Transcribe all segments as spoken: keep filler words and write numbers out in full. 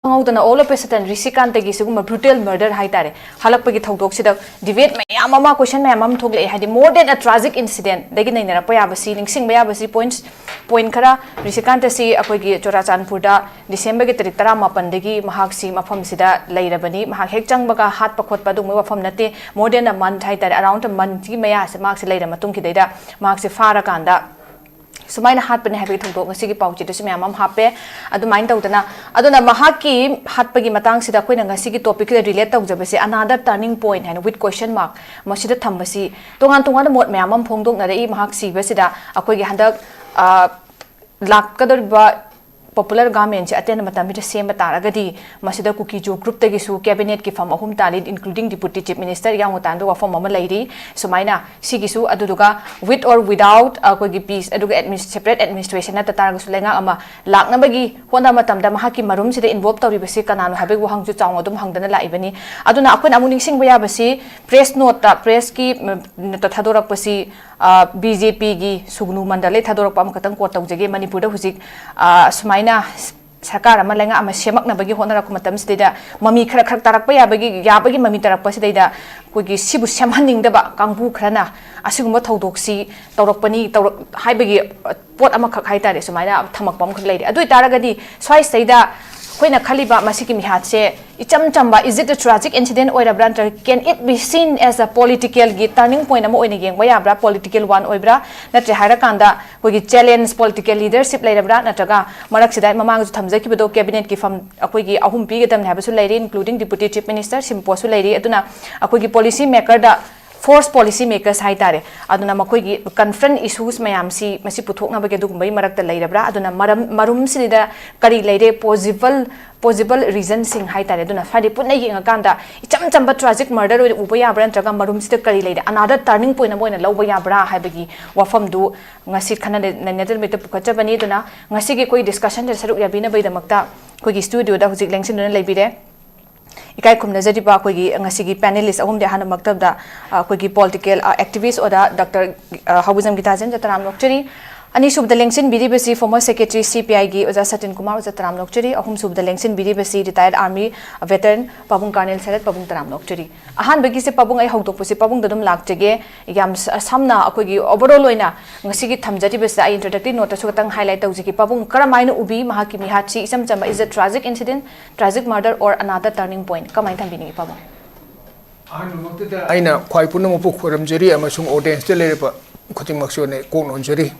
ꯈꯪꯍꯧꯗꯅ all of a sudden ꯔꯤꯁꯤꯀꯥꯟꯇꯒꯤ ꯁꯤꯒꯨꯝꯕ brutal murder ꯍꯥꯏꯇꯥꯔꯦ, ꯍꯜꯂꯛꯄꯒꯤ ꯊꯧꯗꯣꯛꯁꯤꯗ debate ꯃꯌꯥꯝ ꯑꯃ, question ꯃꯌꯥꯝ ꯑꯃ ꯊꯣꯛꯂꯛꯑꯦ꯫ ꯍꯥꯏꯗꯤ more than a tragic incident ꯗꯒꯤ ꯅꯩꯅꯔꯛꯄ ꯌꯥꯕꯁꯤ, ꯅꯤꯡꯁꯤꯡꯕ ꯌꯥꯕꯁꯤ points, point ꯈꯔ, ꯔꯤꯁꯤꯀꯥꯟꯇꯁꯤ ꯑꯩꯈꯣꯏꯒꯤ ꯆꯨꯔꯥꯆꯥꯟꯄꯨꯔꯗ ꯗꯤꯁꯦꯝꯕꯔꯒꯤ ꯇꯥꯔꯤꯛ ꯇꯔꯥꯃꯥꯄꯟꯗꯒꯤ ꯃꯍꯥꯛꯁꯤ ꯃꯐꯝꯁꯤꯗ ꯂꯩꯔꯕꯅꯤ꯫ ꯃꯍꯥꯛ ꯍꯦꯛ ꯆꯪꯕꯒ ꯍꯥꯠꯄ ꯈꯣꯠꯄ ꯑꯗꯨꯒꯨꯝꯕ ꯋꯥꯐꯝ ꯅꯠꯇꯦ꯫ More than a month ꯍꯥꯏꯇꯥꯔꯦ, around a monthꯀꯤ ꯃꯌꯥꯁꯦ ꯃꯍꯥꯛꯁꯤ ꯂꯩꯔ ꯃꯇꯨꯡꯒꯤꯗꯩꯗ ꯃꯍꯥꯛꯁꯤ ꯐꯥꯔꯀꯥꯟꯗ ꯁꯨꯃꯥꯏꯅ ꯍꯥꯠꯄꯅꯦ ꯍꯥꯏꯕꯒꯤ ꯊꯧꯗꯣꯛ ꯉꯁꯤꯒꯤ ꯄꯥꯎꯆꯦꯗꯁꯨ ꯃꯌꯥꯝ ꯑꯃ ꯍꯥꯞꯄꯦ꯫ ꯑꯗꯨꯃꯥꯏꯅ ꯇꯧꯗꯅ, ꯑꯗꯨꯅ ꯃꯍꯥꯛꯀꯤ ꯍꯥꯠꯄꯒꯤ ꯃꯇꯥꯡꯁꯤꯗ ꯑꯩꯈꯣꯏꯅ ꯉꯁꯤꯒꯤ topicꯁꯤꯗ relate ꯇꯧꯖꯕꯁꯦ another turning point ꯍꯥꯏꯅ with question mark ꯃꯁꯤꯗ ꯊꯝꯕꯁꯤ, ꯇꯣꯉꯥꯟ ꯇꯣꯉꯥꯟꯕ ꯃꯣꯠ ꯃꯌꯥꯝ ꯑꯃ ꯐꯣꯡꯗꯣꯛꯅꯔꯛꯏ꯫ ꯃꯍꯥꯛ ꯁꯤꯕꯁꯤꯗ ꯑꯩꯈꯣꯏꯒꯤ ꯍꯟꯗꯛ, ꯑ, ꯂꯥꯛꯀꯗꯧꯔꯤꯕ popular governmentꯁꯦ ꯑꯇꯦꯟꯕ ꯃꯇꯝꯁꯤꯗ ꯁꯦꯝꯕ ꯇꯥꯔꯒꯗꯤ, ꯃꯁꯤꯗ ꯀꯨꯀꯤꯖꯨ groupꯇꯒꯤꯁꯨ cabinetꯀꯤ ꯐꯝ ꯑꯍꯨꯝ ꯇꯥꯜꯂꯤ, including Deputy Chief Minister ꯌꯥꯎꯅ ꯇꯥꯟꯕ ꯋꯥꯐꯝ ꯑꯃ ꯂꯩꯔꯤ꯫ ꯁꯨꯃꯥꯏꯅ ꯁꯤꯒꯤꯁꯨ, ꯑꯗꯨꯗꯨꯒ with or without ꯑꯩꯈꯣꯏꯒꯤ peace, ꯑꯗꯨꯒ adminis-, separate administration ꯅꯠꯇ ꯇꯥꯔꯒꯁꯨ ꯂꯩꯉꯥꯛ ꯑꯃ ꯂꯥꯛꯅꯕꯒꯤ ꯍꯣꯠꯅꯕ ꯃꯇꯝꯗ ꯃꯍꯥꯛꯀꯤ ꯃꯔꯨꯝꯁꯤꯗ involve ꯇꯧꯔꯤꯕꯁꯤ ꯀꯅꯥꯅꯣ ꯍꯥꯏꯕꯒꯤ ꯋꯥꯍꯪꯁꯨ ꯆꯥꯎꯅ ꯑꯗꯨꯝ ꯍꯪꯗꯅ ꯂꯥꯛꯏꯕꯅꯤ꯫ ꯑꯗꯨꯅ ꯑꯩꯈꯣꯏꯅ ꯑꯃꯨꯛ ꯅꯤꯡꯁꯤꯡꯕ ꯌꯥꯕꯁꯤ, press noteꯇ, pressꯀꯤ, ꯎꯝ, ꯅꯣꯠꯇ ꯊꯥꯗꯣꯔꯛꯄꯁꯤ, ꯑ, BJPꯒꯤ ꯁꯨꯒꯅꯨ ꯃꯟꯗꯜꯗꯩ ꯊꯥꯗꯣꯔꯛꯄ ꯑꯃꯈꯛꯇꯪ quote ꯇꯧꯖꯒꯦ꯫ ꯃꯅꯤꯄꯨꯔꯗ ꯍꯧꯖꯤꯛ, ꯑ, ꯁꯨꯃꯥꯏꯅ ꯁꯔꯀꯥꯔ ꯑꯃ, ꯂꯩꯉꯥꯛ ꯑꯃ ꯁꯦꯝꯃꯛꯅꯕꯒꯤ ꯍꯣꯠꯅꯔꯛꯄ ꯃꯇꯝꯁꯤꯗꯩꯗ ꯃꯃꯤ ꯈꯔ ꯈꯔ ꯇꯥꯔꯛꯄ ꯌꯥꯕꯒꯤ, ꯌꯥꯕꯒꯤ ꯃꯃꯤ ꯇꯥꯔꯛꯄꯁꯤꯗꯩꯗ ꯑꯩꯈꯣꯏꯒꯤ ꯁꯤꯕꯨ ꯁꯦꯝꯍꯟꯅꯤꯡꯗꯕ ꯀꯥꯡꯕꯨ ꯈꯔꯅ ꯑꯁꯤꯒꯨꯝꯕ ꯊꯧꯗꯣꯛꯁꯤ ꯇꯧꯔꯛꯄꯅꯤ, ꯇꯧꯔꯛ-, ꯍꯥꯏꯕꯒꯤ, ꯑ, ꯄꯣꯠ ꯑꯃꯈꯛ ꯍꯥꯏꯇꯥꯔꯦ, ꯁꯨꯃꯥꯏꯅ ꯊꯝꯃꯛꯄ ꯑꯃꯈꯛ ꯂꯩꯔꯦ꯫ ꯑꯗꯨ ꯑꯣꯏꯇꯥꯔꯒꯗꯤ ꯁ꯭ꯋꯥꯏꯁꯤꯗꯩꯗ ꯑꯩꯈꯣꯏꯅ ꯈꯜꯂꯤꯕ ꯃꯁꯤꯒꯤ ꯃꯤꯍꯥꯠꯁꯦ ꯏꯆꯝ ꯆꯝꯕ, is it a tragic incident ꯑꯣꯏꯔꯕ꯭ꯔꯥ, ꯅꯠꯇ꯭ꯔꯒ can it be seen as a political ꯒꯤ turning point ꯑꯃ ꯑꯣꯏꯅ ꯌꯦꯡꯕ ꯌꯥꯕ꯭ꯔꯥ, political one ꯑꯣꯏꯕ꯭ꯔꯥ, ꯅꯠꯇ꯭ꯔꯦ ꯍꯥꯏꯔꯀꯥꯟꯗ ꯑꯩꯈꯣꯏꯒꯤ challenge, political leadership ꯂꯩꯔꯕ꯭ꯔꯥ, ꯅꯠꯇ꯭ꯔꯒ ꯃꯔꯛꯁꯤꯗ ꯑꯩ ꯃꯃꯥꯡꯗꯁꯨ ꯊꯝꯖꯈꯤꯕꯗꯣ, cabinet ꯀꯤ ꯐꯝ ꯑꯩꯈꯣꯏꯒꯤ ꯑꯍꯨꯝ ꯄꯤꯒꯗꯕꯅꯤ ꯍꯥꯏꯕꯁꯨ ꯂꯩꯔꯤ, including Deputy Chief Minister, ꯁꯤ ꯃꯄꯣꯠꯁꯨ ꯂꯩꯔꯤ꯫ ꯑꯗꯨꯅ ꯑꯩꯈꯣꯏꯒꯤ policy maker ꯗ, force policy makers ꯍꯥꯏꯇꯥꯔꯦ, ꯑꯗꯨꯅ ꯃꯈꯣꯏꯒꯤ confront issues ꯃꯌꯥꯝꯁꯤ ꯃꯁꯤ ꯄꯨꯊꯣꯛꯅꯕꯒꯤ ꯑꯗꯨꯒꯨꯝꯕꯒꯤ ꯃꯔꯛꯇ ꯂꯩꯔꯕ꯭ꯔꯥ? ꯑꯗꯨꯅ ꯃꯔꯝ, ꯃꯔꯨꯝꯁꯤꯗ ꯀꯔꯤ ꯂꯩꯔꯦ? Possible, possible reason ꯁꯤꯡ ꯍꯥꯏꯇꯥꯔꯦ꯫ ꯑꯗꯨꯅ ꯍꯥꯏꯗꯤ ꯄꯨꯟꯅ ꯌꯦꯡꯉꯀꯥꯟꯗ ꯏꯆꯝ ꯆꯝꯕ tragic murder ꯑꯣꯏꯅ ꯎꯕ ꯌꯥꯕ꯭ꯔꯥ, ꯅꯠꯇ꯭ꯔꯒ ꯃꯔꯨꯝꯁꯤꯗ ꯀꯔꯤ ꯂꯩꯔꯦ, another turning point ꯑꯃ ꯑꯣꯏꯅ ꯂꯧꯕ ꯌꯥꯕ꯭ꯔꯥ ꯍꯥꯏꯕꯒꯤ ꯋꯥꯐꯝꯗꯨ ꯉꯁꯤ ꯈꯟꯅ ꯅꯩꯅꯗꯨꯅ ꯃꯤꯠꯇ ꯄꯨꯈꯠꯆꯕꯅꯤ꯫ ꯑꯗꯨꯅ ꯉꯁꯤꯒꯤ ꯑꯩꯈꯣꯏ discussion ꯗ ꯁꯔꯨꯛ ꯌꯥꯕꯤꯅꯕꯒꯤꯗꯃꯛꯇ ꯑꯩꯈꯣꯏꯒꯤ studio ꯗ ꯍꯧꯖꯤꯛ ꯂꯦꯡꯁꯤꯟꯗꯨꯅ ꯂꯩꯕꯤꯔꯦ꯫ ꯏꯀꯥꯏ ꯈꯨꯝꯅꯖꯔꯤꯕ ꯑꯩꯈꯣꯏꯒꯤ ꯉꯁꯤꯒꯤ panelist ꯑꯍꯨꯝꯗꯤ, ꯑꯍꯥꯟꯕ ꯃꯛꯇꯕꯗ, ꯑ, ꯑꯩꯈꯣꯏꯒꯤ political, ꯑ, activist ꯑꯣꯖꯥ ꯗꯥꯛꯇꯔ, ꯑ, ꯍꯧꯕꯤꯖꯝ ꯒꯤꯇꯥꯖꯦꯟ, ꯑꯣꯖꯥ ꯇꯔꯥꯝꯅ ꯑꯣꯛꯆꯔꯤ꯫ ꯑꯅꯤꯁꯨꯕꯗ ꯂꯦꯡꯁꯤꯟꯕꯤꯔꯤꯕꯁꯤ former secretary C P I ꯒꯤ ꯑꯣꯖꯥ ꯁꯇꯤꯟ ꯀꯨꯃꯥꯔ, ꯑꯣꯖꯥ ꯇꯔꯥꯝꯅ ꯑꯣꯛꯆꯔꯤ꯫ ꯑꯍꯨꯝꯁꯨꯕꯗ ꯂꯦꯡꯁꯤꯟꯕꯤꯔꯤꯕꯁꯤ retired army veteran ꯄꯥꯕꯨꯡ Colonel ꯁꯔꯠ, ꯄꯥꯕꯨꯡ ꯇꯔꯥꯝꯅ ꯑꯣꯛꯆꯔꯤ꯫ ꯑꯍꯥꯟꯕꯒꯤꯁꯦ ꯄꯥꯕꯨꯡ, ꯑꯩ ꯍꯧꯗꯣꯛꯄꯁꯦ ꯄꯥꯕꯨꯡꯗ ꯑꯗꯨꯝ ꯂꯥꯛꯆꯒꯦ꯫ ꯌꯥꯝ ꯁ-, ꯁꯝꯅ ꯑꯩꯈꯣꯏꯒꯤ overall ꯑꯣꯏꯅ ꯉꯁꯤꯒꯤ ꯊꯝꯖꯔꯤꯕꯁꯤꯗ ꯑꯩ introductory note ꯇꯁꯨ ꯈꯇꯪ highlight ꯇꯧꯖꯒꯦ꯫ ꯄꯥꯕꯨꯡ ꯀꯔꯝꯍꯥꯏꯅ ꯎꯕꯤ ꯃꯍꯥꯛꯀꯤ ꯃꯤꯍꯥꯠꯁꯤ? ꯏꯆꯝ ꯆꯝꯕ, is a tragic incident, tragic murder or another turning point? ꯀꯃꯥꯏꯅ ꯊꯝꯕꯤꯅꯤꯡꯉꯤ ꯄꯥꯕꯨꯡ? ꯑꯍꯥꯟꯕꯃꯛꯇꯗ ꯑꯩꯅ ꯈ꯭ꯋꯥꯏ ꯄꯨꯝꯅꯃꯛꯄꯨ ꯈꯣꯏꯔꯝꯖꯔꯤ ꯑꯃꯁꯨꯡ audience ꯇ ꯂꯩꯔꯤꯕ ꯈꯨꯗꯤꯡꯃꯛꯁꯨ ꯑꯩꯅ ꯀꯣꯛ ꯅꯣꯟꯖꯔꯤ꯫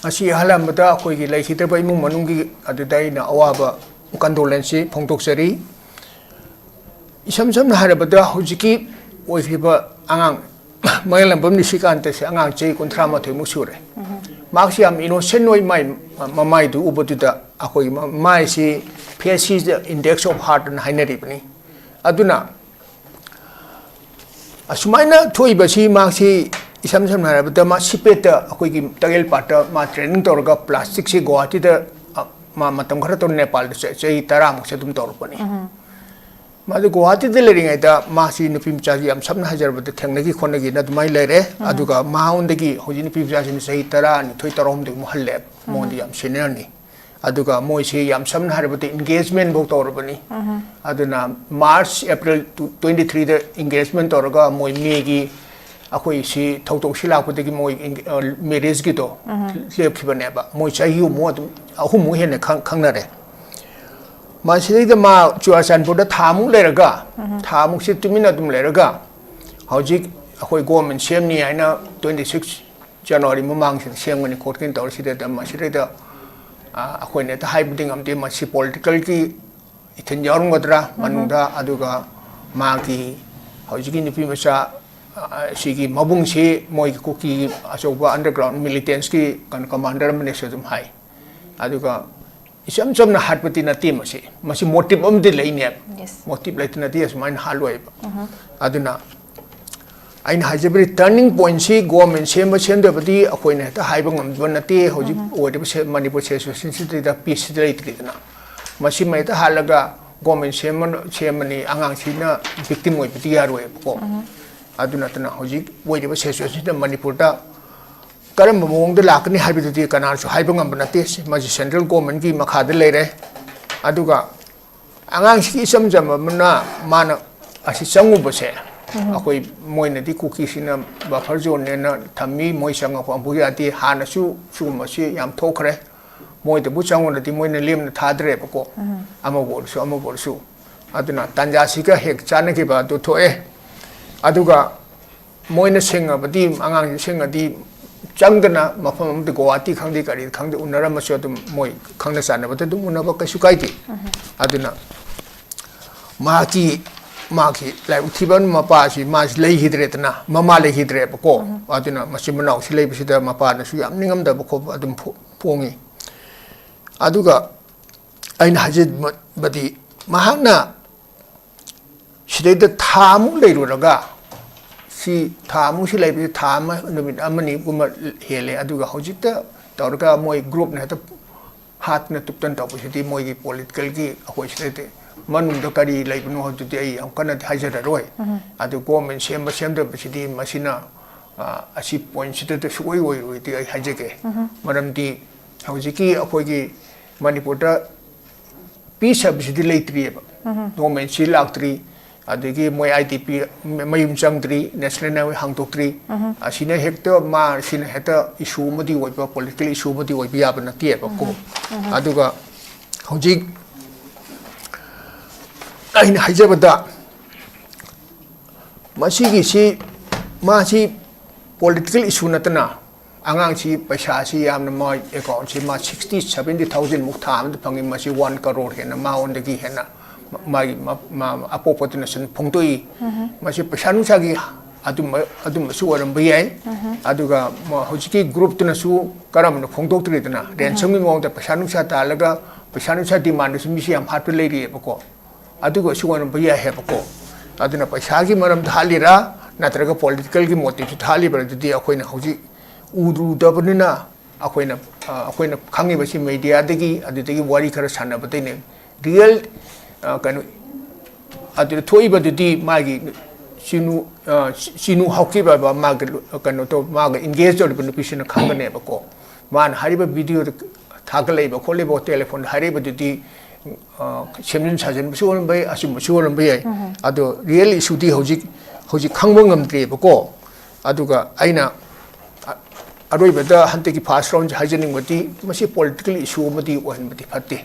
ꯉꯁꯤ ꯑꯍꯜ ꯑꯃꯗ ꯑꯩꯈꯣꯏꯒꯤ ꯂꯩꯈꯤꯗ꯭ꯔꯕ ꯏꯃꯨꯡ ꯃꯅꯨꯡꯒꯤ ꯑꯗꯨꯗ ꯑꯩꯅ ꯑꯋꯥꯕ condolence ꯁꯤ ꯐꯣꯡꯗꯣꯛꯆꯔꯤ꯫ ꯏꯁꯝ ꯁꯝꯅ ꯍꯥꯏꯔꯕꯗ ꯍꯧꯖꯤꯛꯀꯤ ꯑꯣꯏꯈ꯭ꯔꯤꯕ ꯑꯉꯥꯡ ꯃꯌꯥꯡꯂꯝꯕꯝ ꯅꯤꯁꯤꯀꯥꯟꯇꯁꯦ ꯑꯉꯥꯡ ꯆꯍꯤ ꯀꯨꯟꯊ꯭ꯔꯥ ꯃꯥꯊꯣꯏꯃꯨꯛ ꯁꯨꯔꯦ꯫ ꯃꯍꯥꯛꯁꯤ ꯌꯥꯝ innocent ꯑꯣꯏ, ꯃꯥꯏ ꯃꯃꯥꯏꯗꯨ ꯎꯕꯗꯨꯗ ꯑꯩꯈꯣꯏ ꯃ-, ꯃꯥꯏꯁꯤ face is the index of heart ꯑꯅ ꯍꯥꯏꯅꯔꯤꯕꯅꯤ꯫ ꯑꯗꯨꯅ ꯑꯁꯨꯃꯥꯏꯅ ꯊꯣꯛꯏꯕꯁꯤ ꯃꯍꯥꯛꯁꯤ ꯏꯁꯝ ꯁꯝꯅ ꯍꯥꯏꯔꯕꯗ ꯃꯥ ꯁꯤꯄꯦꯠꯇ ꯑꯩꯈꯣꯏꯒꯤ ꯇꯒꯦꯜ ꯄꯥꯠꯇ ꯃꯥ training ꯇꯧꯔꯒ plastic ꯁꯤ ꯒꯨꯋꯥꯍꯥꯇꯤꯗ, ꯑ, ꯃꯥ ꯃꯇꯝ ꯈꯔ ꯇꯧꯔ ꯅꯦꯄꯥꯜꯗ ꯆ-, ꯆꯍꯤ ꯇꯔꯥꯃꯨꯛꯁꯦ ꯑꯗꯨꯝ ꯇꯧꯔꯛꯄꯅꯤ꯫ ꯃꯥꯗꯤ ꯒꯨꯋꯥꯍꯥꯇꯤꯗ ꯂꯩꯔꯤꯉꯩꯗ ꯃꯥꯁꯤ ꯅꯨꯄꯤ ꯃꯆꯥꯁꯤ ꯌꯥꯝ ꯁꯝꯅ ꯍꯥꯏꯖꯔꯕꯗ ꯊꯦꯡꯅꯈꯤ ꯈꯣꯠꯅꯈꯤꯅ ꯑꯗꯨꯃꯥꯏꯅ ꯂꯩꯔꯦ꯫ ꯑꯗꯨꯒ ꯃꯉꯣꯟꯗꯒꯤ ꯍꯧꯖꯤꯛ ꯅꯨꯄꯤ ꯃꯆꯥꯁꯤꯅ ꯆꯍꯤ ꯇꯔꯥꯅꯤꯊꯣꯏ, ꯇꯔꯥꯍꯨꯝꯗꯣꯏꯃꯨꯛ ꯍꯜꯂꯦ꯫ ꯃꯉꯣꯟꯗ ꯌꯥꯝ senior ꯅꯤ꯫ ꯑꯗꯨꯒ ꯃꯣꯏꯁꯤ ꯌꯥꯝ ꯁꯝꯅ ꯍꯥꯏꯔꯕꯗ engagement ꯐꯥꯎ ꯇꯧꯔꯕꯅꯤ꯫ ꯑꯗꯨꯅ March, April twenty three ꯗ engagement ꯇꯧꯔꯒ ꯃꯣꯏ May ꯒꯤ ꯑꯩꯈꯣꯏ ꯁꯤ ꯊꯧꯗꯣꯛꯁꯤ ꯂꯥꯛꯄꯗꯒꯤ ꯃꯣꯏ eng-, ꯑ, marriage ꯀꯤꯗꯣ ꯂꯦꯞꯈꯤꯕꯅꯦꯕ꯫ ꯃꯣꯏ ꯆꯍꯤ ꯑꯍꯨꯝꯃꯨꯛ ꯑꯗꯨꯝ, ꯑꯍꯨꯝꯃꯨꯛ ꯍꯦꯟꯅ ꯈꯪ-, ꯈꯪꯅꯔꯦ꯫ ꯃꯁꯤꯗꯩꯗ ꯃꯥ ꯆꯨꯔꯥꯆꯥꯟꯄꯨꯔꯗ ꯊꯥꯃꯨꯛ ꯂꯩꯔꯒ, ꯊꯥꯃꯨꯛꯁꯤ ꯇꯨꯃꯤꯟꯅ ꯑꯗꯨꯝ ꯂꯩꯔꯒ, ꯍꯧꯖꯤꯛ ꯑꯩꯈꯣꯏ government ꯁꯦꯝꯅꯤ ꯍꯥꯏꯅ twenty six January ꯃꯃꯥꯡꯁꯤꯗ ꯁꯦꯝꯒꯅꯤ ꯈꯣꯠꯀꯅꯤ ꯇꯧꯔꯁꯤꯗ, ꯃꯁꯤꯗꯩꯗ, ꯑ, ꯑꯩꯈꯣꯏꯅ ꯍꯦꯛꯇ ꯍꯥꯏꯕꯗꯤ ꯉꯝꯗꯦ꯫ ꯃꯁꯤ political ꯒꯤ ꯏꯊꯤꯟ ꯌꯥꯎꯔꯝꯒꯗ꯭ꯔꯥ ꯃꯅꯨꯡꯗ, ꯑꯗꯨꯒ ꯃꯥꯒꯤ ꯍꯧꯖꯤꯛꯀꯤ ꯅꯨꯄꯤ ꯃꯆꯥ, ꯑ, ꯁꯤꯒꯤ ꯃꯕꯨꯡꯁꯤ ꯃꯣꯏꯒꯤ ꯀꯨꯀꯤ ꯑꯆꯧꯕ underground militants ꯀꯤ ꯀꯩꯅꯣ commander ꯑꯃꯅꯦꯁꯨ ꯑꯗꯨꯝ ꯍꯥꯏ꯫ ꯑꯗꯨꯒ ꯏꯆꯝ ꯆꯝꯅ ꯍꯥꯠꯄꯗꯤ ꯅꯠꯇꯦ ꯃꯁꯤ꯫ ꯃꯁꯤ motive ꯑꯃꯗꯤ ꯂꯩꯅꯦꯕ꯫ Yes. Motive ꯂꯩꯇꯅꯗꯤ ꯑꯁꯨꯃꯥꯏꯅ ꯍꯥꯠꯂꯣꯏꯕ꯫ ꯑꯗꯨꯅ ꯑꯩꯅ ꯍꯥꯏꯖꯕꯗꯤ turning point ꯁꯤ government ꯁꯦꯝꯕ ꯁꯦꯝꯗꯕꯗꯤ ꯑꯩꯈꯣꯏꯅ ꯍꯦꯛꯇ ꯍꯥꯏꯕ ꯉꯝꯕ ꯅꯠꯇꯦ꯫ ꯍꯧꯖꯤꯛ ꯑꯣꯏꯔꯤꯕ ꯁꯦ-, ꯃꯅꯤꯄꯨꯔ situation ꯁꯤꯗꯩꯗ peace ꯁꯤꯗ ꯂꯩꯇ꯭ꯔꯤꯗꯅ꯫ ꯃꯁꯤꯃ ꯍꯦꯛꯇ ꯍꯥꯠꯂꯒ government ꯁꯦꯝꯃ-, ꯁꯦꯝꯃꯅꯤ, ꯑꯉꯥꯡꯁꯤꯅ victim ꯑꯣꯏꯕꯗꯤ ꯌꯥꯔꯣꯏꯕꯀꯣ꯫ ꯑꯗꯨ ꯅꯠꯇꯅ ꯍꯧꯖꯤꯛ ꯑꯣꯏꯔꯤꯕ situation ꯁꯤꯗ ꯃꯅꯤꯄꯨꯔꯗ ꯀꯔꯝꯕ ꯃꯑꯣꯡꯗ ꯂꯥꯛꯀꯅꯤ ꯍꯥꯏꯕꯗꯨꯗꯤ ꯀꯅꯥꯅꯁꯨ ꯍꯥꯏꯕ ꯉꯝꯕ ꯅꯠꯇꯦ꯫ ꯃꯁꯤ central government ꯀꯤ ꯃꯈꯥꯗ ꯂꯩꯔꯦ꯫ ꯑꯗꯨꯒ ꯑꯉꯥꯡꯁꯤꯒꯤ ꯏꯆꯝ ꯆꯝꯕ ꯑꯃꯅ ꯃꯥꯅ ꯑꯁꯤ ꯆꯪꯉꯨꯕꯁꯦ, ꯑꯩꯈꯣꯏ ꯃꯣꯏꯅꯗꯤ ꯀꯨꯀꯤꯁꯤꯡꯅ buffer zone ꯅꯦꯅ ꯊꯝꯃꯤ, ꯃꯣꯏ ꯆꯪꯉꯛꯄ ꯑꯃꯐꯥꯎ ꯌꯥꯗꯦ꯫ ꯍꯥꯟꯅꯁꯨ ꯁꯤꯒꯨꯝꯕꯁꯤ ꯌꯥꯝ ꯊꯣꯛꯈ꯭ꯔꯦ꯫ ꯃꯣꯏꯗꯕꯨ ꯆꯪꯉꯨꯔꯗꯤ ꯃꯣꯏꯅ ꯂꯦꯝꯅ ꯊꯥꯗ꯭ꯔꯦꯕꯀꯣ꯫ ꯑꯃꯕꯨ ꯑꯣꯏꯔꯁꯨ, ꯑꯃꯕꯨ ꯑꯣꯏꯔꯁꯨ꯫ ꯑꯗꯨꯅ ꯇꯥꯟꯖꯥꯁꯤꯒ ꯍꯦꯛ ꯆꯥꯟꯅꯈꯤꯕ ꯑꯗꯨ ꯊꯣꯛꯑꯦ꯫ ꯑꯗꯨꯒ ꯃꯣꯏꯅ ꯁꯤꯡꯉꯕꯗꯤ, ꯑꯉꯥꯡꯁꯤꯡ ꯁꯤꯡꯉꯗꯤ ꯆꯪꯗꯅ ꯃꯐꯝ ꯑꯃꯗ, ꯒꯨꯋꯥꯍꯥꯇꯤ ꯈꯪꯗꯦ, ꯀꯔꯤ ꯈꯪꯗꯦ, ꯎꯅꯔꯝꯃꯁꯨ ꯑꯗꯨꯝ ꯃꯣꯏ ꯈꯪꯅ ꯆꯥꯟꯅꯕꯗ ꯑꯗꯨꯝ ꯎꯅꯕ ꯀꯩꯁꯨ ꯀꯥꯏꯗꯦ꯫ ꯑꯗꯨꯅ ꯃꯍꯥꯛꯀꯤ, ꯃꯥꯒꯤ ꯂꯥꯏꯕꯛ ꯊꯤꯕ ꯃꯄꯥꯁꯤ, ꯃꯥꯁꯤ ꯂꯩꯈꯤꯗ꯭ꯔꯦꯗꯅ, ꯃꯃꯥ ꯂꯩꯈꯤꯗ꯭ꯔꯦꯕꯀꯣ꯫ ꯑꯗꯨꯅ ꯃꯆꯤꯟ ꯃꯅꯥꯎꯁꯤ ꯂꯩꯕꯁꯤꯗ ꯃꯄꯥꯅꯁꯨ ꯌꯥꯝ ꯅꯤꯡꯉꯝꯗꯕ ꯈꯣꯠꯄ ꯑꯗꯨꯝ ꯐꯣ-, ꯐꯣꯡꯉꯤ꯫ ꯑꯗꯨꯒ ꯑꯩꯅ ꯍꯥꯏꯖꯕꯗꯤ, ꯃꯍꯥꯛꯅ ꯁꯤꯗꯩꯗ ꯊꯥ ꯑꯃꯨꯛ ꯂꯩꯔꯨꯔꯒ, ꯁꯤ ꯊꯥ ꯑꯃꯨꯛꯁꯤ ꯂꯩꯕꯁꯤ ꯊꯥ ꯑꯃ, ꯅꯨꯃꯤꯠ ꯑꯃꯅꯤꯒꯨꯝꯕ ꯍꯦꯜꯂꯦ꯫ ꯑꯗꯨꯒ ꯍꯧꯖꯤꯛꯇ ꯇꯧꯔꯒ ꯃꯣꯏ group ꯅ ꯍꯦꯛꯇ ꯍꯥꯠꯇꯅ ꯇꯨꯞꯇꯅ ꯇꯧꯕꯁꯤꯗꯤ ꯃꯣꯏꯒꯤ political ꯒꯤ ꯑꯩꯈꯣꯏ ꯁꯤꯗꯗꯤ ꯃꯅꯨꯡꯗ ꯀꯔꯤ ꯂꯩꯕꯅꯣ ꯍꯥꯏꯕꯗꯨꯗꯤ ꯑꯩ ꯌꯥꯝ ꯀꯟꯅꯗꯤ ꯍꯥꯏꯖꯔꯔꯣꯏ꯫ ꯑꯗꯨ government ꯁꯦꯝꯕ ꯁꯦꯝꯗꯕꯁꯤꯗꯤ ꯃꯁꯤꯅ, ꯑ, ꯑꯁꯤ point ꯁꯤꯗꯗꯤ ꯁꯨꯛꯑꯣꯏ ꯑꯣꯏꯔꯣꯏꯗꯤ ꯑꯩ ꯍꯥꯏꯖꯒꯦ꯫ ꯃꯔꯝꯗꯤ ꯍꯧꯖꯤꯛꯀꯤ ꯑꯩꯈꯣꯏꯒꯤ ꯃꯅꯤꯄꯨꯔꯗ ꯄꯤꯁ ꯍꯥꯏꯕꯁꯤꯗꯤ ꯂꯩꯇ꯭ꯔꯤꯑꯕ꯫ ꯅꯣꯔꯃꯦꯟꯁꯤ ꯂꯥꯛꯇ꯭ꯔꯤ, ꯑꯗꯒꯤ ꯃꯣꯏ ꯑꯥꯏ ꯗꯤ ꯄꯤ ꯃꯌꯨꯝ ꯆꯪꯗ꯭ꯔꯤ, ꯅꯦꯁꯅꯦꯜ ꯍꯥꯏꯋꯦ ꯍꯥꯡꯗꯣꯛꯇ꯭ꯔꯤ꯫ ꯑꯁꯤꯅ ꯍꯦꯛꯇ ꯃꯥ ꯁꯤꯅ ꯍꯦꯛꯇ ꯏꯁꯨ ꯑꯃꯗꯤ ꯑꯣꯏꯕ, ꯄꯣꯂꯤꯇꯤꯀꯦꯜ ꯏꯁꯨ ꯑꯃꯗꯤ ꯑꯣꯏꯕ ꯌꯥꯕ ꯅꯠꯇꯦꯕꯀꯣ꯫ ꯑꯗꯨꯒ ꯍꯧꯖꯤꯛ ꯑꯩꯅ ꯍꯥꯏꯖꯕꯗ, ꯃꯁꯤꯒꯤꯁꯤ, ꯃꯥꯁꯤ ꯄꯣꯂꯤꯇꯤꯀꯦꯜ ꯏꯁꯨ ꯅꯠꯇꯅ, ꯑꯉꯥꯡꯁꯤ ꯄꯩꯁꯥꯁꯤ ꯌꯥꯝꯅ, ꯃꯥ ꯑꯦꯀꯥꯎꯟꯁꯤ ꯃꯥ ꯁꯤꯛꯁꯇꯤ ꯁꯚꯦꯟꯇꯤ ꯊꯥꯎꯖꯟꯃꯨꯛ ꯊꯥ ꯑꯃꯗ ꯐꯪꯉꯤ꯫ ꯃꯁꯤ ꯋꯥꯟ ꯀꯔꯣꯔ ꯍꯦꯟꯅ ꯃꯉꯣꯟꯗꯒꯤ ꯍꯦꯟꯅ ꯃꯥꯒꯤ ꯃ-, ꯃ-, ꯑꯄꯣꯛꯄꯗꯨꯅꯁꯨ ꯐꯣꯡꯗꯣꯛꯏ꯫ ꯃꯁꯤ ꯄꯩꯁꯥ ꯅꯨꯡꯁꯥꯒꯤ ꯑꯗꯨꯝꯕ, ꯑꯗꯨꯝꯕꯁꯨ ꯑꯣꯏꯔꯝꯕ ꯌꯥꯏ꯫ ꯑꯗꯨꯒ ꯃ-, ꯍꯧꯖꯤꯛꯀꯤ ꯒ꯭ꯔꯨꯞꯇꯨꯅꯁꯨ ꯀꯔꯝꯕꯅ ꯐꯣꯡꯗꯣꯛꯇ꯭ꯔꯤꯗꯅ, ꯔꯦꯟꯁꯝꯒꯤ ꯃꯑꯣꯡꯗ ꯄꯩꯁꯥ ꯅꯨꯡꯁꯥ ꯇꯥꯜꯂꯒ ꯄꯩꯁꯥ ꯅꯨꯡꯁꯥ ꯗꯤꯃꯥꯟꯗꯁꯨ ꯃꯤꯁꯤ ꯌꯥꯝ ꯍꯥꯠꯄ ꯂꯩꯔꯤꯑꯕꯀꯣ꯫ ꯑꯗꯨꯒꯁꯨ ꯑꯣꯏꯔꯝꯕ ꯌꯥꯏ ꯍꯥꯏꯕꯀꯣ꯫ ꯑꯗꯨꯅ ꯄꯩꯁꯥꯒꯤ ꯃꯔꯝꯗ ꯍꯥꯠꯂꯤꯔꯥ, ꯅꯠꯇ꯭ꯔꯒ ꯄꯣꯂꯤꯇꯤꯀꯦꯜꯒꯤ ꯃꯣꯇꯤꯞꯁꯤꯗ ꯍꯥꯠꯂꯤꯕ꯭ꯔꯥ, ꯑꯗꯨꯗꯤ ꯑꯩꯈꯣꯏꯅ ꯍꯧꯖꯤꯛ ꯎꯔꯨꯗꯕꯅꯤꯅ, ꯑꯩꯈꯣꯏꯅ, ꯑ, ꯑꯩꯈꯣꯏꯅ ꯈꯪꯉꯤꯕꯁꯤ ꯃꯦꯗꯤꯌꯥꯗꯒꯤ, ꯑꯗꯨꯗꯒꯤ ꯋꯥꯔꯤ ꯈꯔ ꯁꯥꯟꯅꯕꯗꯩꯅꯦ꯫ ꯔꯤꯌꯦꯜ, ꯑ, ꯀꯩꯅꯣ, ꯑꯗꯨꯗ ꯊꯣꯛꯏꯕꯗꯨꯗꯤ ꯃꯥꯒꯤ ꯆꯤꯅꯨ, ꯑ, ꯆꯤꯅꯨ ꯍꯥꯎꯈꯤꯕ ꯍꯥꯏꯕ ꯃꯥꯒꯤ ꯂꯨ-, ꯀꯩꯅꯣ ꯇꯧ-, ꯃꯥꯒ ꯏꯟꯒꯦꯖ ꯇꯧꯔꯤꯕ ꯅꯨꯄꯤꯁꯤꯅ ꯈꯪꯒꯅꯦꯕꯀꯣ꯫ ꯃꯥꯅ ꯍꯥꯏꯔꯤꯕ ꯚꯤꯗꯤꯑꯣꯗ ꯊꯥꯒꯠꯂꯛꯏꯕ ꯈꯣꯠꯂꯤꯕ, ꯇꯦꯂꯤꯐꯣꯟꯗ ꯍꯥꯏꯔꯛꯏꯕꯗꯨꯗꯤ, ꯑ, ꯁꯦꯝꯖꯤꯟ ꯁꯥꯖꯤꯟꯕꯁꯨ ꯑꯣꯏꯔꯝꯕ ꯌꯥꯏ, ꯑꯆꯨꯝꯕꯁꯨ ꯑꯣꯏꯔꯝꯕ ꯌꯥꯏ꯫ ꯑꯗꯣ ꯔꯤꯌꯦꯜ ꯏꯁꯨꯗꯤ ꯍꯧꯖꯤꯛ, ꯍꯧꯖꯤꯛ ꯈꯪꯕ ꯉꯝꯗ꯭ꯔꯤꯕꯀꯣ꯫ ꯑꯗꯨꯒ ꯑꯩꯅ ꯑ-, ꯑꯔꯣꯏꯕꯗ ꯍꯟꯗꯛꯀꯤ ꯐꯥꯔꯁ ꯔꯥꯎꯟꯁꯦ ꯍꯥꯏꯖꯅꯤꯡꯕꯗꯤ, ꯃꯁꯤ ꯄꯣꯂꯤꯇꯤꯀꯦꯜ ꯏꯁꯨ ꯑꯃꯗꯤ ꯑꯣꯏꯍꯟꯕꯗꯤ ꯐꯠꯇꯦ꯫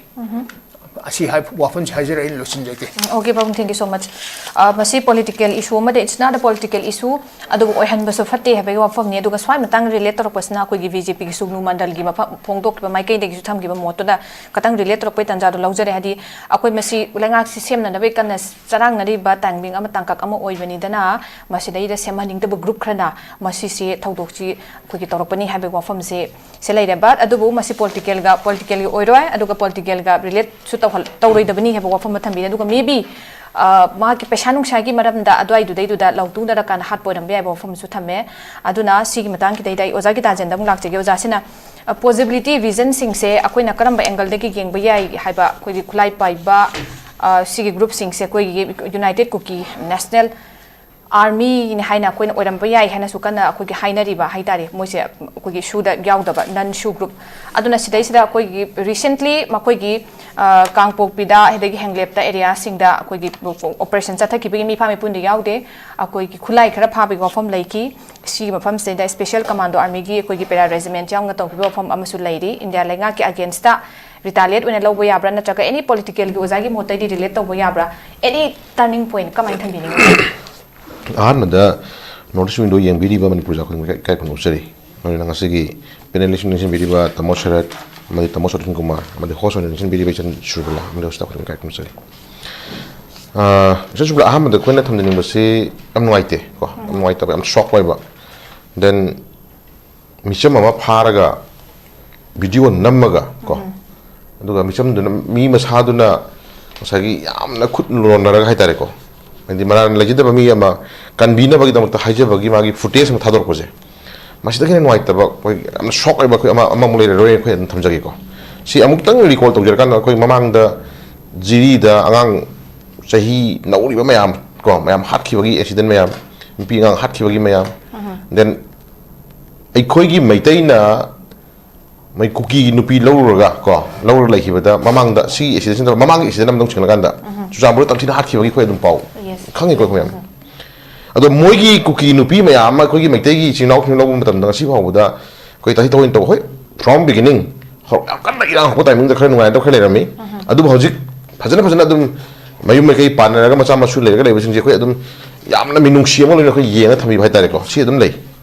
ꯑꯁꯤ ꯍꯥꯏ-, ꯋꯥꯐꯝꯁꯤ ꯍꯥꯏꯖꯔꯒ ꯑꯩꯅ ꯂꯣꯏꯁꯤꯟꯖꯒꯦ꯫ ꯎꯝ, okay, ꯄꯥꯕꯨꯡ, thank you so much꯫ ꯑ, ꯃꯁꯤ ꯄꯣꯂꯤꯇꯤꯀꯦꯜ ꯏꯁꯨ ꯑꯃꯗꯤ, it's not a political issue, ꯑꯗꯨꯕꯨ ꯑꯣꯏꯍꯟꯕꯁꯨ ꯐꯠꯇꯦ ꯍꯥꯏꯕꯒꯤ ꯋꯥꯐꯝꯅꯤ꯫ ꯑꯗꯨꯒ ꯁ꯭ꯋꯥꯏ ꯃꯇꯥꯡꯗ ꯔꯤꯂꯦꯠ ꯇꯧꯔꯛꯄꯁꯤꯅ ꯑꯩꯈꯣꯏꯒꯤ ꯕꯤ ꯖꯦ ꯄꯤꯒꯤ ꯁꯨꯒꯅꯨ ꯃꯟꯗꯜꯒꯤ ꯃꯐꯝ ꯐꯣꯡꯗꯣꯛꯈꯤꯕ ꯃꯥꯏꯀꯩꯗꯒꯤꯁꯨ ꯊꯝꯈꯤꯕ ꯃꯣꯠꯇꯨꯗ ꯈꯇꯪ ꯔꯤꯂꯦꯠ ꯇꯧꯔꯛꯄꯒꯤ ꯇꯥꯟꯖꯥꯗꯣ ꯂꯧꯖꯔꯦ꯫ ꯍꯥꯏꯗꯤ, ꯑꯩꯈꯣꯏ ꯃꯁꯤ ꯂꯩꯉꯥꯛꯁꯤ ꯁꯦꯝꯅꯅꯕꯒꯤ ꯀꯟꯅ ꯆꯔꯥꯡꯅꯔꯤꯕ ꯇꯥꯏꯃꯤꯡ ꯑꯃ, ꯇꯥꯡꯀꯛ ꯑꯃ ꯑꯣꯏꯕꯅꯤꯗꯅ, ꯃꯁꯤꯗꯩꯗ ꯁꯦꯝꯍꯟꯅꯤꯡꯗꯕ ꯒ꯭ꯔꯨꯞ ꯈꯔꯅ ꯃꯁꯤꯁꯦ ꯊꯧꯗꯣꯛꯁꯤ ꯑꯩꯈꯣꯏꯒꯤ ꯇꯧꯔꯛꯄꯅꯤ ꯍꯥꯏꯕꯒꯤ ꯋꯥꯐꯝꯁꯦ ꯁꯤ ꯂꯩꯔꯦ꯫ But ꯑꯗꯨꯕꯨ ꯃꯁꯤ ꯄꯣꯂꯤꯇꯤꯀꯦꯜꯒ, ꯄꯣꯂꯤꯇꯤꯀꯦꯜꯒꯤ ꯑꯣꯏꯔꯣꯏ, ꯑꯗꯨꯒ ꯄꯣꯂꯤꯇꯤꯀꯦꯜꯒ ꯔꯤꯂꯦꯠꯁꯨ ꯇꯧꯍꯜ-, ꯇꯧꯔꯣꯏꯗꯕꯅꯤ ꯍꯥꯏꯕ ꯋꯥꯐꯝ ꯑꯃ ꯊꯝꯕꯤꯔꯦ꯫ ꯑꯗꯨꯒ maybe, ꯑ, ꯃꯥꯒꯤ ꯄꯩꯁꯥ ꯅꯨꯡꯁꯥꯒꯤ ꯃꯔꯝꯗ ꯑꯗꯨꯋꯥꯏꯗꯨꯗꯩꯗꯨꯗ ꯂꯥꯎꯇꯨꯅꯔꯀꯥꯟꯗ ꯍꯥꯠꯄ ꯑꯣꯏꯔꯝꯕ ꯌꯥꯏ ꯍꯥꯏꯕ ꯋꯥꯐꯝ ꯑꯃꯁꯨ ꯊꯝꯃꯦ꯫ ꯑꯗꯨꯅ ꯁꯤꯒꯤ ꯃꯇꯥꯡꯒꯤꯗꯩꯗ ꯑꯩ ꯑꯣꯖꯥ ꯒꯤꯇꯥꯖꯦꯟꯗ ꯑꯃꯨꯛ ꯂꯥꯛꯆꯒꯦ꯫ ꯑꯣꯖꯥꯁꯤꯅ, ꯑ, possibility, reasonꯁꯤꯡꯁꯦ ꯑꯩꯈꯣꯏꯅ ꯀꯔꯝꯕ angle-ꯗꯒꯤ ꯌꯦꯡꯕ ꯌꯥꯏ ꯍꯥꯏꯕ, ꯑꯩꯈꯣꯏꯒꯤ ꯈꯨꯠꯂꯥꯏ ꯄꯥꯏꯕ, ꯑ, ꯁꯤꯒꯤ ꯒ꯭ꯔꯨꯞꯁꯤꯡꯁꯦ, ꯑꯩꯈꯣꯏꯒꯤ United Kuki National ꯑꯥꯔꯃꯤꯅꯤ ꯍꯥꯏꯅ ꯑꯩꯈꯣꯏꯅ ꯑꯣꯏꯔꯝꯕ ꯌꯥꯏ ꯍꯥꯏꯅꯁꯨ ꯀꯟꯅ ꯑꯩꯈꯣꯏꯒꯤ ꯍꯥꯏꯅꯔꯤꯕ ꯍꯥꯏꯇꯥꯔꯦ, ꯃꯣꯏꯁꯦ ꯑꯩꯈꯣꯏꯒꯤ ꯁꯨꯗ ꯌꯥꯎꯗꯕ, ꯅꯟ ꯁꯨ ꯒ꯭ꯔꯨꯞ꯫ ꯑꯗꯨꯅ ꯁꯤꯗꯩꯁꯤꯗ ꯑꯩꯈꯣꯏꯒꯤ ꯔꯤꯁꯦꯟꯠꯂꯤ ꯃꯈꯣꯏꯒꯤ, ꯑ, ꯀꯥꯡꯄꯣꯛꯄꯤꯗ ꯑꯗꯒꯤ ꯍꯦꯡꯂꯦꯞꯇ ꯑꯦꯔꯤꯌꯥꯁꯤꯡꯗ ꯑꯩꯈꯣꯏꯒꯤ ꯑꯣꯄꯔꯦꯁꯟ ꯆꯠꯊꯈꯤꯕꯒꯤ ꯃꯤꯐꯥ ꯃꯤꯄꯨꯟꯗꯤ ꯌꯥꯎꯗꯦ꯫ ꯑꯩꯈꯣꯏꯒꯤ ꯈꯨꯠꯂꯥꯏ ꯈꯔ ꯐꯥꯕꯒꯤ ꯋꯥꯐꯝ ꯂꯩꯈꯤ꯫ ꯁꯤꯒꯤ ꯃꯐꯝꯁꯤꯗꯩꯗ ꯁ꯭ꯄꯦꯁꯦꯜ ꯀꯃꯥꯟꯗꯣ ꯑꯥꯔꯃꯤꯒꯤ ꯑꯩꯈꯣꯏꯒꯤ ꯄꯦꯔꯥ ꯔꯦꯖꯤꯃꯦꯟꯠ ꯌꯥꯎꯅ ꯇꯧꯈꯤꯕ ꯋꯥꯐꯝ ꯑꯃꯁꯨ ꯂꯩꯔꯤ꯫ ꯏꯟꯗꯤꯌꯥ ꯂꯩꯉꯥꯛꯀꯤ ꯑꯒꯦꯟꯁꯇ ꯔꯤꯇꯥꯂꯤꯌꯦꯠ ꯑꯣꯏꯅ ꯂꯧꯕ ꯌꯥꯕ꯭ꯔꯥ, ꯅꯠꯇ꯭ꯔꯒ ꯑꯦꯅꯤ ꯄꯣꯂꯤꯇꯤꯀꯦꯜꯒꯤ ꯑꯣꯖꯥꯒꯤ ꯃꯣꯠꯇꯩꯗꯤ ꯔꯤꯂꯦꯠ ꯇꯧꯕ ꯌꯥꯕ꯭ꯔꯥ? ꯑꯦꯅꯤ ꯇꯔꯅꯤꯡ ꯄꯣꯏꯟꯠ ꯀꯃꯥꯏꯅ ꯊꯝꯕꯤꯅꯤꯡꯉꯤ? ꯑꯍꯥꯟꯕꯗ ꯅꯣꯔꯠ ꯏꯁ ꯋꯤꯡꯗꯣ ꯌꯦꯡꯕꯤꯔꯤꯕ ꯃꯅꯤꯄꯨꯔ ꯑꯣꯖꯥ ꯈꯨꯗꯤꯡꯃꯛ ꯏꯀꯥꯏ ꯈꯨꯝꯅꯖꯔꯤ꯫ ꯃꯔꯨ ꯑꯣꯏꯅ ꯉꯁꯤꯒꯤ ꯄꯦꯅꯦꯂꯤꯁ ꯅꯤꯡꯁꯤꯡꯕꯤꯔꯤꯕ ꯇꯥꯃꯣ ꯁꯔꯠ, ꯑꯃꯗꯤ ꯇꯥꯃꯣ ꯁꯔꯠ ꯀꯨꯃꯥꯔ, ꯑꯃꯗꯤ ꯍꯣꯁ ꯑꯣꯏꯅ ꯅꯤꯡꯁꯤꯡꯕꯤꯔꯤꯕ ꯏꯆꯟ ꯁꯨꯔꯕꯂꯥ, ꯑꯃꯗꯤ ꯍꯣꯁ ꯈꯨꯗꯤꯡꯃꯛ ꯏꯀꯥꯏ ꯈꯨꯝꯅꯖꯔꯤ꯫ ꯑꯥ, ꯏꯆꯟ ꯁꯨꯔꯕꯂꯥ, ꯑꯍꯥꯟꯕꯗ ꯑꯩꯈꯣꯏꯅ ꯊꯝꯖꯅꯤꯡꯕꯁꯤ ꯌꯥꯝ ꯅꯨꯡꯉꯥꯏꯇꯦ ꯀꯣ, ꯌꯥꯝ ꯅꯨꯡꯉꯥꯏꯇꯕ, ꯌꯥꯝ ꯁꯣꯛ ꯑꯣꯏꯕ꯫ ꯗꯦꯟ ꯃꯤꯆꯝ ꯑꯃ ꯐꯥꯔꯒ ꯚꯤꯗꯤꯑꯣ ꯅꯝꯃꯒ ꯀꯣ, ꯑꯗꯨꯒ ꯃꯤꯆꯝꯗꯨꯅ, ꯃꯤ ꯃꯁꯥꯗꯨꯅ ꯉꯁꯥꯏꯒꯤ ꯌꯥꯝꯅ ꯈꯨꯠ ꯂꯣꯟꯅꯔꯒ ꯍꯥꯏꯇꯥꯔꯦꯀꯣ, ꯍꯥꯏꯗꯤ ꯃꯔꯥꯜ ꯂꯩꯖꯗꯕ ꯃꯤ ꯑꯃ ꯀꯟꯕꯤꯅꯕꯒꯤꯗꯃꯛꯇ ꯍꯥꯏꯖꯕꯒꯤ ꯃꯥꯒꯤ ꯐꯨꯇꯦꯖ ꯑꯃ ꯊꯥꯗꯣꯔꯛꯄꯁꯦ, ꯃꯁꯤꯗꯒꯤ ꯍꯦꯟꯅ ꯅꯨꯡꯉꯥꯏꯇꯕ ꯑꯩꯈꯣꯏ ꯌꯥꯝꯅ ꯁꯣꯛ ꯑꯣꯏꯕ ꯑꯩꯈꯣꯏ ꯑꯃ, ꯑꯃꯃꯨꯛ ꯂꯩꯔꯔꯣꯏ꯫ ꯑꯩꯈꯣꯏ ꯑꯗꯨꯝ ꯊꯝꯖꯒꯦꯀꯣ꯫ ꯁꯤ ꯑꯃꯨꯛꯇꯪ ꯔꯤꯀꯣꯜ ꯇꯧꯖꯔꯀꯥꯟꯗ ꯑꯩꯈꯣꯏ ꯃꯃꯥꯡꯗ ꯖꯤꯔꯤꯗ ꯑꯉꯥꯡ ꯆꯍꯤ ꯅꯧꯔꯤꯕ ꯃꯌꯥꯝ ꯀꯣ, ꯃꯌꯥꯝ ꯍꯥꯠꯈꯤꯕꯒꯤ ꯑꯦꯛꯁꯤꯗꯦꯟ ꯃꯌꯥꯝ, ꯅꯨꯄꯤ ꯑꯉꯥꯡ ꯍꯥꯠꯈꯤꯕꯒꯤ ꯃꯌꯥꯝ, ꯗꯦꯟ ꯑꯩꯈꯣꯏꯒꯤ ꯃꯩꯇꯩꯅ ꯃꯩ ꯀꯨꯀꯤꯒꯤ ꯅꯨꯄꯤ ꯂꯧꯔꯨꯔꯒ ꯀꯣ, ꯂꯧꯔꯒ ꯂꯩꯈꯤꯕꯗ ꯃꯃꯥꯡꯗ ꯁꯤꯒꯤ ꯑꯦꯛꯁꯤꯗꯦꯟꯁꯤꯗ ꯃꯃꯥꯡꯒꯤ ꯑꯦꯛꯁꯤꯗꯦꯟ ꯑꯃꯗ ꯑꯃꯨꯛ ꯆꯤꯡꯂꯀꯥꯟꯗ ꯆꯨꯔꯆꯥꯟꯄꯨꯔꯗ ꯇꯝꯊꯤꯅ ꯍꯥꯠꯈꯤꯕꯒꯤ ꯑꯩꯈꯣꯏ ꯑꯗꯨꯝ ꯄꯥꯎ ꯈꯪꯉꯤꯀꯣ ꯑꯩꯈꯣꯏ ꯃꯌꯥꯝ꯫ ꯑꯗꯣ ꯃꯣꯏꯒꯤ ꯀꯨꯀꯤ ꯅꯨꯄꯤ ꯃꯌꯥꯝ ꯑꯃ ꯑꯩꯈꯣꯏꯒꯤ ꯃꯩꯇꯩꯒꯤ ꯏꯆꯤꯟ ꯏꯅꯥꯎꯁꯤꯡ ꯂꯧꯕ ꯃꯇꯝꯗ ꯉꯁꯤ ꯐꯥꯎꯕꯗ ꯑꯩꯈꯣꯏ ꯇꯥꯊꯤ ꯇꯥꯑꯣꯏꯅ ꯇꯧꯕ, ꯍꯣꯏ, from beginning, ꯍꯧꯔꯛ-, ꯌꯥꯝ ꯀꯟꯅ ꯏꯔꯥꯡ ꯍꯧꯔꯛꯄ ꯇꯥꯏꯃꯤꯡꯗ ꯈꯔ ꯅꯨꯡꯉꯥꯏꯅꯗꯕ ꯈꯔ ꯂꯩꯔꯝꯃꯤ꯫ ꯑꯗꯨꯕꯨ ꯍꯧꯖꯤꯛ ꯐꯖꯅ ꯐꯖꯅ ꯑꯗꯨꯝ ꯃꯌꯨꯝ ꯃꯀꯩ ꯄꯥꯟꯅꯔꯒ ꯃꯆꯥ ꯃꯁꯨ ꯂꯩꯔꯒ ꯂꯩꯕꯁꯤꯡꯁꯦ ꯑꯩꯈꯣꯏ ꯑꯗꯨꯝ ꯌꯥꯝꯅ ꯃꯤꯅꯨꯡꯁꯤ ꯑꯃ ꯂꯣꯏꯅ ꯑꯩꯈꯣꯏ ꯌꯦꯡꯉ ꯊꯝꯕꯤꯕ ꯍꯥꯏꯇꯥꯔꯦꯀꯣ꯫ ꯁꯤ ꯑꯗꯨꯝ ꯂꯩ꯫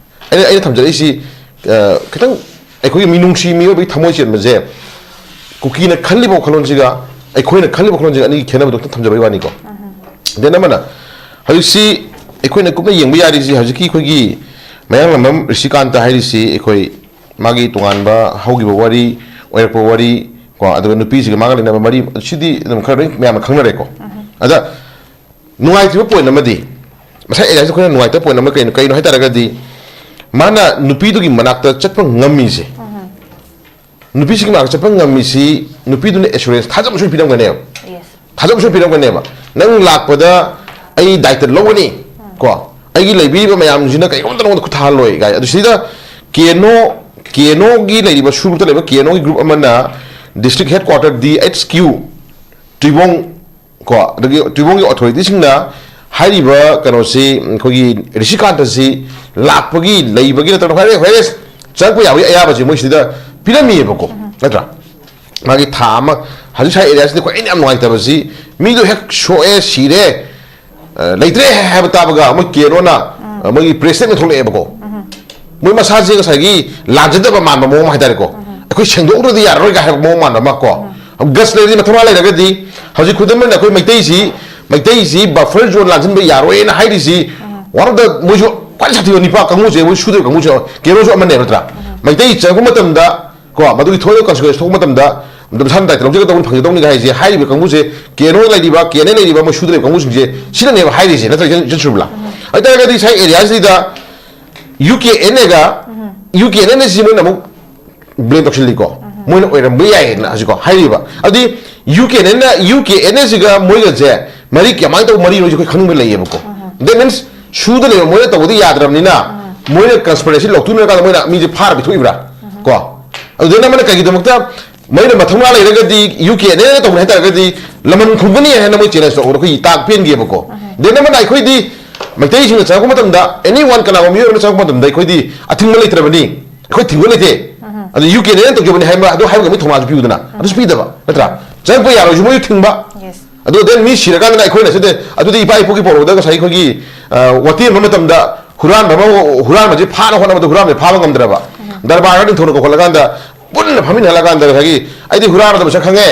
ꯑꯩꯅ, ꯑꯩꯅ ꯊꯝꯖꯔꯛꯏꯁꯤ, ꯑ, ꯈꯤꯇꯪ ꯑꯩꯈꯣꯏꯒꯤ ꯃꯤꯅꯨꯡꯁꯤ ꯃꯤꯑꯣꯏꯕꯒꯤ ꯊꯃꯣꯏ ꯆꯦꯟꯕꯁꯦ ꯀꯨꯀꯤꯅ ꯈꯜꯂꯤꯕ ꯋꯥꯈꯜꯂꯣꯟꯁꯤꯒ ꯑꯩꯈꯣꯏꯅ ꯈꯜꯂꯤꯕ ꯋꯥꯈꯜꯂꯣꯟꯁꯤꯒ ꯑꯅꯤꯒꯤ ꯈꯦꯠꯅꯕꯗꯣ ꯈꯤꯇꯪ ꯊꯝꯖꯕꯒꯤ ꯋꯥꯅꯤꯀꯣ꯫ ꯗꯦꯟ ꯑꯃꯅ ꯍꯧꯖꯤꯛꯁꯤ ꯑꯩꯈꯣꯏꯅ ꯀꯨꯞꯅ ꯌꯦꯡꯕ ꯌꯥꯔꯤꯁꯤ ꯍꯧꯖꯤꯛꯀꯤ ꯑꯩꯈꯣꯏꯒꯤ ꯃꯌꯥꯡꯂꯝꯕꯝ ꯔꯤꯁꯤꯀꯥꯟꯇ ꯍꯥꯏꯔꯤꯁꯤ ꯑꯩꯈꯣꯏ ꯃꯥꯒꯤ ꯇꯣꯉꯥꯟꯕ ꯍꯧꯈꯤꯕ ꯋꯥꯔꯤ, ꯑꯣꯏꯔꯛꯄ ꯋꯥꯔꯤ ꯀꯣ, ꯑꯗꯨꯒ ꯅꯨꯄꯤꯁꯤꯒ ꯃꯥꯒ ꯂꯩꯅꯕ ꯃꯔꯤ, ꯁꯤꯗꯤ ꯑꯗꯨꯝ ꯈꯔ ꯂꯣꯏ ꯃꯌꯥꯝꯅ ꯈꯪꯅꯔꯦꯀꯣ꯫ ꯑꯗ ꯅꯨꯡꯉꯥꯏꯇ꯭ꯔꯤꯕ ꯄꯣꯏꯟ ꯑꯃꯗꯤ, ꯉꯁꯥꯏ ꯑꯦꯂꯥꯏꯟꯁꯇ ꯑꯩꯈꯣꯏꯅ ꯅꯨꯡꯉꯥꯏꯇꯕ ꯄꯣꯏꯟ ꯑꯃ ꯀꯩꯅꯣ, ꯀꯩꯅꯣ ꯍꯥꯏ ꯇꯥꯔꯒꯗꯤ, ꯃꯥꯅ ꯅꯨꯄꯤꯗꯨꯒꯤ ꯃꯅꯥꯛꯇ ꯆꯠꯄ ꯉꯝꯃꯤꯁꯦ, ꯅꯨꯄꯤꯁꯤꯒꯤ ꯃꯅꯥꯛꯇ ꯆꯠꯄ ꯉꯝꯃꯤꯁꯤ ꯅꯨꯄꯤꯗꯨꯅ ꯑꯦꯁꯨꯔꯦꯟꯁ, ꯊꯥꯖꯕ ꯁꯣꯏꯅ ꯄꯤꯔꯝꯒꯅꯦꯕ꯫ ꯊꯥꯖꯕ ꯁꯣꯏꯅ ꯄꯤꯔꯝꯒꯅꯦꯕ꯫ "ꯅꯪ ꯂꯥꯛꯄꯗ ꯑꯩ ꯗꯥꯏꯇ ꯂꯧꯒꯅꯤ, ꯀꯣ, ꯑꯩꯒꯤ ꯂꯩꯕꯤꯔꯤꯕ ꯃꯌꯥꯝꯁꯤꯅ ꯀꯩꯒꯨꯝꯕꯗ ꯅꯉꯣꯟꯗ ꯈꯨꯠ ꯊꯥꯍꯜꯂꯣꯏ ꯀꯥꯏ꯫ ꯑꯗꯨ ꯁꯤꯗ ꯀꯦꯅꯣ, ꯀꯦꯅꯣꯒꯤ ꯂꯩꯔꯤꯕ ꯁꯨ ꯒ꯭ꯔꯨꯞꯇ ꯂꯩꯕ ꯀꯦꯅꯣꯒꯤ ꯒ꯭ꯔꯨꯞ ꯑꯃꯅ district headquarter D H Q ꯇꯨꯏꯕꯣꯡ ꯀꯣ, ꯑꯗꯒꯤ ꯇꯨꯏꯕꯣꯡꯒꯤ ꯑꯣꯊꯣꯔꯤꯇꯤꯁꯤꯡꯅ ꯍꯥꯏꯔꯤꯕ ꯀꯩꯅꯣꯁꯤ, ꯑꯩꯈꯣꯏꯒꯤ ꯔꯤꯁꯤꯀꯥꯟꯇꯁꯤ ꯂꯥꯛꯄꯒꯤ, ꯂꯩꯕꯒꯤ ꯅꯠꯇ꯭ꯔꯒ ꯍꯥꯏꯔꯦ ꯍꯥꯏꯔꯦ ꯆꯪꯉꯛꯄ ꯌꯥꯕꯒꯤ ꯑꯌꯥꯕꯁꯤ ꯃꯣꯏ ꯁꯤꯗ ꯄꯤꯔꯝꯃꯤꯑꯕꯀꯣ, ꯅꯠꯇ꯭ꯔꯥ? ꯃꯥꯒꯤ ꯊꯥ ꯑꯃ, ꯍꯧꯖꯤꯛ ꯁ꯭ꯋꯥꯏ ꯑꯦꯔꯤꯌꯥꯁꯤꯗ ꯑꯩꯈꯣꯏ ꯑꯩꯅ ꯌꯥꯝ ꯅꯨꯡꯉꯥꯏꯇꯕꯁꯤ, ꯃꯤꯗꯣ ꯍꯦꯛ ꯁꯣꯛꯑꯦ, ꯁꯤꯔꯦ, ꯑ, ꯂꯩꯇ꯭ꯔꯦ ꯍꯥꯏꯕ ꯇꯥꯕꯒ ꯃꯣꯏ ꯀꯦꯅꯣꯅ, ꯑ, ꯃꯣꯏꯒꯤ ꯄ꯭ꯔꯦꯁ ꯁ꯭ꯇꯦꯠꯃꯦꯟ ꯊꯣꯛꯂꯛꯑꯦꯕꯀꯣ꯫ ꯃꯣꯏ ꯃꯁꯥꯁꯦ ꯉꯁꯥꯏꯒꯤ ꯂꯥꯟꯖꯗꯕ ꯃꯥꯟꯕ ꯃꯑꯣꯡ ꯍꯥꯏꯇꯥꯔꯦꯀꯣ꯫ ꯑꯩꯈꯣꯏ ꯁꯦꯡꯗꯣꯛꯇ꯭ꯔꯗꯤ ꯌꯥꯔꯔꯣꯏꯒ ꯍꯥꯏꯕ ꯃꯑꯣꯡ ꯃꯥꯟꯕ ꯑꯃ ꯀꯣ꯫ ꯒꯠꯁ ꯂꯩꯔꯗꯤ, ꯃꯊꯧꯅꯥ ꯂꯩꯔꯒꯗꯤ, ꯍꯧꯖꯤꯛ ꯈꯨꯗꯝ ꯑꯣꯏꯅ ꯑꯩꯈꯣꯏ ꯃꯩꯇꯩꯁꯤ, ꯃꯩꯇꯩꯁꯤ buffer zone ꯂꯥꯟꯁꯤꯟꯕ ꯌꯥꯔꯣꯏꯅ ꯍꯥꯏꯔꯤꯁꯤ, one of the, ꯃꯣꯏꯁꯨ ꯈ꯭ꯋꯥꯏ ꯁꯥꯊꯤꯕ ꯅꯤꯄꯥ ꯀꯥꯡꯕꯨꯁꯦ, ꯃꯣꯏ ꯁꯨꯗ꯭ꯔꯤꯕ ꯀꯥꯡꯕꯨꯁꯦ, ꯀꯦꯅꯣꯁꯨ ꯑꯃꯅꯦꯕ ꯅꯠꯇ꯭ꯔꯥ? ꯃꯩꯇꯩ ꯆꯪꯉꯛꯄ ꯃꯇꯝꯗ ꯀꯣ, ꯃꯗꯨꯒꯤ ꯊꯣꯛꯏꯕ consequence ꯊꯣꯛꯄ ꯃꯇꯝꯗ, ꯃꯗꯨ ꯃꯁꯥꯅ ꯗꯥꯏꯇ ꯂꯧꯖꯒꯗꯧꯕꯅꯤ, ꯐꯪꯖꯒꯗꯧꯅꯤ ꯍꯥꯏꯁꯦ, ꯍꯥꯏꯔꯤꯕ ꯀꯥꯡꯕꯨꯁꯦ, ꯀꯦꯅꯣ ꯂꯩꯔꯤꯕ, ꯀꯦꯅꯦ ꯂꯩꯔꯤꯕ, ꯃꯣꯏ ꯁꯨꯗ꯭ꯔꯤꯕ ꯀꯥꯡꯕꯨꯁꯤꯡꯁꯦ, ꯁꯤꯅꯅꯦꯕ ꯍꯥꯏꯔꯤꯁꯦ, ꯅꯠꯇ꯭ꯔꯥ, ꯏꯆꯟ, ꯏꯆꯟ ꯁꯨꯔꯕꯂꯥ? ꯑꯗꯨ ꯑꯣꯏꯇꯥꯔꯒꯗꯤ ꯉꯁꯥꯏ ꯑꯦꯔꯤꯌꯥꯁꯤꯗ ꯌꯨ ꯀꯦ ꯑꯦꯟ ꯑꯦꯒ, ꯌꯨ ꯀꯦ ꯑꯦꯟ ꯑꯦꯅ ꯁꯤ ꯃꯣꯏꯅ ꯑꯃꯨꯛ ꯕ꯭ꯂꯦꯝ ꯇꯧꯁꯤꯜꯂꯤꯀꯣ꯫ ꯃꯣꯏꯅ ꯑꯣꯏꯔꯝꯕ ꯌꯥꯏꯌꯦꯅ ꯍꯧꯖꯤꯛꯀꯣ ꯍꯥꯏꯔꯤꯕ꯫ ꯑꯗꯨꯗꯤ ꯌꯨ ꯀꯦ ꯑꯦꯟ ꯑꯦꯅ, ꯌꯨ ꯀꯦ ꯑꯦꯟ ꯑꯦꯁꯤꯒ ꯃꯣꯏꯒꯁꯦ ꯃꯔꯤ ꯀꯃꯥꯏꯅ ꯇꯧꯕ ꯃꯔꯤꯅꯣ ꯍꯥꯏꯁꯦ ꯑꯩꯈꯣꯏ ꯈꯪꯅꯤꯡꯕ ꯂꯩꯌꯦꯕꯀꯣ꯫ That means ꯁꯨꯗ ꯂꯩꯕ ꯃꯣꯏꯅ ꯇꯧꯕꯗꯤ ꯌꯥꯗ꯭ꯔꯕꯅꯤꯅ, ꯃꯣꯏꯅ conspiracy ꯂꯧꯊꯣꯛꯅꯔꯀꯥꯟꯗ ꯃꯣꯏꯅ ꯃꯤꯁꯦ ꯐꯥꯔ ꯄꯤꯊꯣꯛꯏꯕ꯭ꯔꯥ? ꯀꯣ? ꯑꯗꯨꯗꯩꯅ ꯑꯃꯅ ꯀꯩꯒꯤꯗꯃꯛꯇ ꯃꯣꯏꯅ ꯃꯊꯧꯅꯥ ꯂꯩꯔꯒꯗꯤ ꯌꯨ ꯀꯦ ꯑꯦꯟ ꯑꯦꯅ ꯇꯧꯕꯅꯤ ꯍꯥꯏꯇꯥꯔꯒꯗꯤ ꯂꯃꯟ ꯈꯨꯝꯒꯅꯤ ꯍꯥꯏꯅ ꯃꯣꯏ ꯆꯦꯂꯦꯟꯖ ꯇꯧꯕꯗꯣ ꯑꯩꯈꯣꯏ ꯇꯥꯛ ꯄꯦꯟꯒꯦꯕꯀꯣ꯫ Then ꯑꯃꯅ ꯑꯩꯈꯣꯏꯗꯤ ꯃꯩꯇꯩꯁꯤꯡꯅ ꯆꯪꯉꯛꯄ ꯃꯇꯝꯗ, ꯑꯦꯅꯤ ꯋꯥꯟ, ꯀꯅꯥꯒꯨꯝꯕ ꯃꯤꯑꯣꯏ ꯑꯃꯅ ꯆꯪꯉꯛꯄ ꯃꯇꯝꯗ ꯑꯩꯈꯣꯏꯗꯤ ꯑꯊꯤꯡꯕ ꯂꯩꯇ꯭ꯔꯕꯅꯤ, ꯑꯩꯈꯣꯏ ꯊꯤꯡꯕ ꯂꯩꯇꯦ꯫ ꯑꯗꯨ ꯌꯨ ꯀꯦ ꯑꯦꯟ ꯑꯦꯅ ꯇꯧꯖꯕꯅꯤ ꯍꯥꯏꯕ ꯑꯗꯨ ꯍꯥꯏꯕꯒꯤ ꯊꯧꯅꯥꯁꯨ ꯄꯤꯌꯨꯗꯅ, ꯑꯗꯨꯁꯨ ꯄꯤꯗꯕ ꯅꯠꯇ꯭ꯔꯥ? ꯆꯪꯉꯛꯄ ꯌꯥꯔꯣꯏꯁꯨ ꯃꯣꯏꯁꯨ ꯊꯤꯡꯕ꯫ Yes. ꯑꯗꯨ then ꯃꯤ ꯁꯤꯔꯀꯥꯟꯗ ꯑꯩꯈꯣꯏꯅ ꯁꯤꯗ, ꯑꯗꯨꯗꯤ ꯏꯄꯥ ꯏꯄꯨꯒꯤ ꯄꯧꯔꯛꯗ ꯉꯁꯥꯏ ꯑꯩꯈꯣꯏꯒꯤ, ꯑ, ꯋꯥꯇꯦꯝꯕ ꯃꯇꯝꯗ ꯍꯨꯔꯥꯟꯕ ꯑꯃ, ꯍꯨꯔꯥꯟꯕꯁꯦ ꯐꯥꯅ ꯍꯣꯠꯅꯕꯗ ꯍꯨꯔꯥꯟꯕꯁꯦ ꯐꯥꯕ ꯉꯝꯗ꯭ꯔꯕ, ꯗꯔꯕꯥꯔꯒ ꯅꯤꯡꯊꯧꯅ ꯀꯧꯈꯠꯂꯀꯥꯟꯗ ꯄꯨꯟꯅ ꯐꯝꯃꯤꯟꯅꯍꯜꯂꯀꯥꯟꯗ ꯉꯁꯥꯏꯒꯤ, "ꯑꯩꯗꯤ ꯍꯨꯔꯥꯟꯕꯗ ꯃꯁꯛ ꯈꯪꯉꯦ,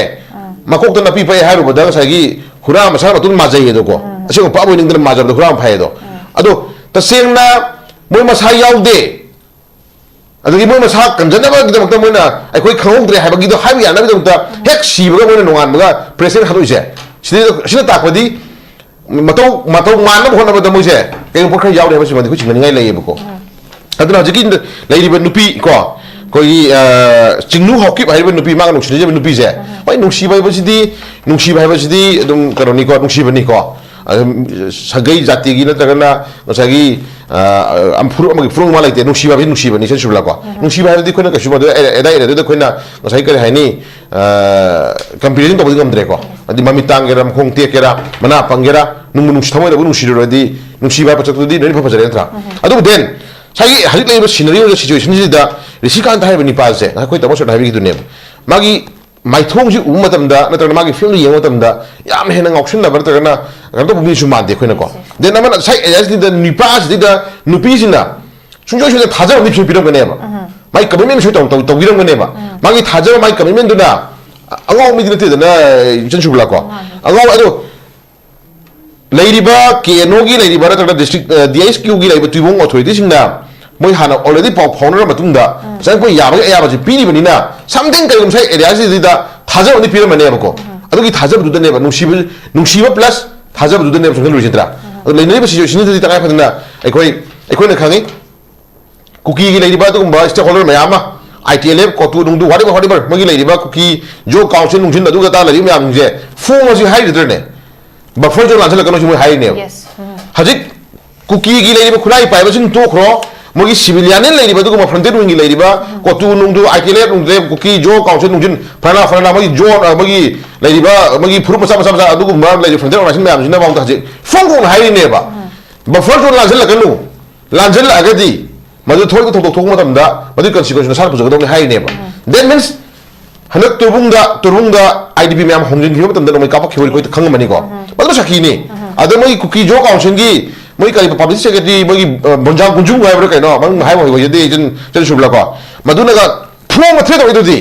ꯃꯀꯣꯛꯇ ꯅꯥꯄꯤ ꯄꯛꯑꯦ" ꯍꯥꯏꯔꯨꯕꯗ ꯉꯁꯥꯏꯒꯤ ꯍꯨꯔꯥꯟꯕ ꯃꯁꯥ ꯃꯇꯨꯡ ꯃꯥꯖꯩꯌꯦꯗꯣꯀꯣ꯫ ꯑꯁꯦꯡꯕ ꯄꯥꯞ ꯑꯣꯏꯅꯤꯡꯗꯅ ꯃꯥꯖꯕꯗ ꯍꯨꯔꯥꯟꯕ ꯐꯩꯌꯦꯗꯣ꯫ ꯑꯗꯣ ꯇꯁꯦꯡꯅ ꯃꯣꯏ ꯃꯁꯥ ꯌꯥꯎꯗꯦ꯫ ꯑꯗꯒꯤ ꯃꯣꯏ ꯃꯁꯥ ꯀꯟꯖꯅꯕꯒꯤꯗꯃꯛꯇ ꯃꯣꯏꯅ ꯑꯩꯈꯣꯏ ꯈꯪꯍꯧꯗ꯭ꯔꯦ ꯍꯥꯏꯕꯒꯤꯗꯣ ꯍꯥꯏꯕ ꯌꯥꯅꯕꯒꯤꯗꯃꯛꯇ ꯍꯦꯛ ꯁꯤꯕꯒ ꯃꯣꯏꯅ ꯅꯣꯡꯉꯥꯟꯕꯒ ꯄ꯭ꯔꯦꯁ ꯍꯥꯠꯇꯣꯛꯏꯁꯦ꯫ ꯁꯤꯗ, ꯁꯤꯅ ꯇꯥꯛꯄꯗꯤ ꯃꯇꯧ, ꯃꯇꯧ ꯃꯥꯟꯅꯕ ꯍꯣꯠꯅꯕꯗ ꯃꯣꯏꯁꯦ ꯀꯩꯒꯨꯝꯕ ꯈꯔ ꯌꯥꯎꯔꯦ ꯍꯥꯏꯕꯁꯤꯃꯗꯤ ꯑꯩꯈꯣꯏ ꯆꯤꯡꯅꯅꯤꯡꯉꯥꯏ ꯂꯩꯌꯦꯕꯀꯣ꯫ ꯑꯗꯨꯅ ꯍꯧꯖꯤꯛꯀꯤ ꯂꯩꯔꯤꯕ ꯅꯨꯄꯤ ꯀꯣ, ꯑꯩꯈꯣꯏꯒꯤ, ꯑ, ꯆꯤꯡꯅꯨ ꯍꯥꯎꯀꯤꯞ ꯍꯥꯏꯔꯤꯕ ꯅꯨꯄꯤ, ꯃꯥꯒ ꯅꯨꯡꯁꯤꯅꯖꯕ ꯅꯨꯄꯤꯁꯦ, ꯍꯣꯏ, ꯅꯨꯡꯁꯤꯕ ꯍꯥꯏꯕꯁꯤꯗꯤ, ꯅꯨꯡꯁꯤꯕ ꯍꯥꯏꯕꯁꯤꯗꯤ ꯑꯗꯨꯝ ꯀꯩꯅꯣꯅꯤꯀꯣ, ꯅꯨꯡꯁꯤꯕꯅꯤꯀꯣ꯫ ꯑꯗꯨꯝ ꯁꯥꯒꯩ ꯖꯥꯇꯤꯒꯤ ꯅꯠꯇ꯭ꯔꯒꯅ ꯉꯁꯥꯏꯒꯤ, ꯑ, ꯑ, ꯐꯨꯔꯨꯞ ꯑꯃꯒꯤ ꯐꯨꯔꯨꯞ ꯑꯃ ꯂꯩꯇꯦ꯫ ꯅꯨꯡꯁꯤꯕ ꯍꯥꯏꯕꯁꯤ ꯅꯨꯡꯁꯤꯕꯅꯤ, ꯏꯆꯟ ꯁꯨꯕꯂꯥꯀꯣ꯫ ꯅꯨꯡꯁꯤꯕ ꯍꯥꯏꯕꯗꯤ ꯑꯩꯈꯣꯏꯅ ꯀꯩꯁꯨ ꯃꯗꯨ ꯑꯦꯗꯥ ꯑꯦꯔꯤꯌꯥꯗꯨꯗ ꯑꯩꯈꯣꯏꯅ ꯉꯁꯥꯏ ꯀꯔꯤ ꯍꯥꯏꯅꯤ, ꯀꯝꯄꯦꯔꯤꯖꯟ ꯇꯧꯕꯗꯤ ꯉꯝꯗ꯭ꯔꯦꯀꯣ꯫ ꯍꯥꯏꯗꯤ ꯃꯃꯤꯠ ꯇꯥꯡꯒꯦꯔꯥ, ꯃꯈꯣꯡ ꯇꯦꯛꯀꯦꯔꯥ, ꯃꯅꯥ ꯄꯪꯒꯦꯔꯥ, ꯅꯨꯡꯕꯨ ꯅꯨꯡꯁꯤ, ꯊꯃꯣꯏꯗꯕꯨ ꯅꯨꯡꯁꯤꯔꯨꯔꯗꯤ, ꯅꯨꯡꯁꯤꯕ ꯍꯥꯏꯕ ꯄꯣꯠꯁꯛꯇꯨꯗꯤ ꯂꯣꯏꯅ ꯏꯐ ꯐꯖꯔꯦ ꯅꯠꯇ꯭ꯔꯥ? ꯑꯗꯨꯕꯨ ꯗꯦꯟ ꯉꯁꯥꯏꯒꯤ ꯍꯧꯖꯤꯛ ꯂꯩꯔꯤꯕ ꯁꯤꯅꯔꯤ ꯑꯣꯏꯕ ꯁꯤꯆꯨꯋꯦꯁꯟꯁꯤꯗ ꯔꯤꯁꯤꯀꯥꯟꯇ ꯍꯥꯏꯔꯤꯕ ꯅꯤꯄꯥꯁꯦ, ꯉꯁꯥꯏ ꯑꯩꯈꯣꯏ ꯇꯥꯃꯣ ꯁꯣꯠꯅ ꯍꯥꯏꯕꯤꯈꯤꯗꯨꯅꯦꯕ, ꯃꯥꯒꯤ ꯃꯥꯏꯊꯣꯡꯁꯤ ꯎꯕ ꯃꯇꯝꯗ ꯅꯠꯇ꯭ꯔꯒꯅ ꯃꯥꯒꯤ ꯐꯤꯂꯝꯗꯨ ꯌꯦꯡꯕ ꯃꯇꯝꯗ ꯌꯥꯝ ꯍꯦꯟꯅ ꯉꯥꯎꯁꯤꯟꯅꯕ ꯅꯠꯇ꯭ꯔꯒꯅ ꯀꯩꯅꯣ ꯇꯧꯕ ꯃꯤꯁꯨ ꯃꯥꯟꯗꯦ ꯑꯩꯈꯣꯏꯅꯀꯣ꯫ ꯗꯦꯟ ꯑꯃꯅ ꯉꯁꯥꯏ ꯑꯦꯔꯤꯌꯥꯁꯤꯗ ꯅꯤꯄꯥꯁꯤꯗ ꯅꯨꯄꯤꯁꯤꯅ ꯁꯨꯡꯁꯣꯏ ꯁꯣꯏꯗꯅ ꯊꯥꯖꯕ ꯑꯃꯗꯤ ꯁꯣꯏ ꯄꯤꯔꯝꯒꯅꯦꯕ꯫ ꯃꯥꯒꯤ ꯀꯃꯤꯠꯃꯦꯟ ꯁꯣꯏ ꯇꯧ-, ꯇꯧ-, ꯇꯧꯕꯤꯔꯝꯒꯅꯦꯕ꯫ ꯃꯥꯒꯤ ꯊꯥꯖꯕ, ꯃꯥꯒꯤ ꯀꯃꯤꯠꯃꯦꯟꯗꯨꯅ ꯑꯉꯥꯎꯕ ꯃꯤꯗꯤ ꯅꯠꯇꯦꯗꯅ, ꯏꯆꯟ ꯁꯨꯕꯂꯥꯀꯣ꯫ ꯑꯉꯥꯎꯕ ꯑꯗꯣ ꯂꯩꯔꯤꯕ ꯀꯦ ꯑꯦꯟ ꯑꯣꯒꯤ ꯂꯩꯔꯤꯕ ꯅꯠꯇ꯭ꯔꯒ ꯗꯤꯁꯇ꯭ꯔꯤꯛ, ꯑ, ꯗꯤ ꯑꯩꯆ ꯀ꯭ꯌꯨꯒꯤ ꯂꯩꯔꯤꯕ ꯇꯨꯏꯕꯣꯡ ꯑꯣꯊꯣꯔꯤꯇꯤꯁꯤꯡꯅ ꯃꯣꯏ ꯍꯥꯟꯅ ꯑꯣꯜꯔꯦꯗꯤ ꯄꯥꯎ ꯐꯥꯎꯅꯔ ꯃꯇꯨꯡꯗ ꯉꯁꯥꯏ ꯑꯩꯈꯣꯏ ꯌꯥꯕꯒꯤ ꯑꯌꯥꯕꯁꯤ ꯄꯤꯔꯤꯕꯅꯤꯅ something ꯀꯔꯤꯒꯨꯝꯕ ꯉꯁꯥꯏ ꯑꯦꯔꯤꯌꯥꯁꯤꯗ ꯊꯥꯖꯕ ꯑꯃꯗꯤ ꯄꯤꯔꯝꯃꯅꯦꯕꯀꯣ꯫ ꯑꯗꯨꯒꯤ ꯊꯥꯖꯕꯗꯨꯗꯅꯦꯕ ꯅꯨꯡꯁꯤꯕ, ꯅꯨꯡꯁꯤꯕ ꯄ꯭ꯂꯁ ꯊꯥꯖꯕꯗꯨꯗꯅꯦꯕ ꯆꯪꯁꯤꯜꯂꯨꯔꯤꯁꯤꯗ꯭ꯔꯥ꯫ ꯑꯗꯨ ꯂꯩꯅꯔꯤꯕ ꯁꯤꯆꯨꯋꯦꯁꯟꯁꯤꯗꯗꯤ ꯇꯉꯥꯏ ꯐꯗꯅ ꯑꯩꯈꯣꯏ, ꯑꯩꯈꯣꯏꯅ ꯈꯪꯉꯤ, ꯀꯨꯀꯤꯒꯤ ꯂꯩꯔꯤꯕ ꯑꯗꯨꯒꯨꯝꯕ ꯁ꯭ꯇꯦꯛꯍꯣꯜꯗꯔ ꯃꯌꯥꯝ ꯑꯃ, I T L F, COTU ꯅꯨꯡꯗꯨ, whatever, whatever, ꯃꯣꯏꯒꯤ ꯂꯩꯔꯤꯕ ꯀꯨꯀꯤ ꯖꯣ ꯀꯥꯎꯟꯁꯤꯜ ꯅꯨꯡꯁꯤꯜ ꯑꯗꯨꯒ ꯑꯗꯥ ꯂꯩꯔꯤꯕ ꯃꯌꯥꯝꯁꯤꯡꯁꯦ ꯐꯣꯡ ꯑꯁꯤ ꯍꯥꯏꯔꯤꯗ꯭ꯔꯅꯦ? ꯕꯐꯔ ꯖꯣꯟ ꯂꯥꯟꯁꯤꯜꯂꯛꯀꯅꯨ ꯁꯤ ꯃꯣꯏ ꯍꯥꯏꯔꯤꯅꯦꯕ꯫ ꯍꯧꯖꯤꯛ ꯀꯨꯀꯤꯒꯤ ꯂꯩꯔꯤꯕ ꯈꯨꯠꯂꯥꯏ ꯄꯥꯏꯕꯁꯤꯡ ꯇꯣꯛꯈ꯭ꯔꯣ, ꯃꯣꯏꯒꯤ ꯁꯤꯚꯤꯂꯤꯌꯥꯟ ꯂꯩꯔꯤꯕ ꯑꯗꯨꯒꯨꯝꯕ ꯐ꯭ꯔꯟꯇꯦꯠ ꯋꯤꯡꯒꯤ ꯂꯩꯔꯤꯕ ꯀꯣꯇꯨ ꯅꯨꯡꯗꯨ, ꯑꯥꯏ ꯇꯤ ꯑꯦꯜ ꯑꯦꯐ ꯅꯨꯡꯗꯨ, ꯀꯨꯀꯤ ꯖꯣ ꯀꯥꯎꯟꯁꯤꯜ ꯅꯨꯡꯁꯤꯜ, ꯐꯔꯅꯥ ꯐꯔꯅꯥ ꯃꯣꯏꯒꯤ ꯖꯣꯟ, ꯑ, ꯃꯣꯏꯒꯤ ꯂꯩꯔꯤꯕ ꯃꯣꯏꯒꯤ ꯐꯨꯔꯨꯞ ꯃꯆꯥ ꯃꯆꯥ ꯃꯆꯥ ꯑꯗꯨꯒꯨꯝꯕ ꯂꯩꯔꯤꯕ ꯐ꯭ꯔꯟꯇꯦꯠ ꯑꯣꯔꯒꯅꯥꯏꯖꯦꯁꯟ ꯃꯌꯥꯝꯁꯤꯅ ꯃꯉꯣꯟꯗ ꯍꯧꯖꯤꯛ ꯐꯣꯡ ꯐꯣꯡꯅ ꯍꯥꯏꯔꯤꯅꯦꯕ꯫ ꯕꯐꯔ ꯖꯣꯟ ꯂꯥꯟꯁꯤꯜꯂꯛꯀꯅꯨ, ꯂꯥꯟꯁꯤꯜꯂꯛꯑꯒꯗꯤ ꯃꯗꯨ ꯊꯣꯛꯂꯛꯄ ꯊꯧꯗꯣꯛ ꯊꯣꯛꯄ ꯃꯇꯝꯗ ꯃꯗꯨꯒꯤ ꯀꯟꯁꯤꯀ꯭ꯋꯦꯟꯁ ꯅꯁꯥꯅ ꯄꯨꯖꯒꯗꯧꯅꯤ ꯍꯥꯏꯔꯤꯅꯦꯕ꯫ That means ꯍꯟꯗꯛ ꯇꯨꯔꯕꯨꯡꯗ, ꯇꯨꯔꯕꯨꯡꯗ ꯑꯥꯏ ꯗꯤ ꯄꯤ ꯃꯌꯥꯝ ꯍꯣꯡꯖꯤꯟꯈꯤꯕ ꯃꯇꯝꯗ ꯅꯣꯡꯃꯩ ꯀꯥꯞꯄꯛꯈꯤꯕ ꯑꯩꯈꯣꯏ ꯈꯪꯉꯝꯃꯅꯤꯀꯣ꯫ ꯃꯗꯨ ꯁꯥꯈꯤꯅꯤ꯫ ꯑꯗ ꯃꯣꯏꯒꯤ ꯀꯨꯀꯤ ꯖꯣ ꯀꯥꯎꯟꯁꯤꯜꯒꯤ ꯃꯣꯏ ꯀꯔꯤ ꯄꯕ꯭ꯂꯤꯁꯤꯇꯤ ꯁꯦꯀ꯭ꯔꯦꯇꯔꯤ, ꯃꯣꯏꯒꯤ, ꯑ, ꯕꯣꯟꯖꯥꯡ ꯀꯨꯟꯖꯨꯡ ꯍꯥꯏꯕ꯭ꯔꯥ ꯀꯩꯅꯣ, ꯃꯃꯤꯡ ꯍꯥꯏꯕ ꯍꯩꯖꯗꯦ, ꯏꯆꯟ, ꯏꯆꯟ ꯁꯨꯕꯂꯥꯀꯣ꯫ ꯃꯗꯨꯅꯒ ꯐꯣꯡꯅ ꯊ꯭ꯔꯦꯠ ꯇꯧꯔꯛꯏꯗꯨꯗꯤ꯫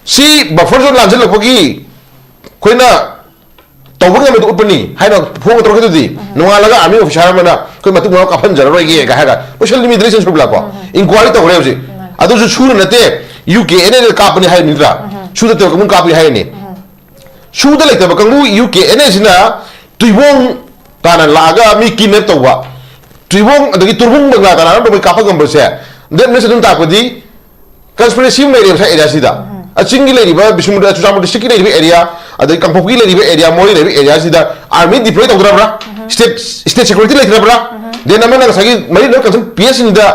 ꯁꯤ ꯕꯐꯔ ꯖꯣꯟ ꯂꯥꯟꯁꯤꯜꯂꯛꯄꯒꯤ ꯑꯩꯈꯣꯏꯅ ꯇꯧꯕ ꯉꯝꯃꯤꯗꯣ ꯎꯠꯄꯅꯤ ꯍꯥꯏꯅ ꯐꯣꯡꯅ ꯇꯧꯔꯛꯈꯤꯗꯨꯗꯤ꯫ ꯅꯣꯡꯉꯥꯜꯂꯒ ꯑꯥꯔꯃꯤ ꯑꯣꯐꯤꯁꯔ ꯑꯃꯅ ꯑꯩꯈꯣꯏ ꯃꯇꯨꯡ ꯃꯅꯥꯎ ꯀꯥꯞꯍꯟꯖꯔꯔꯣꯏꯒꯦ ꯀꯥꯏ ꯍꯥꯏꯔꯒ ꯂꯣꯏꯁꯤꯜꯂꯤ ꯃꯤꯗꯨꯗꯤ ꯏꯆꯟ ꯁꯨꯕꯂꯥꯀꯣ꯫ ꯏꯟꯀ꯭ꯋꯥꯏꯔꯤ ꯇꯧꯈ꯭ꯔꯦ ꯍꯧꯖꯤꯛ꯫ ꯑꯗꯨꯁꯨ ꯁꯨꯅ ꯅꯠꯇꯦ, ꯌꯨ ꯀꯦ ꯑꯦꯟ ꯑꯦꯅ ꯀꯥꯞꯄꯅꯤ ꯍꯥꯏꯕ ꯅꯠꯇ꯭ꯔꯥ? ꯁꯨꯗ ꯅꯠꯇꯕ ꯀꯥꯡꯕꯨ ꯀꯥꯞꯄꯅꯤ ꯍꯥꯏꯔꯤꯅꯤ꯫ ꯁꯨꯗ ꯂꯩꯇꯕ ꯀꯥꯡꯕꯨ ꯌꯨ ꯀꯦ ꯑꯦꯟ ꯑꯦꯁꯤꯅ ꯇꯨꯏꯕꯣꯡ ꯇꯥꯅ ꯂꯥꯛꯑꯒ ꯃꯤ ꯀꯤꯗꯅꯦꯞ ꯇꯧꯕ, ꯇꯨꯏꯕꯣꯡ ꯑꯗꯒꯤ ꯇꯨꯔꯕꯨꯡ ꯕꯪꯒ꯭ꯂꯥ ꯇꯥꯅ ꯅꯣꯡꯃꯩ ꯀꯥꯞꯄ ꯉꯝꯕꯁꯦ, ꯗꯦꯠ ꯃꯤꯟꯁ ꯑꯗꯨꯝ ꯇꯥꯛꯄꯗꯤ ꯀꯟꯁꯄꯤꯔꯦꯁꯤ ꯑꯃ ꯂꯩꯔꯦꯕ ꯉꯁꯥꯏ ꯑꯦꯔꯤꯌꯥꯁꯤꯗ꯫ ꯑ, ꯆꯤꯡꯒꯤ ꯂꯩꯔꯤꯕ ꯕꯤꯁꯅꯨꯄꯨꯔ, ꯆꯨꯔꯆꯥꯟꯄꯨꯔ ꯗꯤꯁꯇ꯭ꯔꯤꯛꯀꯤ ꯂꯩꯔꯤꯕ ꯑꯦꯔꯤꯌꯥ, ꯑꯗꯩ ꯀꯥꯡꯄꯣꯛꯄꯤ ꯂꯩꯔꯤꯕ ꯑꯦꯔꯤꯌꯥ, ꯃꯣꯔꯦ ꯂꯩꯔꯤꯕ ꯑꯦꯔꯤꯌꯥꯁꯤꯗ ꯑꯥꯔꯃꯤ ꯗꯤꯄ꯭ꯂꯣꯏ ꯇꯧꯗ꯭ꯔꯕ꯭ꯔꯥ? ꯁ꯭ꯇꯦꯠ ꯁ꯭ꯇꯦꯠ ꯁꯦꯀ꯭ꯌꯨꯔꯤꯇꯤ ꯂꯩꯇ꯭ꯔꯕ꯭ꯔꯥ? ꯗꯦꯟ ꯑꯃꯅ ꯉꯁꯥꯏꯒꯤ ꯃꯔꯤ ꯂꯩꯅꯕ ꯀꯟꯁꯔꯟ ꯄꯤ ꯑꯦꯁꯁꯤꯡꯗ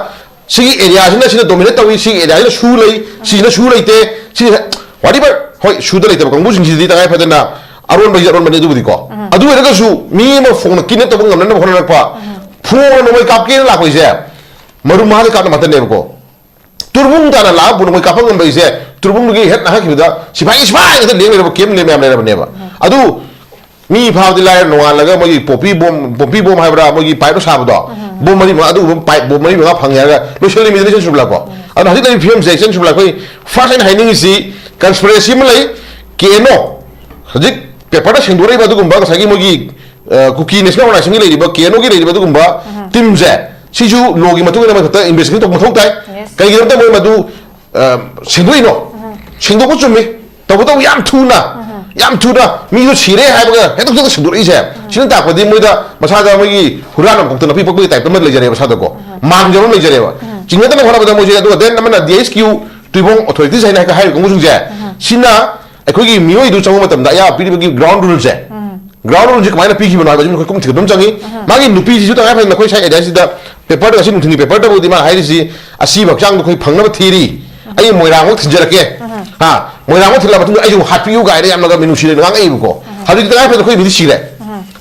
ꯁꯤꯒꯤ ꯑꯦꯔꯤꯌꯥꯁꯤꯅ ꯁꯤꯅ ꯗꯣꯃꯤꯅꯦꯠ ꯇꯧꯏ, ꯁꯤꯒꯤ ꯑꯦꯔꯤꯌꯥꯁꯤꯅ ꯁꯨ ꯂꯩ, ꯁꯤꯁꯤꯅ ꯁꯨ ꯂꯩꯇꯦ, ꯁꯤꯁꯦ whatever, ꯍꯣꯏ, ꯁꯨꯗ ꯂꯩꯇꯕ ꯀꯥꯡꯕꯨꯁꯤꯡꯁꯤꯗꯤ ꯇꯉꯥꯏ ꯐꯗꯅ ꯑꯔꯣꯟꯕꯒꯤ ꯑꯔꯣꯟꯕꯅꯤ꯫ ꯑꯗꯨꯕꯨꯗꯤꯀꯣ, ꯑꯗꯨ ꯑꯣꯏꯔꯒꯁꯨ ꯃꯤ ꯑꯃ ꯐꯣꯡꯅ ꯀꯤꯗꯅꯦꯞ ꯇꯧꯕ ꯉꯝꯅꯅꯕ ꯍꯣꯠꯅꯔꯛꯄ, ꯐꯣꯡꯅ ꯅꯣꯡꯃꯩ ꯀꯥꯞꯀꯦꯅ ꯂꯥꯛꯄꯩꯁꯦ ꯃꯔꯨ ꯃꯍꯥꯛꯀꯤ ꯀꯥꯞꯅ ꯉꯥꯛꯇꯅꯦꯕꯀꯣ꯫ ꯇꯨꯔꯕꯨꯡ ꯇꯥꯅ ꯂꯥꯛꯑ ꯄꯨ ꯅꯣꯡꯃꯩ ꯀꯥꯞꯄ ꯉꯝꯕꯩꯁꯦ ꯇꯨꯔꯕꯨꯡꯗꯨꯒꯤ ꯍꯦꯛ ꯅꯥꯍꯛꯈꯤꯕꯗ ꯁꯤꯐꯥꯏ, ꯁꯤꯐꯥꯏ ꯉꯥꯛꯇ ꯂꯦꯡ ꯂꯩꯔꯕ ꯀꯦꯝ ꯂꯦꯝ ꯃꯌꯥꯝ ꯂꯩꯔꯕꯅꯦꯕ꯫ ꯑꯗꯨ ꯃꯤ ꯐꯥꯕꯗꯤ ꯂꯥꯏꯔ, ꯅꯣꯡꯉꯥꯜꯂꯒ ꯃꯣꯏꯒꯤ ꯄꯣꯄꯤ ꯕꯣꯝ, ꯄꯣꯄꯤ ꯕꯣꯝ ꯍꯥꯏꯕ꯭ꯔꯥ, ꯃꯣꯏꯒꯤ ꯄꯥꯏꯞ ꯁꯥꯕꯗꯣ, ꯕꯣꯝ ꯃꯔꯤ ꯃꯉꯥ, ꯑꯗꯨꯒꯨꯝꯕ ꯄꯥꯏꯞ ꯕꯣꯝ ꯃꯔꯤ ꯃꯉꯥ ꯐꯪꯉꯦ ꯍꯥꯏꯔꯒ ꯂꯣꯏꯁꯤꯜꯂꯤ, ꯃꯤꯗꯨꯅ ꯁꯨꯝ ꯁꯨꯝꯂꯛꯄ꯫ ꯑꯗꯨꯅ ꯍꯧꯖꯤꯛ ꯂꯩꯔꯤꯕ ꯐꯤꯕꯝꯁꯦ, ꯏꯆꯟ ꯁꯨꯝꯂꯛꯄ, ꯑꯩꯈꯣꯏ ꯐꯥꯔꯁ ꯑꯩꯅ ꯍꯥꯏꯅꯤꯡꯉꯤꯁꯤ ꯀꯟꯁꯄꯤꯔꯦꯁꯤ ꯑꯃ ꯂꯩ, ꯀꯦ ꯑꯦꯟ ꯑꯣ꯫ ꯍꯧꯖꯤꯛ ꯄꯦꯄꯔꯗ ꯁꯦꯡꯗꯣꯔꯛꯏꯕ ꯑꯗꯨꯒꯨꯝꯕ ꯉꯁꯥꯏꯒꯤ ꯃꯣꯏꯒꯤ, ꯑ, ꯀꯨꯀꯤ ꯅꯦꯁꯅꯦꯜ ꯑꯣꯔꯒꯅꯥꯏꯖꯦꯁꯟꯒꯤ ꯂꯩꯔꯤꯕ, ꯀꯦ ꯑꯦꯟ ꯑꯣꯒꯤ ꯂꯩꯔꯤꯕ ꯑꯗꯨꯒꯨꯝꯕ ꯇꯤꯝꯁꯦ, ꯁꯤꯁꯨ ꯂꯣꯒꯤ ꯃꯇꯨꯡ ꯏꯟꯅ ꯃꯊꯛꯇ ꯏꯟꯚꯦꯁꯇꯤꯒꯦꯠ ꯇꯧꯕ ꯃꯊꯧ ꯇꯥꯏ꯫ ꯀꯩꯒꯤꯅꯣ ꯍꯥꯏꯕꯗ ꯃꯣꯏ ꯃꯗꯨ, ꯑ, ꯁꯦꯡꯗꯣꯛꯏꯅꯣ? ꯁꯦꯡꯗꯣꯛꯄ ꯆꯨꯝꯃꯤ, ꯇꯧꯕꯇꯕꯨ ꯌꯥꯝ ꯊꯨꯅ, ꯌꯥꯝ ꯊꯨꯅ ꯃꯤꯗꯣ ꯁꯤꯔꯦ ꯍꯥꯏꯕꯒ ꯍꯦꯛꯇ ꯈꯨꯗꯛꯇ ꯁꯦꯡꯗꯣꯔꯛꯏꯁꯦ, ꯁꯤꯅ ꯇꯥꯛꯄꯗꯤ ꯃꯣꯏꯗ ꯃꯁꯥꯗ ꯃꯣꯏꯒꯤ ꯍꯨꯔꯥꯟꯕ ꯃꯀꯣꯛꯇ ꯅꯥꯄꯤ ꯄꯛꯄꯒꯤ ꯇꯥꯏꯞꯇ ꯑꯃ ꯂꯩꯖꯔꯦꯕ, ꯃꯁꯥꯗꯀꯣ꯫ ꯃꯥꯟꯖꯕ ꯑꯃ ꯂꯩꯖꯔꯦꯕ꯫ ꯆꯤꯡꯅꯗꯅꯕ ꯍꯣꯠꯅꯕꯗ ꯃꯣꯏꯁꯦ, ꯑꯗꯨꯒ ꯗꯦꯟ ꯑꯃꯅ ꯗꯤ ꯑꯩꯆ ꯀ꯭ꯌꯨ ꯇꯨꯏꯕꯣꯡ ꯑꯣꯊꯣꯔꯤꯇꯤꯁ ꯍꯥꯏꯅ ꯍꯥꯏ-, ꯍꯥꯏꯔꯤꯕ ꯀꯥꯡꯕꯨꯁꯤꯡꯁꯦ, ꯁꯤꯅ ꯑꯩꯈꯣꯏꯒꯤ ꯃꯤꯑꯣꯏꯗꯨ ꯆꯪꯕ ꯃꯇꯝꯗ ꯑꯌꯥꯕ ꯄꯤꯔꯤꯕꯒꯤ ꯒ꯭ꯔꯥꯎꯟ ꯔꯨꯜꯁꯦ, ꯒ꯭ꯔꯥꯎꯟ ꯔꯨꯜꯁꯦ ꯀꯃꯥꯏꯅ ꯄꯤꯈꯤꯕꯅꯣ ꯍꯥꯏꯕꯁꯤ ꯑꯩꯈꯣꯏ ꯀꯨꯞꯅ ꯊꯤꯒꯠꯄ ꯑꯃ ꯆꯪꯉꯤ꯫ ꯃꯥꯒꯤ ꯅꯨꯄꯤꯁꯤꯁꯨ ꯇꯉꯥꯏ ꯐꯗꯅ ꯑꯩꯈꯣꯏ ꯁ꯭ꯋꯥꯏ ꯑꯦꯔꯤꯌꯥꯁꯤꯗ ꯄꯦꯄꯔꯗ, ꯉꯁꯤ ꯅꯨꯡꯊꯤꯜꯒꯤ ꯄꯦꯄꯔꯗꯕꯨꯗꯤ ꯃꯥꯅ ꯍꯥꯏꯔꯤꯁꯤ, "ꯑꯁꯤꯕ ꯍꯛꯆꯥꯡꯗꯣ ꯑꯩꯈꯣꯏ ꯐꯪꯅꯕ ꯊꯤꯔꯤ, ꯑꯩ ꯃꯣꯏꯔꯥꯡꯐꯥꯎ ꯊꯤꯟꯖꯔꯛꯀꯦ, ꯍꯥ, ꯃꯣꯏꯔꯥꯡꯐꯥꯎ ꯊꯤꯜꯂꯛꯑ ꯃꯇꯨꯡꯗ ꯑꯩꯁꯨ ꯍꯥꯠꯄꯤꯌꯨ" ꯀꯥꯏꯅ ꯌꯥꯝꯅꯒ ꯃꯤꯅꯨꯡꯁꯤ ꯂꯩꯅ ꯉꯥꯡꯉꯛꯏꯕꯀꯣ꯫ ꯍꯧꯖꯤꯛꯇꯤ ꯇꯉꯥꯏ ꯐꯗꯅ ꯑꯩꯈꯣꯏ ꯃꯤꯗꯤ ꯁꯤꯔꯦ꯫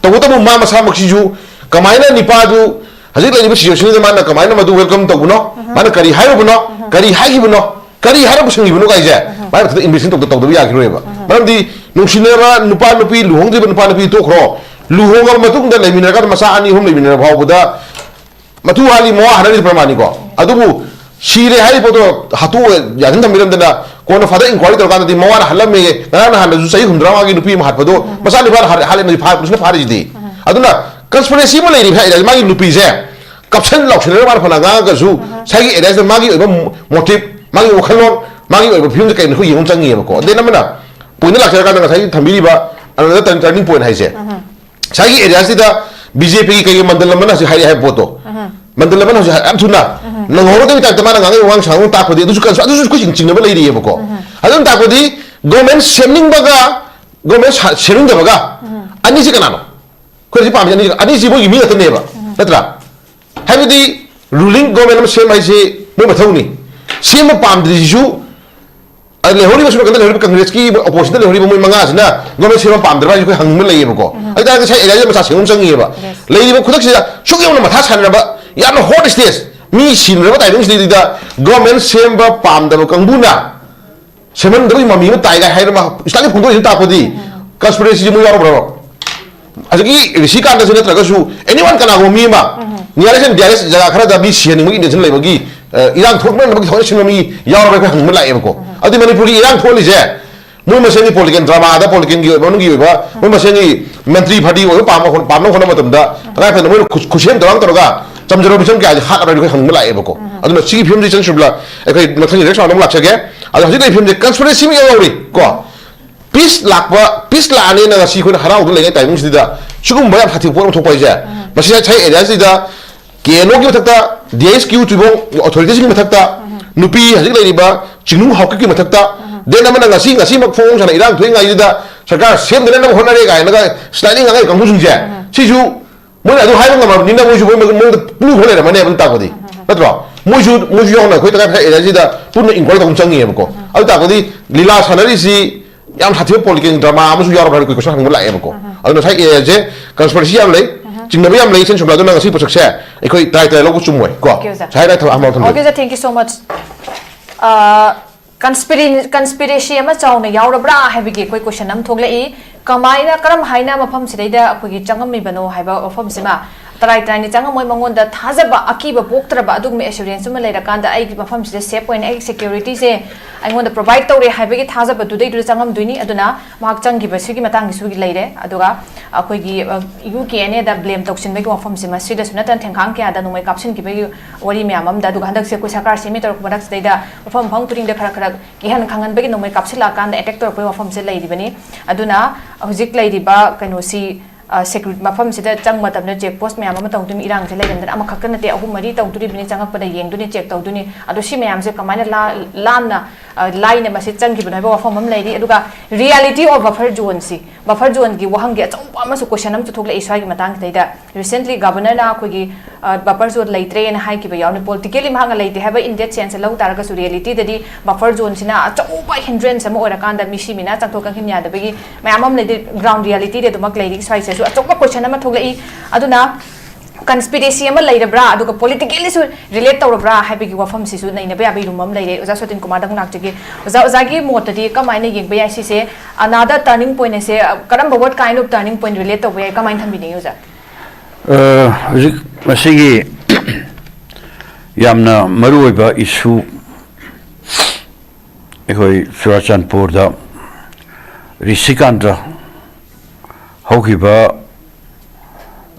ꯇꯧꯕꯇꯕꯨ ꯃꯥ ꯃꯁꯥꯃꯛꯁꯤꯁꯨ ꯀꯃꯥꯏꯅ ꯅꯤꯄꯥꯗꯨ ꯍꯧꯖꯤꯛ ꯂꯩꯔꯤꯕ ꯁꯤꯆꯨꯋꯦꯁꯟꯁꯤꯗ ꯃꯥꯅ ꯀꯃꯥꯏꯅ ꯃꯗꯨ ꯋꯦꯜꯀꯝ ꯇꯧꯕꯅꯣ, ꯃꯥꯅ ꯀꯔꯤ ꯍꯥꯏꯔꯨꯕꯅꯣ, ꯀꯔꯤ ꯍꯥꯏꯈꯤꯕꯅꯣ, ꯀꯔꯤ ꯍꯥꯏꯔ ꯄꯨꯁꯤꯟꯈꯤꯕꯅꯣ ꯀꯥꯏꯁꯦ, ꯃꯥꯏ ꯃꯊꯛꯇ ꯏꯟꯚꯦꯁꯇꯤꯒꯦꯠ ꯇꯧꯗ-, ꯇꯧꯗꯕ ꯌꯥꯈꯤꯔꯣꯏꯕ꯫ ꯃꯔꯝꯗꯤ ꯅꯨꯡꯁꯤꯅꯔꯕ ꯅꯨꯄꯥ ꯅꯨꯄꯤ, ꯂꯨꯍꯣꯡꯗ꯭ꯔꯤꯕ ꯅꯨꯄꯥ ꯅꯨꯄꯤ ꯇꯣꯛꯈ꯭ꯔꯣ, ꯂꯨꯍꯣꯡꯉꯕ ꯃꯇꯨꯡꯗ ꯂꯩꯃꯤꯟꯅꯔꯀꯥꯟꯗ ꯃꯆꯥ ꯑꯅꯤ ꯑꯍꯨꯝ ꯂꯩꯃꯤꯟꯅꯔ ꯐꯥꯎꯕꯗ ꯃꯇꯨ ꯍꯥꯜꯂꯤ, ꯃꯋꯥ ꯍꯥꯟꯅꯔꯤꯗꯤ ꯄ꯭ꯔꯃꯥꯟꯅꯤꯀꯣ꯫ ꯑꯗꯨꯕꯨ ꯁꯤꯔꯦ ꯍꯥꯏꯔꯤꯕ ꯄꯣꯠꯇꯣ ꯍꯥꯠꯇꯣꯛꯑ ꯌꯥꯁꯤꯟ ꯊꯝꯕꯤꯔꯝꯗꯅ ꯀꯣꯟꯅ ꯐꯥꯗꯔ ꯏꯟꯀ꯭ꯋꯥꯏꯔꯤ ꯇꯧꯔꯀꯥꯟꯗꯗꯤ ꯃꯋꯥꯅ ꯍꯥꯠꯂꯝꯃꯦ, ꯉꯔꯥꯡ ꯅꯍꯥꯟꯗꯁꯨ ꯆꯍꯤ ꯍꯨꯝꯗ꯭ꯔꯥ ꯃꯉꯥꯒꯤ ꯅꯨꯄꯤ ꯑꯃ ꯍꯥꯠꯄꯗꯣ ꯃꯆꯥ ꯅꯤꯄꯥꯅ ꯍꯥꯠ-, ꯍꯥꯠꯂꯦ, ꯅꯨꯄꯤ ꯐꯥ-, ꯄꯨꯂꯤꯁꯅ ꯐꯥꯔꯤꯁꯤꯗꯤ꯫ ꯑꯗꯨꯅ ꯀꯟꯁꯄꯤꯔꯦꯁꯤ ꯑꯃ ꯂꯩꯔꯤꯕ ꯍꯥꯏ, ꯃꯥꯒꯤ ꯅꯨꯄꯤꯁꯦ ꯀꯞꯁꯟ ꯂꯥꯎꯁꯟꯅꯔꯒ ꯃꯥꯅ ꯐꯅ ꯉꯥꯡꯉꯒꯁꯨ, ꯁ꯭ꯋꯥꯏꯒꯤ ꯑꯦꯔꯤꯌꯥꯁꯤꯗ ꯃꯥꯒꯤ ꯑꯣꯏꯕ ꯃꯣ-, ꯃꯣꯇꯤꯞ, ꯃꯥꯒꯤ ꯋꯥꯈꯜꯂꯣꯟ, ꯃꯥꯒꯤ ꯑꯣꯏꯕ ꯐꯤꯕꯝꯁꯦ ꯀꯩꯅꯣ ꯑꯩꯈꯣꯏ ꯌꯦꯡꯕ ꯑꯃ ꯆꯪꯉꯤꯑꯕꯀꯣ꯫ ꯗꯦꯟ ꯑꯃꯅ ꯄꯣꯏꯟꯗ ꯂꯥꯛꯆꯔꯀꯥꯟꯗ ꯉꯁꯥꯏꯒꯤ ꯊꯝꯕꯤꯔꯤꯕ another turning point ꯍꯥꯏꯁꯦ, ꯉꯁꯥꯏꯒꯤ ꯑꯦꯔꯤꯌꯥꯁꯤꯗ ꯕꯤ ꯖꯦ ꯄꯤꯒꯤ ꯀꯩꯒꯤ ꯃꯟꯗꯜ ꯑꯃꯅ ꯍꯧꯖꯤꯛ ꯍꯥꯏꯔꯛꯑꯦ ꯍꯥꯏꯕ ꯄꯣꯠꯇꯣ, ꯃꯟꯗꯜ ꯑꯃꯅ ꯍꯧꯖꯤꯛ ꯌꯥꯝ ꯊꯨꯅ ꯅꯪꯍꯧꯔꯗꯕꯒꯤ ꯇꯥꯏꯞꯇ ꯃꯥꯅ ꯉꯥꯡꯉꯛꯏꯕ ꯋꯥꯉꯥꯡ ꯁꯉꯥꯡ ꯇꯥꯛꯄꯗꯤ ꯑꯗꯨꯁꯨ ꯀꯟ-, ꯑꯗꯨꯁꯨ ꯑꯩꯈꯣꯏ ꯆꯤꯡ-, ꯆꯤꯡꯅꯕ ꯂꯩꯔꯤꯑꯕꯀꯣ꯫ ꯑꯗꯨꯅ ꯇꯥꯛꯄꯗꯤ ꯒꯣꯔꯃꯦꯟ ꯁꯦꯝꯅꯤꯡꯕꯒ ꯒꯣꯔꯃꯦꯟ ꯁꯦꯝꯅꯤꯡꯗꯕꯒ ꯑꯅꯤꯁꯤ ꯀꯅꯥꯅꯣ? ꯑꯩꯈꯣꯏ ꯍꯧꯖꯤꯛ ꯄꯥꯝꯃꯤꯁꯦ ꯑꯅꯤꯁꯤ, ꯑꯅꯤꯁꯤ ꯃꯣꯏꯒꯤ ꯃꯤ ꯉꯥꯛꯇꯅꯦꯕ, ꯅꯠꯇ꯭ꯔꯥ? ꯍꯥꯏꯕꯗꯤ ꯔꯨꯂꯤꯡ ꯒꯣꯔꯃꯦꯟ ꯑꯃ ꯁꯦꯝꯕ ꯍꯥꯏꯁꯤ ꯃꯣꯏ ꯃꯊꯧꯅꯤ꯫ ꯁꯦꯝꯕ ꯄꯥꯝꯗ꯭ꯔꯤꯁꯤꯁꯨ, ꯑ, ꯂꯩꯍꯧꯔꯤꯕ ꯁꯣꯝ ꯅꯥꯀꯟꯗ ꯂꯩꯍꯧꯔꯤꯕ ꯀꯪꯒ꯭ꯔꯦꯁꯀꯤ ꯑꯣꯄꯣꯖꯤꯁꯟꯗ ꯂꯩꯍꯧꯔꯤꯕ ꯃꯣꯏ ꯃꯉꯥꯁꯤꯅ ꯒꯣꯔꯃꯦꯟ ꯁꯦꯝꯕ ꯄꯥꯝꯗ꯭ꯔꯕ ꯍꯥꯏꯁꯤ ꯑꯩꯈꯣꯏ ꯍꯪꯅꯤꯡꯕ ꯂꯩꯌꯦꯕꯀꯣ꯫ ꯑꯗꯨ ꯇꯥꯔꯒꯗꯤ ꯉꯁꯥꯏ ꯑꯦꯔꯤꯌꯥꯁꯤꯗ ꯃꯆꯥ ꯁꯦꯝꯕ ꯑꯃ ꯆꯪꯉꯤꯑꯕ꯫ ꯂꯩꯔꯤꯕ ꯈꯨꯗꯛꯁꯤꯗ ꯁꯨꯛ ꯌꯧꯅ ꯃꯊꯥ ꯁꯥꯟꯅꯔꯕ, ꯌꯥꯝꯅ ꯍꯣꯠ ꯁ꯭ꯇꯦꯖ, ꯃꯤ ꯁꯤꯟꯅꯔꯕ ꯇꯥꯏꯃꯤꯡꯁꯤꯗꯩꯗ ꯒꯣꯔꯃꯦꯟ ꯁꯦꯝꯕ ꯄꯥꯝꯗꯕ ꯀꯥꯡꯕꯨꯅ ꯁꯦꯝꯍꯟꯗꯕꯒꯤ ꯃꯃꯤ ꯑꯃ ꯇꯥꯏꯒꯥꯏ ꯍꯥꯏꯔꯒ ꯏꯁꯂꯥꯏꯠꯂꯤ ꯐꯣꯡꯗꯣꯛꯏꯁꯤꯅ ꯇꯥꯛꯄꯗꯤ ꯀꯟꯁꯄꯤꯔꯦꯁꯤꯁꯤ ꯃꯣꯏ ꯌꯥꯎꯔꯕ꯭ꯔꯕ? ꯍꯧꯖꯤꯛꯀꯤ ꯔꯤꯁꯤꯀꯥꯟꯇꯁꯤ ꯅꯠꯇ꯭ꯔꯒꯁꯨ ꯑꯦꯅꯤ ꯋꯥꯟ ꯀꯅꯥꯒꯨꯝꯕ ꯃꯤ ꯑꯃ ꯅꯤꯌꯔꯦꯁ ꯑꯦꯟ ꯗꯤꯌꯔꯦꯁ ꯖꯒꯥ ꯈꯔꯗ ꯃꯤ ꯁꯤꯍꯟꯅꯤꯡꯕꯒꯤ ꯏꯟꯇꯦꯟꯁꯟ ꯂꯩꯕꯒꯤ, ꯑ, ꯏꯔꯥꯡ ꯊꯣꯛꯅꯅꯕꯒꯤ ꯊꯕꯛ ꯁꯤꯟꯕ ꯃꯤ ꯌꯥꯎꯔꯕ꯭ꯔꯥ ꯑꯩꯈꯣꯏ ꯍꯪꯕ ꯂꯥꯛꯑꯦꯕꯀꯣ꯫ ꯑꯗꯨꯗꯤ ꯃꯅꯤꯄꯨꯔꯒꯤ ꯏꯔꯥꯡ ꯊꯣꯛꯍꯜꯂꯤꯁꯦ ꯃꯣꯏ ꯃꯁꯦꯟꯒꯤ ꯄꯣꯂꯤꯇꯤꯀꯦꯜ ꯗ꯭ꯔꯃꯥꯗ, ꯄꯣꯂꯤꯇꯤꯀꯦꯜꯒꯤ ꯑꯣꯏꯕ, ꯃꯅꯨꯡꯒꯤ ꯑꯣꯏꯕ, ꯃꯣꯏ ꯃꯁꯦꯟꯒꯤ ꯃꯟꯇ꯭ꯔꯤ ꯐꯗꯤ ꯑꯣꯏꯕ ꯄꯥꯝꯕ ꯍꯣꯠ-, ꯄꯥꯝꯅꯕ ꯍꯣꯠꯅꯕ ꯃꯇꯝꯗ ꯇꯉꯥꯏ ꯐꯗꯅ ꯃꯣꯏꯅ ꯈꯨꯠ-, ꯈꯨꯠꯁꯦꯝ ꯊꯧꯔꯥꯡ ꯇꯧꯔꯒ ꯆꯝꯖꯔꯕ ꯐꯤꯂꯝ ꯀꯌꯥꯁꯦ ꯍꯥꯠꯂꯕ꯭ꯔꯥ ꯑꯩꯈꯣꯏ ꯍꯪꯕ ꯂꯥꯛꯑꯦꯕꯀꯣ꯫ ꯑꯗꯨꯅ ꯁꯤꯒꯤ ꯐꯤꯂꯝꯁꯤ ꯏꯆꯟ ꯁꯨꯕꯂꯥ ꯑꯩꯈꯣꯏ ꯃꯊꯪꯒꯤ ꯅꯦꯛꯁ ꯔꯥꯎꯟꯗ ꯑꯃꯨꯛ ꯂꯥꯛꯆꯒꯦ꯫ ꯑꯗꯣ ꯍꯧꯖꯤꯛ ꯂꯩꯔꯤꯕ ꯐꯤꯂꯝꯁꯦ ꯀꯟꯁꯄꯤꯔꯦꯁꯤ ꯑꯃ ꯌꯥꯎꯔꯤ ꯀꯣ꯫ ꯄꯤꯁ ꯂꯥꯛꯄ, ꯄꯤꯁ ꯂꯥꯛꯑꯅꯤꯅ ꯉꯁꯤ ꯑꯩꯈꯣꯏꯅ ꯍꯔꯥꯎꯗꯨꯅ ꯂꯩꯉꯩ ꯇꯥꯏꯃꯤꯡꯁꯤꯗ ꯁꯤꯒꯨꯝꯕ ꯌꯥꯝ ꯁꯥꯊꯤꯕ ꯄꯣꯠ ꯑꯃ ꯊꯣꯛꯄ ꯍꯥꯏꯁꯦ, ꯃꯁꯤ ꯉꯁꯥꯏ ꯑꯦꯔꯤꯌꯥꯁꯤꯗ ꯀꯦ ꯑꯦꯟ ꯑꯣꯒꯤ ꯃꯊꯛꯇ, ꯗꯤ ꯑꯦꯁ ꯀ꯭ꯌꯨ ꯇꯨꯏꯕꯣꯡ ꯑꯣꯊꯣꯔꯤꯇꯤꯁꯤꯡꯒꯤ ꯃꯊꯛꯇ, ꯅꯨꯄꯤ ꯍꯧꯖꯤꯛ ꯂꯩꯔꯤꯕ ꯆꯤꯡꯅꯨꯡ ꯍꯥꯎꯀꯤꯞꯀꯤ ꯃꯊꯛꯇ, ꯗꯦꯟ ꯑꯃꯅ ꯉꯁꯤ, ꯉꯁꯤꯃꯛ ꯐꯣꯡ ꯐꯣꯡ ꯁꯥꯅ ꯏꯔꯥꯡ ꯊꯣꯛꯏꯉꯩꯁꯤꯗ ꯁꯔꯀꯥꯔ ꯁꯦꯝꯗꯅꯕ ꯍꯣꯠꯅꯔꯦ ꯀꯥꯏꯅꯒ ꯁ꯭ꯂꯥꯏꯗꯤꯡ ꯉꯥꯡꯉꯛꯏꯕ ꯀꯥꯡꯕꯨꯁꯤꯡꯁꯦ, ꯁꯤꯁꯨ ꯃꯣꯏꯅ ꯑꯗꯨ ꯍꯥꯏꯕ ꯉꯝꯃꯕꯅꯤꯅ ꯃꯣꯏꯁꯨ ꯃꯣꯏ ꯃꯣꯏꯗ ꯄ꯭ꯔꯨꯐ ꯂꯩꯔꯝꯃꯅꯦꯕ, ꯑꯗꯨ ꯇꯥꯛꯄꯗꯤ, ꯅꯠꯇ꯭ꯔꯣ? ꯃꯣꯏꯁꯨ, ꯃꯣꯏꯁꯨ ꯌꯥꯎꯅ ꯑꯩꯈꯣꯏ ꯇꯉꯥꯏ ꯐꯗꯅ ꯑꯦꯔꯤꯌꯥꯁꯤꯗ ꯄꯨꯟꯅ ꯏꯟꯀ꯭ꯋꯥꯏꯔꯤ ꯇꯧꯕ ꯑꯃ ꯆꯪꯉꯤꯑꯕꯀꯣ꯫ ꯑꯗꯨ ꯇꯥꯛꯄꯗꯤ ꯂꯤꯂꯥ ꯁꯥꯟꯅꯔꯤꯁꯤ ꯌꯥꯝ ꯁꯥꯊꯤꯕ ꯄꯣꯂꯤꯇꯤꯀꯦꯜ ꯗ꯭ꯔꯃꯥ ꯑꯃꯁꯨ ꯌꯥꯎꯔꯕ꯭ꯔꯥ ꯍꯥꯏꯅ ꯑꯩꯈꯣꯏ ꯀꯣꯏꯁꯟ ꯍꯪꯕ ꯂꯥꯛꯑꯦꯕꯀꯣ꯫ ꯑꯗꯨꯅ ꯉꯁꯥꯏ ꯑꯦꯔꯤꯌꯥꯁꯦ ꯀꯟꯁꯄꯤꯔꯦꯁꯤ ꯌꯥꯝ ꯂꯩ, ꯆꯤꯡꯅꯕ ꯌꯥꯝ ꯂꯩ, ꯏꯆꯟ ꯁꯨꯕꯂꯥ, ꯑꯗꯨꯅ ꯉꯁꯤ ꯄꯣꯠꯁꯛꯁꯦ ꯑꯩꯈꯣꯏ ꯇꯔꯥꯏ ꯇꯔꯥꯏ ꯂꯧꯕ ꯆꯨꯝꯃꯣꯏ ꯀꯣ꯫ Okay, ꯑꯣꯖꯥ꯫ ꯉꯁꯥꯏ ꯍꯥꯏꯔ ꯊꯝꯃꯣ, ꯑꯃ ꯊꯝꯖꯒꯦ꯫ Okay, ꯑꯣꯖꯥ, thank you so much꯫ ꯑ, ꯀꯟꯁꯄꯤꯔꯤ-, ꯀꯟꯁꯄꯤꯔꯦꯁꯤ ꯑꯃ ꯆꯥꯎꯅ ꯌꯥꯎꯔꯕ꯭ꯔꯥ ꯍꯥꯏꯕꯒꯤ ꯑꯩꯈꯣꯏ ꯀꯣꯏꯁꯟ ꯑꯃ ꯊꯣꯛꯂꯛꯏ꯫ ꯀꯃꯥꯏꯅ, ꯀꯔꯝ ꯍꯥꯏꯅ ꯃꯐꯝꯁꯤꯗꯩꯗ ꯑꯩꯈꯣꯏꯒꯤ ꯆꯪꯉꯝꯃꯤꯕꯅꯣ ꯍꯥꯏꯕ ꯋꯥꯐꯝꯁꯤꯃ ꯇꯔꯥꯏ ꯇꯔꯥꯏꯅ ꯆꯪꯉꯝꯃꯣꯏ꯫ ꯃꯉꯣꯟꯗ ꯊꯥꯖꯕ, ꯑꯀꯤꯕ ꯄꯣꯛꯇ꯭ꯔꯕ ꯑꯗꯨꯒꯨꯝꯕ ꯑꯦꯁꯨꯔꯦꯟꯁ ꯑꯃ ꯂꯩꯔꯀꯥꯟꯗ ꯑꯩꯒꯤ ꯃꯐꯝꯁꯤꯗ ꯁꯦꯐ ꯑꯣꯏꯅ ꯑꯩꯒꯤ ꯁꯦꯀ꯭ꯌꯨꯔꯤꯇꯤꯁꯦ ꯑꯩꯉꯣꯟꯗ ꯄ꯭ꯔꯣꯚꯥꯏꯗ ꯇꯧꯔꯦ ꯍꯥꯏꯕꯒꯤ ꯊꯥꯖꯕꯗꯨꯗꯩꯗꯨꯗ ꯆꯪꯉꯝꯗꯣꯏꯅꯤ꯫ ꯑꯗꯨꯅ ꯃꯍꯥꯛ ꯆꯪꯈꯤꯕꯁꯤꯒꯤ ꯃꯇꯥꯡꯒꯤꯁꯨ ꯂꯩꯔꯦ꯫ ꯑꯗꯨꯒ ꯑꯩꯈꯣꯏꯒꯤ, ꯑ, ꯌꯨ ꯀꯦ ꯑꯦꯟ ꯑꯦꯗ ꯕ꯭ꯂꯦꯝ ꯇꯧꯁꯤꯟꯕꯒꯤ ꯋꯥꯐꯝꯁꯤ ꯃꯁꯤꯗꯁꯨ ꯅꯠꯇꯅ ꯊꯦꯡꯈꯥꯡ ꯀꯌꯥꯗ ꯅꯣꯡꯃꯩ ꯀꯥꯞꯁꯤꯟꯈꯤꯕꯒꯤ ꯋꯥꯔꯤ ꯃꯌꯥꯝ ꯑꯃꯗ, ꯑꯗꯨꯒ ꯍꯟꯗꯛꯁꯦ ꯑꯩꯈꯣꯏ ꯁꯔꯀꯥꯔ ꯁꯦꯝꯃꯤ ꯇꯧꯔꯛꯄ ꯃꯔꯛꯁꯤꯗꯩꯗ ꯃꯐꯝ ꯃꯐꯝ ꯈꯨꯗꯤꯡꯗ ꯈꯔ ꯈꯔ ꯀꯤꯍꯟ ꯈꯪꯍꯟꯕꯒꯤ ꯅꯣꯡꯃꯩ ꯀꯥꯞꯁꯤꯜꯂꯛꯑꯀꯥꯟꯗ ꯑꯦꯇꯦꯛ ꯇꯧꯔꯛꯄꯒꯤ ꯋꯥꯐꯝꯁꯦ ꯂꯩꯔꯤꯕꯅꯤ꯫ ꯑꯗꯨꯅ ꯍꯧꯖꯤꯛ ꯂꯩꯔꯤꯕ ꯀꯩꯅꯣꯁꯤ, ꯑ, ꯁꯦꯀ꯭ꯌꯨꯔ-, ꯃꯐꯝꯁꯤꯗ ꯆꯪꯕ ꯃꯇꯝꯗ ꯆꯦꯛ ꯄꯣꯁ ꯃꯌꯥꯝ ꯑꯃ ꯇꯧꯗꯣꯏꯅꯤ, ꯏꯔꯥꯡꯁꯦ ꯂꯩꯔꯝꯗꯅ ꯑꯃꯈꯛꯇ ꯅꯠꯇꯦ, ꯑꯍꯨꯝ ꯃꯔꯤ ꯇꯧꯗꯣꯔꯤꯕꯅꯤ, ꯆꯪꯉꯛꯄꯗ ꯌꯦꯡꯗꯣꯏꯅꯤ, ꯆꯦꯛ ꯇꯧꯗꯣꯏꯅꯤ꯫ ꯑꯗꯣ ꯁꯤ ꯃꯌꯥꯝꯁꯦ ꯀꯃꯥꯏꯅ ꯂꯥ-, ꯂꯥꯟꯅ, ꯑ, ꯂꯥꯏꯅ ꯃꯁꯤ ꯆꯪꯈꯤꯕꯅꯣ ꯍꯥꯏꯕ ꯋꯥꯐꯝ ꯑꯃ ꯂꯩꯔꯤ꯫ ꯑꯗꯨꯒ reality of buffer zoneꯁꯤ, ꯕꯐꯔ ꯖꯣꯟꯒꯤ ꯋꯥꯍꯪꯒꯤ ꯑꯆꯧꯕ ꯑꯃꯁꯨ ꯀꯣꯏꯁꯟ ꯑꯃꯁꯨ ꯊꯣꯛꯂꯛꯏ ꯁ꯭ꯋꯥꯏꯒꯤ ꯃꯇꯥꯡꯁꯤꯗꯩꯗ꯫ Recently ꯒꯕꯔꯅꯔꯅ ꯑꯩꯈꯣꯏꯒꯤ, ꯑ, ꯕꯐꯔ ꯖꯣꯟ ꯂꯩꯇ꯭ꯔꯦꯅ ꯍꯥꯏꯈꯤꯕ ꯌꯥꯎꯅꯤ꯫ ꯄꯣꯂꯤꯇꯤꯀꯦꯜꯂꯤ ꯃꯍꯥꯛꯅ ꯂꯩꯇꯦ ꯍꯥꯏꯕ in that sense ꯂꯧ ꯇꯥꯔꯒꯁꯨ, ꯔꯤꯌꯦꯂꯤꯇꯤꯗꯗꯤ ꯕꯐꯔ ꯖꯣꯟꯁꯤꯅ ꯑꯆꯧꯕ ꯍꯤꯟꯗ꯭ꯔꯦꯟꯁ ꯑꯃ ꯑꯣꯏꯔꯀꯥꯟꯗ ꯃꯤꯁꯤ ꯃꯤꯅꯥ ꯆꯪꯊꯣꯛ ꯆꯪꯁꯤꯟ ꯌꯥꯗꯕꯒꯤ ꯃꯌꯥꯝ ꯑꯃ ꯂꯩꯗꯤ꯫ ꯒ꯭ꯔꯥꯎꯟ ꯔꯤꯌꯦꯂꯤꯇꯤꯗꯤ ꯑꯗꯨꯃꯛ ꯂꯩꯔꯤ꯫ ꯁ꯭ꯋꯥꯏꯁꯤꯗꯁꯨ ꯑꯆꯧꯕ ꯀꯣꯏꯁꯟ ꯑꯃ ꯊꯣꯛꯂꯛꯏ꯫ ꯑꯗꯨꯅ ꯀꯟꯁꯄꯤꯔꯦꯁꯤ ꯑꯃ ꯂꯩꯔꯕ꯭ꯔꯥ, ꯑꯗꯨꯒ ꯄꯣꯂꯤꯇꯤꯀꯦꯜꯂꯤꯁꯨ ꯔꯤꯂꯦꯠ ꯇꯧꯔꯕ꯭ꯔꯥ ꯍꯥꯏꯕꯒꯤ ꯋꯥꯐꯝꯁꯤꯁꯨ ꯅꯩꯅꯕ ꯌꯥꯕꯒꯤ ꯔꯨꯝ ꯑꯃ ꯂꯩꯔꯦ꯫ ꯑꯣꯖꯥ ꯁꯣꯇꯤꯟ ꯀꯨꯃꯥꯔꯗ ꯑꯃꯨꯛ ꯂꯥꯛꯆꯒꯦ꯫ ꯑꯣꯖꯥ, ꯑꯣꯖꯥꯒꯤ ꯃꯣꯠꯇꯗꯤ ꯀꯃꯥꯏꯅ ꯌꯦꯡꯕ ꯌꯥꯏ ꯁꯤꯁꯦ? Another turning point ꯑꯁꯦ, ꯑ, ꯀꯔꯝꯕ, what kind of turning point relate ꯇꯧꯕ ꯌꯥꯏ, ꯀꯃꯥꯏꯅ ꯊꯝꯕꯤꯅꯤꯡꯉꯤ ꯑꯣꯖꯥ? ꯑ, ꯍꯧꯖꯤꯛ ꯃꯁꯤꯒꯤ ꯌꯥꯝꯅ ꯃꯔꯨꯑꯣꯏꯕ ꯏꯁꯨ, ꯑꯩꯈꯣꯏ ꯆꯨꯔꯥꯆꯥꯟꯄꯨꯔꯗ ꯔꯤꯁꯤꯀꯥꯟꯇ ꯍꯧꯈꯤꯕ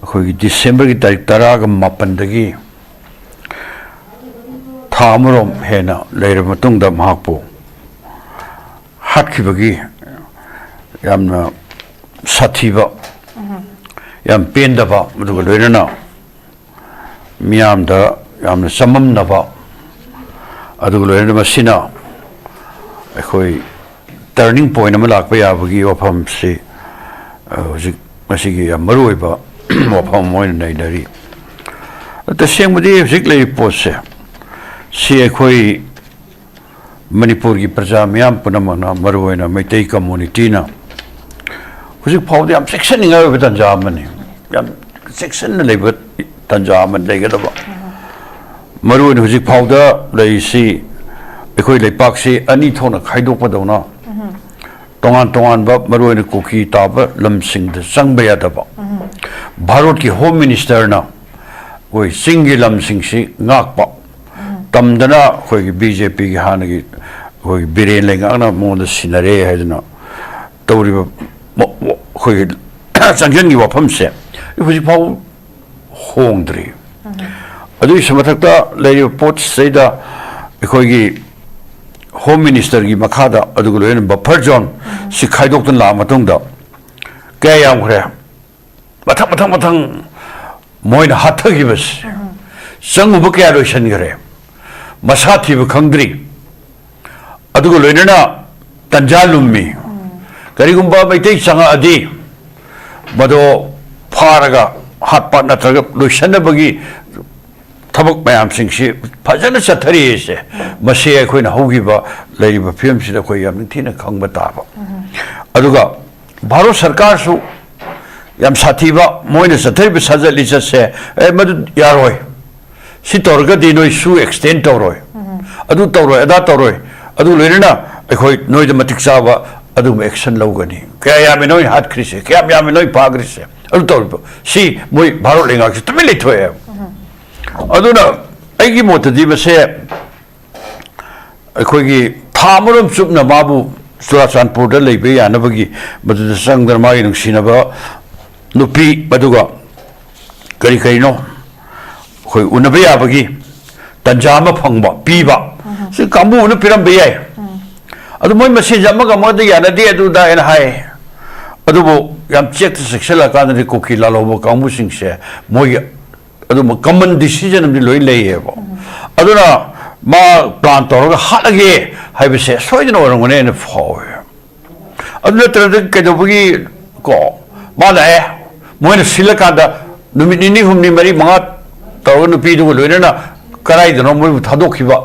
ꯑꯩꯈꯣꯏꯒꯤ ꯗꯤꯁꯦꯝꯕꯔꯒꯤ ꯇꯥꯔꯤꯛ ꯇꯔꯥꯒ ꯃꯥꯄꯟꯗꯒꯤ ꯊꯥ ꯑꯃꯔꯣꯝ ꯍꯦꯟꯅ ꯂꯩꯔꯕ ꯃꯇꯨꯡꯗ ꯃꯍꯥꯛꯄꯨ ꯍꯥꯠꯈꯤꯕꯒꯤ ꯌꯥꯝꯅ ꯁꯥꯊꯤꯕ, ꯌꯥꯝ ꯄꯦꯟꯗꯕ, ꯑꯗꯨꯒ ꯂꯣꯏꯅꯅ ꯃꯤꯌꯥꯝꯗ ꯌꯥꯝꯅ ꯆꯃꯝꯅꯕ, ꯑꯗꯨꯒ ꯂꯣꯏꯅꯅ ꯃꯁꯤꯅ ꯑꯩꯈꯣꯏ ꯇꯔꯅꯤꯡ ꯄꯣꯏꯟ ꯑꯃ ꯂꯥꯛꯄ ꯌꯥꯕꯒꯤ ꯋꯥꯐꯝꯁꯤ, ꯑ, ꯍꯧꯖꯤꯛ ꯃꯁꯤꯒꯤ ꯌꯥꯝ ꯃꯔꯨꯑꯣꯏꯕ ꯋꯥꯐꯝ ꯑꯃ ꯑꯣꯏꯅ ꯅꯩꯅꯔꯤ꯫ ꯇꯁꯦꯡꯕꯗꯤ ꯍꯧꯖꯤꯛ ꯂꯩꯔꯤꯕ ꯄꯣꯠꯁꯦ, ꯁꯤ ꯑꯩꯈꯣꯏ ꯃꯅꯤꯄꯨꯔꯒꯤ ꯄ꯭ꯔꯖꯥ ꯃꯤꯌꯥꯝ ꯄꯨꯝꯅꯃꯛꯅ, ꯃꯔꯨꯑꯣꯏꯅ ꯃꯩꯇꯩ ꯀꯝꯃꯨꯅꯤꯇꯤꯅ ꯍꯧꯖꯤꯛ ꯐꯥꯎꯕꯗ ꯌꯥꯝ ꯆꯦꯛꯁꯤꯟꯅꯤꯡꯉꯥꯏ ꯑꯣꯏꯕ ꯇꯥꯟꯖꯥ ꯑꯃꯅꯤ꯫ ꯌꯥꯝ ꯆꯦꯛꯁꯤꯟꯅ ꯂꯩꯕ ꯇꯥꯟꯖꯥ ꯑꯃ ꯂꯩꯒꯗꯕ꯫ ꯃꯔꯨꯑꯣꯏꯅ ꯍꯧꯖꯤꯛ ꯐꯥꯎꯗ ꯂꯩꯔꯤꯁꯤ ꯑꯩꯈꯣꯏ ꯂꯩꯄꯥꯛꯁꯤ ꯑꯅꯤ ꯊꯣꯛꯅ ꯈꯥꯏꯗꯣꯛꯄꯗꯧꯅ ꯇꯣꯉꯥꯟ ꯇꯣꯉꯥꯟꯕ, ꯃꯔꯨꯑꯣꯏꯅ ꯀꯨꯀꯤ ꯇꯥꯕ ꯂꯝꯁꯤꯡꯗ ꯆꯪꯕ ꯌꯥꯗꯕ꯫ ꯚꯥꯔꯠꯀꯤ ꯍꯣꯝ ꯃꯤꯅꯤꯁꯇꯔꯅ ꯑꯩꯈꯣꯏ ꯆꯤꯡꯒꯤ ꯂꯝꯁꯤꯡꯁꯤ ꯉꯥꯛꯄ꯫ ꯇꯝꯗꯅ ꯑꯩꯈꯣꯏꯒꯤ ꯕꯤ ꯖꯦ ꯄꯤꯒꯤ ꯍꯥꯟꯅꯒꯤ ꯑꯩꯈꯣꯏꯒꯤ ꯕꯤꯔꯦꯟ ꯂꯩꯉꯥꯛꯅ ꯃꯉꯣꯟꯗ ꯁꯤꯟꯅꯔꯦ ꯍꯥꯏꯗꯅ ꯇꯧꯔꯤꯕ ꯃ-, ꯃ-, ꯑꯩꯈꯣꯏꯒꯤ ꯆꯪꯁꯤꯟꯒꯤ ꯋꯥꯐꯝꯁꯦ ꯍꯧꯖꯤꯛ ꯐꯥꯎ ꯍꯣꯡꯗ꯭ꯔꯤ꯫ ꯑꯗꯨꯒꯤ ꯃꯊꯛꯇ ꯂꯩꯔꯤꯕ ꯄꯣꯠꯁꯤꯗꯩꯗ ꯑꯩꯈꯣꯏꯒꯤ ꯍꯣꯝ ꯃꯤꯅꯤꯁꯇꯔꯒꯤ ꯃꯈꯥꯗ, ꯑꯗꯨꯒ ꯂꯣꯏꯅꯅ ꯕꯐꯔ ꯖꯣꯟ ꯁꯤ ꯈꯥꯏꯗꯣꯛꯇꯨꯅ ꯂꯥꯛꯑ ꯃꯇꯨꯡꯗ ꯀꯌꯥ ꯌꯥꯝꯈ꯭ꯔꯦ? ꯃꯊꯪ ꯃꯊꯪ ꯃꯊꯪ ꯃꯣꯏꯅ ꯍꯥꯠꯊꯈꯤꯕꯁꯦ, ꯆꯪꯉꯨꯕ ꯀꯌꯥ ꯂꯣꯏꯁꯤꯟꯈ꯭ꯔꯦ, ꯃꯁꯥ ꯊꯤꯕ ꯈꯪꯗ꯭ꯔꯤ꯫ ꯑꯗꯨꯒ ꯂꯣꯏꯅꯅ ꯇꯟꯖꯥ ꯂꯨꯝꯃꯤ꯫ ꯀꯔꯤꯒꯨꯝꯕ ꯃꯩꯇꯩ ꯆꯪꯉꯛꯑꯗꯤ ꯃꯗꯣ ꯐꯥꯔꯒ ꯍꯥꯠꯄ ꯅꯠꯇ꯭ꯔꯒ ꯂꯣꯏꯁꯤꯟꯅꯕꯒꯤ ꯊꯕꯛ ꯃꯌꯥꯝꯁꯤꯡꯁꯤ ꯐꯖꯅ ꯆꯠꯊꯔꯤꯁꯦ꯫ ꯃꯁꯤ ꯑꯩꯈꯣꯏꯅ ꯍꯧꯈꯤꯕ ꯂꯩꯔꯤꯕ ꯐꯤꯕꯝꯁꯤꯗ ꯑꯩꯈꯣꯏ ꯌꯥꯝ ꯅꯤꯡꯊꯤꯅ ꯈꯪꯕ ꯇꯥꯕ꯫ ꯑꯗꯨꯒ ꯚꯥꯔꯠ ꯁꯔꯀꯥꯔꯁꯨ ꯌꯥꯝ ꯁꯥꯊꯤꯕ, ꯃꯣꯏꯅ ꯆꯠꯊꯔꯤꯕ ꯁꯥꯖꯠ ꯂꯤꯆꯠꯁꯦ, "ꯑꯦ, ꯃꯗꯨ ꯌꯥꯔꯣꯏ, ꯁꯤ ꯇꯧꯔꯒꯗꯤ ꯅꯣꯏ ꯁꯨ ꯑꯦꯛꯁꯇꯦꯟ ꯇꯧꯔꯣꯏ, ꯑꯗꯨ ꯇꯧꯔꯣꯏ, ꯑꯗꯥ ꯇꯧꯔꯣꯏ, ꯑꯗꯨ ꯂꯣꯏꯅꯅ ꯑꯩꯈꯣꯏ ꯅꯣꯏꯗ ꯃꯇꯤꯛ ꯆꯥꯕ ꯑꯗꯨꯒꯨꯝꯕ ꯑꯦꯛꯁꯟ ꯂꯧꯒꯅꯤ꯫ ꯀꯌꯥ ꯌꯥꯝꯃꯤ ꯅꯣꯏ ꯍꯥꯠꯈ꯭ꯔꯤꯁꯦ, ꯀꯌꯥꯝ ꯌꯥꯝꯃꯤ ꯅꯣꯏ ꯐꯥꯈ꯭ꯔꯤꯁꯦ?" ꯑꯗꯨ ꯇꯧꯔꯤꯕ ꯁꯤ ꯃꯣꯏ ꯚꯥꯔꯠ ꯂꯩꯉꯥꯛꯁꯤ ꯇꯨꯃꯤꯟ ꯂꯩꯊꯣꯛꯑꯦ꯫ ꯑꯗꯨꯅ ꯑꯩꯒꯤ ꯃꯣꯠꯇꯗꯤ ꯃꯁꯦ ꯑꯩꯈꯣꯏꯒꯤ ꯊꯥ ꯑꯃꯔꯣꯝ ꯆꯨꯞꯅ ꯃꯥꯕꯨ ꯆꯨꯔꯥꯆꯥꯟꯄꯨꯔꯗ ꯂꯩꯕ ꯌꯥꯅꯕꯒꯤ ꯃꯗꯨꯗ ꯆꯪꯗꯅ ꯃꯥꯒꯤ ꯅꯨꯡꯁꯤꯅꯕ ꯅꯨꯄꯤ, ꯑꯗꯨꯒ ꯀꯔꯤ ꯀꯔꯤꯅꯣ ꯑꯩꯈꯣꯏ ꯎꯅꯕ ꯌꯥꯕꯒꯤ ꯇꯟꯖꯥ ꯑꯃ ꯐꯪꯕ, ꯄꯤꯕ, ꯁꯤ ꯀꯥꯡꯕꯨ ꯑꯃꯅ ꯄꯤꯔꯝꯕ ꯌꯥꯏ꯫ ꯑꯗꯨ ꯃꯣꯏ ꯃꯁꯦꯟꯁꯦ ꯑꯃꯒ ꯑꯃꯒꯗ ꯌꯥꯅꯗꯦ, ꯑꯗꯨꯗ ꯍꯥꯏꯅ ꯍꯥꯏ꯫ ꯑꯗꯨꯕꯨ ꯌꯥꯝ ꯆꯦꯛꯇ ꯆꯦꯛꯁꯤꯜꯂꯀꯥꯟꯗꯗꯤ ꯀꯨꯀꯤ ꯂꯥꯜꯍꯧꯕ ꯀꯥꯡꯕꯨꯁꯤꯡꯁꯦ ꯃꯣꯏꯒꯤ ꯑꯗꯨꯝꯕ ꯀꯃꯟ ꯗꯤꯁꯤꯖꯟ ꯑꯃꯗꯤ ꯂꯣꯏ ꯂꯩꯌꯦꯕ꯫ ꯑꯗꯨꯅ ꯃꯥ ꯄ꯭ꯂꯥꯟ ꯇꯧꯔꯒ ꯍꯥꯠꯂꯒꯦ ꯍꯥꯏꯕꯁꯦ ꯁꯣꯏꯗꯅ ꯑꯣꯏꯔꯝꯒꯅꯤ ꯍꯥꯏꯅ ꯐꯥꯎꯋꯦ꯫ ꯑꯗꯨ ꯅꯠꯇ꯭ꯔꯗꯤ ꯀꯩꯗꯧꯕꯒꯤ, ꯀꯣ, ꯃꯥ ꯂꯥꯛꯑꯦ, ꯃꯣꯏꯅ ꯁꯤꯜꯂꯀꯥꯟꯗ ꯅꯨꯃꯤꯠ ꯅꯤꯅꯤ, ꯍꯨꯝꯅꯤ, ꯃꯔꯤ, ꯃꯉꯥ ꯇꯧꯔꯒ ꯅꯨꯄꯤꯗꯨꯒ ꯂꯣꯏꯅꯅ ꯀꯗꯥꯏꯗꯅꯣ ꯃꯣꯏꯕꯨ ꯊꯥꯗꯣꯛꯈꯤꯕ,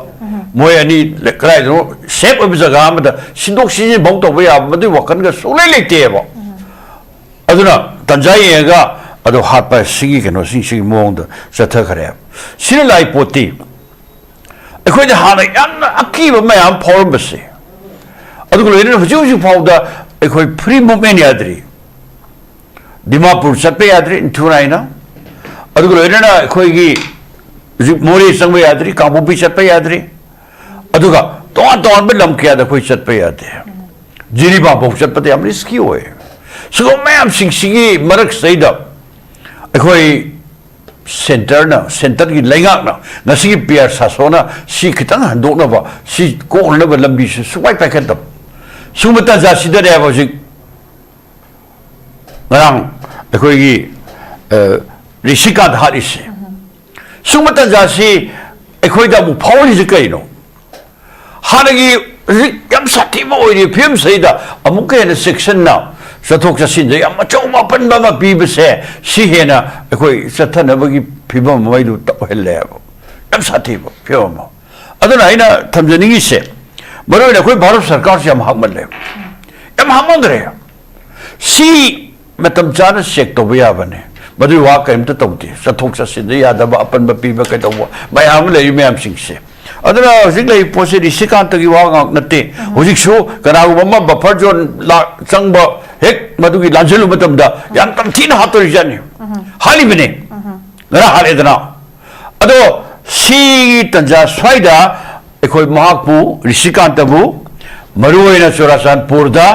ꯃꯣꯏ ꯑꯅꯤ ꯂꯩ-, ꯀꯗꯥꯏꯗꯅꯣ ꯁꯦꯐ ꯑꯣꯏꯕ ꯖꯒꯥ ꯑꯃꯗ ꯁꯤꯟꯗꯣꯛ ꯁꯤꯟꯖꯤꯟꯐꯧ ꯇꯧꯕ ꯌꯥꯕ ꯃꯗꯨꯒꯤ ꯋꯥꯈꯜꯒ ꯁꯨꯡꯂꯩ ꯂꯩꯇꯦꯕ꯫ ꯑꯗꯨꯅ ꯇꯟꯖꯥ ꯌꯦꯡꯉꯒ ꯑꯗꯣ ꯍꯥꯠꯄ ꯁꯤꯒꯤ ꯀꯩꯅꯣꯁꯤꯡꯁꯤꯒꯤ ꯃꯑꯣꯡꯗ ꯆꯠꯊꯈ꯭ꯔꯦ꯫ ꯁꯤꯅ ꯂꯥꯏ ꯄꯣꯠꯇꯤ ꯑꯩꯈꯣꯏꯗ ꯍꯥꯟꯅ ꯌꯥꯝꯅ ꯑꯀꯤꯕ ꯃꯌꯥꯝ ꯐꯥꯎꯔꯝꯕꯁꯦ, ꯑꯗꯨꯒ ꯂꯣꯏꯅꯅ ꯍꯧꯖꯤꯛ ꯍꯧꯖꯤꯛ ꯐꯥꯎꯗ ꯑꯩꯈꯣꯏ ꯐ꯭ꯔꯤ ꯃꯨꯞꯃꯦꯟ ꯌꯥꯗ꯭ꯔꯤ꯫ ꯗꯤꯃꯥꯄꯨꯔ ꯆꯠꯄ ꯌꯥꯗ꯭ꯔꯤ ꯅꯤꯡꯊꯨꯔꯥꯏꯅ, ꯑꯗꯨꯒ ꯂꯣꯏꯅꯅ ꯑꯩꯈꯣꯏꯒꯤ ꯍꯧꯖꯤꯛ ꯃꯣꯔꯦ ꯆꯪꯕ ꯌꯥꯗ꯭ꯔꯤ, ꯀꯥꯡꯄꯣꯛꯄꯤ ꯆꯠꯄ ꯌꯥꯗ꯭ꯔꯤ, ꯑꯗꯨꯒ ꯇꯣꯉꯥꯟ ꯇꯣꯉꯥꯟꯕ ꯂꯝ ꯀꯌꯥꯗ ꯑꯩꯈꯣꯏ ꯆꯠꯄ ꯌꯥꯗꯦ꯫ ꯖꯤꯔꯤꯕꯥꯝꯐꯥꯎ ꯆꯠꯄꯗ ꯌꯥꯝ ꯔꯤꯁꯀꯤ ꯑꯣꯏ꯫ ꯁꯤꯒꯨꯝꯕ ꯃꯌꯥꯝꯁꯤꯡꯁꯤꯒꯤ ꯃꯔꯛꯁꯤꯗꯩꯗ ꯑꯩꯈꯣꯏ ꯁꯦꯟꯇꯔꯅ, ꯁꯦꯟꯇꯔꯒꯤ ꯂꯩꯉꯥꯛꯅ ꯉꯁꯤꯒꯤ ꯄꯤ ꯑꯥꯔ ꯁꯥꯁꯣꯅ ꯁꯤ ꯈꯤꯇꯪ ꯍꯟꯗꯣꯛꯅꯕ, ꯁꯤ ꯀꯣꯛꯅꯅꯕ ꯂꯝꯕꯤꯁꯤ ꯁꯨꯡꯄꯥꯏ ꯄꯥꯏꯈꯠꯇꯕ꯫ ꯁꯤꯒꯨꯝꯕ ꯇꯥꯟꯖꯥꯁꯤꯗꯅꯦꯕ ꯍꯧꯖꯤꯛ ꯉꯔꯥꯡ ꯑꯩꯈꯣꯏꯒꯤ, ꯑ, ꯔꯤꯁꯤꯀꯥꯟꯇ ꯍꯥꯠꯂꯤꯁꯦ꯫ ꯁꯨꯝꯕ ꯇꯥꯟꯖꯥꯁꯤ ꯑꯩꯈꯣꯏꯗ ꯑꯃꯨꯛ ꯐꯥꯎꯍꯜꯂꯤꯁꯤ ꯀꯩꯅꯣ? ꯍꯥꯟꯅꯒꯤ ꯍꯧꯖꯤꯛ ꯌꯥꯝ ꯁꯥꯊꯤꯕ ꯑꯣꯏꯔꯤꯕ ꯐꯤꯕꯝꯁꯤꯗ ꯑꯃꯨꯛꯀ ꯍꯦꯟꯅ ꯆꯦꯛꯁꯤꯟꯅ ꯆꯠꯊꯣꯛ ꯆꯠꯁꯤꯟꯗ ꯌꯥꯝ ꯑꯆꯧꯕ ꯑꯄꯟꯕ ꯑꯃ ꯄꯤꯕꯁꯦ, ꯁꯤ ꯍꯦꯟꯅ ꯑꯩꯈꯣꯏ ꯆꯠꯊꯅꯕꯒꯤ ꯐꯤꯕꯝ ꯑꯃ ꯑꯩꯗꯨ ꯇꯧꯍꯜꯂꯦꯕ꯫ ꯌꯥꯝ ꯁꯥꯊꯤꯕ ꯐꯤꯕꯝ ꯑꯃ꯫ ꯑꯗꯨꯅ ꯑꯩꯅ ꯊꯝꯖꯅꯤꯡꯉꯤꯁꯦ, ꯃꯔꯨ ꯑꯣꯏꯅ ꯑꯩꯈꯣꯏ ꯚꯥꯔꯠ ꯁꯔꯀꯥꯔꯁꯤ ꯌꯥꯝ ꯍꯥꯞꯃꯜꯂꯦ, ꯌꯥꯝ ꯍꯥꯞꯃꯟꯈ꯭ꯔꯦ꯫ ꯁꯤ ꯃꯇꯝ ꯆꯥꯅ ꯆꯦꯛ ꯇꯧꯕ ꯌꯥꯕꯅꯦ꯫ ꯃꯗꯨꯒꯤ ꯋꯥ ꯀꯔꯤꯝꯇ ꯇꯧꯗꯦ꯫ ꯆꯠꯊꯣꯛ ꯆꯠꯁꯤꯟꯗ ꯌꯥꯗꯕ, ꯑꯄꯟꯕ ꯄꯤꯕ, ꯀꯩꯗꯧꯕ ꯃꯌꯥꯝ ꯑꯃ ꯂꯩꯔꯤ ꯃꯌꯥꯝꯁꯤꯡꯁꯦ꯫ ꯑꯗꯨꯅ ꯍꯧꯖꯤꯛ ꯂꯩꯔꯤꯕ ꯄꯣꯠꯁꯦ ꯔꯤꯁꯤꯀꯥꯟꯇꯒꯤ ꯋꯥ ꯉꯥꯛ ꯅꯠꯇꯦ꯫ ꯍꯧꯖꯤꯛꯁꯨ ꯀꯅꯥꯒꯨꯝꯕ ꯑꯃ ꯕꯐꯔ ꯖꯣꯟ ꯂꯥ-, ꯆꯪꯕ ꯍꯦꯛ ꯃꯗꯨꯒꯤ ꯂꯥꯟꯁꯤꯜꯂꯨꯕ ꯃꯇꯝꯗ ꯌꯥꯝ ꯇꯝꯊꯤꯅ ꯍꯥꯠꯇꯣꯔꯤꯖꯥꯠꯅꯤ꯫ ꯍꯥꯠꯂꯤꯕꯅꯦ꯫ ꯉꯔꯥꯡ ꯍꯥꯠꯂꯦꯗꯅ꯫ ꯑꯗꯣ ꯁꯤꯒꯤ ꯇꯟꯖꯥ ꯁ꯭ꯋꯥꯏꯗ ꯑꯩꯈꯣꯏ ꯃꯍꯥꯛꯄꯨ, ꯔꯤꯁꯤꯀꯥꯟꯇꯕꯨ, ꯃꯔꯨꯑꯣꯏꯅ ꯆꯨꯔꯥꯆꯥꯟꯄꯨꯔꯗ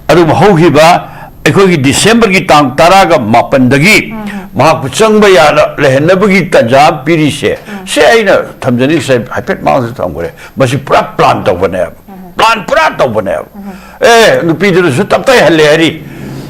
ꯑꯗꯨꯝ ꯍꯧꯈꯤꯕ ꯑꯩꯈꯣꯏꯒꯤ ꯗꯤꯁꯦꯝꯕꯔꯒꯤ ꯇꯥꯡ ꯇꯔꯥꯒ ꯃꯥꯄꯟꯗꯒꯤ ꯃꯍꯥꯛꯄꯨ ꯆꯪꯕ ꯌꯥꯅ ꯂꯩꯍꯟꯅꯕꯒꯤ ꯇꯟꯖꯥ ꯑꯃ ꯄꯤꯔꯤꯁꯦ, ꯁꯦ ꯑꯩꯅ ꯊꯝꯖꯅꯤꯡꯁꯦ ꯍꯥꯏꯐꯦꯠ ꯃꯥꯡꯁꯨ ꯊꯝꯈ꯭ꯔꯦ꯫ ꯃꯁꯤ ꯄꯨꯔꯥ ꯄ꯭ꯂꯥꯟ ꯇꯧꯕꯅꯦꯕ꯫ ꯄ꯭ꯂꯥꯟ ꯄꯨꯔꯥ ꯇꯧꯕꯅꯦꯕ꯫ ꯑꯦ, ꯅꯨꯄꯤꯗꯨꯅꯁꯨ ꯇꯞꯇꯥꯏꯍꯜꯂꯦ ꯍꯥꯏꯔꯤ꯫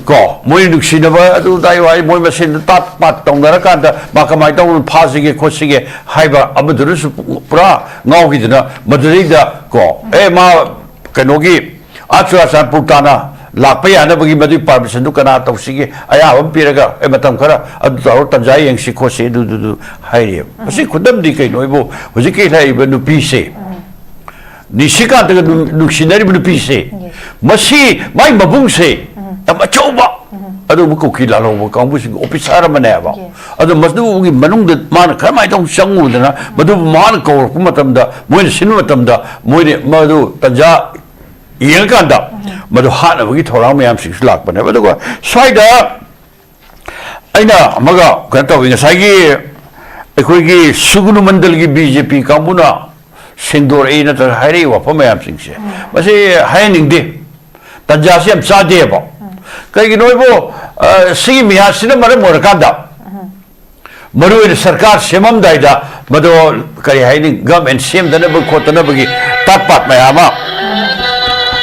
ꯀꯣ, ꯃꯣꯏ ꯅꯨꯡꯁꯤꯅꯕ ꯑꯗꯨ ꯑꯗꯥꯏ ꯋꯥꯏ ꯃꯣꯏ ꯃꯁꯦꯟꯗ ꯇꯥꯠ ꯄꯥꯠ ꯇꯧꯅꯔꯀꯥꯟꯗ ꯃꯥ ꯀꯃꯥꯏꯅ ꯇꯧꯅ ꯐꯥꯁꯤꯒꯦ ꯈꯣꯠꯁꯤꯒꯦ ꯍꯥꯏꯕ ꯑꯃꯗꯨꯅꯁꯨ ꯄꯨꯔꯥ ꯉꯥꯎꯈꯤꯗꯅ ꯃꯗꯨꯗꯩꯗ ꯀꯣ, ꯑꯦ, ꯃꯥ ꯀꯩꯅꯣꯒꯤ ꯑꯥ ꯆꯨꯔꯥꯆꯥꯟꯄꯨꯔ ꯇꯥꯅ ꯂꯥꯛꯄ ꯌꯥꯅꯕꯒꯤ ꯃꯗꯨꯒꯤ ꯄꯥꯔꯃꯤꯁꯟꯗꯨ ꯀꯅꯥ ꯇꯧꯁꯤꯒꯦ, ꯑꯌꯥꯕ ꯑꯃ ꯄꯤꯔꯒ, ꯑꯦ, ꯃꯇꯝ ꯈꯔ ꯑꯗꯨ ꯇꯧꯔ ꯇꯟꯖꯥ ꯌꯦꯡꯁꯤ ꯈꯣꯠꯁꯤ ꯑꯗꯨꯗꯨꯗꯨ ꯍꯥꯏꯔꯤꯑꯕ꯫ ꯃꯁꯤ ꯈꯨꯗꯝꯗꯤ ꯀꯩꯅꯣ ꯍꯥꯏꯕꯨ ꯍꯧꯖꯤꯛꯀꯤ ꯂꯩꯔꯤꯕ ꯅꯨꯄꯤꯁꯦ ꯅꯤꯁꯤꯀꯥꯟꯇꯒ ꯅꯨ-, ꯅꯨꯡꯁꯤꯅꯔꯤꯕ ꯅꯨꯄꯤꯁꯦ, ꯃꯁꯤ ꯃꯥꯏ ꯃꯕꯨꯡꯁꯦ ꯌꯥꯝ ꯑꯆꯧꯕ ꯑꯗꯨꯒꯨꯝꯕ ꯀꯨꯀꯤ ꯂꯥꯜꯍꯧꯕ ꯀꯥꯡꯕꯨꯁꯤꯡꯒꯤ ꯑꯣꯐꯤꯁꯥꯔ ꯑꯃꯅꯦꯕ꯫ ꯑꯗꯣ ꯃꯗꯨꯒꯤ ꯃꯅꯨꯡꯗ ꯃꯥꯅ ꯀꯔꯝꯍꯥꯏꯅ ꯇꯧꯅ ꯆꯪꯉꯨꯗꯅ ꯃꯗꯨꯕꯨ ꯃꯥꯅ ꯀꯧꯔꯛꯄ ꯃꯇꯝꯗ, ꯃꯣꯏꯅ ꯁꯤꯟꯕ ꯃꯇꯝꯗ, ꯃꯣꯏꯅ ꯃꯗꯨ ꯇꯟꯖꯥ ꯌꯦꯡꯉꯀꯥꯟꯗ ꯃꯗꯨ ꯍꯥꯠꯅꯕꯒꯤ ꯊꯧꯔꯥꯡ ꯃꯌꯥꯝꯁꯤꯡꯁꯨ ꯂꯥꯛꯄꯅꯦꯕ꯫ ꯑꯗꯨꯒ ꯁ꯭ꯋꯥꯏꯗ ꯑꯩꯅ ꯑꯃꯒ ꯀꯩꯅꯣ ꯇꯧꯋꯤ, ꯉꯁꯥꯏꯒꯤ ꯑꯩꯈꯣꯏꯒꯤ ꯁꯨꯒꯨꯅꯨ ꯃꯟꯗꯜꯒꯤ ꯕꯤ ꯖꯦ ꯄꯤ ꯀꯥꯡꯕꯨꯅ ꯁꯦꯡꯗꯣꯔꯛꯏ ꯅꯠꯇ꯭ꯔꯒ ꯍꯥꯏꯔꯛꯏ ꯋꯥꯐꯝ ꯃꯌꯥꯝꯁꯤꯡꯁꯦ, ꯃꯁꯤ ꯍꯥꯏꯍꯟꯅꯤꯡꯗꯦ꯫ ꯇꯟꯖꯥꯁꯤ ꯌꯥꯝ ꯆꯥꯗꯦꯕ꯫ ꯀꯩꯒꯤꯅꯣ ꯍꯥꯏꯕꯨ, ꯑ, ꯁꯤꯒꯤ ꯃꯤꯍꯥꯠꯁꯤꯅ ꯃꯔꯝ ꯑꯣꯏꯔꯀꯥꯟꯗ ꯃꯔꯨꯑꯣꯏꯅ ꯁꯔꯀꯥꯔ ꯁꯦꯝꯃꯝꯗꯥꯏꯗ ꯃꯗꯣ ꯀꯔꯤ ꯍꯥꯏꯅꯤ, ꯒꯃꯦꯟ ꯁꯦꯝꯗꯅꯕ ꯈꯣꯠꯇꯅꯕꯒꯤ ꯇꯥꯠ ꯄꯥꯠ ꯃꯌꯥꯝ ꯑꯃ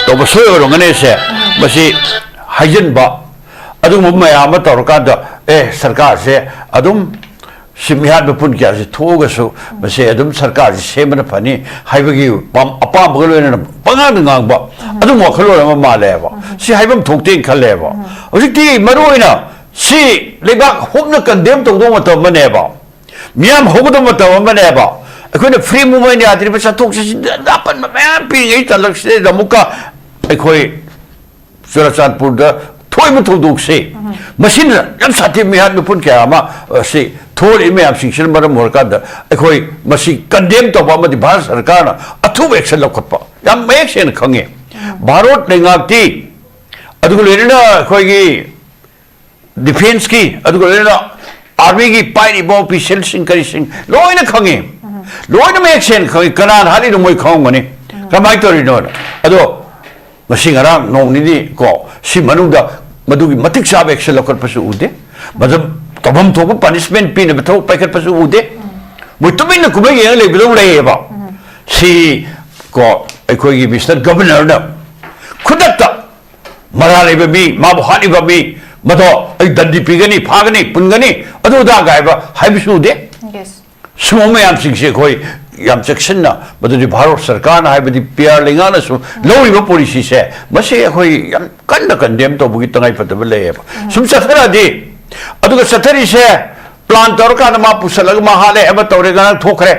ꯇꯧꯕ ꯁꯣꯏ ꯑꯣꯏꯔꯝꯒꯅꯤꯁꯦ꯫ ꯃꯁꯤ ꯍꯥꯏꯖꯤꯟꯕ, ꯑꯗꯨꯒꯨꯝꯕ ꯃꯌꯥꯝ ꯑꯃ ꯇꯧꯔꯀꯥꯟꯗ, ꯑꯦ, ꯁꯔꯀꯥꯔꯁꯦ ꯑꯗꯨꯝ ꯁꯤ ꯃꯤꯍꯥꯠ ꯃꯄꯨꯟ ꯀꯌꯥꯁꯤ ꯊꯣꯛꯑꯒꯁꯨ ꯃꯁꯤ ꯑꯗꯨꯝ ꯁꯔꯀꯥꯔꯁꯤ ꯁꯦꯝꯕꯅ ꯐꯅꯤ ꯍꯥꯏꯕꯒꯤ ꯄꯥꯝ-, ꯑꯄꯥꯝꯕꯒ ꯂꯣꯏꯅꯅ ꯄꯉꯥꯡꯗ ꯉꯥꯡꯕ ꯑꯗꯨꯝꯕ ꯋꯥꯈꯜꯂꯣꯟ ꯑꯃ ꯃꯥꯜꯂꯦꯕ꯫ ꯁꯤ ꯍꯥꯏꯐꯝ ꯊꯣꯛꯇꯦꯅ ꯈꯜꯂꯦꯕ꯫ ꯍꯧꯖꯤꯛꯇꯤ ꯃꯔꯨ ꯑꯣꯏꯅ ꯁꯤ ꯂꯩꯕꯥꯛ ꯍꯨꯞꯅ ꯀꯟꯗꯦꯝ ꯇꯧꯗꯧꯕ ꯃꯇꯝ ꯑꯃꯅꯦꯕ꯫ ꯃꯤꯌꯥꯝ ꯍꯧꯒꯗꯕ ꯃꯇꯝ ꯑꯃꯅꯦꯕ꯫ ꯑꯩꯈꯣꯏꯅ ꯐ꯭ꯔꯤ ꯃꯨꯚꯃꯦꯟ ꯌꯥꯗ꯭ꯔꯤꯕ, ꯆꯠꯊꯣꯛ ꯆꯠꯁꯤꯟꯗ ꯑꯄꯟꯕ ꯃꯌꯥꯝ ꯄꯤꯔꯤꯉꯩ ꯇꯥꯂꯛꯁꯤꯗꯩꯗ ꯑꯃꯨꯛꯀ ꯑꯩꯈꯣꯏ ꯆꯨꯔꯆꯥꯟꯄꯨꯔꯗ ꯊꯣꯛꯏꯕ ꯊꯧꯗꯣꯛꯁꯦ, ꯃꯁꯤꯅ ꯌꯥꯝ ꯁꯥꯊꯤ ꯃꯤꯍꯥꯠ ꯃꯤꯄꯨꯟ ꯀꯌꯥ ꯑꯃ, ꯑ, ꯁꯤ ꯊꯣꯛꯂꯤꯕ ꯃꯌꯥꯝꯁꯤꯡꯁꯤꯅ ꯃꯔꯝ ꯑꯣꯏꯔꯀꯥꯟꯗ ꯑꯩꯈꯣꯏ ꯃꯁꯤ ꯀꯟꯗꯦꯝ ꯇꯧꯕ ꯑꯃꯗꯤ ꯚꯥꯔꯠ ꯁꯔꯀꯥꯔꯅ ꯑꯊꯨꯕ ꯑꯦꯛꯁꯟ ꯂꯧꯈꯠꯄ ꯌꯥꯝ ꯃꯌꯦꯛ ꯁꯦꯡꯅ ꯈꯪꯉꯦ꯫ ꯚꯥꯔꯠ ꯂꯩꯉꯥꯛꯇꯤ, ꯑꯗꯨꯒ ꯂꯣꯏꯅꯅ ꯑꯩꯈꯣꯏꯒꯤ ꯗꯤꯐꯦꯟꯁꯀꯤ, ꯑꯗꯨꯒ ꯂꯣꯏꯅꯅ ꯑꯥꯔꯃꯤꯒꯤ ꯄꯥꯏꯔꯤꯕ ꯑꯣꯐꯤꯁꯤꯌꯦꯜꯁꯤꯡ ꯀꯔꯤꯁꯤꯡ ꯂꯣꯏꯅ ꯈꯪꯉꯤ꯫ ꯂꯣꯏꯅ ꯃꯌꯦꯛ ꯁꯦꯡꯅ ꯈꯪꯉꯤ꯫ ꯀꯅꯥꯅ ꯍꯥꯠꯂꯤꯅꯣ ꯃꯣꯏ ꯈꯪꯉꯝꯒꯅꯤ꯫ ꯀꯃꯥꯏꯅ ꯇꯧꯔꯤꯅꯣꯅ꯫ ꯑꯗꯣ ꯉꯁꯤ ꯉꯔꯥꯡ ꯅꯣꯡ ꯅꯤꯅꯤ ꯀꯣ, ꯁꯤ ꯃꯅꯨꯡꯗ ꯃꯗꯨꯒꯤ ꯃꯇꯤꯛ ꯆꯥꯕ ꯑꯦꯛꯁꯟ ꯂꯧꯈꯠꯄꯁꯨ ꯎꯗꯦ꯫ ꯃꯗꯨ ꯇꯧꯐꯝ ꯊꯣꯛꯄ ꯄꯅꯤꯁꯃꯦꯟ ꯄꯤꯅꯕ ꯊꯕꯛ ꯄꯥꯏꯈꯠꯄꯁꯨ ꯎꯗꯦ꯫ ꯃꯣꯏ ꯇꯨꯃꯤꯟꯅ ꯀꯨꯝꯍꯩ ꯌꯦꯡꯉ ꯂꯩꯕꯗꯧ ꯂꯩꯌꯦꯕ꯫ ꯁꯤ ꯀꯣ, ꯑꯩꯈꯣꯏꯒꯤ ꯃꯤꯁꯇꯔ ꯒꯕꯔꯅꯔꯅ ꯈꯨꯗꯛꯇ ꯃꯔꯥꯜ ꯂꯩꯕ ꯃꯤ, ꯃꯥꯕꯨ ꯍꯥꯠꯂꯤꯕ ꯃꯤ, ꯃꯗꯣ ꯑꯩ ꯗꯟꯗꯤ ꯄꯤꯒꯅꯤ, ꯐꯥꯒꯅꯤ, ꯄꯨꯟꯒꯅꯤ, ꯑꯗꯨ ꯑꯗꯥ ꯀꯥꯏꯕ ꯍꯥꯏꯕꯁꯨ ꯎꯗꯦ꯫ ꯁꯤꯒꯨꯝꯕ ꯃꯌꯥꯝꯁꯤꯡꯁꯦ ꯑꯩꯈꯣꯏ ꯌꯥꯝ ꯆꯦꯛꯁꯤꯟꯅ, ꯃꯗꯨꯗꯤ ꯚꯥꯔꯠ ꯁꯔꯀꯥꯔꯅ ꯍꯥꯏꯕꯗꯤ ꯄꯤ ꯑꯥꯔ ꯂꯩꯉꯥꯛꯅꯁꯨ ꯂꯧꯔꯤꯕ ꯄꯣꯂꯤꯁꯤꯁꯦ, ꯃꯁꯤ ꯑꯩꯈꯣꯏ ꯌꯥꯝ ꯀꯟꯅ ꯀꯟꯗꯦꯝ ꯇꯧꯕꯒꯤ ꯇꯉꯥꯏꯐꯗꯕ ꯂꯩꯌꯦꯕ꯫ ꯁꯨꯝ ꯆꯠꯊꯔꯛꯑꯗꯤ, ꯑꯗꯨꯒ ꯆꯠꯊꯔꯤꯁꯦ ꯄ꯭ꯂꯥꯟ ꯇꯧꯔꯀꯥꯟꯗ ꯃꯥ ꯄꯨꯁꯜꯂꯒ ꯃꯥ ꯍꯥꯠꯂꯦ ꯑꯃ ꯇꯧꯔꯦ, ꯉꯔꯥꯡ ꯊꯣꯛꯈ꯭ꯔꯦ,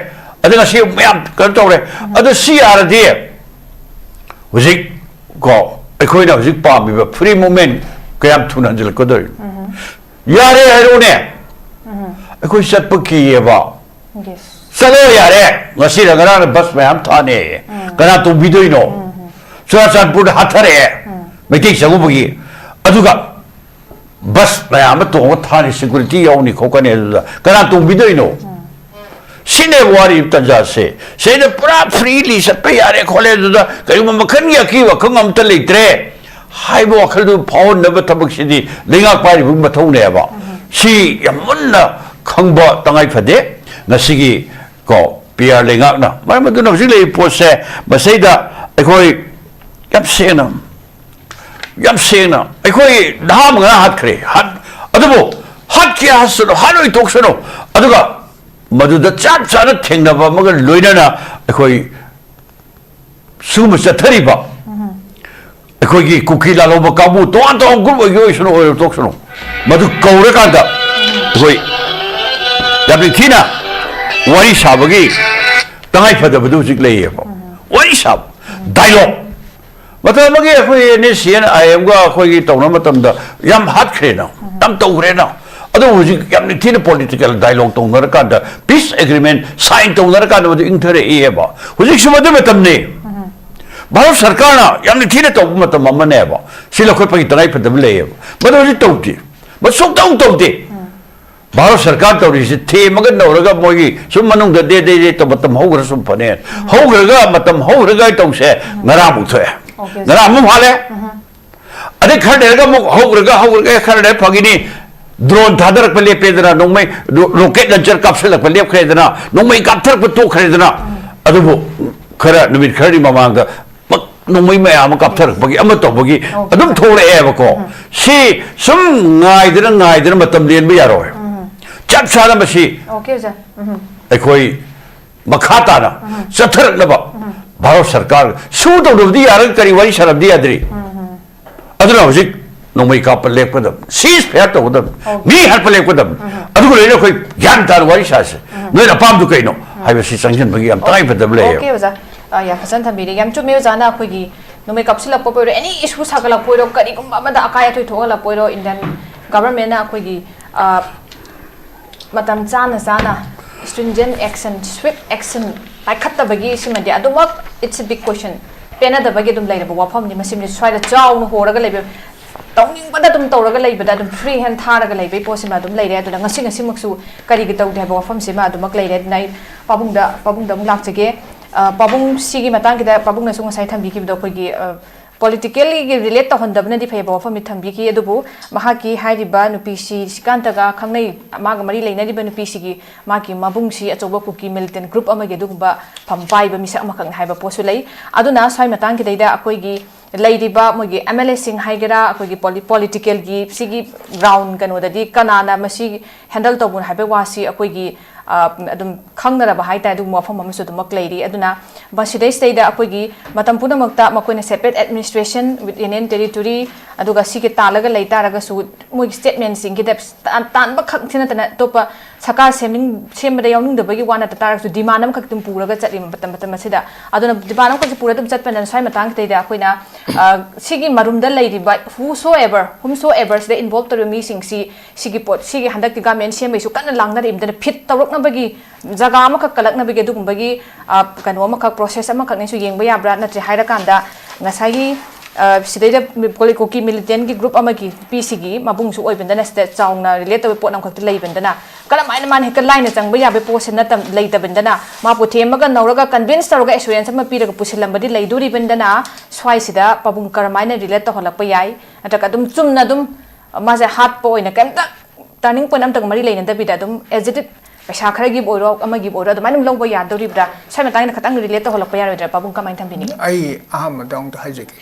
ꯑꯗ ꯉꯁꯤ ꯃꯌꯥꯝ ꯀꯩꯅꯣ ꯇꯧꯔꯦ꯫ ꯑꯗꯣ ꯁꯤ ꯌꯥꯔꯗꯤ ꯍꯧꯖꯤꯛ ꯀꯣ, ꯑꯩꯈꯣꯏꯅ ꯍꯧꯖꯤꯛ ꯄꯥꯝꯃꯤꯕ ꯐ꯭ꯔꯤ ꯃꯨꯚꯃꯦꯟ ꯀꯌꯥꯝ ꯊꯨꯅ ꯍꯟꯖꯤꯜꯂꯛꯀꯗꯧꯔꯤꯅꯣ? ꯌꯥꯔꯦ ꯍꯥꯏꯔꯛꯎꯅꯦ꯫ ꯑꯩꯈꯣꯏ ꯆꯠꯄ ꯀꯤꯌꯦꯕ꯫ ꯆꯠꯂꯣ ꯌꯥꯔꯦ꯫ ꯉꯁꯤꯔ ꯉꯔꯥꯡꯅ ꯕꯁ ꯃꯌꯥꯝ ꯊꯥꯅꯦ꯫ ꯀꯅꯥ ꯇꯣꯡꯕꯤꯗꯣꯏꯅꯣ? ꯆꯨꯔꯥꯆꯥꯟꯄꯨꯔꯗ ꯍꯥꯠꯊꯔꯛꯑꯦ ꯃꯩꯇꯩ ꯆꯪꯉꯨꯕꯒꯤ꯫ ꯑꯗꯨꯒ ꯕꯁ ꯃꯌꯥꯝ ꯑꯃ ꯇꯣꯡꯉ ꯊꯥꯅꯤ, ꯁꯦꯀ꯭ꯌꯨꯔꯤꯇꯤ ꯌꯥꯎꯅꯤ ꯈꯣꯠꯀꯅꯤ, ꯑꯗꯨꯗ ꯀꯅꯥ ꯇꯣꯡꯕꯤꯗꯣꯏꯅꯣ? ꯁꯤꯅꯦ ꯋꯥꯔꯤꯕ ꯇꯟꯖꯥꯁꯦ꯫ ꯁꯤꯗ ꯄꯨꯔꯥ ꯐ꯭ꯔꯤꯂꯤ ꯆꯠꯄ ꯌꯥꯔꯦ ꯈꯣꯠꯂꯦ, ꯑꯗꯨꯗ ꯀꯔꯤꯒꯨꯝꯕ ꯃꯈꯜꯒꯤ ꯑꯀꯤꯕ ꯑꯈꯪ ꯑꯝꯇ ꯂꯩꯇ꯭ꯔꯦ ꯍꯥꯏꯕ ꯋꯥꯈꯜꯗꯨ ꯐꯥꯎꯍꯟꯅꯕ ꯊꯕꯛꯁꯤꯗꯤ ꯂꯩꯉꯥꯛ ꯄꯥꯏꯔꯤꯕꯒꯤ ꯃꯊꯧꯅꯦꯕ꯫ ꯁꯤ ꯌꯥꯝ ꯃꯨꯟꯅ ꯈꯪꯕ ꯇꯉꯥꯏ ꯐꯗꯦ꯫ ꯉꯁꯤꯒꯤ ꯀꯣ, ꯄꯤ ꯑꯥꯔ ꯂꯩꯉꯥꯛꯅ, ꯃꯔꯝ ꯑꯗꯨꯅ ꯍꯧꯖꯤꯛ ꯂꯩꯔꯤꯕ ꯄꯣꯠꯁꯦ, ꯃꯁꯤꯗ ꯑꯩꯈꯣꯏ ꯌꯥꯝ ꯁꯦꯡꯅ ꯌꯥꯝ ꯁꯦꯡꯅ ꯑꯩꯈꯣꯏ ꯅꯍꯥ ꯃꯉꯥ ꯍꯥꯠꯈ꯭ꯔꯦ꯫ ꯍꯥꯠ-, ꯑꯗꯨꯕꯨ ꯍꯥꯠꯀꯦ ꯍꯥꯠꯁꯅꯨ, ꯍꯥꯠꯂꯣꯏ ꯊꯣꯛꯁꯅꯨ꯫ ꯑꯗꯨꯒ ꯃꯗꯨꯗ ꯆꯞ ꯆꯥꯅ ꯊꯦꯡꯅꯕ ꯑꯃꯒ ꯂꯣꯏꯅꯅ ꯑꯩꯈꯣꯏ ꯁꯤꯒꯨꯝꯕ ꯆꯠꯊꯔꯤꯕ ꯑꯩꯈꯣꯏꯒꯤ ꯀꯨꯀꯤ ꯂꯥꯜꯍꯧꯕ ꯀꯥꯡꯕꯨ ꯇꯣꯉꯥꯟ ꯇꯣꯉꯥꯟ ꯒ꯭ꯔꯨꯞ ꯑꯣꯏꯒꯦ ꯑꯣꯏꯁꯅꯨ, ꯑꯣꯏꯔꯣ ꯇꯣꯛꯁꯅꯨ, ꯃꯗꯨ ꯀꯧꯔꯀꯥꯟꯗ ꯑꯩꯈꯣꯏ ꯌꯥꯝ ꯅꯤꯡꯊꯤꯅ ꯋꯥꯔꯤ ꯁꯥꯕꯒꯤ ꯇꯉꯥꯏ ꯐꯗꯕꯗꯨ ꯍꯧꯖꯤꯛ ꯂꯩꯌꯦꯕ꯫ ꯋꯥꯔꯤ ꯁꯥꯕ, ꯗꯥꯏꯂꯣꯛ꯫ ꯃꯇꯝ ꯑꯃꯒꯤ ꯑꯩꯈꯣꯏ ꯑꯦꯟ ꯑꯦꯁ ꯁꯤ ꯑꯦꯟ ꯑꯥꯏ ꯑꯦꯝꯒ ꯑꯩꯈꯣꯏꯒꯤ ꯇꯧꯅꯕ ꯃꯇꯝꯗ ꯌꯥꯝ ꯍꯥꯠꯈ꯭ꯔꯦꯅ, ꯌꯥꯝ ꯇꯧꯈ꯭ꯔꯦꯅ꯫ ꯑꯗꯣ ꯍꯧꯖꯤꯛ ꯌꯥꯝ ꯅꯤꯡꯊꯤꯅ ꯄꯣꯂꯤꯇꯤꯀꯦꯜ ꯗꯥꯏꯂꯣꯛ ꯇꯧꯅꯔꯀꯥꯟꯗ, ꯄꯤꯁ ꯑꯦꯒ꯭ꯔꯤꯃꯦꯟ ꯁꯥꯏꯟ ꯇꯧꯅꯔꯀꯥꯟꯗ ꯃꯗꯨ ꯏꯪꯊꯔꯛꯏꯑꯕ꯫ ꯍꯧꯖꯤꯛꯁꯨ ꯃꯗꯨ ꯃꯇꯝꯅꯤ꯫ ꯚꯥꯔꯠ ꯁꯔꯀꯥꯔꯅ ꯌꯥꯝ ꯅꯤꯡꯊꯤꯅ ꯇꯧꯕ ꯃꯇꯝ ꯑꯃꯅꯦꯕ꯫ ꯁꯤ ꯂꯧꯈꯠꯄꯒꯤ ꯇꯉꯥꯏ ꯐꯗꯕ ꯂꯩꯌꯦꯕ꯫ ꯃꯗꯨ ꯍꯧꯖꯤꯛ ꯇꯧꯗꯦ꯫ ꯃꯗꯨ ꯁꯨꯡꯇꯧ ꯇꯧꯗꯦ꯫ ꯚꯥꯔꯠ ꯁꯔꯀꯥꯔ ꯇꯧꯔꯤꯁꯤ ꯊꯦꯝꯃꯒ ꯅꯧꯔꯒ ꯃꯣꯏꯒꯤ ꯁꯨꯝ ꯃꯅꯨꯡꯗ ꯗꯦ ꯗꯦ ꯗꯦ ꯇꯧ-, ꯃꯇꯝ ꯍꯧꯈ꯭ꯔ ꯁꯨꯝ ꯐꯅꯦ꯫ ꯍꯧꯈ꯭ꯔꯒ ꯃꯇꯝ ꯍꯧꯈ꯭ꯔꯒ ꯇꯧꯁꯦ꯫ ꯉꯔꯥꯡꯃꯨꯛ ꯊꯣꯛꯑꯦ꯫ ꯑꯣꯀꯦ, ꯉꯔꯥꯡ ꯑꯃꯨꯛ ꯍꯥꯠꯂꯦ꯫ ꯑꯗꯩ ꯈꯔ ꯂꯩꯔꯒ ꯑꯃꯨꯛ ꯍꯧꯈ꯭ꯔꯒ, ꯍꯧꯈ꯭ꯔꯒ ꯈꯔ ꯂꯩꯔ ꯐꯈꯤꯅꯤ꯫ ꯗ꯭ꯔꯣꯟ ꯊꯥꯗꯔꯛꯄ ꯂꯦꯞꯄꯦꯗꯅ, ꯅꯣꯡꯃꯩ ꯔꯣ-, ꯔꯣꯀꯦꯠ ꯂꯟꯆꯔ ꯀꯥꯞꯁꯤꯜꯂꯛꯄ ꯂꯦꯞꯈ꯭ꯔꯦꯗꯅ, ꯅꯣꯡꯃꯩ ꯀꯥꯞꯊꯔꯛꯄ ꯇꯣꯛꯈ꯭ꯔꯦꯗꯅ꯫ ꯑꯗꯨꯕꯨ ꯈꯔ, ꯅꯨꯃꯤꯠ ꯈꯔꯅꯤ ꯃꯃꯥꯡꯗ ꯄꯛ-, ꯅꯣꯡꯃꯩ ꯃꯌꯥꯝ ꯑꯃ ꯀꯥꯞꯊꯔꯛꯄꯒꯤ, ꯑꯃ ꯇꯧꯕꯒꯤ ꯑꯣꯀꯦ꯫ ꯑꯗꯨꯝ ꯊꯣꯛꯂꯛꯑꯦꯕꯀꯣ꯫ ꯁꯤ ꯁꯨꯝ ꯉꯥꯏꯗꯅ, ꯉꯥꯏꯗꯅ ꯃꯇꯝ ꯂꯦꯟꯕ ꯌꯥꯔꯣꯏ꯫ ꯆꯞ ꯆꯥꯅ ꯃꯁꯤ ꯑꯣꯀꯦ, ꯑꯣꯖꯥ꯫ ꯑꯩꯈꯣꯏ ꯃꯈꯥ ꯇꯥꯅ ꯆꯠꯊꯔꯛꯅꯕ ꯚꯥꯔꯠ ꯁꯔꯀꯥꯔ ꯁꯨ ꯇꯧꯗꯕꯗꯤ ꯌꯥꯔꯒ ꯀꯔꯤ ꯋꯥꯔꯤ ꯁꯥꯟꯅꯕꯗꯤ ꯌꯥꯗ꯭ꯔꯤ? ꯑꯗꯨꯅ ꯍꯧꯖꯤꯛ ꯅꯣꯡꯃꯩ ꯀꯥꯞꯄ ꯂꯦꯞꯀꯗꯕ, ꯁꯤꯁ ꯐꯌꯥꯔ ꯇꯧꯒꯗꯕ, ꯑꯣꯀꯦ꯫ ꯃꯤ ꯍꯥꯠꯄ ꯂꯦꯞꯀꯗꯕ꯫ ꯑꯗꯨꯒ ꯂꯣꯏꯅ ꯑꯩꯈꯣꯏ ꯒ꯭ꯌꯥꯟ ꯇꯥꯅ ꯋꯥꯔꯤ ꯁꯥꯁꯦ꯫ ꯅꯣꯏꯅ ꯑꯄꯥꯝꯕꯗꯨ ꯀꯩꯅꯣ ꯍꯥꯏꯕꯁꯤ ꯆꯪꯁꯤꯟꯕꯒꯤ ꯌꯥꯝ ꯇꯉꯥꯏ ꯐꯗꯕ ꯂꯩꯌꯦꯕ꯫ ꯑꯣꯀꯦ, ꯑꯣꯖꯥ꯫ ꯑ, ꯌꯥꯝ ꯐꯖꯅ ꯊꯝꯕꯤꯔꯦ꯫ ꯌꯥꯝ ꯆꯨꯝꯃꯦ, ꯑꯣꯖꯥꯅ ꯑꯩꯈꯣꯏꯒꯤ ꯅꯣꯡꯃꯩ ꯀꯥꯞꯁꯤꯜꯂꯛꯄ ꯑꯣꯏꯔꯣ, ꯑꯦꯅꯤ ꯏꯁꯨ ꯁꯥꯒꯠꯂꯛꯄ ꯑꯣꯏꯔꯣ, ꯀꯔꯤꯒꯨꯝꯕ ꯑꯃꯗ ꯑꯀꯥꯏ ꯑꯇꯣꯏ ꯊꯣꯛꯍꯜꯂꯛꯄ ꯑꯣꯏꯔꯣ, ꯏꯟꯗꯤꯌꯥꯟ ꯒꯚꯔꯟꯃꯦꯟꯅ ꯑꯩꯈꯣꯏꯒꯤ, ꯑ, ꯃꯇꯝ ꯆꯥꯅ ꯆꯥꯅ stringent action, swift action ꯄꯥꯏꯈꯠꯇꯕꯒꯤ ꯁꯤꯃꯗꯤ ꯑꯗꯨꯃꯛ, it's a big question꯫ ꯄꯦꯟꯅꯗꯕꯒꯤ ꯑꯗꯨꯝ ꯂꯩꯔꯕ ꯋꯥꯐꯝꯅꯤ꯫ ꯃꯁꯤꯃꯗꯤ ꯁ꯭ꯋꯥꯏꯗ ꯆꯥꯎꯅ ꯍꯣꯔꯒ ꯂꯩꯕ, ꯇꯧꯅꯤꯡꯕꯗ ꯑꯗꯨꯝ ꯇꯧꯔꯒ ꯂꯩꯕꯗ ꯑꯗꯨꯝ free hand ꯊꯥꯔꯒ ꯂꯩꯕꯒꯤ ꯄꯣꯠꯁꯤꯃ ꯑꯗꯨꯝ ꯂꯩꯔꯦ꯫ ꯑꯗꯨꯅ ꯉꯁꯤ ꯉꯁꯤꯃꯛꯁꯨ ꯀꯔꯤꯒꯤ ꯇꯧꯗꯦ ꯍꯥꯏꯕ ꯋꯥꯐꯝꯁꯤꯃ ꯑꯗꯨꯃꯛ ꯂꯩꯔꯦ꯫ ꯑꯗꯨꯅ ꯑꯩ ꯄꯥꯕꯨꯡꯗ, ꯄꯥꯕꯨꯡꯗ ꯑꯃꯨꯛ ꯂꯥꯛꯆꯒꯦ꯫ ꯑ, ꯄꯥꯕꯨꯡ, ꯁꯤꯒꯤ ꯃꯇꯥꯡꯒꯤꯗ ꯄꯥꯕꯨꯡꯅꯁꯨ ꯉꯁꯥꯏ ꯊꯝꯕꯤꯈꯤꯕꯗꯣ, ꯑꯩꯈꯣꯏꯒꯤ, ꯑ, ꯄꯣꯂꯤꯇꯤꯀꯦꯜꯒꯤ ꯔꯤꯂꯦꯠ ꯇꯧꯍꯟꯗꯕꯅꯗꯤ ꯐꯩꯕ ꯋꯥꯐꯝꯗꯤ ꯊꯝꯕꯤꯈꯤ꯫ ꯑꯗꯨꯕꯨ ꯃꯍꯥꯛꯀꯤ ꯍꯥꯏꯔꯤꯕ ꯅꯨꯄꯤꯁꯤ ꯁꯤꯀꯥꯟꯇꯒ ꯈꯪꯅꯩ, ꯃꯥꯒ ꯃꯔꯤ ꯂꯩꯅꯔꯤꯕ ꯅꯨꯄꯤꯁꯤꯒꯤ ꯃꯥꯒꯤ ꯃꯕꯨꯡꯁꯤ ꯑꯆꯧꯕ ꯀꯨꯀꯤ ꯃꯤꯂꯤꯇꯦꯟ ꯒ꯭ꯔꯨꯞ ꯑꯃꯒꯤ ꯑꯗꯨꯒꯨꯝꯕ ꯐꯝ ꯄꯥꯏꯕ ꯃꯤꯁꯛ ꯑꯃꯈꯛꯅꯤ ꯍꯥꯏꯕ ꯄꯣꯠꯁꯨ ꯂꯩ꯫ ꯑꯗꯨꯅ ꯁ꯭ꯋꯥꯏ ꯃꯇꯥꯡꯒꯤꯗꯩꯗ ꯑꯩꯈꯣꯏꯒꯤ ꯂꯩꯔꯤꯕ ꯃꯣꯏꯒꯤ ꯑꯦꯝ ꯑꯦꯜ ꯑꯦꯁꯤꯡ ꯍꯥꯏꯒꯦꯔꯥ, ꯑꯩꯈꯣꯏꯒꯤ ꯄꯣꯂꯤ-, ꯄꯣꯂꯤꯇꯤꯀꯦꯜꯒꯤ ꯁꯤꯒꯤ ꯒ꯭ꯔꯥꯎꯟ ꯀꯩꯅꯣꯗꯗꯤ ꯀꯅꯥꯅ ꯃꯁꯤ ꯍꯦꯟꯗꯜ ꯇꯧꯕꯅꯣ ꯍꯥꯏꯕꯒꯤ ꯋꯥꯁꯤ ꯑꯩꯈꯣꯏꯒꯤ, ꯑ, ꯑꯗꯨꯝ ꯈꯪꯅꯔꯕ ꯍꯥꯏ ꯇꯥꯔꯦ꯫ ꯑꯗꯨꯒꯨꯝꯕ ꯋꯥꯐꯝ ꯑꯃꯁꯨ ꯑꯗꯨꯃꯛ ꯂꯩꯔꯤ꯫ ꯑꯗꯨꯅ ꯃꯁꯤꯗꯩꯁꯤꯗꯩꯗ ꯑꯩꯈꯣꯏꯒꯤ ꯃꯇꯝ ꯄꯨꯝꯅꯃꯛꯇ ꯃꯈꯣꯏꯅ separate administration with union territory, ꯑꯗꯨꯒ ꯁꯤꯒꯤ ꯇꯥꯜꯂꯒ ꯂꯩ ꯇꯥꯔꯒꯁꯨ ꯃꯣꯏꯒꯤ ꯁ꯭ꯇꯦꯠꯃꯦꯟꯁꯤꯡꯒꯤꯗ ꯇꯥꯟ-, ꯇꯥꯟꯕ ꯈꯛꯇ ꯅꯠꯇꯅ ꯑꯇꯣꯞꯄ ꯁꯔꯀꯥꯔ ꯁꯦꯝꯅꯤꯡ-, ꯁꯦꯝꯕꯗ ꯌꯥꯎꯅꯤꯡꯗꯕꯒꯤ ꯋꯥ ꯅꯠꯇ ꯇꯥꯔꯒꯁꯨ ꯗꯤꯃꯥꯟ ꯑꯃꯈꯛ ꯑꯗꯨꯝ ꯄꯨꯔꯒ ꯆꯠꯂꯤ ꯃꯇꯝ, ꯃꯇꯝ ꯑꯁꯤꯗ꯫ ꯑꯗꯨꯅ ꯗꯤꯃꯥꯟ ꯑꯃꯈꯛꯁꯤ ꯄꯨꯔꯒ ꯑꯗꯨꯝ ꯆꯠꯄꯅꯤꯅ ꯁ꯭ꯋꯥꯏ ꯃꯇꯥꯡꯁꯤꯗꯩꯗ ꯑꯩꯈꯣꯏꯅ, ꯑ, ꯁꯤꯒꯤ ꯃꯔꯨꯝꯗ ꯂꯩꯔꯤꯕ whosoever, whomsoever ꯁꯤꯗ involve ꯇꯧꯔꯤꯕ ꯃꯤꯁꯤꯡꯁꯤ ꯁꯤꯒꯤ ꯄꯣꯠ, ꯁꯤꯒꯤ ꯍꯟꯗꯛꯀꯤ ꯒꯥꯔꯃꯦꯟ ꯁꯦꯝꯕꯩꯁꯨ ꯀꯟꯅ ꯂꯥꯡꯅꯔꯤꯕꯗꯅ ꯐꯤꯠ ꯇꯧꯔꯛꯅꯕꯒꯤ ꯖꯒꯥ ꯑꯃꯈꯛ ꯀꯜꯂꯛꯅꯕꯒꯤ ꯑꯗꯨꯒꯨꯝꯕꯒꯤ, ꯑ, ꯀꯩꯅꯣ ꯑꯃꯈꯛ, ꯄ꯭ꯔꯣꯁꯦꯁ ꯑꯃꯈꯛꯅꯁꯨ ꯌꯦꯡꯕ ꯌꯥꯕ꯭ꯔꯥ? ꯅꯠꯇ꯭ꯔꯦ ꯍꯥꯏꯔꯀꯥꯟꯗ ꯉꯁꯥꯏꯒꯤ, ꯑ, ꯁꯤꯗꯩꯗ ꯀꯣꯂꯤ-, ꯀꯨꯀꯤ ꯃꯤꯂꯤꯇꯦꯟꯒꯤ ꯒ꯭ꯔꯨꯞ ꯑꯃꯒꯤ ꯅꯨꯄꯤꯁꯤꯒꯤ ꯃꯕꯨꯡꯁꯨ ꯑꯣꯏꯕꯅꯤꯅ ꯁꯤꯗ ꯆꯥꯎꯅ ꯔꯤꯂꯦꯠ ꯇꯧꯕ ꯄꯣꯠ ꯑꯃꯈꯛꯇꯤ ꯂꯩꯕꯅꯤꯅ ꯀꯔꯝꯍꯥꯏꯅ ꯃꯥꯅ ꯍꯦꯛꯇ ꯂꯥꯏꯅ ꯆꯪꯕ ꯌꯥꯕ ꯄꯣꯠꯁꯦ ꯅꯠꯇ-, ꯂꯩꯇꯕꯅꯤꯅ ꯃꯥꯕꯨ ꯊꯦꯝꯃꯒ ꯅꯧꯔꯒ ꯀꯟꯚꯤꯟꯁ ꯇꯧꯔꯒ ꯑꯦꯁꯨꯔꯦꯟꯁ ꯑꯃ ꯄꯤꯔꯒ ꯄꯨꯁꯤꯜꯂꯝꯕꯗꯤ ꯂꯩꯗꯣꯔꯤꯕꯅꯤꯅ ꯁ꯭ꯋꯥꯏꯁꯤꯗ ꯄꯥꯕꯨꯡ ꯀꯔꯝꯍꯥꯏꯅ ꯔꯤꯂꯦꯠ ꯇꯧꯍꯜꯂꯛꯄ ꯌꯥꯏ? ꯅꯠꯇ꯭ꯔꯒ ꯑꯗꯨꯝ ꯆꯨꯝꯅ ꯑꯗꯨꯝ ꯃꯥꯁꯦ ꯍꯥꯠꯄ ꯑꯣꯏꯅ ꯀꯩꯝꯇ ꯇꯔꯅꯤꯡ ꯄꯣꯏꯟ ꯑꯝꯇꯒ ꯃꯔꯤ ꯂꯩꯅꯗꯕꯤꯗ ꯑꯗꯨꯝ as it is ꯄꯩꯁꯥ ꯈꯔꯒꯤꯕꯨ ꯑꯣꯏꯔꯣ, ꯑꯃꯒꯤꯕꯨ ꯑꯣꯏꯔꯣ, ꯑꯗꯨꯃꯥꯏꯅ ꯑꯗꯨꯝ ꯂꯧꯕ ꯌꯥꯗꯧꯔꯤꯕ꯭ꯔꯥ? ꯁ꯭ꯋꯥꯏ ꯃꯇꯥꯡꯗ ꯈꯇꯪ ꯔꯤꯂꯦꯠ ꯇꯧꯍꯜꯂꯛꯄ ꯌꯥꯔꯣꯏꯗ꯭ꯔꯥ? ꯄꯥꯕꯨꯡ ꯀꯃꯥꯏꯅ ꯊꯝꯕꯤꯅꯤꯡꯉꯤ? ꯑꯩ ꯑꯍꯥꯟꯕꯗ ꯑꯃꯨꯛꯇ ꯍꯥꯏꯖꯒꯦ꯫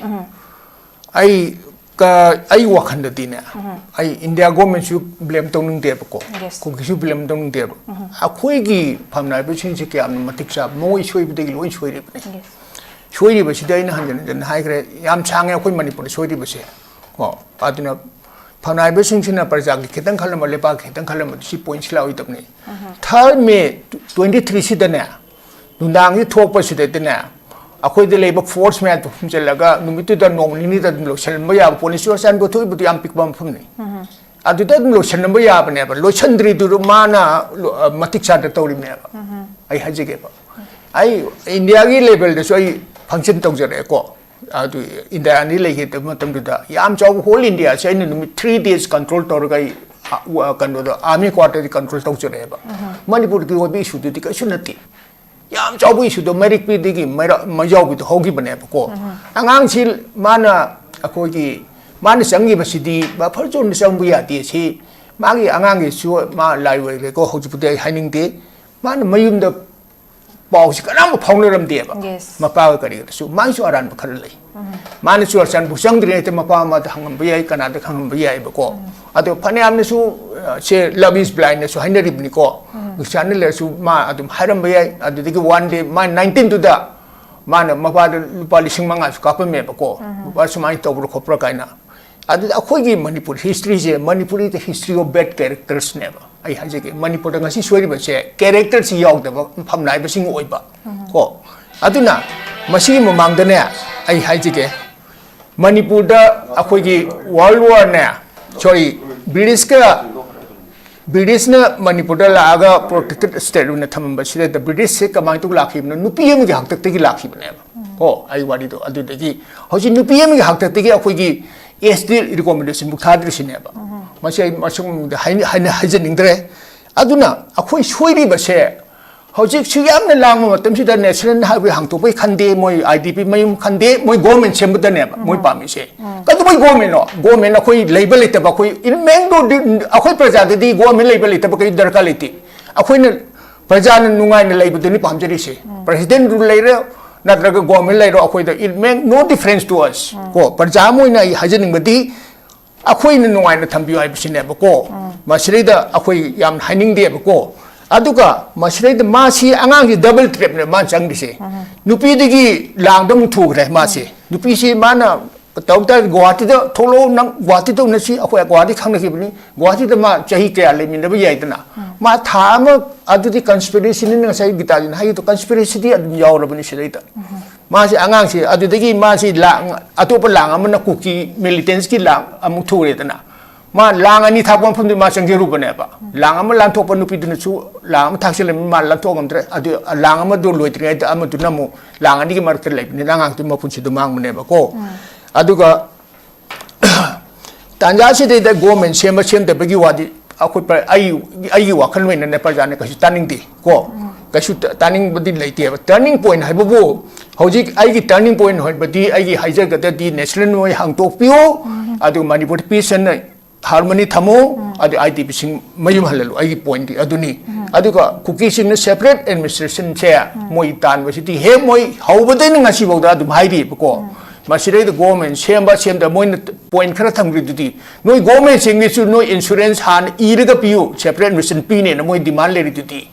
ꯑꯩ ꯀ-, ꯑꯩ ꯋꯥꯈꯜꯗꯗꯤꯅꯦ, ꯑꯩ ꯏꯟꯗꯤꯌꯥ ꯒꯣꯔꯃꯦꯟꯁꯨ ꯕ꯭ꯂꯦꯝ ꯇꯧꯅꯤꯡꯗꯦꯕꯀꯣ, Yes. ꯀꯨꯀꯤꯁꯨ ꯕ꯭ꯂꯦꯝ ꯇꯧꯅꯤꯡꯗꯦꯕ꯫ ꯑꯩꯈꯣꯏꯒꯤ ꯐꯝꯅꯥꯏꯕꯁꯤꯡꯁꯦ ꯀꯌꯥꯝꯅ ꯃꯇꯤꯛ ꯆꯥꯕ, ꯃꯣꯏ ꯁꯣꯏꯕꯗꯒꯤ ꯂꯣꯏ ꯁꯣꯏꯔꯤꯕꯅꯦ꯫ Yes. ꯁꯣꯏꯔꯤꯕꯁꯤꯗꯤ ꯑꯩꯅ ꯍꯟꯖꯤꯟ ꯍꯟꯖꯤꯟ ꯍꯥꯏꯈ꯭ꯔꯦ, ꯌꯥꯝ ꯁꯥꯡꯉꯦ ꯑꯩꯈꯣꯏ ꯃꯅꯤꯄꯨꯔꯗ ꯁꯣꯏꯔꯤꯕꯁꯦ꯫ ꯀꯣ, ꯑꯗꯨꯅ ꯐꯝꯅꯥꯏꯕꯁꯤꯡꯁꯤꯅ ꯄ꯭ꯔꯖꯥꯒꯤ ꯈꯤꯇꯪ ꯈꯜꯂꯝꯕ, ꯂꯩꯕꯥꯛꯀꯤ ꯈꯤꯇꯪ ꯈꯜꯂꯝꯕꯗꯤ ꯁꯤ ꯄꯣꯏꯟꯁꯤ ꯂꯥꯛꯑꯣꯏꯗꯕꯅꯤ꯫ Third May twenty three ꯁꯤꯗꯅꯦ, ꯅꯨꯡꯗꯥꯡꯁꯤ ꯊꯣꯛꯄꯁꯤꯗꯗꯤꯅꯦ, ꯑꯩꯈꯣꯏꯗ ꯂꯩꯕ ꯐꯣꯔꯁ ꯃꯌꯥꯝꯗꯣ ꯍꯨꯝꯖꯤꯜꯂꯒ ꯅꯨꯃꯤꯠꯇꯨꯗ, ꯅꯣꯡ ꯅꯤꯅꯤꯗ ꯑꯗꯨꯝ ꯂꯣꯏꯁꯤꯜꯂꯝꯕ ꯌꯥꯕ ꯄꯣꯠꯅꯤ꯫ ꯆꯨꯔꯥꯆꯥꯟꯄꯨꯔ ꯊꯣꯛꯏꯕꯗꯨ ꯌꯥꯝ ꯄꯤꯛꯄ ꯃꯐꯝꯅꯤ꯫ ꯑꯗꯨꯗ ꯑꯗꯨꯝ ꯂꯣꯏꯁꯤꯜꯂꯝꯕ ꯌꯥꯕꯅꯦꯕ꯫ ꯂꯣꯏꯁꯤꯟꯗ꯭ꯔꯤꯗꯨ ꯃꯥꯅ ꯂꯣ-, ꯑ, ꯃꯇꯤꯛ ꯆꯥꯗ ꯇꯧꯔꯤꯕꯅꯦꯕ꯫ ꯑꯩ ꯍꯥꯏꯖꯒꯦꯕ, ꯑꯩ ꯏꯟꯗꯤꯌꯥꯒꯤ ꯂꯦꯚꯦꯜꯗꯁꯨ ꯑꯩ ꯐꯪꯁꯟ ꯇꯧꯖꯔꯛꯑꯦꯀꯣ꯫ ꯑꯗꯨ ꯏꯟꯗꯤꯌꯥ ꯑꯅꯤ ꯂꯩꯈꯤꯗꯕ ꯃꯇꯝꯗꯨꯗ ꯌꯥꯝ ꯆꯥꯎꯕ ꯍꯣꯜ ꯏꯟꯗꯤꯌꯥꯁꯦ ꯑꯩꯅ ꯅꯨꯃꯤꯠ ꯊ꯭ꯔꯤ ꯗꯦꯖ ꯀꯟꯇ꯭ꯔꯣꯜ ꯇꯧꯔꯒ ꯑꯩ, ꯑ, ꯎ-, ꯑ, ꯀꯩꯅꯣꯗꯣ, ꯑꯥꯔꯃꯤ ꯀ꯭ꯋꯥꯇꯔꯗꯤ ꯀꯟꯇ꯭ꯔꯣꯜ ꯇꯧꯖꯔꯛꯑꯦꯕ꯫ ꯃꯅꯤꯄꯨꯔꯒꯤ ꯑꯣꯏꯕ ꯏꯁꯨꯗꯨꯗꯤ ꯀꯩꯁꯨ ꯅꯠꯇꯦ꯫ ꯌꯥꯝ ꯆꯥꯎꯕ ꯏꯁꯨꯗꯣ ꯃꯩꯔꯛꯄꯤꯗꯒꯤ ꯃꯩꯔꯥ-, ꯃꯩꯖꯥꯎꯕꯤꯗꯣ ꯍꯧꯈꯤꯕꯅꯦꯕꯀꯣ꯫ ꯑꯉꯥꯡꯁꯤ ꯃꯥꯅ, ꯑꯩꯈꯣꯏꯒꯤ, ꯃꯥꯅ ꯆꯪꯈꯤꯕꯁꯤꯗꯤ ꯕꯐꯔ ꯖꯣꯟꯗ ꯆꯪꯕ ꯌꯥꯗꯦ꯫ ꯁꯤ ꯃꯥꯒꯤ ꯑꯉꯥꯡꯒꯤꯁꯨ ꯃꯥ ꯂꯥꯏ ꯑꯣꯏꯈ꯭ꯔꯦꯀꯣ, ꯍꯧꯖꯤꯛꯄꯨꯗꯤ ꯑꯩ ꯍꯥꯏꯅꯤꯡꯗꯦ꯫ ꯃꯥꯅ ꯃꯌꯨꯝꯗ ꯄꯥꯎꯁꯤ ꯀꯅꯥꯝꯕ ꯐꯥꯎꯅꯔꯝꯗꯦꯕ꯫ Yes. ꯃꯄꯥꯒ ꯀꯔꯤꯒꯗꯁꯨ ꯃꯥꯒꯤꯁꯨ ꯑꯔꯥꯟꯕ ꯈꯔ ꯂꯩ꯫ ꯃꯥꯅ ꯆꯨꯔꯥꯆꯥꯟꯄꯨꯔ ꯆꯪꯗ꯭ꯔꯤꯉꯩꯗ ꯃꯄꯥ ꯑꯃꯗ ꯍꯪꯉꯝꯕ ꯌꯥꯏ, ꯀꯅꯥꯗ ꯈꯪꯉꯝꯕ ꯌꯥꯏꯕꯀꯣ꯫ ꯑꯗꯣ ꯐꯅꯌꯥꯝꯅꯁꯨ, ꯑ, ꯁꯦ love is blindꯅꯁꯨ ꯍꯥꯏꯅꯔꯤꯕꯅꯤꯀꯣ꯫ ꯆꯥꯟꯅ ꯂꯩꯔꯁꯨ ꯃꯥ ꯑꯗꯨꯝ ꯍꯥꯏꯔꯝꯕ ꯌꯥꯏ꯫ ꯑꯗꯨꯗꯒꯤ one day ꯃꯥ nineteenꯗꯨꯗ ꯃꯥꯅ ꯃꯄꯥꯗ ꯂꯨꯄꯥ ꯂꯤꯁꯤꯡ ꯃꯉꯥꯁꯨ ꯀꯥꯞꯄꯝꯃꯦꯕꯀꯣ꯫ ꯂꯨꯄꯥ ꯁꯨꯃꯥꯏꯅ ꯇꯧꯕ꯭ꯔꯥ ꯈꯣꯠꯄ꯭ꯔꯥ ꯀꯥꯏꯅ꯫ ꯑꯗꯨꯗ ꯑꯩꯈꯣꯏꯒꯤ Manipur historyꯁꯦ, Manipuri is the history of bad charactersꯅꯦꯕ꯫ ꯑꯩ ꯍꯥꯏꯖꯒꯦ, ꯃꯅꯤꯄꯨꯔꯗ ꯉꯁꯤ ꯁꯣꯏꯔꯤꯕꯁꯦ characterꯁꯤ ꯌꯥꯎꯗꯕ ꯐꯝꯅ ꯍꯥꯏꯕꯁꯤꯡ ꯑꯣꯏꯕ ꯀꯣ꯫ ꯑꯗꯨꯅ ꯃꯁꯤꯒꯤ ꯃꯃꯥꯡꯗꯅꯦ, ꯑꯩ ꯍꯥꯏꯖꯒꯦ, ꯃꯅꯤꯄꯨꯔꯗ ꯑꯩꯈꯣꯏꯒꯤ world warꯅꯦ, sorry, Britishꯀ, Britishꯅ ꯃꯅꯤꯄꯨꯔꯗ ꯂꯥꯛꯑꯒ protected state ꯑꯣꯏꯅ ꯊꯝꯃꯝꯕꯁꯤꯗ Britishꯁꯦ ꯀꯃꯥꯏꯅ ꯇꯧ ꯂꯥꯛꯈꯤꯕꯅꯣ? ꯅꯨꯄꯤ ꯑꯃꯒꯤ ꯍꯥꯛꯇꯛꯇꯒꯤ ꯂꯥꯛꯈꯤꯕꯅꯦꯕ꯫ ꯀꯣ, ꯑꯩ ꯋꯥꯔꯤꯗꯣ ꯑꯗꯨꯗꯒꯤ ꯍꯧꯖꯤꯛ ꯅꯨꯄꯤ ꯑꯃꯒꯤ ꯍꯥꯛꯇꯛꯇꯒꯤ ꯑꯩꯈꯣꯏꯒꯤ S T recommendation ꯕꯨꯛ ꯊꯥꯗ꯭ꯔꯤꯁꯤꯅꯦꯕ꯫ ꯃꯁꯤ ꯑꯩ ꯃꯁꯨꯝꯗ ꯍꯥꯏꯅ-, ꯍꯥꯏꯅ-, ꯍꯥꯏꯖꯅꯤꯡꯗ꯭ꯔꯦ꯫ ꯑꯗꯨꯅ ꯑꯩꯈꯣꯏ ꯁꯣꯏꯔꯤꯕꯁꯦ ꯍꯧꯖꯤꯛꯁꯨ ꯌꯥꯝꯅ ꯂꯥꯡꯕ ꯃꯇꯝꯁꯤꯗ national highway ꯍꯥꯡꯇꯣꯛꯄꯩ ꯈꯟꯗꯦ, ꯃꯣꯏ I D P ꯃꯌꯨꯝ ꯈꯟꯗꯦ, ꯃꯣꯏ government ꯁꯦꯝꯕꯗꯅꯦꯕ ꯃꯣꯏ ꯄꯥꯝꯃꯤꯁꯦ꯫ ꯀꯩꯗꯧꯕꯩ governmentꯅꯣ? Government ꯑꯩꯈꯣꯏ ꯂꯩꯕ ꯂꯩꯇꯕ, ꯑꯩꯈꯣꯏ ꯏꯔꯃꯦꯡꯗꯣ ꯑꯩꯈꯣꯏ ꯄ꯭ꯔꯖꯥꯗꯗꯤ government ꯂꯩꯕ ꯂꯩꯇꯕ ꯀꯔꯤ ꯗꯔꯀꯥꯔ ꯂꯩꯇꯦ꯫ ꯑꯩꯈꯣꯏꯅ ꯄ꯭ꯔꯖꯥꯅ ꯅꯨꯡꯉꯥꯏꯅ ꯂꯩꯕꯗꯨꯅꯤ ꯄꯥꯝꯖꯔꯤꯁꯦ꯫ President rule ꯂꯩꯔꯦ ꯅꯠꯇ꯭ꯔꯒ government ꯂꯩꯔꯣ, ꯑꯩꯈꯣꯏꯗ it make no difference to us꯫ ꯀꯣ, ꯄ꯭ꯔꯖꯥ ꯑꯃ ꯑꯣꯏꯅ ꯑꯩ ꯍꯥꯏꯖꯅꯤꯡꯕꯗꯤ ꯑꯩꯈꯣꯏꯅ ꯅꯨꯡꯉꯥꯏꯅ ꯊꯝꯕꯤꯌꯨ ꯍꯥꯏꯕꯁꯤꯅꯦꯕꯀꯣ꯫ ꯃꯁꯤꯗꯩꯗ ꯑꯩꯈꯣꯏ ꯌꯥꯝ ꯍꯥꯏꯅꯤꯡꯗꯦꯕꯀꯣ꯫ ꯑꯗꯨꯒ ꯃꯁꯤꯗꯩꯗ ꯃꯥꯁꯤ ꯑꯉꯥꯡꯁꯤ double trapꯅꯦ ꯃꯥꯅ ꯆꯪꯗ꯭ꯔꯤꯁꯦ꯫ ꯅꯨꯄꯤꯗꯒꯤ ꯂꯥꯡꯗ ꯑꯃꯨꯛ ꯊꯨꯈ꯭ꯔꯦ ꯃꯥꯁꯦ꯫ ꯅꯨꯄꯤꯁꯤ ꯃꯥꯅ ꯇꯧ ꯇꯥꯔꯗꯤ ꯒꯨꯋꯥꯍꯥꯇꯤꯗ ꯊꯣꯛꯂꯛꯑꯣ, ꯅꯪ ꯒꯨꯋꯥꯍꯥꯇꯤꯗ ꯎꯅꯁꯤ, ꯑꯩꯈꯣꯏ ꯒꯨꯋꯥꯍꯥꯇꯤ ꯈꯪꯅꯈꯤꯕꯅꯤ꯫ ꯒꯨꯋꯥꯍꯥꯇꯤꯗ ꯃꯥ ꯆꯍꯤ ꯀꯌꯥ ꯂꯩꯃꯤꯟꯅꯕ ꯌꯥꯏꯗꯅ꯫ ꯃꯥ ꯊꯥ ꯑꯃ ꯑꯗꯨꯗꯤ conspiracyꯅꯤꯅ ꯉꯁꯥꯏ ꯒꯤꯇꯥꯖꯤꯅ ꯍꯥꯏꯒꯤꯗꯣ conspiracyꯗꯤ ꯑꯗꯨꯝ ꯌꯥꯎꯔꯕꯅꯤ ꯁꯤꯗꯩꯗ꯫ ꯃꯥꯁꯦ ꯑꯉꯥꯡꯁꯦ ꯑꯗꯨꯗꯒꯤ ꯃꯥꯁꯤ ꯂꯥꯡ-, ꯑꯇꯣꯞꯄ ꯂꯥꯡ ꯑꯃꯅ ꯀꯨꯀꯤ militantꯀꯤ ꯂꯥꯡ ꯑꯃꯨꯛ ꯊꯨꯔꯦꯗꯅ꯫ ꯃꯥ ꯂꯥꯡ ꯑꯅꯤ ꯊꯥꯛꯄ ꯃꯐꯝꯗꯨ ꯃꯥ ꯆꯪꯖꯔꯨꯕꯅꯦꯕ꯫ ꯂꯥꯡ ꯑꯃ ꯂꯥꯟꯊꯣꯛꯄ ꯅꯨꯄꯤꯗꯨꯅꯁꯨ ꯂꯥꯡ ꯑꯃ ꯊꯥꯛꯆꯜꯂꯝꯃꯤ, ꯃꯥ ꯂꯥꯟꯊꯣꯛ ꯉꯝꯗ꯭ꯔꯦ꯫ ꯑꯗꯨ ꯂꯥꯡ ꯑꯃꯗꯨ ꯂꯣꯏꯗ꯭ꯔꯤꯉꯩꯗ ꯑꯃꯗꯨꯅ ꯑꯃꯨꯛ ꯂꯥꯡ ꯑꯅꯤꯒꯤ ꯃꯔꯛꯇ ꯂꯩꯕꯅꯤꯅ ꯑꯉꯥꯡꯗꯨꯒꯤ ꯃꯄꯨꯟꯁꯤꯗꯣ ꯃꯥꯡꯕꯅꯦꯕꯀꯣ꯫ ꯑꯗꯨꯒ ꯇꯥꯟꯖꯥꯁꯤꯗꯩꯗ government ꯁꯦꯝꯕ ꯁꯦꯝꯗꯕꯒꯤ ꯋꯥꯗꯤ ꯑꯩꯈꯣꯏ ꯄ꯭ꯔ-, ꯑꯩ, ꯑꯩꯒꯤ ꯋꯥꯈꯜ ꯑꯣꯏꯅꯅꯦ ꯄ꯭ꯔꯖꯥꯅ ꯀꯩꯁꯨ ꯇꯥꯅꯤꯡꯗꯦ ꯀꯣ꯫ ꯀꯩꯁꯨ ꯇ-, ꯇꯥꯅꯤꯡꯕꯗꯤ ꯂꯩꯇꯦꯕ꯫ Turning point ꯍꯥꯏꯕꯕꯨ ꯍꯧꯖꯤꯛ ꯑꯩꯒꯤ turning point ꯍꯥꯏꯕꯗꯤ ꯑꯩꯒꯤ ꯍꯥꯏꯖꯒꯗꯗꯤ national ꯅꯣꯏ ꯍꯥꯡꯇꯣꯛꯄꯤꯌꯨ, ꯑꯗꯨꯒ ꯃꯅꯤꯄꯨꯔ peace and harmony ꯊꯝꯃꯨ, ꯑꯗꯨ I D Pꯁꯤꯡ ꯃꯌꯨꯝ ꯍꯜꯍꯜꯂꯨ꯫ ꯑꯩꯒꯤ pointꯗꯤ ꯑꯗꯨꯅꯤ꯫ ꯑꯗꯨꯒ ꯀꯨꯀꯤꯁꯤꯡꯅ separate administrationꯁꯦ ꯃꯣꯏ ꯇꯥꯟꯕꯁꯤꯗꯤ ꯍꯦꯛ ꯃꯣꯏ ꯍꯧꯕꯗꯩꯅ ꯉꯁꯤꯐꯥꯎꯗ ꯑꯗꯨꯝ ꯍꯥꯏꯔꯤꯕꯀꯣ꯫ ꯃꯁꯤꯗꯩꯗ government ꯁꯦꯝꯕ ꯁꯦꯝꯗꯕ ꯃꯣꯏꯅ point ꯈꯔ ꯊꯝꯈ꯭ꯔꯤꯗꯨꯗꯤ, ꯅꯣꯏ governmentꯁꯤꯡꯒꯤꯁꯨ ꯅꯣꯏ insurance ꯍꯥꯟꯅ ꯏꯔꯒ ꯄꯤꯌꯨ, separate administration ꯄꯤꯅꯦꯅ ꯃꯣꯏ demand ꯂꯩꯔꯤꯗꯨꯗꯤ꯫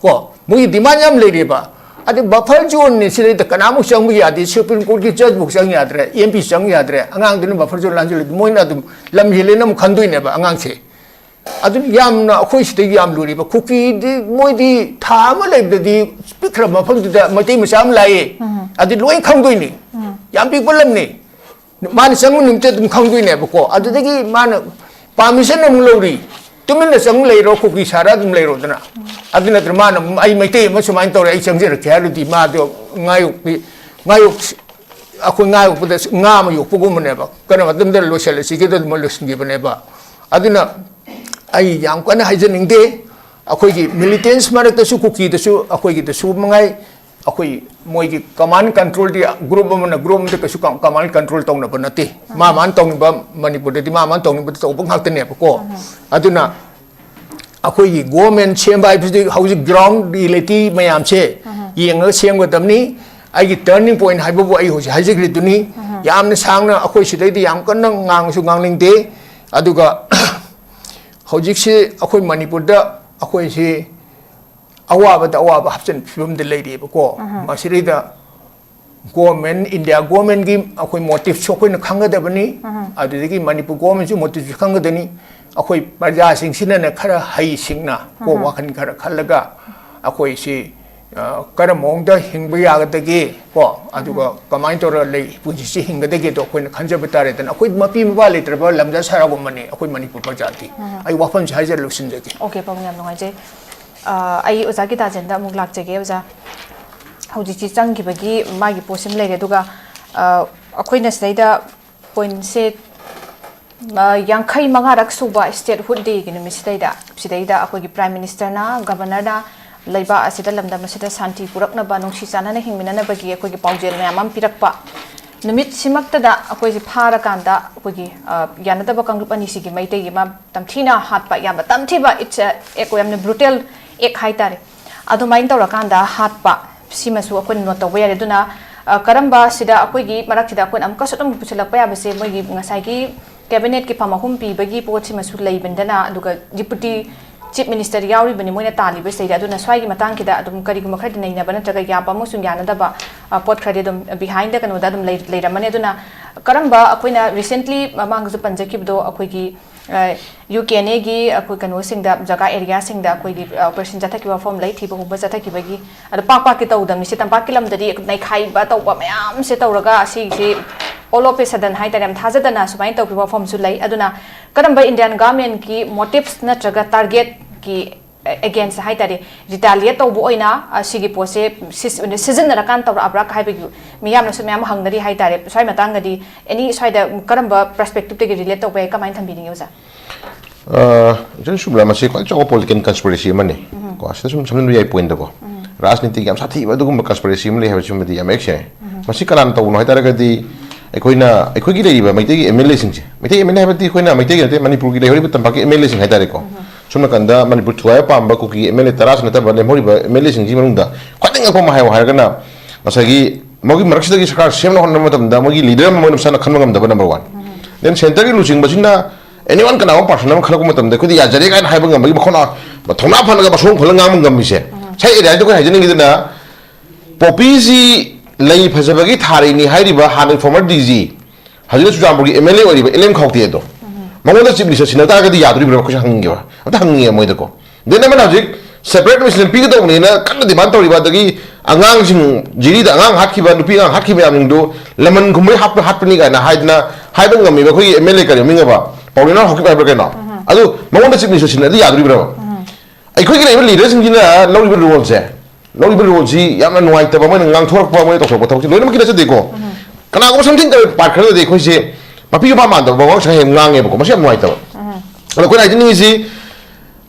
ꯀꯣ, ꯃꯣꯏꯒꯤ demand ꯌꯥꯝ ꯂꯩꯔꯤꯕ꯫ ꯑꯗꯩ buffer zoneꯅꯤ, ꯁꯤꯗꯩꯗ ꯀꯅꯥꯃꯨꯛ ꯆꯪꯕ ꯌꯥꯗꯦ, Supreme Courtꯀꯤ judgeꯐꯥꯎ ꯆꯪ ꯌꯥꯗ꯭ꯔꯦ, MP ꯆꯪ ꯌꯥꯗ꯭ꯔꯦ, ꯑꯉꯥꯡꯗꯨꯅ buffer zone ꯂꯥꯟꯁꯤꯜꯂꯗꯤ ꯃꯣꯏꯅ ꯑꯗꯨꯝ ꯂꯝ ꯍꯦꯜꯂꯦꯅ ꯑꯃꯨꯛ ꯈꯟꯗꯣꯏꯅꯦꯕ ꯑꯉꯥꯡꯁꯦ꯫ ꯑꯗꯨꯅ ꯌꯥꯝꯅ ꯑꯩꯈꯣꯏ ꯁꯤꯗꯒꯤ ꯌꯥꯝ ꯂꯨꯔꯤꯕ ꯀꯨꯀꯤꯗꯤ, ꯃꯣꯏꯗꯤ ꯊꯥ ꯑꯃ ꯂꯩꯕꯗꯗꯤ ꯄꯤꯛꯈ꯭ꯔꯕ ꯃꯐꯝꯗꯨꯗ ꯃꯩꯇꯩ ꯃꯆꯥ ꯑꯃ ꯂꯥꯛꯑꯦ, ꯑꯗꯨ ꯂꯣꯏ ꯈꯪꯗꯣꯏꯅꯤ꯫ ꯌꯥꯝ ꯄꯤꯛꯄ ꯂꯝꯅꯤ꯫ ꯃꯥꯅ ꯆꯪꯕ ꯅꯨꯃꯤꯠꯇ ꯑꯗꯨꯝ ꯈꯪꯗꯣꯏꯅꯦꯕꯀꯣ꯫ ꯑꯗꯨꯗꯒꯤ ꯃꯥꯅ permission ꯑꯃꯨꯛ ꯂꯧꯔꯤ, "ꯇꯨꯃꯤꯟꯅ ꯆꯪ ꯂꯩꯔꯣ, ꯀꯨꯀꯤ ꯁꯥꯔ ꯑꯗꯨꯝ ꯂꯩꯔꯣꯗꯅ"꯫ ꯑꯗꯨ ꯅꯠꯇ꯭ꯔ ꯃꯥꯅ, "ꯑꯩ ꯃꯩꯇꯩ ꯑꯃ ꯁꯨꯃꯥꯏꯅ ꯇꯧꯔꯦ, ꯑꯩ ꯆꯪꯖꯔꯛꯀꯦ" ꯍꯥꯏꯔꯗꯤ ꯃꯥꯗꯣ ꯉꯥ ꯌꯣꯛꯄꯤ, ꯉꯥ ꯌꯣꯛ-, ꯑꯩꯈꯣꯏ ꯉꯥ ꯌꯣꯛꯄꯗ ꯉꯥ ꯑꯃ ꯌꯣꯛꯄꯒꯨꯝꯕꯅꯦꯕ, ꯀꯔꯝꯕ ꯃꯇꯝꯗ ꯂꯣꯏꯁꯤꯜꯂꯁꯤꯒꯦꯗ ꯑꯗꯨꯝ ꯂꯣꯏꯁꯤꯟꯈꯤꯕꯅꯦꯕ꯫ ꯑꯗꯨꯅ ꯑꯩ ꯌꯥꯝ ꯀꯟꯅ ꯍꯥꯏꯖꯅꯤꯡꯗꯦ꯫ ꯑꯩꯈꯣꯏꯒꯤ militants ꯃꯔꯛꯇꯁꯨ, ꯀꯨꯀꯤꯗꯁꯨ, ꯑꯩꯈꯣꯏꯒꯤꯗꯁꯨ ꯃꯉꯥꯏ, ꯑꯩꯈꯣꯏ ꯃꯣꯏꯒꯤ command controlꯗꯤ group ꯑꯃꯅ group ꯑꯃꯗ ꯀꯩꯁꯨ ꯀ-, command control ꯇꯧꯅꯕ ꯅꯠꯇꯦ꯫ ꯃꯥ ꯃꯥꯅ ꯇꯧꯅꯤꯡꯕ, ꯃꯅꯤꯄꯨꯔꯗꯗꯤ ꯃꯥ ꯃꯥꯅ ꯇꯧꯅꯤꯡꯕꯗ ꯇꯧꯕ ꯉꯥꯛꯇꯅꯦꯕꯀꯣ꯫ ꯑꯗꯨꯅ ꯑꯩꯈꯣꯏꯒꯤ government ꯁꯦꯝꯕ ꯍꯥꯏꯕꯁꯤꯗꯤ ꯍꯧꯖꯤꯛ ground reality ꯃꯌꯥꯝꯁꯦ ꯌꯦꯡꯉꯒ ꯁꯦꯝꯒꯗꯕꯅꯤ꯫ ꯑꯩꯒꯤ turning point ꯍꯥꯏꯕꯕꯨ ꯑꯩ ꯍꯧꯖꯤꯛ ꯍꯥꯏꯖꯈ꯭ꯔꯤꯗꯨꯅꯤ꯫ ꯌꯥꯝꯅ ꯁꯥꯡꯅ ꯑꯩꯈꯣꯏ ꯁꯤꯗꯩꯗꯤ ꯌꯥꯝ ꯀꯟꯅ ꯉꯥꯡꯉꯁꯨ ꯉꯥꯡꯅꯤꯡꯗꯦ꯫ ꯑꯗꯨꯒ ꯍꯧꯖꯤꯛꯁꯤ ꯑꯩꯈꯣꯏ ꯃꯅꯤꯄꯨꯔꯗ ꯑꯩꯈꯣꯏꯁꯤ ꯑꯋꯥꯕꯗ ꯑꯋꯥꯕ ꯍꯥꯞꯆꯤꯟꯕ ꯐꯤꯕꯝꯗ ꯂꯩꯔꯤꯕꯀꯣ꯫ ꯃꯁꯤꯗꯩꯗ government, India governmentꯀꯤ ꯑꯩꯈꯣꯏ motiveꯁꯨ ꯑꯩꯈꯣꯏꯅ ꯈꯪꯒꯗꯕꯅꯤ꯫ ꯑꯗꯨꯗꯒꯤ ꯃꯅꯤꯄꯨꯔ governmentꯁꯨ motiveꯁꯨ ꯈꯪꯒꯗꯕꯅꯤ꯫ ꯑꯩꯈꯣꯏ ꯄ꯭ꯔꯖꯥꯁꯤꯡꯁꯤꯅꯅ ꯈꯔ ꯍꯩꯁꯤꯡꯅ ꯀꯣ, ꯋꯥꯈꯜ ꯈꯔ ꯈꯜꯂꯒ ꯑꯩꯈꯣꯏꯁꯤ, ꯑ, ꯀꯔꯝꯕ ꯃꯑꯣꯡꯗ ꯍꯤꯡꯕ ꯌꯥꯒꯗꯒꯦ ꯀꯣ, ꯑꯗꯨꯒ ꯀꯃꯥꯏꯅ ꯇꯧꯔꯒ ꯂꯩ, ꯄꯨꯟꯁꯤꯁꯤ ꯍꯤꯡꯒꯗꯒꯦꯗꯣ ꯑꯩꯈꯣꯏꯅ ꯈꯟꯖꯕ ꯇꯥꯔꯦꯗꯅ꯫ ꯑꯩꯈꯣꯏ ꯃꯄꯤ ꯃꯄꯥ ꯂꯩꯇ꯭ꯔꯕ ꯂꯝꯖꯥ ꯁꯥꯔꯥꯒꯨꯝꯕꯅꯤ ꯑꯩꯈꯣꯏ ꯃꯅꯤꯄꯨꯔ ꯄ꯭ꯔꯖꯥꯗꯤ꯫ ꯑꯩ ꯋꯥꯐꯝꯁꯦ ꯍꯥꯏꯖꯔ ꯂꯣꯏꯁꯤꯟꯖꯒꯦ꯫ Okay, ꯄꯥꯕꯨꯡ, ꯌꯥꯝ ꯅꯨꯡꯉꯥꯏꯖꯩ꯫ ꯑ, ꯑꯩ ꯑꯣꯖꯥ ꯒꯤꯇꯥꯆꯟꯗ ꯑꯃꯨꯛ ꯂꯥꯛꯆꯒꯦ, ꯑꯣꯖꯥ꯫ ꯍꯧꯖꯤꯛꯁꯤ ꯆꯪꯈꯤꯕꯒꯤ ꯃꯥꯒꯤ ꯄꯣꯠꯁꯤꯃ ꯂꯩꯔꯦ, ꯑꯗꯨꯒ, ꯑ, ꯑꯩꯈꯣꯏꯅ ꯁꯤꯗꯩꯗ pointꯁꯦ, ꯑ, ꯌꯥꯡꯈꯩ ꯃꯉꯥꯔꯛ ꯁꯨꯕ statehood dayꯒꯤ ꯅꯨꯃꯤꯠꯁꯤꯗꯩꯗ, ꯁꯤꯗꯩꯗ ꯑꯩꯈꯣꯏꯒꯤ Prime Ministerꯅ, Governorꯅ ꯂꯩꯕꯥꯛ ꯑꯁꯤꯗ, ꯂꯝꯗꯝ ꯑꯁꯤꯗ ꯁꯥꯟꯇꯤ ꯄꯨꯔꯛꯅꯕ, ꯅꯨꯡꯁꯤ ꯆꯥꯟꯅꯅ ꯍꯤꯡꯃꯤꯟꯅꯅꯕꯒꯤ ꯑꯩꯈꯣꯏꯒꯤ ꯄꯥꯎꯖꯦꯜ ꯃꯌꯥꯝ ꯑꯃ ꯄꯤꯔꯛꯄ ꯅꯨꯃꯤꯠꯁꯤꯃꯛꯇꯗ ꯑꯩꯈꯣꯏꯁꯦ ꯐꯥꯔꯀꯥꯟꯗ ꯑꯩꯈꯣꯏꯒꯤ, ꯑ, ꯌꯥꯅꯗꯕ ꯀꯥꯡꯂꯨꯞ ꯑꯅꯤꯁꯤꯒꯤ ꯃꯩꯇꯩꯒꯤ ꯑꯃ ꯇꯝꯊꯤꯅ ꯍꯥꯠꯄ, ꯌꯥꯝꯅ ꯇꯝꯊꯤꯕ, it's a, ꯑꯦ, ꯌꯥꯝꯅ brutal ꯑꯦꯛ ꯍꯥꯏꯇꯥꯔꯦ, ꯑꯗꯨꯃꯥꯏꯅ ꯇꯧꯔꯀꯥꯟꯗ ꯍꯥꯠꯄ, ꯁꯤꯃꯁꯨ ꯑꯩꯈꯣꯏꯅ ꯅꯣꯠ ꯇꯧꯕ ꯌꯥꯔꯦ꯫ ꯑꯗꯨꯅ ꯑ, ꯀꯔꯝꯕ ꯁꯤꯗ ꯑꯩꯈꯣꯏꯒꯤ ꯃꯔꯛꯁꯤꯗ ꯑꯩꯈꯣꯏꯅ ꯑꯃꯨꯛꯀꯁꯨ ꯑꯗꯨꯝ ꯄꯨꯁꯤꯜꯂꯛꯄ ꯌꯥꯕꯁꯦ, ꯃꯣꯏꯒꯤ ꯉꯁꯥꯏꯒꯤ ꯀꯦꯕꯤꯅꯦꯠꯀꯤ ꯐꯝ ꯑꯍꯨꯝ ꯄꯤꯕꯒꯤ ꯄꯣꯠꯁꯤꯃꯁꯨ ꯂꯩꯕꯅꯤꯗꯅ, ꯑꯗꯨꯒ ꯗꯤꯄꯨꯇꯤ ꯆꯤꯐ ꯃꯤꯅꯤꯁꯇꯔ ꯌꯥꯎꯔꯤꯕꯅꯤ ꯃꯣꯏꯅ ꯇꯥꯜꯂꯤꯕꯁꯤꯗꯩꯗ꯫ ꯑꯗꯨꯅ ꯁ꯭ꯋꯥꯏꯒꯤ ꯃꯇꯥꯡꯁꯤꯗ ꯑꯗꯨꯝ ꯀꯔꯤꯒꯨꯝꯕ ꯈꯔꯗꯤ ꯅꯩꯅꯕ ꯅꯠꯇ꯭ꯔꯒ ꯌꯥꯕ ꯑꯃꯁꯨꯡ ꯌꯥꯅꯗꯕ ꯑ, ꯄꯣꯠ ꯈꯔꯗꯤ ꯑꯗꯨꯝ ꯕꯤꯍꯥꯏꯟꯗ ꯀꯩꯅꯣꯗ ꯑꯗꯨꯝ ꯂꯩ- ꯂꯩꯔꯝꯃꯅꯤ꯫ ꯑꯗꯨꯅ ꯀꯔꯝꯕ ꯑꯩꯈꯣꯏꯅ ꯔꯤꯁꯦꯟꯠꯂꯤ ꯃꯃꯥꯡꯗꯁꯨ ꯄꯟꯖꯈꯤꯕꯗꯣ, ꯑꯩꯈꯣꯏꯒꯤ ꯌꯨ ꯀꯦ ꯑꯦꯟ ꯑꯦꯒꯤ ꯑꯩꯈꯣꯏ ꯀꯩꯅꯣꯁꯤꯡꯗ, ꯖꯒꯥ ꯑꯦꯔꯤꯌꯥꯁꯤꯡꯗ ꯑꯩꯈꯣꯏꯒꯤ ꯑꯣꯄꯔꯦꯁꯟ ꯆꯠꯊꯈꯤꯕ ꯃꯐꯝ ꯂꯩ, ꯊꯤꯕ ꯍꯨꯝꯕ ꯆꯠꯊꯈꯤꯕꯒꯤ꯫ ꯑꯗꯣ ꯄꯥꯛ ꯄꯥꯛꯀꯤ ꯇꯧꯗꯕꯅꯤ꯫ ꯁꯤ ꯇꯝꯄꯥꯛꯀꯤ ꯂꯝꯗꯗꯤ ꯅꯩꯈꯥꯏꯕ ꯇꯧꯕ ꯃꯌꯥꯝꯁꯦ ꯇꯧꯔꯒ ꯑꯁꯤꯁꯤ all of a sudden ꯍꯥꯏꯇꯥꯔꯦ, ꯌꯥꯝ ꯊꯥꯖꯗꯅ ꯁꯨꯃꯥꯏꯅ ꯇꯧꯈꯤꯕ ꯃꯐꯝꯁꯨ ꯂꯩ꯫ ꯑꯗꯨꯅ ꯀꯔꯝꯕ ꯏꯟꯗꯤꯌꯥꯟ ꯒꯚꯔꯟꯃꯦꯟꯠꯀꯤ ꯃꯣꯇꯤꯚꯁ ꯅꯠꯇ꯭ꯔꯒ ꯇꯥꯔꯒꯦꯠꯀꯤ ꯑꯦꯒꯦꯟꯁ ꯍꯥꯏꯇꯥꯔꯦ, ꯔꯤꯇꯥꯂꯤꯌꯦꯠ ꯇꯧꯕ ꯑꯣꯏꯅ ꯑ, ꯁꯤꯒꯤ ꯄꯣꯠꯁꯦ ꯁꯤꯖ- ꯁꯤꯖꯤꯟꯅꯔꯀꯥꯟ ꯇꯧꯔꯛꯑꯕ꯭ꯔꯥ ꯍꯥꯏꯕꯒꯤ ꯃꯤꯌꯥꯝꯅꯁꯨ ꯃꯌꯥꯝ ꯍꯪꯅꯔꯤ ꯍꯥꯏꯇꯥꯔꯦ꯫ ꯁ꯭ꯋꯥꯏ ꯃꯇꯥꯡꯗꯗꯤ ꯑꯦꯅꯤ ꯁ꯭ꯋꯥꯏꯗ ꯀꯔꯝꯕ ꯄꯔꯁꯄꯦꯛꯇꯤꯚꯇꯒꯤ ꯔꯤꯂꯦꯠ ꯇꯧꯕ ꯌꯥꯏ, ꯀꯃꯥꯏꯅ ꯊꯝꯕꯤꯅꯤꯡꯉꯤ ꯑꯣꯖꯥ? ꯏꯆꯟ ꯁꯨꯕꯂꯥ, ꯃꯁꯤ ꯈ꯭ꯋꯥꯏ ꯆꯥꯎꯕ ꯄꯣꯂꯤꯇꯤꯀꯦꯜ ꯀꯟꯁꯄꯤꯔꯦꯁꯤ ꯑꯃꯅꯤ꯫ ꯀꯣ, ꯁꯤꯗ ꯁꯨꯝ ꯁꯝꯖꯤꯟꯕ ꯌꯥꯏ ꯄꯣꯏꯟꯗꯀꯣ꯫ ꯔꯥꯖꯅꯤꯇꯤꯒꯤ ꯌꯥꯝ ꯁꯥꯊꯤꯕ ꯑꯗꯨꯒꯨꯝꯕ ꯀꯟꯁꯄꯤꯔꯦꯁꯤ ꯑꯃ ꯂꯩ ꯍꯥꯏꯕꯁꯤꯃꯗꯤ ꯌꯥꯝ ꯃꯌꯦꯛ ꯁꯦꯡꯉꯦ꯫ ꯃꯁꯤ ꯀꯅꯥꯅ ꯇꯧꯕꯅꯣ ꯍꯥꯏ ꯇꯥꯔꯒꯗꯤ ꯑꯩꯈꯣꯏꯅ, ꯑꯩꯈꯣꯏꯒꯤ ꯂꯩꯔꯤꯕ ꯃꯩꯇꯩꯒꯤ ꯑꯦꯝ ꯑꯦꯜ ꯑꯦꯁꯤꯡꯁꯦ, ꯃꯩꯇꯩ ꯑꯦꯝ ꯑꯦꯜ ꯑꯦ ꯍꯥꯏꯕꯗꯤ ꯑꯩꯈꯣꯏꯅ ꯃꯩꯇꯩꯒꯤ ꯅꯠꯇꯦ, ꯃꯅꯤꯄꯨꯔꯒꯤ ꯂꯩꯍꯧꯔꯤꯕ ꯇꯝꯄꯥꯛꯀꯤ ꯑꯦꯝ ꯑꯦꯜ ꯑꯦꯁꯤꯡ ꯍꯥꯏ ꯇꯥꯔꯦꯀꯣ꯫ ꯁꯣꯝ ꯅꯥꯀꯟꯗ ꯃꯅꯤꯄꯨꯔ ꯊꯨꯒꯥꯏꯕ ꯄꯥꯝꯕ ꯀꯨꯀꯤ ꯑꯦꯝ ꯑꯦꯜ ꯑꯦ ꯇꯔꯥꯁꯨ ꯅꯠꯇꯕ ꯂꯦꯝꯍꯧꯔꯤꯕ ꯑꯦꯝ ꯑꯦꯜ ꯑꯦꯁꯤꯡꯒꯤ ꯃꯅꯨꯡꯗ ꯈ꯭ꯋꯥꯏꯗꯒꯤ ꯉꯛꯄ ꯑꯃ ꯍꯥꯏꯌꯣ ꯍꯥꯏꯔꯒꯅ ꯉꯁꯥꯏꯒꯤ ꯃꯣꯏꯒꯤ ꯃꯔꯛꯁꯤꯗꯒꯤ ꯁꯔꯀꯥꯔ ꯁꯦꯝꯅꯕ ꯍꯣꯠꯅꯕ ꯃꯇꯝꯗ ꯃꯣꯏꯒꯤ ꯂꯤꯗꯔ ꯑꯃ ꯃꯣꯏꯅ ꯃꯁꯥꯅ ꯈꯟꯕ ꯉꯝꯗꯕ, ꯅꯝꯕꯔ ꯋꯥꯟ꯫ ꯗꯦꯟ ꯁꯦꯟꯇꯔꯒꯤ ꯂꯨꯆꯤꯡꯕꯁꯤꯡꯅ ꯑꯦꯅꯤ ꯋꯥꯟ, ꯀꯅꯥꯒꯨꯝꯕ ꯄꯥꯔꯁꯟ ꯑꯃ ꯈꯜꯂꯛꯄ ꯃꯇꯝꯗ ꯑꯩꯈꯣꯏꯗꯤ ꯌꯥꯖꯔꯦ ꯀꯥꯏꯅ ꯍꯥꯏꯕ ꯉꯝꯕꯒꯤ ꯃꯈꯣꯟ, ꯃꯊꯧꯅꯥ ꯐꯅꯒ ꯃꯁꯣꯡ ꯐꯜꯂ ꯉꯥꯡꯕ ꯉꯝꯃꯤꯁꯦ꯫ ꯁꯥꯏ ꯑꯦꯔꯤꯌꯥꯗ ꯑꯩꯈꯣꯏ ꯍꯥꯏꯖꯅꯤꯡꯉꯤꯗꯅ ꯄꯣꯄꯤꯁꯤ ꯂꯩ ꯐꯖꯕꯒꯤ ꯊꯥꯔꯤꯅꯤ ꯍꯥꯏꯔꯤꯕ ꯍꯥꯟꯅꯒꯤ ꯐꯣꯔꯃꯔ ꯗꯤ ꯖꯤ, ꯍꯧꯖꯤꯛꯅ ꯆꯨꯔꯆꯥꯟꯄꯨꯔꯒꯤ ꯑꯦꯝ ꯑꯦꯜ ꯑꯦ ꯑꯣꯏꯔꯤꯕ ꯑꯦꯜ ꯑꯦꯝ ꯈꯥꯎꯇꯦ ꯑꯗꯣ, ꯃꯉꯣꯟꯗ ꯆꯤꯞ ꯃꯤꯅꯤꯁꯇꯔ ꯁꯤꯟꯅ ꯇꯥꯔꯒꯗꯤ ꯌꯥꯗꯣꯔꯤꯕ꯭ꯔꯥ? ꯑꯩꯈꯣꯏꯁꯨ ꯍꯪꯅꯤꯡꯉꯦꯕ, ꯑꯝꯇ ꯍꯪꯅꯤꯡꯉꯦ ꯃꯣꯏꯗꯀꯣ꯫ ꯗꯦꯟ ꯑꯃꯅ ꯍꯧꯖꯤꯛ ꯁꯦꯄꯔꯦꯠ ꯑꯦꯗꯃꯤꯅꯤꯁꯇ꯭ꯔꯦꯁꯟ ꯄꯤꯒꯗꯧꯕꯅꯦꯅ ꯀꯟꯅ ꯗꯤꯃꯥꯟ ꯇꯧꯔꯤꯕ, ꯑꯗꯒꯤ ꯑꯉꯥꯡꯁꯤꯡ ꯖꯤꯔꯤꯗ ꯑꯉꯥꯡ ꯍꯥꯠꯈꯤꯕ, ꯅꯨꯄꯤ ꯑꯉꯥꯡ ꯍꯥꯠꯈꯤꯕ ꯃꯌꯥꯝꯁꯤꯡꯗꯣ ꯂꯃꯟ ꯈꯨꯝꯕꯩ ꯍꯥꯠꯄ, ꯍꯥꯠꯄꯅꯤ ꯀꯥꯏꯅ ꯍꯥꯏꯗꯅ ꯍꯥꯏꯕ ꯉꯝꯃꯤꯕ ꯑꯩꯈꯣꯏꯒꯤ ꯑꯦꯝ ꯑꯦꯜ ꯑꯦ ꯀꯔꯤ ꯃꯤꯡ ꯑꯕ, ꯄꯥꯎꯂꯤꯅꯥ ꯍꯥꯎꯀꯤꯞ ꯍꯥꯏꯕ꯭ꯔꯥ ꯀꯩꯅꯣ? ꯑꯗꯨ ꯃꯉꯣꯟꯗ ꯆꯤꯞ ꯃꯤꯅꯤꯁꯇꯔ ꯁꯤꯟꯅꯗꯤ ꯌꯥꯗꯣꯔꯤꯕ꯭ꯔꯕ? ꯑꯩꯈꯣꯏꯒꯤ ꯂꯩꯔꯤꯕ ꯂꯤꯗꯔꯁꯤꯡꯁꯤꯅ ꯂꯧꯔꯤꯕ ꯔꯣꯜꯁꯦ, ꯂꯧꯔꯤꯕ ꯔꯣꯜꯁꯤ ꯌꯥꯝꯅ ꯅꯨꯡꯉꯥꯏꯇꯕ, ꯃꯣꯏꯅ ꯉꯥꯡꯊꯣꯔꯛꯄ, ꯃꯣꯏꯅ ꯇꯧꯊꯣꯔꯛꯄ ꯊꯕꯛꯁꯤ ꯂꯣꯏꯅꯃꯛꯀꯤ ꯅꯠꯆꯗꯦꯀꯣ꯫ ꯀꯅꯥꯒꯨꯝꯕ ꯁꯝꯊꯤꯡ ꯇꯧꯔꯦ ꯄꯥꯔꯠ ꯈꯔꯗꯗꯤ ꯑꯩꯈꯣꯏꯁꯦ ꯃꯄꯤ ꯃꯄꯥ ꯃꯥꯟꯗꯕ ꯋꯥꯉꯥꯡ ꯁꯉꯥꯡ ꯌꯥꯝ ꯉꯥꯡꯉꯦꯕꯀꯣ, ꯃꯁꯤ ꯌꯥꯝ ꯅꯨꯡꯉꯥꯏꯇꯕ꯫ ꯑꯗꯣ ꯑꯩꯈꯣꯏꯅ ꯍꯥꯏꯖꯅꯤꯡꯉꯤꯁꯤ,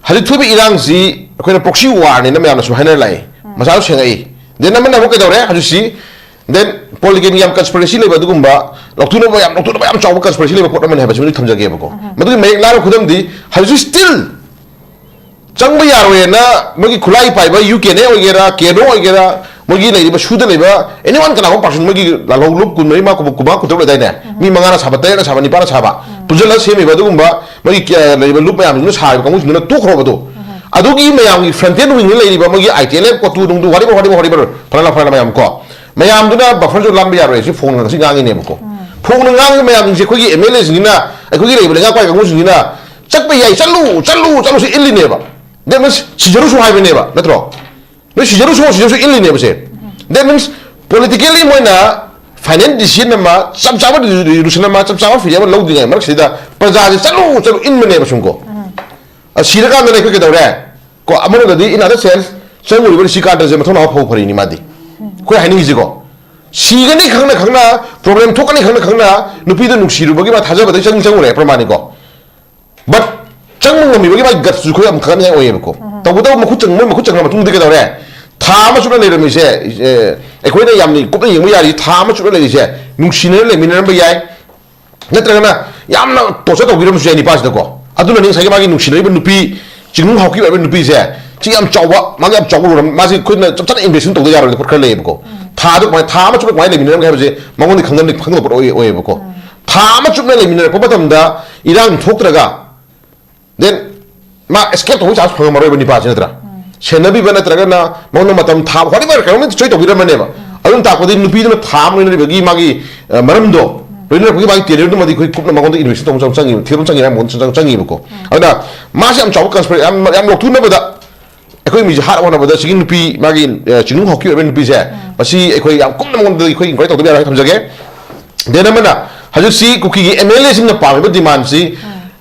ꯍꯧꯖꯤꯛ ꯊꯣꯛꯏꯕ ꯏꯔꯥꯡꯁꯤ ꯑꯩꯈꯣꯏꯅ ꯄ꯭ꯔꯣꯛꯁꯤ ꯋꯥꯔꯅꯤꯅ ꯃꯌꯥꯝꯅꯁꯨ ꯍꯥꯏꯅꯔ ꯂꯥꯛꯏ꯫ ꯃꯆꯥꯁꯨ ꯁꯦꯡꯉꯛꯏ꯫ ꯗꯦꯟ ꯑꯃꯅ ꯑꯃꯨꯛ ꯀꯩꯗꯧꯔꯦ ꯍꯧꯖꯤꯛꯁꯤ? ꯗꯦꯟ ꯄꯣꯂꯤꯇꯤꯀꯦꯜꯒꯤ ꯌꯥꯝ ꯀꯟꯁꯄꯤꯔꯦꯁꯤ ꯂꯩꯕ ꯑꯗꯨꯒꯨꯝꯕ ꯂꯧꯊꯣꯛꯅꯕ ꯌꯥꯝ, ꯂꯧꯊꯣꯛꯅꯕ ꯌꯥꯝ ꯆꯥꯎꯕ ꯀꯟꯁꯄꯤꯔꯦꯁꯤ ꯂꯩꯕ ꯄꯣꯠ ꯑꯃꯅꯤ ꯍꯥꯏꯕꯁꯤꯃꯗꯤ ꯊꯝꯖꯒꯦꯕꯀꯣ꯫ ꯃꯗꯨꯒꯤ ꯃꯌꯦꯛ ꯂꯥꯅ ꯈꯨꯗꯝꯗꯤ ꯍꯧꯖꯤꯛꯁꯨ ꯁ꯭ꯇꯤꯜ ꯆꯪꯕ ꯌꯥꯔꯣꯏꯅ ꯃꯣꯏꯒꯤ ꯈꯨꯠꯂꯥꯏ ꯄꯥꯏꯕ ꯌꯨ ꯀꯦ ꯑꯦꯟ ꯑꯦ ꯑꯣꯏꯒꯦꯔꯥ, ꯀꯦ ꯑꯦꯟ ꯑꯣ ꯑꯣꯏꯒꯦꯔꯥ, ꯃꯣꯏꯒꯤ ꯂꯩꯔꯤꯕ ꯁꯨꯗ ꯂꯩꯕ anyone, ꯀꯅꯥꯒꯨꯝꯕ ꯄꯥꯔꯁꯟ, ꯃꯣꯏꯒꯤ ꯂꯥꯜꯍꯧ ꯂꯨꯞ ꯀꯨꯟꯃꯔꯤ ꯃꯉꯥ ꯀꯨꯟꯃꯉꯥ ꯀꯨꯟꯇꯔꯨꯛ ꯂꯩꯗꯥꯏꯅꯦ? ꯃꯤ ꯃꯉꯥꯅ ꯁꯥꯕ, ꯇꯔꯦꯠꯅ ꯁꯥꯕ, ꯅꯤꯄꯥꯟꯅ ꯁꯥꯕ ꯄꯨꯟꯁꯤꯜꯂꯒ ꯁꯦꯝꯃꯤꯕ ꯑꯗꯨꯒꯨꯝꯕ ꯃꯣꯏꯒꯤ ꯀ-, ꯂꯩꯔꯤꯕ ꯂꯨꯞ ꯃꯌꯥꯝꯁꯤꯡꯗꯨꯅ ꯁꯥꯔꯤꯕ ꯀꯥꯡꯕꯨꯁꯤꯡꯗꯨꯅ ꯇꯣꯛꯈ꯭ꯔꯣꯕꯗꯣ꯫ ꯑꯗꯨꯒꯤ ꯃꯌꯥꯝꯒꯤ front end wing ꯂꯩꯔꯤꯕ ꯃꯣꯏꯒꯤ I T L F, COTU ꯅꯨꯡꯗꯨ, whatever, whatever, whatever, ꯐꯂꯥꯅ ꯐꯂꯥꯅ ꯃꯌꯥꯝ ꯀꯣ, ꯃꯌꯥꯝꯗꯨꯅ buffer zone ꯂꯥꯟꯕ ꯌꯥꯔꯣꯏ ꯁꯤ ꯐꯣꯡꯅ ꯉꯁꯤ ꯉꯥꯡꯉꯤꯅꯦꯕꯀꯣ꯫ ꯐꯣꯡꯅ ꯉꯥꯡꯉꯤꯕ ꯃꯌꯥꯝꯁꯤꯡꯁꯦ ꯑꯩꯈꯣꯏꯒꯤ ꯑꯦꯝ ꯑꯦꯜ ꯑꯦꯁꯤꯡꯁꯤꯅ, ꯑꯩꯈꯣꯏꯒꯤ ꯂꯩꯔꯤꯕ ꯂꯩꯉꯥꯛ ꯄꯥꯏ ꯀꯥꯡꯕꯨꯁꯤꯡꯁꯤꯅ ꯆꯠꯄ ꯌꯥꯏ, ꯆꯠꯂꯨ, ꯆꯠꯂꯨ, ꯆꯠꯂꯨ ꯁꯤ ꯏꯜꯂꯤꯅꯦꯕ꯫ That means ꯁꯤꯖꯔꯨꯁꯨ ꯍꯥꯏꯕꯅꯦꯕ, ꯅꯠꯇ꯭ꯔꯣ? ꯅꯣꯏ ꯁꯤꯖꯔꯨꯁꯨ, ꯁꯤꯖꯔꯨꯁꯨ ꯏꯜꯂꯤꯅꯦꯕ ꯁꯦ꯫ That means politically ꯃꯣꯏꯅ final decision ꯑꯃ, ꯆꯞ ꯆꯥꯕ resolution ꯑꯃ, ꯆꯞ ꯆꯥꯕ ꯐꯤꯔꯦꯞ ꯑꯃ ꯂꯧꯗ꯭ꯔꯤꯉꯩ ꯃꯔꯛꯁꯤꯗ ꯄ꯭ꯔꯖꯥꯁꯦ ꯆꯠꯂꯨ, ꯆꯠꯂꯨ ꯏꯟꯕꯅꯦꯕ ꯁꯨꯝ ꯀꯣ꯫ ꯑ, ꯁꯤꯔꯀꯥꯟꯗꯅ ꯑꯩꯈꯣꯏ ꯀꯩꯗꯧꯔꯦ? ꯀꯣ, ꯑꯃꯔꯣꯝꯗꯗꯤ in other sense ꯆꯪꯉꯨꯔꯤꯕ ꯔꯤꯁꯤ ꯀꯥꯟꯇꯁꯦ ꯃꯊꯧꯅꯥ ꯐꯕ ꯐꯔꯤꯅꯤ ꯃꯥꯗꯤ꯫ ꯑꯩꯈꯣꯏ ꯍꯥꯏꯅꯤꯡꯉꯤꯁꯤꯀꯣ, ꯁꯤꯒꯅꯤ ꯈꯪꯅ ꯈꯪꯅ, problem ꯊꯣꯛꯀꯅꯤ ꯈꯪꯅ ꯈꯪꯅ ꯅꯨꯄꯤꯗꯣ ꯅꯨꯡꯁꯤꯔꯨꯕꯒꯤ ꯃꯥ ꯊꯥꯖꯕꯗꯒꯤ ꯆꯪ-, ꯆꯪꯉꯨꯔꯦ ꯄ꯭ꯔꯃꯥꯅꯤꯀꯣ꯫ But ꯆꯪꯕ ꯉꯝꯃꯤꯕꯒꯤ ꯃꯥꯒꯤ guts ꯁꯨ ꯑꯩꯈꯣꯏ ꯌꯥꯝ ꯊꯥꯒꯠꯅꯤꯡꯉꯥꯏ ꯑꯣꯏꯌꯦꯕꯀꯣ꯫ ꯇꯧꯕꯇꯕꯨ ꯃꯈꯨꯠ ꯆꯪ-, ꯃꯣꯏ ꯃꯈꯨꯠ ꯆꯪꯉ ꯃꯇꯨꯡꯗ ꯀꯩꯗꯧꯔꯦ? ꯊꯥ ꯑꯃ ꯆꯨꯞꯅ ꯂꯩꯔꯝꯃꯤꯁꯦ, ꯑꯦ, ꯑꯩꯈꯣꯏꯅ ꯌꯥꯝꯅ ꯀꯨꯞꯅ ꯌꯦꯡꯕ ꯌꯥꯔꯤ, ꯊꯥ ꯑꯃ ꯆꯨꯞꯅ ꯂꯩꯔꯤꯁꯦ ꯅꯨꯡꯁꯤꯅꯅ ꯂꯩꯃꯤꯟꯅꯔꯝꯕ ꯌꯥꯏ, ꯅꯠꯇ꯭ꯔꯒꯅ ꯌꯥꯝꯅ torture ꯇꯧꯕꯤꯔꯝꯕꯁꯨ ꯌꯥꯏ ꯅꯤꯄꯥꯁꯤꯗꯀꯣ꯫ ꯑꯗꯨꯅꯅꯤ ꯉꯁꯥꯏꯒꯤ ꯃꯥꯒꯤ ꯅꯨꯡꯁꯤꯅꯔꯤꯕ ꯅꯨꯄꯤ, ꯆꯤꯡꯅꯨꯡ ꯍꯥꯎꯀꯤ ꯑꯣꯏꯕ ꯅꯨꯄꯤꯁꯦ, ꯁꯤ ꯌꯥꯝ ꯆꯥꯎꯕ, ꯃꯥꯒꯤ ꯌꯥꯝ ꯆꯥꯎꯕ role ꯑꯃ, ꯃꯥꯁꯤ ꯑꯩꯈꯣꯏꯅ ꯆꯞ ꯆꯥꯅ invest ꯇꯧꯗ ꯌꯥꯔꯣꯏꯗ ꯄꯣꯠ ꯈꯔ ꯂꯩꯌꯦꯕꯀꯣ꯫ ꯊꯥꯗꯣ ꯀꯃꯥꯏ-, ꯊꯥ ꯑꯃ ꯆꯨꯞꯅ ꯀꯃꯥꯏꯅ ꯂꯩꯃꯤꯟꯅꯔꯝꯒꯦ ꯍꯥꯏꯕꯁꯦ ꯃꯉꯣꯟꯗ ꯈꯪꯗ-, ꯈꯪꯗꯕ ꯄꯣꯠ ꯑꯣꯏ-, ꯑꯣꯏꯌꯦꯕꯀꯣ꯫ ꯊꯥ ꯑꯃ ꯆꯨꯞꯅ ꯂꯩꯃꯤꯟꯅꯔꯛꯄ ꯃꯇꯝꯗ ꯏꯔꯥꯡ ꯊꯣꯛꯇ꯭ꯔꯒ, then ꯃꯥ escape ꯇꯧꯕꯒꯤ chance ꯐꯪꯉꯝꯃꯔꯣꯏꯕ ꯅꯤꯄꯥꯁꯤ, ꯅꯠꯇ꯭ꯔꯥ? ꯁꯦꯟꯅꯕꯤꯕ ꯅꯠꯇ꯭ꯔꯒꯅ ꯃꯉꯣꯟꯗ ꯃꯇꯝ ꯊꯥꯕ, whatever, ꯀꯩꯅꯣꯝꯃ ꯁꯣꯏ ꯇꯧꯕꯤꯔꯝꯃꯅꯦꯕ꯫ ꯑꯗꯨꯝ ꯇꯥꯛꯄꯗꯤ ꯅꯨꯄꯤꯗꯨꯅ ꯊꯥ ꯑꯃ ꯂꯣꯏꯅꯔꯤꯕꯒꯤ ꯃꯥꯒꯤ, ꯑ, ꯃꯔꯝꯗꯣ, ꯂꯣꯏꯅꯔꯛꯄꯒꯤ ꯃꯥꯒꯤ tenure ꯗꯨꯃꯗꯤ ꯑꯩꯈꯣꯏ ꯀꯨꯞꯅ ꯃꯉꯣꯟꯗ invest ꯇꯧꯕ ꯆꯪ-, ꯆꯪꯉꯤꯕ, ꯊꯤꯕ ꯆꯪꯉꯤꯕ, ꯃꯉꯣꯟꯗ ꯆꯪ-, ꯆꯪꯉꯤꯕꯀꯣ꯫ ꯑꯗꯨꯅ ꯃꯥꯁꯦ ꯌꯥꯝ ꯆꯥꯎꯕ conspiracy, ꯌꯥꯝ, ꯌꯥꯝ ꯂꯧꯊꯣꯛꯅꯕꯗ ꯑꯩꯈꯣꯏ ꯃꯤꯁꯦ ꯍꯥꯠ ꯍꯣꯠꯅꯕꯗ ꯁꯤꯒꯤ ꯅꯨꯄꯤ, ꯃꯥꯒꯤ, ꯑ, ꯆꯤꯡꯅꯨꯡ ꯍꯥꯎꯀꯤ ꯑꯣꯏꯕ ꯅꯨꯄꯤꯁꯦ, ꯃꯁꯤ ꯑꯩꯈꯣꯏ ꯌꯥꯝ ꯀꯨꯞꯅ ꯃꯉꯣꯟꯗ ꯑꯩꯈꯣꯏ inquiry ꯇꯧꯗꯕ ꯌꯥꯔꯣꯏ ꯊꯝꯖꯒꯦ꯫ Then ꯑꯃꯅ ꯍꯧꯖꯤꯛꯁꯤ ꯀꯨꯀꯤꯒꯤ ꯑꯦꯝ ꯑꯦꯜ ꯑꯦꯁꯤꯡꯅ ꯄꯥꯝꯃꯤꯕ demand ꯁꯤ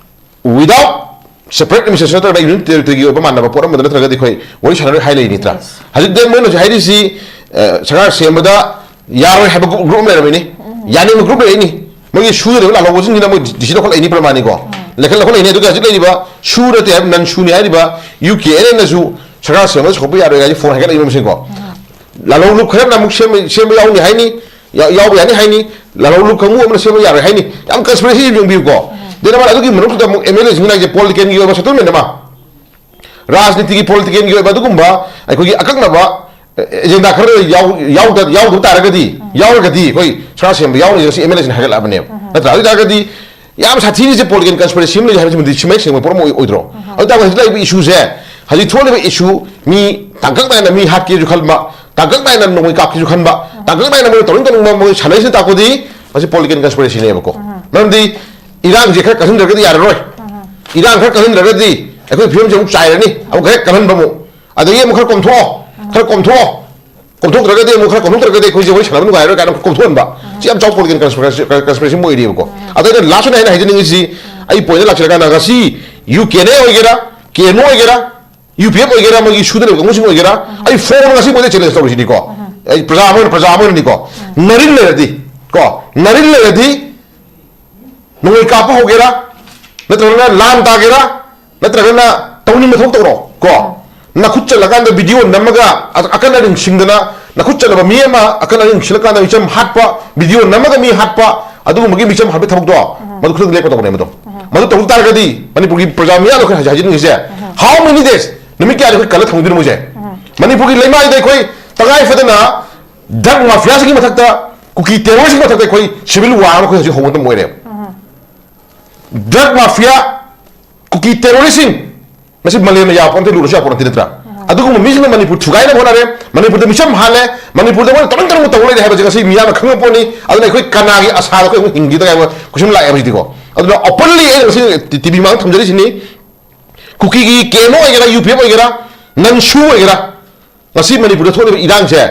without separate administration ꯅꯠꯇ꯭ꯔꯒ union territory ꯒꯤ ꯑꯣꯏꯕ ꯃꯥꯟꯅꯕ ꯄꯣꯠ ꯑꯃꯗ ꯅꯠꯇ꯭ꯔꯒꯗꯤ ꯑꯩꯈꯣꯏ ꯋꯥꯔꯤ ꯁꯥꯟꯅꯔꯣꯏ ꯍꯥꯏ ꯂꯩ ꯅꯠꯇ꯭ꯔꯥ? ꯍꯧꯖꯤꯛ ꯗꯦꯟ ꯃꯣꯏꯅ ꯍꯧꯖꯤꯛ ꯍꯥꯏꯔꯤꯁꯤ, ꯑ, ꯁꯔꯀꯥꯔ ꯁꯦꯝꯕꯗ ꯌꯥꯔꯣꯏ ꯍꯥꯏꯕ group, group ꯑꯃ ꯂꯩꯔꯝꯃꯤꯅꯤ, ꯌꯥꯅꯤꯡꯕ group ꯂꯩꯔꯤꯅꯤ, ꯃꯣꯏꯒꯤ ꯁꯨꯗ ꯂꯩꯕ ꯂꯥꯜꯍꯧꯕꯁꯤꯡꯁꯤꯅ ꯃꯣꯏ ꯗꯤ ꯁꯤ ꯂꯧꯈꯠꯂꯛꯏꯅꯤ ꯄ꯭ꯔꯃꯥꯅꯤꯀꯣ, ꯂꯩꯈꯠ ꯂꯧꯈꯠꯂꯛꯏꯅꯤ꯫ ꯑꯗꯨꯒ ꯍꯧꯖꯤꯛ ꯂꯩꯔꯤꯕ ꯁꯨ ꯅꯠꯇꯦ ꯍꯥꯏꯕ, ꯅꯟ ꯁꯨꯅꯤ ꯍꯥꯏꯔꯤꯕ ꯌꯨ ꯀꯦ ꯑꯦꯟ ꯑꯦꯅꯁꯨ ꯁꯔꯀꯥꯔ ꯁꯦꯝꯕꯗ ꯁꯧꯒꯠꯄ ꯌꯥꯔꯣꯏ ꯍꯥꯏꯁꯦ ꯐꯣꯟ ꯍꯥꯏꯒꯠꯂꯛꯏꯕ ꯃꯁꯤꯡꯀꯣ꯫ ꯂꯥꯜꯍꯧ ꯂꯨꯞ ꯈꯔꯅ ꯑꯃꯨꯛ ꯁꯦꯝꯕ, ꯁꯦꯝꯕ ꯌꯥꯎꯅꯤ ꯍꯥꯏꯅꯤ, ꯌꯥ-, ꯌꯥꯎꯕ ꯌꯥꯅꯤ ꯍꯥꯏꯅꯤ, ꯂꯥꯜꯍꯧ ꯂꯨꯞ ꯀꯥꯡꯕꯨ ꯑꯃꯅ ꯁꯦꯝꯕ ꯌꯥꯔꯣꯏ ꯍꯥꯏꯅꯤ꯫ ꯌꯥꯝ conspiracy ꯌꯦꯡꯕꯤꯌꯨꯀꯣ꯫ ꯗꯦꯟ ꯑꯃꯅ ꯑꯗꯨꯒꯤ ꯃꯅꯨꯡꯗꯨꯗ ꯑꯃꯨꯛ ꯑꯦꯝ ꯑꯦꯜ ꯑꯦꯁꯤꯡꯅ ꯍꯥꯏꯁꯦ political ꯒꯤ ꯑꯣꯏꯕ settlement ꯑꯃ, ꯔꯥꯖꯅꯤꯇꯤꯒꯤ, ꯄꯣꯂꯤꯇꯤꯀꯦꯜꯒꯤ ꯑꯣꯏꯕ ꯑꯗꯨꯒꯨꯝꯕ ꯑꯩꯈꯣꯏꯒꯤ ꯑꯀꯛꯅꯕ ꯑꯦꯖꯦꯟꯗꯥ ꯈꯔ ꯌꯥꯎ-, ꯌꯥꯎꯗ-, ꯌꯥꯎꯗꯕ ꯇꯥꯔꯒꯗꯤ, ꯌꯥꯎꯔꯒꯗꯤ ꯑꯩꯈꯣꯏ ꯁꯔꯀꯥꯔ ꯁꯦꯝꯕ ꯌꯥꯎꯅꯤ, ꯉꯁꯤ ꯑꯦꯝ ꯑꯦꯜ ꯑꯦꯁꯤꯡ ꯍꯥꯏꯒꯠꯂꯛꯑꯕꯅꯦꯕ꯫ ꯅꯠꯇ꯭ꯔꯥ? ꯑꯗꯨ ꯑꯣꯏꯇꯥꯔꯒꯗꯤ ꯌꯥꯝ ꯁꯥꯊꯤꯔꯤꯁꯦ ꯄꯣꯂꯤꯇꯤꯀꯦꯜ ꯀꯟꯁꯄꯤꯔꯦꯁꯤ ꯑꯃ ꯂꯩ ꯍꯥꯏꯕꯁꯤꯃꯗꯤ ꯁꯤ ꯃꯌꯦꯛ ꯁꯦꯡꯕ ꯄꯣꯠ ꯑꯃ ꯑꯣꯏ-, ꯑꯣꯏꯗ꯭ꯔꯣ? ꯑꯗꯨ ꯇꯥꯔꯒꯗꯤ ꯍꯧꯖꯤꯛ ꯂꯥꯛꯏꯕ ꯏꯁꯨꯁꯦ, ꯍꯧꯖꯤꯛ ꯊꯣꯛꯂꯤꯕ ꯏꯁꯨ, ꯃꯤ ꯇꯥꯡꯀꯛ ꯅꯥꯏꯅ ꯃꯤ ꯍꯥꯠꯀꯦꯁꯨ ꯈꯟꯕ, ꯇꯥꯡꯀꯛ ꯅꯥꯏꯅ ꯅꯣꯡꯃꯩ ꯀꯥꯞꯀꯦꯁꯨ ꯈꯟꯕ, ꯇꯥꯡꯀꯛ ꯅꯥꯏꯅ ꯃꯣꯏ ꯇꯧꯅꯤꯡ ꯇꯧꯅꯤꯡꯕ ꯃꯣꯏ ꯁꯥꯟꯅꯔꯤꯁꯤꯅ ꯇꯥꯛꯄꯗꯤ ꯃꯁꯤ ꯄꯣꯂꯤꯇꯤꯀꯦꯜ ꯀꯟꯁꯄꯤꯔꯦꯁꯤꯅꯦꯕꯀꯣ꯫ ꯃꯔꯝꯗꯤ ꯏꯔꯥꯡꯁꯦ ꯈꯔ ꯀꯟꯍꯟꯗ꯭ꯔꯒꯗꯤ ꯌꯥꯔꯔꯣꯏ꯫ ꯏꯔꯥꯡ ꯈꯔ ꯀꯟꯍꯟꯗ꯭ꯔꯒꯗꯤ ꯑꯩꯈꯣꯏ ꯐꯤꯕꯝꯁꯦ ꯑꯃꯨꯛ ꯆꯥꯏꯔꯅꯤ, ꯑꯃꯨꯛ ꯈꯔ ꯀꯟꯍꯟꯕ ꯑꯃꯨꯛ, ꯑꯗꯒꯤ ꯑꯃꯨꯛ ꯈꯔ ꯀꯣꯝꯊꯣꯛꯑꯣ, ꯈꯔ ꯀꯣꯝꯊꯣꯛꯑꯣ, ꯀꯣꯝꯊꯣꯛꯇ꯭ꯔꯒꯗꯤ ꯑꯃꯨꯛ, ꯈꯔ ꯀꯣꯝꯊꯣꯛꯇ꯭ꯔꯒꯗꯤ ꯑꯩꯈꯣꯏꯁꯦ ꯋꯥꯔꯤ ꯁꯥꯟꯅꯕ ꯅꯨꯡꯉꯥꯏꯔꯣꯏ ꯀꯥꯏꯅ ꯀꯣꯝꯊꯣꯛꯍꯟꯕ꯫ ꯁꯤ ꯌꯥꯝ ꯆꯥꯎꯕ ꯄꯣꯂꯤꯇꯤꯀꯦꯜ ꯀꯟꯁꯄꯤꯔꯦꯁꯤ, ꯀꯟꯁꯄꯤꯔꯦꯁꯤ ꯑꯃ ꯑꯣꯏꯔꯤꯕꯀꯣ꯫ ꯑꯗ ꯑꯩꯅ ꯂꯥꯁ ꯑꯣꯏꯅ ꯑꯩꯅ ꯍꯥꯏꯖꯅꯤꯡꯉꯤꯁꯤ, ꯑꯩ ꯄꯣꯏꯟꯗ ꯂꯥꯛꯆꯔꯀꯥꯟꯗ ꯉꯁꯤ ꯌꯨ ꯀꯦ ꯑꯦꯟ ꯑꯦ ꯑꯣꯏꯒꯦꯔꯥ, ꯀꯦ ꯑꯦꯟ ꯑꯣ ꯑꯣꯏꯒꯦꯔꯥ, ꯌꯨ ꯄꯤ ꯑꯦꯐ ꯑꯣꯏꯒꯦꯔꯥ, ꯑꯃꯒꯤ ꯁꯨꯗ ꯂꯩꯕ ꯀꯥꯡꯕꯨꯁꯤꯡ ꯑꯣꯏꯒꯦꯔꯥ, ꯑꯩ ꯐꯣꯡꯅ ꯉꯁꯤ ꯃꯣꯏꯗ ꯆꯦꯂꯦꯟꯖ ꯇꯧꯔꯤꯁꯤꯅꯤꯀꯣ꯫ ꯑꯩ ꯄ꯭ꯔꯖꯥ ꯑꯃ ꯑꯣꯏꯅ, ꯄ꯭ꯔꯖꯥ ꯑꯃ ꯑꯣꯏꯅꯅꯤꯀꯣ꯫ ꯅꯔꯤꯟ ꯂꯩꯔꯗꯤ, ꯀꯣ, ꯅꯔꯤꯟ ꯂꯩꯔꯗꯤ ꯅꯣꯡꯃꯩ ꯀꯥꯞꯄ ꯍꯧꯒꯦꯔꯥ, ꯅꯠꯇ꯭ꯔꯒꯅ ꯂꯥꯟ ꯇꯥꯒꯦꯔꯥ, ꯅꯠꯇ꯭ꯔꯒꯅ ꯇꯧꯅꯤꯡꯕ ꯊꯕꯛ ꯇꯧꯔꯣ, ꯀꯣ꯫ ꯅꯈꯨꯠ ꯆꯠꯂꯀꯥꯟꯗ ꯚꯤꯗꯤꯑꯣ ꯅꯝꯃꯒ ꯑ-, ꯑꯀꯟ ꯑꯔꯤꯡ ꯁꯤꯡꯗꯅ ꯅꯈꯨꯠ ꯆꯠꯂꯕ ꯃꯤ ꯑꯃ ꯑꯀꯟ ꯑꯔꯤꯡ ꯁꯤꯜꯂꯀꯥꯟꯗ ꯃꯤꯆꯝ ꯍꯥꯠꯄ, ꯚꯤꯗꯤꯑꯣ ꯅꯝꯃꯒ ꯃꯤ ꯍꯥꯠꯄ, ꯑꯗꯨꯒꯨꯝꯕꯒꯤ ꯃꯤꯆꯝ ꯍꯥꯠꯄ ꯊꯕꯛꯇꯣ, ꯃꯗꯨ ꯈꯨꯗꯛꯇ ꯂꯦꯞꯀꯗꯧꯕꯅꯦ ꯃꯗꯣ꯫ ꯃꯗꯨ ꯇꯧ ꯇꯥꯔꯒꯗꯤ ꯃꯅꯤꯄꯨꯔꯒꯤ ꯄ꯭ꯔꯖꯥ ꯃꯤꯌꯥꯝꯗ ꯑꯩꯈꯣꯏ ꯍꯧꯖꯤꯛ ꯍꯥꯏꯖꯅꯤꯡꯉꯤꯁꯦ, how many days? ꯅꯨꯃꯤꯠ ꯀꯌꯥꯗꯤ ꯑꯩꯈꯣꯏ ꯀꯜꯂ ꯊꯝꯗꯣꯏꯅꯣ ꯃꯣꯏꯁꯦ? ꯃꯅꯤꯄꯨꯔꯒꯤ ꯂꯩꯃꯥꯏꯗ ꯑꯩꯈꯣꯏ ꯇꯉꯥꯏ ꯐꯗꯅ ꯗ꯭ꯔꯒ ꯃꯥꯐꯤꯌꯥꯁꯤꯡꯒꯤ ꯃꯊꯛꯇ, ꯀꯨꯀꯤ ꯇꯦꯔꯣꯔꯤꯁꯤꯡꯒꯤ ꯃꯊꯛꯇ ꯑꯩꯈꯣꯏ ꯁꯤꯚꯤꯜ ꯋꯥꯔ ꯑꯃ ꯑꯩꯈꯣꯏ ꯍꯧꯖꯤꯛ ꯍꯧꯕ ꯃꯇꯝ ꯑꯣꯏꯔꯦꯕ꯫ ꯗ꯭ꯔꯒ ꯃꯥꯐꯤꯌꯥ, ꯀꯨꯀꯤ ꯇꯦꯔꯣꯔꯤꯁꯁꯤꯡ, ꯃꯁꯤ ꯃꯥꯂꯦꯝꯅ ꯌꯥꯄꯣꯠ ꯅꯠꯇꯦ, ꯂꯨꯔꯁꯨ ꯌꯥꯄꯣꯠ ꯅꯠꯇꯦ, ꯅꯠꯇ꯭ꯔꯥ? ꯑꯗꯨꯒꯨꯝꯕ ꯃꯤꯁꯤꯡꯅ ꯃꯅꯤꯄꯨꯔ ꯊꯨꯒꯥꯏꯅꯕ ꯍꯣꯠꯅꯔꯦ, ꯃꯅꯤꯄꯨꯔꯗ ꯃꯤꯆꯝ ꯍꯥꯜꯂꯦ, ꯃꯅꯤꯄꯨꯔꯗ ꯃꯣꯏꯅ ꯇꯧꯅꯤꯡ ꯇꯧꯅꯤꯡꯕ ꯇꯧ ꯂꯩꯔꯦ ꯍꯥꯏꯕꯁꯦ ꯉꯁꯤ ꯃꯤꯌꯥꯝꯅ ꯈꯪꯉꯛꯄꯅꯤ꯫ ꯑꯗꯨꯅ ꯑꯩꯈꯣꯏ ꯀꯅꯥꯒꯤ ꯑꯁꯥꯗ ꯑꯩꯈꯣꯏ ꯑꯃꯨꯛ ꯍꯤꯡꯈꯤꯗ ꯍꯥꯏꯕ ꯀꯣꯏꯁꯟ ꯂꯥꯛꯑꯦ ꯍꯧꯖꯤꯛꯇꯤꯀꯣ꯫ ꯑꯗꯨꯅ ꯑꯣꯄꯟꯂꯤ ꯑꯩꯅ ꯉꯁꯤ ꯇꯤ ꯚꯤ ꯃꯥꯡꯗ ꯊꯝꯖꯔꯤꯁꯤꯅꯤ, ꯀꯨꯀꯤꯒꯤ ꯀꯦ ꯑꯦꯟ ꯑꯣ ꯑꯣꯏꯒꯦꯔꯥ, ꯌꯨ ꯄꯤ ꯑꯦꯐ ꯑꯣꯏꯒꯦꯔꯥ, ꯅꯟ ꯁꯨ ꯑꯣꯏꯒꯦꯔꯥ, ꯉꯁꯤ ꯃꯅꯤꯄꯨꯔꯗ ꯊꯣꯛꯂꯤꯕ ꯏꯔꯥꯡꯁꯦ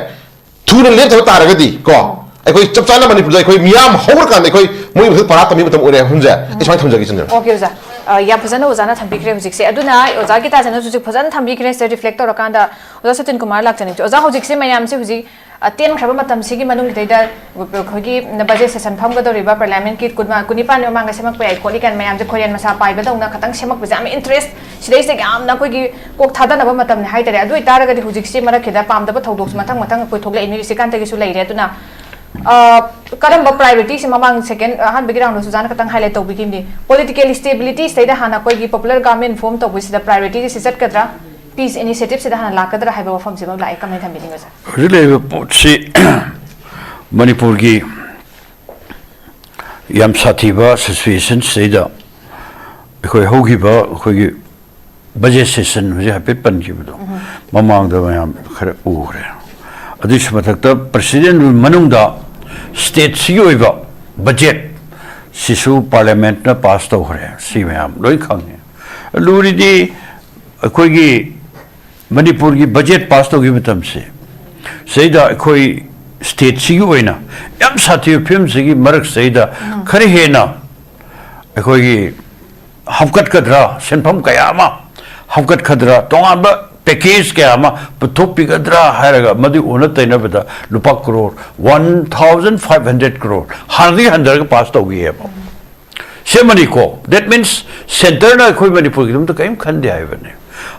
ꯊꯨꯅ ꯂꯦꯞꯇꯕ ꯇꯥꯔꯒꯗꯤ ꯀꯣ, ꯑꯩꯈꯣꯏ ꯆꯞ ꯆꯥꯅ ꯃꯅꯤꯄꯨꯔꯗ ꯑꯩꯈꯣꯏ ꯃꯤꯌꯥꯝ ꯍꯧꯔꯀꯥꯟꯗ ꯑꯩꯈꯣꯏ ꯃꯣꯏ ꯃꯊꯛ ꯄꯥꯔꯥ ꯇꯝꯕꯒꯤ ꯃꯇꯝ ꯑꯣꯏꯔꯦ ꯍꯥꯏꯕ ꯋꯥꯐꯝꯁꯦ ꯑꯩ ꯁꯨꯃꯥꯏꯅ ꯊꯝꯖꯒꯦ, ꯆꯟꯗ꯭ꯔ꯫ ꯑꯣꯀꯦ, ꯑꯣꯖꯥ꯫ ꯑ, ꯌꯥꯝ ꯐꯖꯅ ꯑꯣꯖꯥꯅ ꯊꯝꯕꯤꯈ꯭ꯔꯦ ꯍꯧꯖꯤꯛꯁꯦ꯫ ꯑꯗꯨꯅ ꯑꯣꯖꯥ ꯒꯤꯇꯥꯖꯟꯅꯁꯨ ꯍꯧꯖꯤꯛ ꯐꯖꯅ ꯊꯝꯕꯤꯈ꯭ꯔꯦ, ꯁꯦ, ꯔꯤꯐ꯭ꯂꯦꯛ ꯇꯧꯔꯀꯥꯟꯗ꯫ ꯑꯣꯖꯥ ꯁꯇꯤꯟ ꯀꯨꯃꯥꯔ ꯂꯥꯛꯆꯅꯤꯡꯁꯨ, ꯑꯣꯖꯥ, ꯍꯧꯖꯤꯛꯁꯦ ꯃꯌꯥꯝꯁꯦ ꯍꯧꯖꯤꯛ, ꯑ, ꯇꯦꯟꯈ꯭ꯔꯕ ꯃꯇꯝꯁꯤꯒꯤ ꯃꯅꯨꯡꯁꯤꯗꯩꯗ ꯑꯩꯈꯣꯏꯒꯤ ꯕꯖꯦꯠ ꯁꯦꯁꯟ ꯐꯝꯒꯗꯧꯔꯤꯕ ꯄꯥꯔꯂꯤꯌꯥꯃꯦꯟꯠꯀꯤ ꯀꯨꯟꯃ-, ꯀꯨꯟꯅꯤꯄꯥꯟ ꯃꯃꯥꯡꯗ ꯁꯦꯝꯃꯛꯄ ꯌꯥꯏ ꯈꯣꯠꯂꯤ ꯀꯥꯏꯅ ꯃꯌꯥꯝꯁꯦ ꯈꯣꯏꯔꯦꯟ ꯃꯁꯥ ꯄꯥꯏꯕꯗꯧꯅ ꯈꯇꯪ ꯁꯦꯝꯃꯛꯄꯁꯦ ꯌꯥꯝ ꯏꯟꯇꯔꯦꯁ ꯁꯤꯗꯩꯁꯤꯗ ꯌꯥꯝꯅ ꯑꯩꯈꯣꯏꯒꯤ ꯀꯣꯛ ꯊꯥꯗꯅꯕ ꯃꯇꯝꯅꯤ ꯍꯥꯏꯇꯥꯔꯦ꯫ ꯑꯗꯨ ꯑꯣꯏꯇꯥꯔꯒꯗꯤ ꯍꯧꯖꯤꯛꯁꯤ ꯃꯔꯛꯁꯤꯗ ꯄꯥꯝꯗꯕ ꯊꯧꯗꯣꯛꯁꯨ ꯃꯊꯪ ꯃꯊꯪ ꯑꯩꯈꯣꯏ ꯊꯣꯛꯂꯛꯏ, ꯅ꯭ꯌꯨꯁꯁꯤꯀꯥꯟꯇꯒꯤꯁꯨ ꯂꯩꯔꯦ꯫ ꯑꯗꯨꯅ ꯑ, ꯀꯔꯝꯕ priority ꯁꯦ ꯃꯃꯥꯡ second, ꯑꯍꯥꯟꯕꯒꯤ round ꯗꯁꯨ ꯑꯣꯖꯥꯅ ꯈꯇꯪ highlight ꯇꯧꯕꯤꯈꯤꯕꯅꯤ꯫ Political stability ꯁꯤꯗꯩꯗ ꯍꯥꯟꯅ ꯑꯩꯈꯣꯏꯒꯤ popular government form ꯇꯧꯕꯁꯤꯗ priority ꯁꯤ ꯆꯠꯀꯗ꯭ꯔꯥ? Peace initiative ꯁꯤꯗ ꯍꯥꯟꯅ ꯂꯥꯛꯀꯗ꯭ꯔꯥ ꯍꯥꯏꯕ ꯋꯥꯐꯝꯁꯤꯃ ꯂꯥꯛꯑꯦ꯫ ꯀꯃꯥꯏꯅ ꯊꯝꯕꯤꯅꯤꯡꯕ, ꯁꯥꯔ? ꯍꯧꯖꯤꯛ ꯂꯩꯔꯤꯕ ꯄꯣꯠꯁꯤ ꯃꯅꯤꯄꯨꯔꯒꯤ ꯌꯥꯝ ꯁꯥꯊꯤꯕ situation ꯁꯤꯗꯩꯗ ꯑꯩꯈꯣꯏ ꯍꯧꯈꯤꯕ ꯑꯩꯈꯣꯏꯒꯤ budget session ꯍꯧꯖꯤꯛ ꯍꯥꯏꯐꯦꯠ ꯄꯟꯈꯤꯕꯗꯣ, ꯃꯃꯥꯡꯗ ꯃꯌꯥꯝ ꯈꯔ ꯎꯈ꯭ꯔꯦ꯫ ꯑꯗꯨꯒꯤꯁꯨ ꯃꯊꯛꯇ president ꯃꯅꯨꯡꯗ state ꯁꯤꯒꯤ ꯑꯣꯏꯕ budget ꯁꯤꯁꯨ parliament ꯅ pass ꯇꯧꯈ꯭ꯔꯦ꯫ ꯁꯤ ꯃꯌꯥꯝ ꯂꯣꯏ ꯈꯪꯉꯦ꯫ ꯂꯨꯔꯤꯗꯤ ꯑꯩꯈꯣꯏꯒꯤ ꯃꯅꯤꯄꯨꯔꯒꯤ budget pass ꯇꯧꯈꯤꯕ ꯃꯇꯝꯁꯦ, ꯁꯤꯗꯩꯗ ꯑꯩꯈꯣꯏ state ꯁꯤꯒꯤ ꯑꯣꯏꯅ ꯌꯥꯝ ꯁꯥꯊꯤꯕ ꯐꯤꯕꯝꯁꯤꯒꯤ ꯃꯔꯛꯁꯤꯗꯩꯗ ꯈꯔ ꯍꯦꯟꯅ ꯑꯩꯈꯣꯏꯒꯤ ꯍꯥꯞꯀꯠꯀꯗ꯭ꯔꯥ, ꯁꯦꯟꯐꯝ ꯀꯌꯥ ꯑꯃ ꯍꯥꯞꯀꯠꯀꯗ꯭ꯔꯥ, ꯇꯣꯉꯥꯟꯕ package ꯀꯌꯥ ꯑꯃ ꯄꯨꯊꯣꯛꯄꯤꯒꯗ꯭ꯔꯥ ꯍꯥꯏꯔꯒ ꯃꯗꯨ ꯑꯣꯟꯅ ꯇꯩꯅꯕꯗ ꯂꯨꯄꯥ crore one thousand five hundred crore ꯍꯥꯟꯅꯗꯒꯤ ꯍꯟꯊꯔꯒ pass ꯇꯧꯈꯤꯑꯕ꯫ ꯁꯦꯝꯃꯅꯤꯀꯣ꯫ That means centre ꯅ ꯑꯩꯈꯣꯏ ꯃꯅꯤꯄꯨꯔꯒꯤꯗꯃꯛꯇ ꯀꯔꯤꯝ ꯈꯟꯗꯦ ꯍꯥꯏꯕꯅꯦ꯫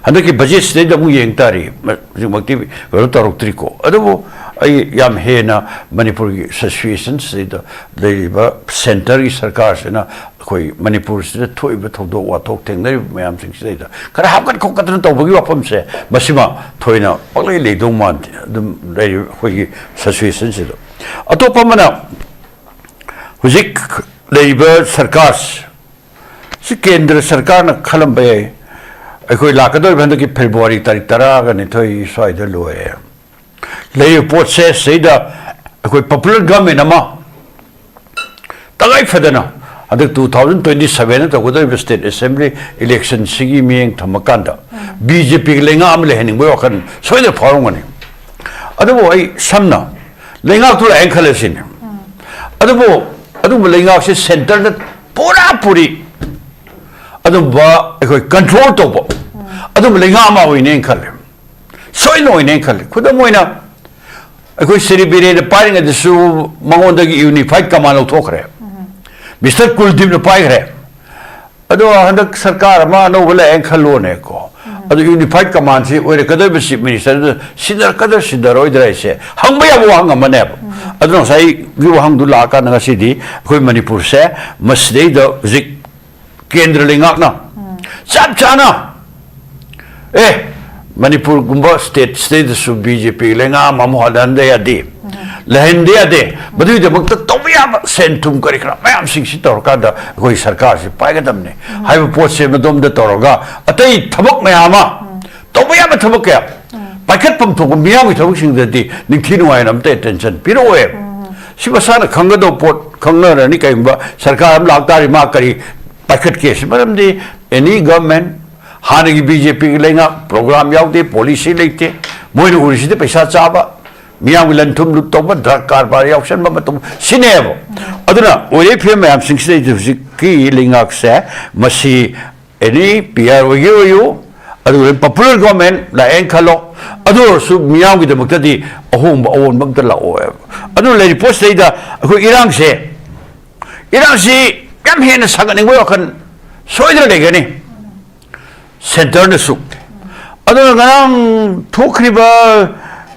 ꯍꯟꯗꯛꯀꯤ budget ꯁꯤꯗꯩꯗ ꯑꯃꯨꯛ ꯌꯦꯡ ꯇꯥꯔꯤ꯫ ꯃ-, ꯍꯧꯖꯤꯛꯃꯛꯇꯤ ꯀꯩꯅꯣ ꯇꯧꯔꯛꯇ꯭ꯔꯤꯀꯣ꯫ ꯑꯗꯨꯕꯨ ꯑꯩ ꯌꯥꯝ ꯍꯦꯟꯅ ꯃꯅꯤꯄꯨꯔꯒꯤ situation ꯁꯤꯗꯩꯗ ꯂꯩꯔꯤꯕ centre ꯒꯤ ꯁꯔꯀꯥꯔꯁꯤꯅ ꯑꯩꯈꯣꯏ ꯃꯅꯤꯄꯨꯔꯁꯤꯗ ꯊꯣꯛꯏꯕ ꯊꯧꯗꯣꯛ ꯋꯥꯊꯣꯛ ꯊꯦꯡꯅꯔꯤꯕ ꯃꯌꯥꯝꯁꯤꯡꯁꯤꯗꯩꯗ ꯈꯔ ꯍꯥꯞꯀꯠ ꯈꯣꯠꯀꯠꯇꯅ ꯇꯧꯕꯒꯤ ꯋꯥꯐꯝꯁꯦ, ꯃꯁꯤꯃ ꯊꯣꯏꯅ ꯄꯪꯂꯩ ꯂꯩꯗꯧ ꯃꯥꯟꯗꯦ꯫ ꯑꯗꯨꯝ ꯂꯩꯔꯤꯕ ꯑꯩꯈꯣꯏꯒꯤ situation ꯁꯤꯗ꯫ ꯑꯇꯣꯞꯄ ꯑꯃꯅ, ꯍꯧꯖꯤꯛ ꯂꯩꯔꯤꯕ ꯁꯔꯀꯥꯔꯁꯤ, ꯁꯤ ꯀꯦꯟꯗ꯭ꯔ ꯁꯔꯀꯥꯔꯅ ꯈꯜꯂꯝꯕ ꯌꯥꯏ꯫ ꯑꯩꯈꯣꯏ ꯂꯥꯛꯀꯗꯧꯔꯤꯕ ꯍꯟꯗꯛꯀꯤ ꯐꯦꯕ꯭ꯔꯨꯋꯥꯔꯤ ꯇꯥꯔꯤꯛ ꯇꯔꯥꯒ ꯅꯤꯊꯣꯏ ꯁ꯭ꯋꯥꯏꯗ ꯂꯣꯏꯔꯦ꯫ ꯂꯩꯔꯤꯕ ꯄꯣꯠꯁꯦ ꯁꯤꯗꯩꯗ ꯑꯩꯈꯣꯏ popular government ꯑꯃ ꯇꯉꯥꯏ ꯐꯗꯅ ꯍꯟꯗꯛ two thousand twenty seven ꯇꯧꯒꯗꯧꯔꯤꯕ state assembly election ꯁꯤꯒꯤ ꯃꯤꯠꯌꯦꯡ ꯊꯝꯃꯀꯥꯟꯗ BJP ꯒꯤ ꯂꯩꯉꯥꯛ ꯑꯃ ꯂꯩꯍꯟꯅꯤꯡꯕꯒꯤ ꯋꯥꯈꯜ ꯁꯣꯏꯗꯅ ꯐꯥꯎꯔꯝꯒꯅꯤ꯫ ꯑꯗꯨꯕꯨ ꯑꯩ ꯁꯝꯅ ꯂꯩꯉꯥꯛꯇꯨ ꯂꯥꯛꯑꯦꯅ ꯈꯜꯂꯁꯤꯅꯦ꯫ ꯑꯗꯨꯕꯨ ꯑꯗꯨꯒꯨꯝꯕ ꯂꯩꯉꯥꯛꯁꯦ centre ꯗ ꯄꯨꯔꯥ ꯄꯨꯔꯤ ꯑꯗꯨꯝꯕ ꯑꯩꯈꯣꯏ control ꯇꯧꯕ ꯑꯗꯨꯝꯕ ꯂꯩꯉꯥꯛ ꯑꯃ ꯑꯣꯏꯅꯦꯅ ꯈꯜꯂꯦ꯫ ꯁꯣꯏꯗꯅ ꯑꯣꯏꯅꯦꯅ ꯈꯜꯂꯦ꯫ ꯈꯨꯗꯝ ꯑꯣꯏꯅ, ꯑꯩꯈꯣꯏ ꯁ꯭ꯔꯤ ꯕꯤꯔꯦꯟꯅ ꯄꯥꯏꯔꯤꯉꯩꯗꯁꯨ ꯃꯉꯣꯟꯗꯒꯤ unified command ꯂꯧꯊꯣꯛꯈ꯭ꯔꯦ꯫ Mister ꯀꯨꯜꯗꯤꯞꯅ ꯄꯥꯏꯈ꯭ꯔꯦ꯫ ꯑꯗꯣ ꯍꯟꯗꯛ ꯁꯔꯀꯥꯔ ꯑꯃ ꯑꯅꯧꯕ ꯂꯥꯛꯑꯦꯅ ꯈꯜꯂꯣꯅꯦꯀꯣ꯫ ꯑꯗꯨ ꯌꯨꯅꯤꯐꯥꯏꯠ ꯀꯃꯥꯟꯁꯤ ꯑꯣꯏꯔꯛꯀꯗꯧꯔꯤꯕ ꯆꯤꯐ ꯃꯤꯅꯤꯁꯇꯔꯗꯨ ꯁꯤꯟꯅꯔꯛꯀꯗ꯭ꯔꯥ ꯁꯤꯟꯅꯔꯣꯏꯗ꯭ꯔꯥ ꯍꯥꯏꯁꯦ ꯍꯪꯕ ꯌꯥꯕ ꯋꯥꯍꯪ ꯑꯃꯅꯦꯕ꯫ ꯑꯗꯨꯅ ꯉꯁꯥꯏꯒꯤ ꯋꯥꯍꯪꯗꯨ ꯂꯥꯛꯑꯀꯥꯟꯗ ꯉꯁꯤꯗꯤ ꯑꯩꯈꯣꯏ ꯃꯅꯤꯄꯨꯔꯁꯦ ꯃꯁꯤꯗꯩꯗ ꯍꯧꯖꯤꯛ ꯀꯦꯟꯗ꯭ꯔ ꯂꯩꯉꯥꯛꯅ ꯆꯞ ꯆꯥꯅ, ꯑꯦ, ꯃꯅꯤꯄꯨꯔꯒꯨꯝꯕ ꯁ꯭ꯇꯦꯠ ꯁꯤꯗꯩꯗꯁꯨ ꯕꯤ ꯖꯦ ꯄꯤ ꯂꯩꯉꯥꯛ ꯑꯃ ꯑꯃꯨꯛ ꯍꯜꯍꯟꯗ ꯌꯥꯗꯦ, ꯂꯩꯍꯟꯗ ꯌꯥꯗꯦ꯫ ꯃꯗꯨꯒꯤꯗꯃꯛꯇ ꯇꯧꯕ ꯌꯥꯕ ꯁꯦꯟ ꯊꯨꯝ ꯀꯔꯤ ꯀꯔꯥ ꯃꯌꯥꯝꯁꯤꯡꯁꯤ ꯇꯧꯔꯀꯥꯟꯗ ꯑꯩꯈꯣꯏ ꯁꯔꯀꯥꯔꯁꯤ ꯄꯥꯏꯒꯗꯕꯅꯤ ꯍꯥꯏꯕ ꯄꯣꯠꯁꯦ ꯃꯗꯣꯝꯗ ꯇꯧꯔꯒ ꯑꯇꯩ ꯊꯕꯛ ꯃꯌꯥꯝ ꯑꯃ, ꯇꯧꯕ ꯌꯥꯕ ꯊꯕꯛ ꯀꯌꯥ, ꯄꯥꯏꯈꯠꯐꯝ ꯊꯣꯛꯄ ꯃꯤꯌꯥꯝꯒꯤ ꯊꯕꯛꯁꯤꯡꯗꯗꯤ ꯅꯤꯡꯊꯤ ꯅꯨꯡꯉꯥꯏꯅ ꯑꯝꯇ ꯑꯦꯇꯦꯟꯁꯟ ꯄꯤꯔꯛꯑꯣꯏꯕ꯫ ꯁꯤ ꯃꯁꯥꯅ ꯈꯪꯒꯗꯧꯕ ꯄꯣꯠ ꯈꯪꯅꯔꯅꯤ꯫ ꯀꯩꯒꯨꯝꯕ ꯁꯔꯀꯥꯔ ꯑꯃ ꯂꯥꯛꯇꯥꯔꯗꯤ ꯃꯥ ꯀꯔꯤ ꯄꯥꯏꯈꯠꯀꯦ? ꯁꯤ ꯃꯔꯝꯗꯤ ꯑꯦꯅꯤ ꯒꯚꯔꯟꯃꯦꯟ, ꯍꯥꯟꯅꯒꯤ ꯕꯤ ꯖꯦ ꯄꯤꯒꯤ ꯂꯩꯉꯥꯛ ꯄ꯭ꯔꯣꯒ꯭ꯔꯥꯝ ꯌꯥꯎꯗꯦ, ꯄꯣꯂꯤꯁꯤ ꯂꯩꯇꯦ, ꯃꯣꯏꯅ ꯎꯔꯤꯁꯤꯗꯤ ꯄꯩꯁꯥ ꯆꯥꯕ, ꯃꯤꯌꯥꯝꯒꯤ ꯂꯟ ꯊꯨꯝ ꯂꯨꯠ ꯇꯧꯕ, ꯗ꯭ꯔꯒ ꯀꯔꯕꯥꯔ ꯌꯥꯎꯁꯟꯕ ꯃꯇꯝ ꯁꯤꯅꯦꯕ꯫ ꯑꯗꯨꯅ ꯑꯣꯏꯔꯛꯏ ꯐꯤꯕꯝ ꯃꯌꯥꯝꯁꯤꯡꯁꯤꯗ ꯍꯧꯖꯤꯛꯀꯤ ꯂꯩꯉꯥꯛꯁꯦ ꯃꯁꯤ ꯑꯦꯅꯤ ꯄꯤ ꯑꯥꯔ ꯑꯣꯏꯒꯦ ꯑꯣꯏꯌꯨ, ꯑꯗꯨꯒ ꯄꯣꯄꯨꯂꯔ ꯒꯣꯔꯃꯦꯟ ꯂꯥꯛꯑꯦꯅ ꯈꯜꯂꯣ, ꯑꯗꯨ ꯑꯣꯏꯔꯁꯨ ꯃꯤꯌꯥꯝꯒꯤꯗꯃꯛꯇꯗꯤ ꯑꯍꯣꯡꯕ ꯑꯑꯣꯟꯕ ꯑꯝꯇ ꯂꯥꯛꯑꯣꯏꯕ꯫ ꯑꯗꯨꯅ ꯂꯩꯔꯤꯕ ꯄꯣꯠꯁꯤꯗꯩꯗ ꯑꯩꯈꯣꯏ ꯏꯔꯥꯡꯁꯦ, ꯏꯔꯥꯡꯁꯤ ꯌꯥꯝ ꯍꯦꯟꯅ ꯁꯥꯒꯠꯅꯤꯡꯕꯒꯤ ꯋꯥꯈꯜ ꯁꯣꯏꯗꯅ ꯂꯩꯒꯅꯤ ꯁꯦꯟꯇꯔꯅꯁꯨ꯫ ꯑꯗꯨꯅ ꯉꯔꯥꯡ ꯊꯣꯛꯈ꯭ꯔꯤꯕ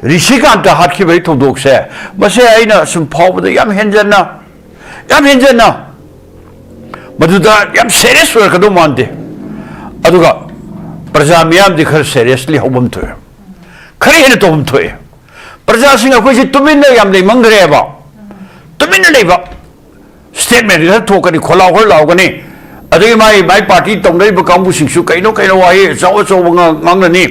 ꯔꯤꯁꯤꯀꯥꯟꯇ ꯍꯥꯠꯈꯤꯕꯒꯤ ꯊꯧꯗꯣꯛꯁꯦ, ꯃꯁꯦ ꯑꯩꯅ ꯁꯨꯝ ꯐꯥꯎꯕꯗ ꯌꯥꯝ ꯍꯦꯟꯖꯟꯅ, ꯌꯥꯝ ꯍꯦꯟꯖꯟꯅ ꯃꯗꯨꯗ ꯌꯥꯝ ꯁꯦꯔꯤꯌꯁ ꯑꯣꯏꯔꯛꯀꯗꯧ ꯃꯥꯟꯗꯦ꯫ ꯑꯗꯨꯒ ꯄ꯭ꯔꯖꯥ ꯃꯤꯌꯥꯝꯗꯤ ꯈꯔ ꯁꯦꯔꯤꯌꯁꯂꯤ ꯍꯧꯐꯝ ꯊꯣꯛꯑꯦ, ꯈꯔ ꯍꯦꯟꯅ ꯇꯧꯐꯝ ꯊꯣꯛꯑꯦ꯫ ꯄ꯭ꯔꯖꯥꯁꯤꯡ ꯑꯩꯈꯣꯏꯁꯤ ꯇꯨꯃꯤꯟꯅ ꯌꯥꯝ ꯂꯩꯃꯟꯈ꯭ꯔꯦꯕ꯫ ꯇꯨꯃꯤꯟꯅ ꯂꯩꯕ, ꯁ꯭ꯇꯦꯠꯃꯦꯟ ꯈꯔ ꯊꯣꯛꯀꯅꯤ, ꯈꯣꯜꯂꯥꯎ ꯈꯔ ꯂꯥꯎꯒꯅꯤ, ꯑꯗꯒꯤ ꯃꯥꯏ ꯃꯥꯏ ꯄꯥꯔꯇꯤ ꯇꯧꯅꯔꯤꯕ ꯀꯥꯡꯕꯨꯁꯤꯡꯁꯨ ꯀꯩꯅꯣ ꯀꯩꯅꯣ ꯋꯥꯍꯩ ꯑꯆꯧ ꯑꯆꯧꯕ ꯉꯥꯡ-, ꯉꯥꯡꯅꯅꯤ꯫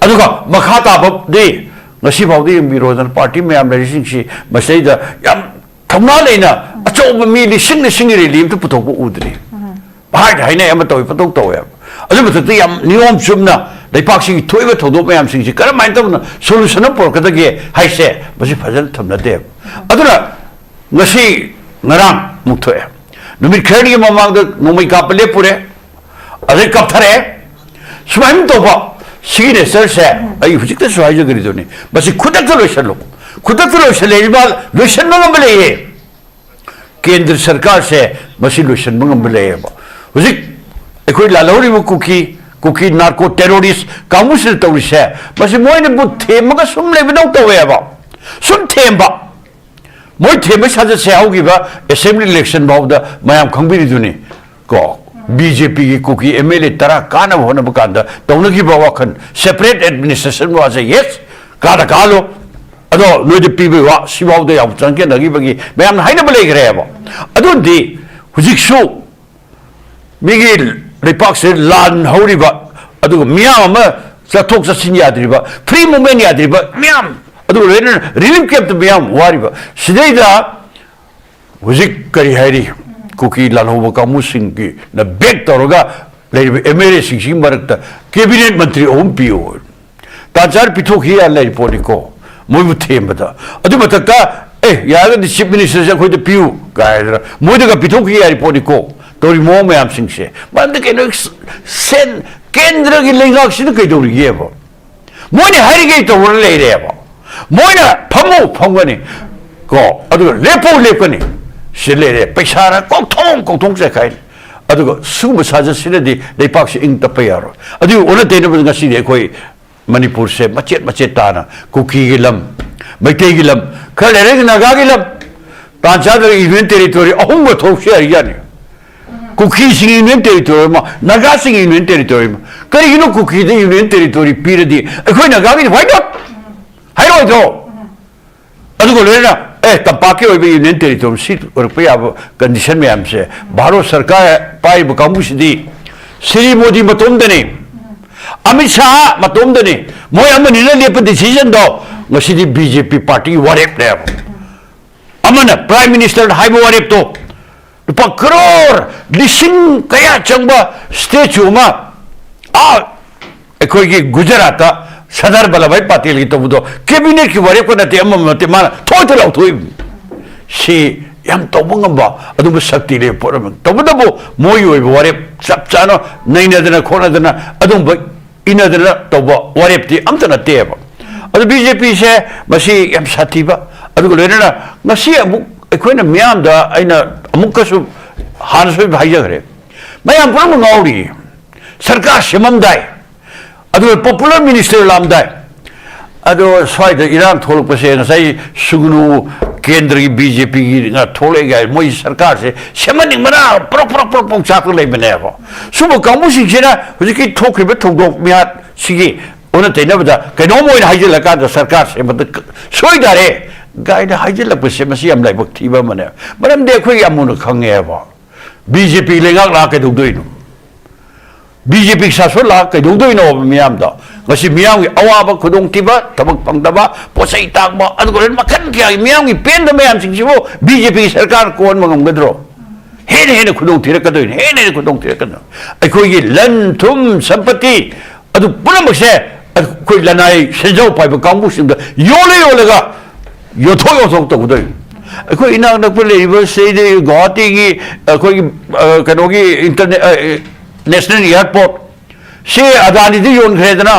ꯑꯗꯨꯒ ꯃꯈꯥ ꯇꯥꯕꯗꯤ ꯉꯁꯤ ꯐꯥꯎꯗ ꯌꯦꯡꯕꯤꯔꯣꯗꯅ, ꯄꯥꯔꯇꯤ ꯃꯌꯥꯝ ꯂꯩꯔꯤꯁꯤꯡꯁꯤ ꯃꯁꯤꯗꯩꯗ ꯌꯥꯝ ꯊꯧꯅꯥ ꯂꯩꯅ ꯑꯆꯧꯕ ꯃꯤ ꯂꯤꯁꯤꯡ ꯂꯤꯁꯤꯡꯒꯤ ꯔꯦꯂꯤ ꯑꯃꯇ ꯄꯨꯊꯣꯛꯄ ꯎꯗ꯭ꯔꯤ꯫ ꯍꯥꯏꯅ ꯍꯥꯏꯅꯩ ꯑꯃ ꯇꯧꯋꯤ, ꯄꯪꯇꯧ ꯇꯧꯋꯦꯕ꯫ ꯑꯗꯨ ꯃꯊꯛꯇ ꯌꯥꯝ ꯅꯤꯌꯣꯝ ꯆꯨꯝꯅ ꯂꯩꯄꯥꯛꯁꯤꯒꯤ ꯊꯣꯛꯏꯕ ꯊꯧꯗꯣꯛ ꯃꯌꯥꯝꯁꯤꯡꯁꯤ ꯀꯔꯝꯍꯥꯏꯅ ꯇꯧꯅ ꯁꯣꯂꯨꯁꯟ ꯑꯃ ꯄꯨꯔꯛꯀꯗꯒꯦ ꯍꯥꯏꯁꯦ ꯃꯁꯤ ꯐꯖꯅ ꯊꯝꯅꯗꯦꯕ꯫ ꯑꯗꯨꯅ ꯉꯁꯤ ꯉꯔꯥꯡ ꯑꯃꯨꯛ ꯊꯣꯛꯑꯦ, ꯅꯨꯃꯤꯠ ꯈꯔꯅꯤꯒꯤ ꯃꯃꯥꯡꯗ ꯅꯣꯡꯃꯩ ꯀꯥꯞꯄ ꯂꯦꯞꯄꯨꯔꯦ, ꯑꯗꯩ ꯀꯥꯞꯊꯔꯛꯑꯦ꯫ ꯁꯨꯃꯥꯏꯅ ꯇꯧꯕ ꯁꯤꯒꯤ ꯅꯦꯆꯔꯁꯦ ꯑꯩ ꯍꯧꯖꯤꯛꯇꯁꯨ ꯍꯥꯏꯖꯈ꯭ꯔꯤꯗꯨꯅꯤ, ꯃꯁꯤ ꯈꯨꯗꯛꯇ ꯂꯣꯏꯁꯤꯜꯂꯨ꯫ ꯈꯨꯗꯛꯇ ꯂꯣꯏꯁꯤꯜꯂꯛꯏꯕ, ꯂꯣꯏꯁꯤꯟꯕ ꯉꯝꯕ ꯂꯩꯌꯦ꯫ ꯀꯦꯟꯗ꯭ꯔ ꯁꯔꯀꯥꯔꯁꯦ ꯃꯁꯤ ꯂꯣꯏꯁꯤꯟꯕ ꯉꯝꯕ ꯂꯩꯌꯦꯕ꯫ ꯍꯧꯖꯤꯛ ꯑꯩꯈꯣꯏ ꯂꯥꯜꯍꯧꯔꯤꯕ ꯀꯨꯀꯤ ꯀꯨꯀꯤ ꯅꯥꯔꯀꯣ ꯇꯦꯔꯣꯔꯤꯁ ꯀꯥꯡꯕꯨꯁꯤꯅ ꯇꯧꯔꯤꯁꯦ, ꯃꯁꯤ ꯃꯣꯏꯅꯕꯨ ꯊꯦꯝꯃꯒ ꯁꯨꯝ ꯂꯩꯕꯗꯧ ꯇꯧꯋꯦꯕ꯫ ꯁꯨꯝ ꯊꯦꯝꯕ꯫ ꯃꯣꯏ ꯊꯦꯝꯕꯩ ꯁꯥꯖꯠꯁꯦ ꯍꯧꯈꯤꯕ assembly election ꯐꯥꯎꯗ ꯃꯌꯥꯝ ꯈꯪꯕꯤꯔꯤꯗꯨꯅꯤ꯫ ꯀꯣ, ꯕꯤ ꯖꯦ ꯄꯤꯒꯤ ꯀꯨꯀꯤ ꯑꯦꯝ ꯑꯦꯜ ꯑꯦ ꯇꯔꯥ ꯀꯥꯅꯕ ꯍꯣꯠꯅꯕ ꯀꯥꯟꯗ ꯇꯧꯅꯈꯤꯕ ꯋꯥꯈꯜ, separate administration ꯋꯥꯁꯦ, yes, ꯀꯥꯗ ꯀꯥꯍꯜꯂꯣ, ꯑꯗꯣ ꯅꯣꯏꯗ ꯄꯤꯕꯩ ꯋꯥ, ꯁꯤꯐꯥꯎꯗ ꯌꯥꯝ ꯆꯪꯁꯤꯟꯅꯈꯤꯕꯒꯤ ꯃꯌꯥꯝꯅ ꯍꯥꯏꯅꯕ ꯂꯩꯈ꯭ꯔꯦꯕ꯫ ꯑꯗꯨꯗꯤ ꯍꯧꯖꯤꯛꯁꯨ ꯃꯤꯒꯤ ꯂꯩꯄꯥꯛꯁꯦ ꯂꯥꯟ ꯍꯧꯔꯤꯕ, ꯑꯗꯨꯒ ꯃꯤꯌꯥꯝ ꯑꯃ ꯆꯠꯊꯣꯛ ꯆꯠꯁꯤꯟ ꯌꯥꯗ꯭ꯔꯤꯕ, free movement ꯌꯥꯗ꯭ꯔꯤꯕ ꯃꯤꯌꯥꯝ, ꯑꯗꯨꯒ ꯂꯣꯏꯅꯅ relief camp ꯇ ꯃꯤꯌꯥꯝ ꯋꯥꯔꯤꯕ, ꯁꯤꯗꯩꯗ ꯍꯧꯖꯤꯛ ꯀꯔꯤ ꯍꯥꯏꯔꯤ, ꯀꯨꯀꯤ ꯂꯥꯜꯍꯧꯕ ꯀꯥꯡꯕꯨꯁꯤꯡꯒꯤꯅ ꯕꯦꯛ ꯇꯧꯔꯒ ꯂꯩꯔꯤꯕ ꯑꯦꯝ ꯑꯦꯜ ꯑꯦꯁꯤꯡꯁꯤꯒꯤ ꯃꯔꯛꯇ ꯀꯦꯕꯤꯅꯦꯠ ꯃꯟꯇ꯭ꯔꯤ ꯑꯍꯨꯝ ꯄꯤꯌꯨ꯫ ꯇꯥꯟ ꯆꯥꯅ ꯄꯤꯊꯣꯛꯈꯤ ꯌꯥ ꯂꯩꯔꯤ ꯄꯣꯠꯅꯤꯀꯣ, ꯃꯣꯏꯕꯨ ꯊꯦꯝꯕꯗ꯫ ꯑꯗꯨ ꯃꯊꯛꯇ, "ꯑꯦ, ꯌꯥꯔꯒꯗꯤ ꯆꯤꯐ ꯃꯤꯅꯤꯁꯇꯔꯁꯦ ꯑꯩꯈꯣꯏꯗ ꯄꯤꯌꯨ" ꯀꯥꯏꯗꯅ ꯃꯣꯏꯗꯒ ꯄꯤꯊꯣꯛꯈꯤ ꯌꯥꯔꯤ ꯄꯣꯠꯅꯤꯀꯣ, ꯇꯧꯔꯤ ꯃꯑꯣꯡ ꯃꯌꯥꯝꯁꯤꯡꯁꯦ꯫ ꯃꯔꯝꯗꯤ ꯀꯩꯅꯣ, ꯁꯦꯟ-, ꯀꯦꯟꯗ꯭ꯔꯒꯤ ꯂꯩꯉꯥꯛꯁꯤꯅ ꯀꯩꯗꯧꯔꯤꯒꯦꯕ? ꯃꯣꯏꯅ ꯍꯥꯏꯔꯤꯈꯩ ꯇꯧꯔ ꯂꯩꯔꯦꯕ꯫ ꯃꯣꯏꯅ "ꯐꯝꯃꯨ" ꯐꯝꯒꯅꯤ, ꯀꯣ, ꯑꯗꯨꯒ "ꯂꯦꯞꯄꯨ" ꯂꯦꯞꯀꯅꯤ꯫ ꯁꯤ ꯂꯩꯔꯦ, ꯄꯩꯁꯥꯅ ꯀꯣꯛꯊꯣꯡ ꯀꯣꯛꯊꯣꯡ ꯆꯥꯏꯈꯥꯏꯔꯤ꯫ ꯑꯗꯨꯒ ꯁꯤꯒꯨꯝꯕ ꯁꯥꯖꯠꯁꯤꯅꯗꯤ ꯂꯩꯄꯥꯛꯁꯤ ꯏꯪ ꯇꯞꯄ ꯌꯥꯔꯣꯏ꯫ ꯑꯗꯨꯒꯤ ꯑꯣꯟꯅ ꯇꯩꯅꯕꯗ ꯉꯁꯤꯗꯤ ꯑꯩꯈꯣꯏ ꯃꯅꯤꯄꯨꯔꯁꯦ ꯃꯆꯦꯠ ꯃꯆꯦꯠ ꯇꯥꯅ ꯀꯨꯀꯤꯒꯤ ꯂꯝ, ꯃꯩꯇꯩꯒꯤ ꯂꯝ, ꯈꯔ ꯂꯩꯔꯒ ꯅꯥꯒꯥꯒꯤ ꯂꯝ, ꯇꯥꯟ ꯆꯥꯗ꯭ꯔꯒ ꯌꯨꯅꯤꯌꯟ ꯇꯦꯔꯤꯇꯣꯔꯤ ꯑꯍꯨꯝꯒ ꯊꯣꯛꯁꯨ ꯌꯥꯔꯤꯖꯥꯠꯅꯤ꯫ ꯀꯨꯀꯤꯁꯤꯡꯒꯤ ꯌꯨꯅꯤꯌꯟ ꯇꯦꯔꯤꯇꯣꯔꯤ ꯑꯃ, ꯅꯥꯒꯥꯁꯤꯡꯒꯤ ꯌꯨꯅꯤꯌꯟ ꯇꯦꯔꯤꯇꯣꯔꯤ ꯑꯃ꯫ ꯀꯔꯤꯒꯤꯅꯣ ꯀꯨꯀꯤꯗ ꯌꯨꯅꯤꯌꯟ ꯇꯦꯔꯤꯇꯣꯔꯤ ꯄꯤꯔꯗꯤ ꯑꯩꯈꯣꯏ ꯅꯥꯒꯥꯒꯤꯗꯤ why not? ꯍꯥꯏꯔꯣꯏꯗ꯭ꯔꯣ? ꯑꯗꯨꯒ ꯂꯣꯏꯅꯅ, ꯑꯦ, ꯇꯝꯄꯥꯛꯀꯤ ꯑꯣꯏꯕ ꯌꯨꯅꯤꯌꯟ ꯇꯦꯔꯤꯇꯣꯔꯤ ꯁꯤ ꯑꯣꯏꯔꯛꯄ ꯌꯥꯕ ꯀꯟꯗꯤꯁꯟ ꯃꯌꯥꯝꯁꯦ ꯚꯥꯔꯠ ꯁꯔꯀꯥꯔ ꯄꯥꯏꯔꯤꯕ ꯀꯥꯡꯕꯨꯁꯤꯗꯤ ꯁ꯭ꯔꯤ ꯃꯣꯗꯤ ꯃꯇꯣꯝꯗꯅꯤ, ꯑꯃꯤꯠ ꯁꯥꯍ ꯃꯇꯣꯝꯗꯅꯤ, ꯃꯣꯏ ꯑꯃꯅꯤꯅ ꯂꯦꯞꯄ ꯗꯤꯁꯤꯖꯟꯗꯣ ꯉꯁꯤꯗꯤ ꯕꯤ ꯖꯦ ꯄꯤ ꯄꯥꯔꯇꯤꯒꯤ ꯋꯥꯔꯦꯞꯅꯦꯕ꯫ ꯑꯃꯅ ꯄ꯭ꯔꯥꯏꯝ ꯃꯤꯅꯤꯁꯇꯔꯅ ꯍꯥꯏꯕ ꯋꯥꯔꯦꯞꯇꯣ, ꯂꯨꯄꯥ ꯀꯔꯣꯔ ꯂꯤꯁꯤꯡ ꯀꯌꯥ ꯆꯪꯕ ꯁ꯭ꯇꯦꯆꯨ ꯑꯃ, ꯑꯥ, ꯑꯩꯈꯣꯏꯒꯤ ꯒꯨꯖꯔꯥꯠꯇ ꯁꯔꯗꯥꯔ ꯚꯜꯂꯚꯚꯥꯏ ꯄꯇꯦꯜꯒꯤ ꯇꯧꯕꯗꯣ ꯀꯦꯕꯤꯅꯦꯠꯀꯤ ꯋꯥꯔꯦꯞꯀ ꯅꯠꯇꯦ, ꯑꯃꯃ ꯅꯠꯇꯦ, ꯃꯥꯅ ꯊꯣꯏꯗ ꯂꯥꯎꯊꯣꯛꯏꯕꯅꯤ꯫ ꯁꯤ ꯌꯥꯝ ꯇꯧꯕ ꯉꯝꯕ ꯑꯗꯨꯝꯕ ꯁꯛꯇꯤ ꯂꯩꯕ ꯄꯣꯠ ꯑꯃꯅꯤ꯫ ꯇꯧꯕꯇꯕꯨ ꯃꯣꯏꯒꯤ ꯑꯣꯏꯕ ꯋꯥꯔꯦꯞ ꯆꯞ ꯆꯥꯅ ꯅꯩꯅꯗꯅ ꯈꯣꯠꯅꯗꯅ ꯑꯗꯨꯝꯕ ꯏꯟꯅꯗꯅ ꯇꯧꯕ ꯋꯥꯔꯦꯞꯇꯤ ꯑꯝꯇ ꯅꯠꯇꯦꯕ꯫ ꯑꯗꯨ ꯕꯤ ꯖꯦ ꯄꯤꯁꯦ ꯃꯁꯤ ꯌꯥꯝ ꯁꯥꯊꯤꯕ, ꯑꯗꯨꯒ ꯂꯣꯏꯅꯅ ꯉꯁꯤ ꯑꯃꯨꯛ ꯑꯩꯈꯣꯏꯅ ꯃꯤꯌꯥꯝꯗ ꯑꯩꯅ ꯑꯃꯨꯛꯀꯁꯨ ꯍꯥꯟꯅꯁꯨ ꯍꯥꯏꯖꯈ꯭ꯔꯦ, ꯃꯌꯥꯝ ꯄꯨꯝꯅꯃꯛ ꯉꯥꯎꯔꯤ꯫ ꯁꯔꯀꯥꯔ ꯁꯦꯝꯃꯝꯗꯥꯏ, ꯑꯗꯨꯒ ꯄꯣꯄꯨꯂꯔ ꯃꯤꯅꯤꯁꯇꯔ ꯂꯥꯛꯑꯝꯗꯥꯏ, ꯑꯗꯣ ꯁ꯭ꯋꯥꯏꯗ ꯏꯔꯥꯡ ꯊꯣꯛꯂꯛꯄꯁꯦ ꯉꯁꯥꯏ ꯁꯨꯒꯅꯨ, ꯀꯦꯟꯗ꯭ꯔꯒꯤ ꯕꯤ ꯖꯦ ꯄꯤꯒꯤ ꯉꯥ ꯊꯣꯛꯂꯛꯑꯦ ꯀꯥꯏ, ꯃꯣꯏ ꯁꯔꯀꯥꯔꯁꯦ ꯁꯦꯝꯍꯟꯅꯤꯡꯕꯅ ꯄ꯭ꯔꯣꯛ ꯄ꯭ꯔꯣꯛ ꯄ꯭ꯔꯣꯛ ꯄ꯭ꯔꯣꯛ ꯆꯥꯛꯇ ꯂꯩꯕꯅꯦꯕ꯫ ꯁꯨꯝꯕ ꯀꯥꯡꯕꯨꯁꯤꯡꯁꯤꯅ ꯍꯧꯖꯤꯛꯀꯤ ꯊꯣꯛꯈ꯭ꯔꯤꯕ ꯊꯧꯗꯣꯛ ꯃꯤꯍꯥꯠꯁꯤꯒꯤ ꯑꯣꯟꯅ ꯇꯩꯅꯕꯗ ꯀꯩꯅꯣꯝ ꯑꯣꯏꯅ ꯍꯥꯏꯖꯤꯜꯂꯀꯥꯟꯗ ꯁꯔꯀꯥꯔ ꯁꯦꯝꯕꯗ ꯁꯣꯏꯗꯔꯦ ꯀꯥꯏꯅ ꯍꯥꯏꯖꯤꯜꯂꯛꯄꯁꯦ, ꯃꯁꯤ ꯌꯥꯝ ꯂꯥꯏꯕꯛ ꯊꯤꯕ ꯑꯃꯅꯦ꯫ ꯃꯔꯝꯗꯤ ꯑꯩꯈꯣꯏꯒꯤ ꯑꯃꯨꯟꯅ ꯈꯪꯉꯦꯕ, ꯕꯤ ꯖꯦ ꯄꯤ ꯂꯩꯉꯥꯛ ꯂꯥꯛ ꯀꯩꯗꯧꯗꯣꯏꯅꯣ? ꯕꯤ ꯖꯦ ꯄꯤ ꯁꯥꯁꯟ ꯂꯥꯛ ꯀꯩꯗꯧꯗꯣꯏꯅꯣꯕ ꯃꯤꯌꯥꯝꯗꯣ? ꯉꯁꯤ ꯃꯤꯌꯥꯝꯒꯤ ꯑꯋꯥꯕ, ꯈꯨꯗꯣꯡꯊꯤꯕ, ꯊꯕꯛ ꯐꯪꯗꯕ, ꯄꯣꯠ ꯆꯩ ꯇꯥꯡꯕ, ꯑꯗꯨꯒ ꯃꯈꯜ ꯀꯌꯥꯒꯤ ꯃꯤꯌꯥꯝꯒꯤ ꯄꯦꯟꯗꯕ ꯃꯌꯥꯝꯁꯤꯡꯁꯤꯕꯨ ꯕꯤ ꯖꯦ ꯄꯤꯒꯤ ꯁꯔꯀꯥꯔꯅ ꯀꯣꯟꯕ ꯉꯝꯒꯗ꯭ꯔꯣ? ꯍꯦꯟꯅ ꯍꯦꯟꯅ ꯈꯨꯗꯣꯡ ꯊꯤꯔꯛꯀꯗꯣꯏꯅꯤ, ꯍꯦꯟꯅ ꯍꯦꯟꯅ ꯈꯨꯗꯣꯡ ꯊꯤꯔꯛꯀꯗꯣꯏꯅꯤ꯫ ꯑꯩꯈꯣꯏꯒꯤ ꯂꯟ ꯊꯨꯝ ꯁꯝꯄꯇꯤ ꯑꯗꯨ ꯄꯨꯝꯅꯃꯛꯁꯦ ꯑꯩꯈꯣꯏ ꯂꯅꯥꯏ ꯁꯦꯟꯖꯥꯎ ꯄꯥꯏꯕ ꯀꯥꯡꯕꯨꯁꯤꯡꯗ ꯌꯣꯜꯂ ꯌꯣꯜꯂꯒ ꯌꯣꯟꯊꯣꯛ ꯌꯣꯟꯊꯣꯛ ꯇꯧꯒꯗꯣꯏꯅꯤ꯫ ꯑꯩꯈꯣꯏ ꯏꯅꯥꯛ ꯅꯛꯄ ꯂꯩꯔꯤꯕ ꯁꯤꯗꯤ ꯒꯨꯋꯥꯍꯥꯇꯤꯒꯤ ꯑꯩꯈꯣꯏꯒꯤ, ꯑ, ꯀꯩꯅꯣꯒꯤ ꯏꯟꯇꯔꯅꯦ-, ꯑ, ꯅꯦꯁꯅꯦꯜ ꯏꯌꯥꯔꯄꯣꯔꯠ ꯁꯤ ꯑꯗꯥꯅꯤꯗ ꯌꯣꯟꯈ꯭ꯔꯦꯗꯅ,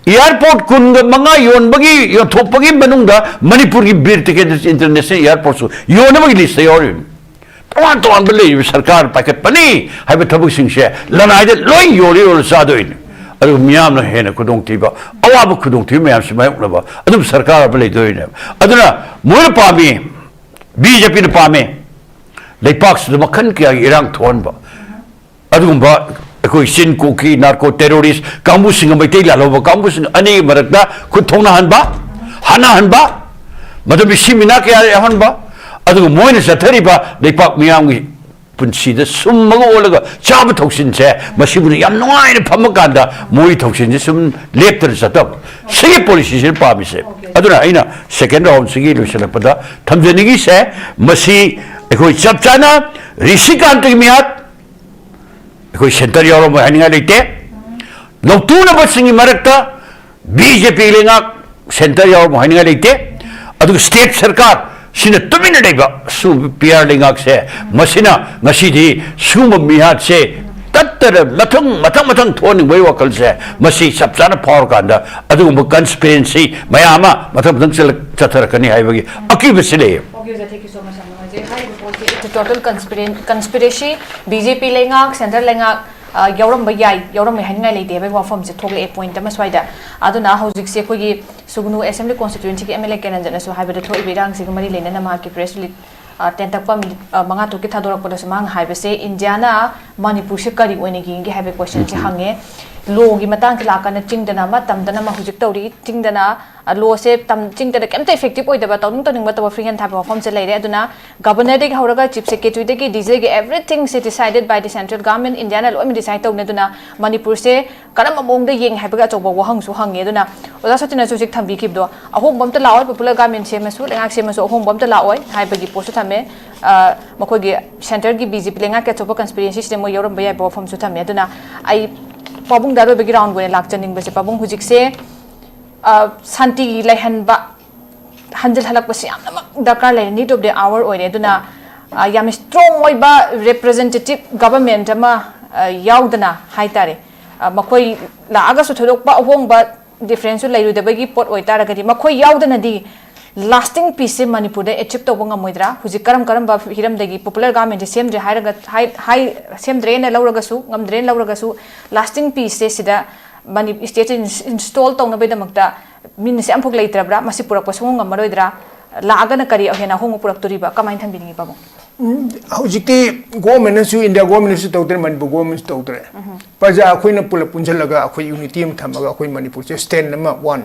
ꯏꯌꯥꯔꯄꯣꯔꯠ ꯀꯨꯟꯒ ꯃꯉꯥ ꯌꯣꯟꯕꯒꯤ, ꯌꯣꯟꯊꯣꯛꯄꯒꯤ ꯃꯅꯨꯡꯗ ꯃꯅꯤꯄꯨꯔꯒꯤ ꯕꯤꯔ ꯇꯤꯀꯦꯟꯗ꯭ꯔꯖꯤꯠ ꯏꯟꯇꯔꯅꯦꯁꯅꯦꯜ ꯏꯌꯥꯔꯄꯣꯔꯠꯁꯨ ꯌꯣꯟꯅꯕꯒꯤ ꯂꯤꯁꯇ ꯌꯥꯎꯔꯤꯕꯅꯤ꯫ ꯇꯣꯉꯥꯟ ꯇꯣꯉꯥꯟꯕ ꯂꯩꯔꯤꯕ ꯁꯔꯀꯥꯔ ꯄꯥꯏꯈꯠꯄꯅꯤ ꯍꯥꯏꯕ ꯊꯕꯛꯁꯤꯡꯁꯦ ꯂꯅꯥꯏꯗ ꯂꯣꯏ ꯌꯣꯜꯂ ꯌꯣꯜꯂ ꯆꯥꯗꯣꯏꯅꯤ꯫ ꯑꯗꯨꯒ ꯃꯤꯌꯥꯝꯅ ꯍꯦꯟꯅ ꯈꯨꯗꯣꯡꯊꯤꯕ, ꯑꯋꯥꯕ ꯈꯨꯗꯣꯡꯊꯤꯕ ꯃꯌꯥꯝꯁꯤ ꯃꯥꯌꯣꯛꯅꯕ ꯑꯗꯨꯝ ꯁꯔꯀꯥꯔ ꯑꯃ ꯂꯩꯗꯣꯏꯅꯦꯕ꯫ ꯑꯗꯨꯅ ꯃꯣꯏꯅ ꯄꯥꯝꯃꯤ, ꯕꯤ ꯖꯦ ꯄꯤꯅ ꯄꯥꯝꯃꯤ, ꯂꯩꯄꯥꯛꯁꯤꯗ ꯃꯈꯜ ꯀꯌꯥꯒꯤ ꯏꯔꯥꯡ ꯊꯣꯛꯍꯟꯕ꯫ ꯑꯗꯨꯒꯨꯝꯕ ꯑꯩꯈꯣꯏ ꯆꯤꯟ ꯀꯣꯛꯀꯤ ꯅꯥꯔꯀꯣ ꯇꯦꯔꯣꯔꯤꯁ ꯀꯥꯡꯕꯨꯁꯤꯡꯒ ꯃꯩꯇꯩ ꯂꯥꯜꯍꯧꯕ ꯀꯥꯡꯕꯨꯁꯤꯡ ꯑꯅꯤꯒꯤ ꯃꯔꯛꯇ ꯈꯨꯠ ꯊꯣꯛꯅꯍꯟꯕ, ꯍꯥꯠꯅꯍꯟꯕ, ꯃꯗꯨ ꯃꯤꯁꯤ ꯃꯤꯅꯥ ꯀꯌꯥ ꯌꯥꯎꯍꯟꯕ, ꯑꯗꯨꯒ ꯃꯣꯏꯅ ꯆꯠꯊꯔꯤꯕ ꯂꯩꯄꯥꯛ ꯃꯤꯌꯥꯝꯒꯤ ꯄꯨꯟꯁꯤꯗ ꯁꯨꯝꯃꯒ ꯑꯣꯜꯂꯒ ꯆꯥꯕ ꯊꯧꯁꯤꯟꯁꯦ, ꯃꯁꯤꯕꯨꯅ ꯌꯥꯝ ꯅꯨꯡꯉꯥꯏꯅ ꯐꯝꯃꯀꯥꯟꯗ ꯃꯣꯏꯒꯤ ꯊꯧꯁꯤꯟꯁꯦ ꯁꯨꯝ ꯂꯦꯞꯇꯅ ꯆꯠꯇꯕ꯫ ꯁꯤꯒꯤ ꯄꯣꯂꯤꯁꯤꯁꯤꯅ ꯄꯥꯝꯃꯤꯁꯦ꯫ ꯑꯗꯨꯅ ꯑꯩꯅ ꯁꯦꯀꯦꯟ ꯔꯥꯎꯟꯁꯤꯒꯤ ꯂꯣꯏꯁꯤꯜꯂꯛꯄꯗ ꯊꯝꯖꯅꯤꯡꯉꯤꯁꯦ, ꯃꯁꯤ ꯑꯩꯈꯣꯏ ꯆꯞ ꯆꯥꯅ ꯔꯤꯁꯤꯀꯥꯟꯇꯒꯤ ꯃꯤꯍꯥꯠ, ꯑꯩꯈꯣꯏ ꯁꯦꯟꯇꯔ ꯌꯥꯎꯔꯝꯃꯣꯏ ꯍꯥꯏꯅꯤꯡꯉꯥꯏ ꯂꯩꯇꯦ꯫ ꯂꯧꯇꯨꯅꯕꯁꯤꯡꯒꯤ ꯃꯔꯛꯇ ꯕꯤ ꯖꯦ ꯄꯤ ꯂꯩꯉꯥꯛ, ꯁꯦꯟꯇꯔ ꯌꯥꯎꯔꯝꯃꯣꯏ ꯍꯥꯏꯅꯤꯡꯉꯥꯏ ꯂꯩꯇꯦ꯫ ꯑꯗꯨꯒ ꯁ꯭ꯇꯦꯠ ꯁꯔꯀꯥꯔ ꯁꯤꯅ ꯇꯨꯃꯤꯟꯅ ꯂꯩꯕ ꯁꯨ ꯄꯤ ꯑꯥꯔ ꯂꯩꯉꯥꯛꯁꯦ, ꯃꯁꯤꯅ ꯉꯁꯤꯗꯤ ꯁꯤꯒꯨꯝꯕ ꯃꯤꯍꯥꯠꯁꯦ ꯇꯠꯇꯅ ꯃꯊꯪ, ꯃꯊꯪ, ꯃꯊꯪ ꯊꯣꯛꯍꯟꯅꯤꯡꯕꯒꯤ ꯋꯥꯈꯜꯁꯦ ꯃꯁꯤ ꯆꯞ ꯆꯥꯅ ꯐꯥꯎꯔꯀꯥꯟꯗ ꯑꯗꯨꯒꯨꯝꯕ ꯀꯟꯁꯄꯤꯔꯦꯟꯁꯤ ꯃꯌꯥꯝ ꯑꯃ ꯃꯊꯪ, ꯃꯊꯪ ꯆꯠꯂꯛ-, ꯆꯠꯊꯔꯛꯀꯅꯤ ꯍꯥꯏꯕꯒꯤ ꯑꯀꯤꯕꯁꯤ ꯂꯩꯌꯦ꯫ Okay, sir, thank you so much, ꯌꯥꯝ ꯅꯨꯡꯉꯥꯏꯖꯩ꯫ ꯍꯥꯏꯔꯤꯕ ꯄꯣꯠꯁꯤ it's a total conspira-, conspiracy, B J P ꯂꯩꯉꯥꯛ, ꯁꯦꯟꯇꯔ ꯂꯩꯉꯥꯛ, ꯑ, ꯌꯥꯎꯔꯝꯕ ꯌꯥꯏ, ꯌꯥꯎꯔꯝꯃꯦ ꯍꯥꯏꯅꯤꯡꯉꯥꯏ ꯂꯩꯇꯦ ꯍꯥꯏꯕꯒꯤ ꯋꯥꯐꯝꯁꯦ ꯊꯣꯛꯂꯛꯑꯦ ꯄꯣꯏꯟꯠ ꯑꯃ ꯁ꯭ꯋꯥꯏꯗ꯫ ꯑꯗꯨꯅ ꯍꯧꯖꯤꯛꯁꯦ ꯑꯩꯈꯣꯏꯒꯤ ꯁꯨꯒꯅꯨ ꯑꯦꯁꯦꯝꯕ꯭ꯂꯤ ꯀꯣꯟꯁꯇꯤꯇ꯭ꯋꯦꯟꯁꯤꯒꯤ ꯑꯦꯝ ꯑꯦꯜ ꯑꯦ ꯀꯦꯅꯟꯖꯠꯅꯁꯨ ꯍꯥꯏꯕꯗ ꯊꯣꯛꯏꯕ ꯏꯔꯥꯡꯁꯤꯒ ꯃꯔꯤ ꯂꯩꯅꯅ ꯃꯍꯥꯛꯀꯤ ꯄ꯭ꯔꯦꯁ ꯔꯤꯂꯤꯠ, ꯑ, ꯇꯦꯟꯇꯛꯄ ꯃꯤꯅꯤꯠ, ꯑ, ꯃꯉꯥ ꯇꯔꯨꯛꯀꯤ ꯊꯥꯗꯣꯔꯛꯄꯗꯁꯨ ꯃꯥꯅ ꯍꯥꯏꯕꯁꯦ ꯏꯟꯗꯤꯌꯥꯅ ꯃꯅꯤꯄꯨꯔꯁꯦ ꯀꯔꯤ ꯑꯣꯏꯅ ꯌꯦꯡꯒꯦ ꯍꯥꯏꯕꯒꯤ ꯀꯣꯏꯁꯟꯁꯦ ꯍꯪꯉꯦ꯫ ꯂꯣꯒꯤ ꯃꯇꯥꯡꯁꯦ ꯂꯥꯛꯀꯥꯟꯗ ꯆꯤꯡꯗꯅ ꯑꯃ, ꯇꯝꯗꯅ ꯑꯃ ꯍꯧꯖꯤꯛ ꯇꯧꯔꯤ꯫ ꯆꯤꯡꯗꯅ, ꯑ, ꯂꯣꯁꯦ ꯇꯝ-, ꯆꯤꯡꯗꯅ ꯀꯩꯝꯇ ꯏꯐꯦꯛꯇꯤꯞ ꯑꯣꯏꯗꯕ, ꯇꯧꯅꯤꯡ ꯇꯧꯅꯤꯡꯕ ꯇꯧꯕ, ꯐ꯭ꯔꯤ ꯍꯦꯟ ꯊꯥꯕ ꯋꯥꯐꯝꯁꯦ ꯂꯩꯔꯦ꯫ ꯑꯗꯨꯅ ꯒꯕꯔꯅꯔꯗꯒꯤ ꯍꯧꯔꯒ ꯆꯤꯐ ꯁꯦꯀ꯭ꯔꯦꯇꯔꯤꯗꯒꯤ ꯗꯤ ꯖꯦꯒꯤ everything ꯁꯦ decided by the central government, ꯏꯟꯗꯤꯌꯥꯅ ꯂꯣꯏꯅꯃꯛ ꯗꯤꯁꯥꯏꯗ ꯇꯧꯅꯤ꯫ ꯑꯗꯨꯅ ꯃꯅꯤꯄꯨꯔꯁꯦ ꯀꯔꯝꯕ ꯃꯑꯣꯡꯗ ꯌꯦꯡꯉꯦ ꯍꯥꯏꯕꯒꯤ ꯑꯆꯧꯕ ꯋꯥꯍꯪꯁꯨ ꯍꯪꯉꯦ꯫ ꯑꯗꯨꯅ ꯑꯣꯖꯥ ꯁꯣꯇꯤꯅꯁꯨ ꯍꯧꯖꯤꯛ ꯊꯝꯕꯤꯈꯤꯕꯗꯣ, ꯑꯍꯣꯡꯕ ꯑꯝꯇ ꯂꯥꯛꯑꯣꯏ, ꯄꯣꯄꯨꯂꯔ ꯒꯚꯔꯟꯃꯦꯟꯠ ꯁꯦꯝꯃꯁꯨ, ꯂꯩꯉꯥꯛ ꯁꯦꯝꯃꯁꯨ ꯑꯍꯣꯡꯕ ꯑꯝꯇ ꯂꯥꯛꯑꯣꯏ ꯍꯥꯏꯕꯒꯤ ꯄꯣꯠꯁꯨ ꯊꯝꯃꯦ꯫ ꯑ, ꯃꯈꯣꯏꯒꯤ ꯁꯦꯟꯇꯔꯒꯤ ꯕꯤ ꯖꯦ ꯄꯤ ꯂꯩꯉꯥꯛꯀꯤ ꯑꯆꯧꯕ ꯀꯟꯁꯄꯤꯔꯦꯟꯁꯤꯁꯤꯗ ꯃꯣꯏ ꯌꯥꯎꯔꯝꯕ ꯌꯥꯏꯕ ꯋꯥꯐꯝꯁꯨ ꯊꯝꯃꯦ꯫ ꯑꯗꯨꯅ ꯑꯩ ꯄꯥꯕꯨꯡꯗ ꯑꯔꯣꯏꯕꯒꯤ ꯔꯥꯎꯟꯒꯤ ꯑꯣꯏꯅ ꯂꯥꯛꯆꯅꯤꯡꯕꯁꯦ, ꯄꯥꯕꯨꯡ, ꯍꯧꯖꯤꯛꯁꯦ, ꯑ, ꯁꯥꯟꯇꯤ ꯂꯩꯍꯟꯕ, ꯍꯟꯖꯤꯜꯍꯜꯂꯛꯄꯁꯤ ꯌꯥꯝꯅꯃꯛ ꯗꯔꯀꯥꯔ ꯂꯩꯔꯦ, need of the hour ꯑꯣꯏꯔꯦ꯫ ꯑꯗꯨꯅ, ꯑ, ꯌꯥꯝꯅ ꯁ꯭ꯇꯔꯣꯡ ꯑꯣꯏꯕ ꯔꯤꯄ꯭ꯔꯖꯦꯟꯇꯦꯇꯤꯞ ꯒꯚꯔꯟꯃꯦꯟꯠ ꯑꯃ, ꯑ, ꯌꯥꯎꯗꯅ ꯍꯥꯏꯇꯥꯔꯦ, ꯑ, ꯃꯈꯣꯏ ꯂꯥꯛꯑꯒꯁꯨ ꯊꯣꯏꯗꯣꯛꯄ ꯑꯍꯣꯡꯕ ꯗꯤꯐ꯭ꯔꯦꯟꯁꯁꯨ ꯂꯩꯔꯣꯏꯗꯕꯒꯤ ꯄꯣꯠ ꯑꯣꯏꯇꯥꯔꯒꯗꯤ, ꯃꯈꯣꯏ ꯌꯥꯎꯗꯅꯗꯤ ꯂꯥꯁꯇꯤꯡ ꯄꯤꯁꯁꯦ ꯃꯅꯤꯄꯨꯔꯗ ꯑꯦꯆꯤꯞ ꯇꯧꯕ ꯉꯝꯃꯣꯏꯗ꯭ꯔꯥ? ꯍꯧꯖꯤꯛ ꯀꯔꯝ ꯀꯔꯝꯕ ꯍꯤꯔꯝꯗꯒꯤ ꯄꯣꯄꯨꯂꯔ ꯒꯚꯔꯟꯃꯦꯟꯠꯁꯦ ꯁꯦꯝꯗ꯭ꯔꯦ ꯍꯥꯏꯔꯒ, ꯍꯥꯏ-, ꯍꯥꯏ-, ꯁꯦꯝꯗ꯭ꯔꯦꯅ ꯂꯧꯔꯒꯁꯨ, ꯉꯝꯗ꯭ꯔꯦꯅ ꯂꯧꯔꯒꯁꯨ, ꯂꯥꯁꯇꯤꯡ ꯄꯤꯁꯁꯦ ꯁꯤꯗ ꯃꯅꯤ-, ꯁ꯭ꯇꯦꯠꯁꯦ ꯏꯟꯁ-, ꯏꯟꯁꯇꯣꯜ ꯇꯧꯅꯕꯒꯤꯗꯃꯛꯇ ꯃꯤꯟꯁꯦ ꯑꯃꯐꯥꯎ ꯂꯩꯇ꯭ꯔꯕ꯭ꯔꯥ? ꯃꯁꯤ ꯄꯨꯔꯛꯄ ꯁꯨꯡꯉꯝ ꯉꯝꯃꯔꯣꯏꯗ꯭ꯔꯥ? ꯂꯥꯛꯑꯒꯅ ꯀꯔꯤ ꯍꯦꯟꯅ ꯑꯍꯣꯡꯕ ꯄꯨꯔꯛꯇꯣꯔꯤꯕ? ꯀꯃꯥꯏꯅ ꯊꯝꯕꯤꯅꯤꯡꯉꯤ, ꯄꯥꯕꯨꯡ? ꯎꯝ, ꯍꯧꯖꯤꯛꯇꯤ ꯒꯣꯔꯃꯦꯟꯅꯁꯨ, ꯏꯟꯗꯤꯌꯥ ꯒꯣꯔꯃꯦꯟꯅꯁꯨ ꯇꯧꯗ꯭ꯔꯦ, ꯃꯅꯤꯄꯨꯔ ꯒꯣꯔꯃꯦꯟꯅꯁꯨ ꯇꯧꯗ꯭ꯔꯦ꯫ ꯎꯝ꯫ ꯄ꯭ꯔꯖꯥ ꯑꯩꯈꯣꯏꯅ ꯄꯨꯂꯞ ꯄꯨꯟꯁꯤꯜꯂꯒ ꯑꯩꯈꯣꯏ ꯌꯨꯅꯤꯇꯤ ꯑꯃ ꯊꯝꯃꯒ ꯑꯩꯈꯣꯏ ꯃꯅꯤꯄꯨꯔꯁꯦ ꯁ꯭ꯇꯦꯠ ꯑꯃ, ꯋꯥꯟ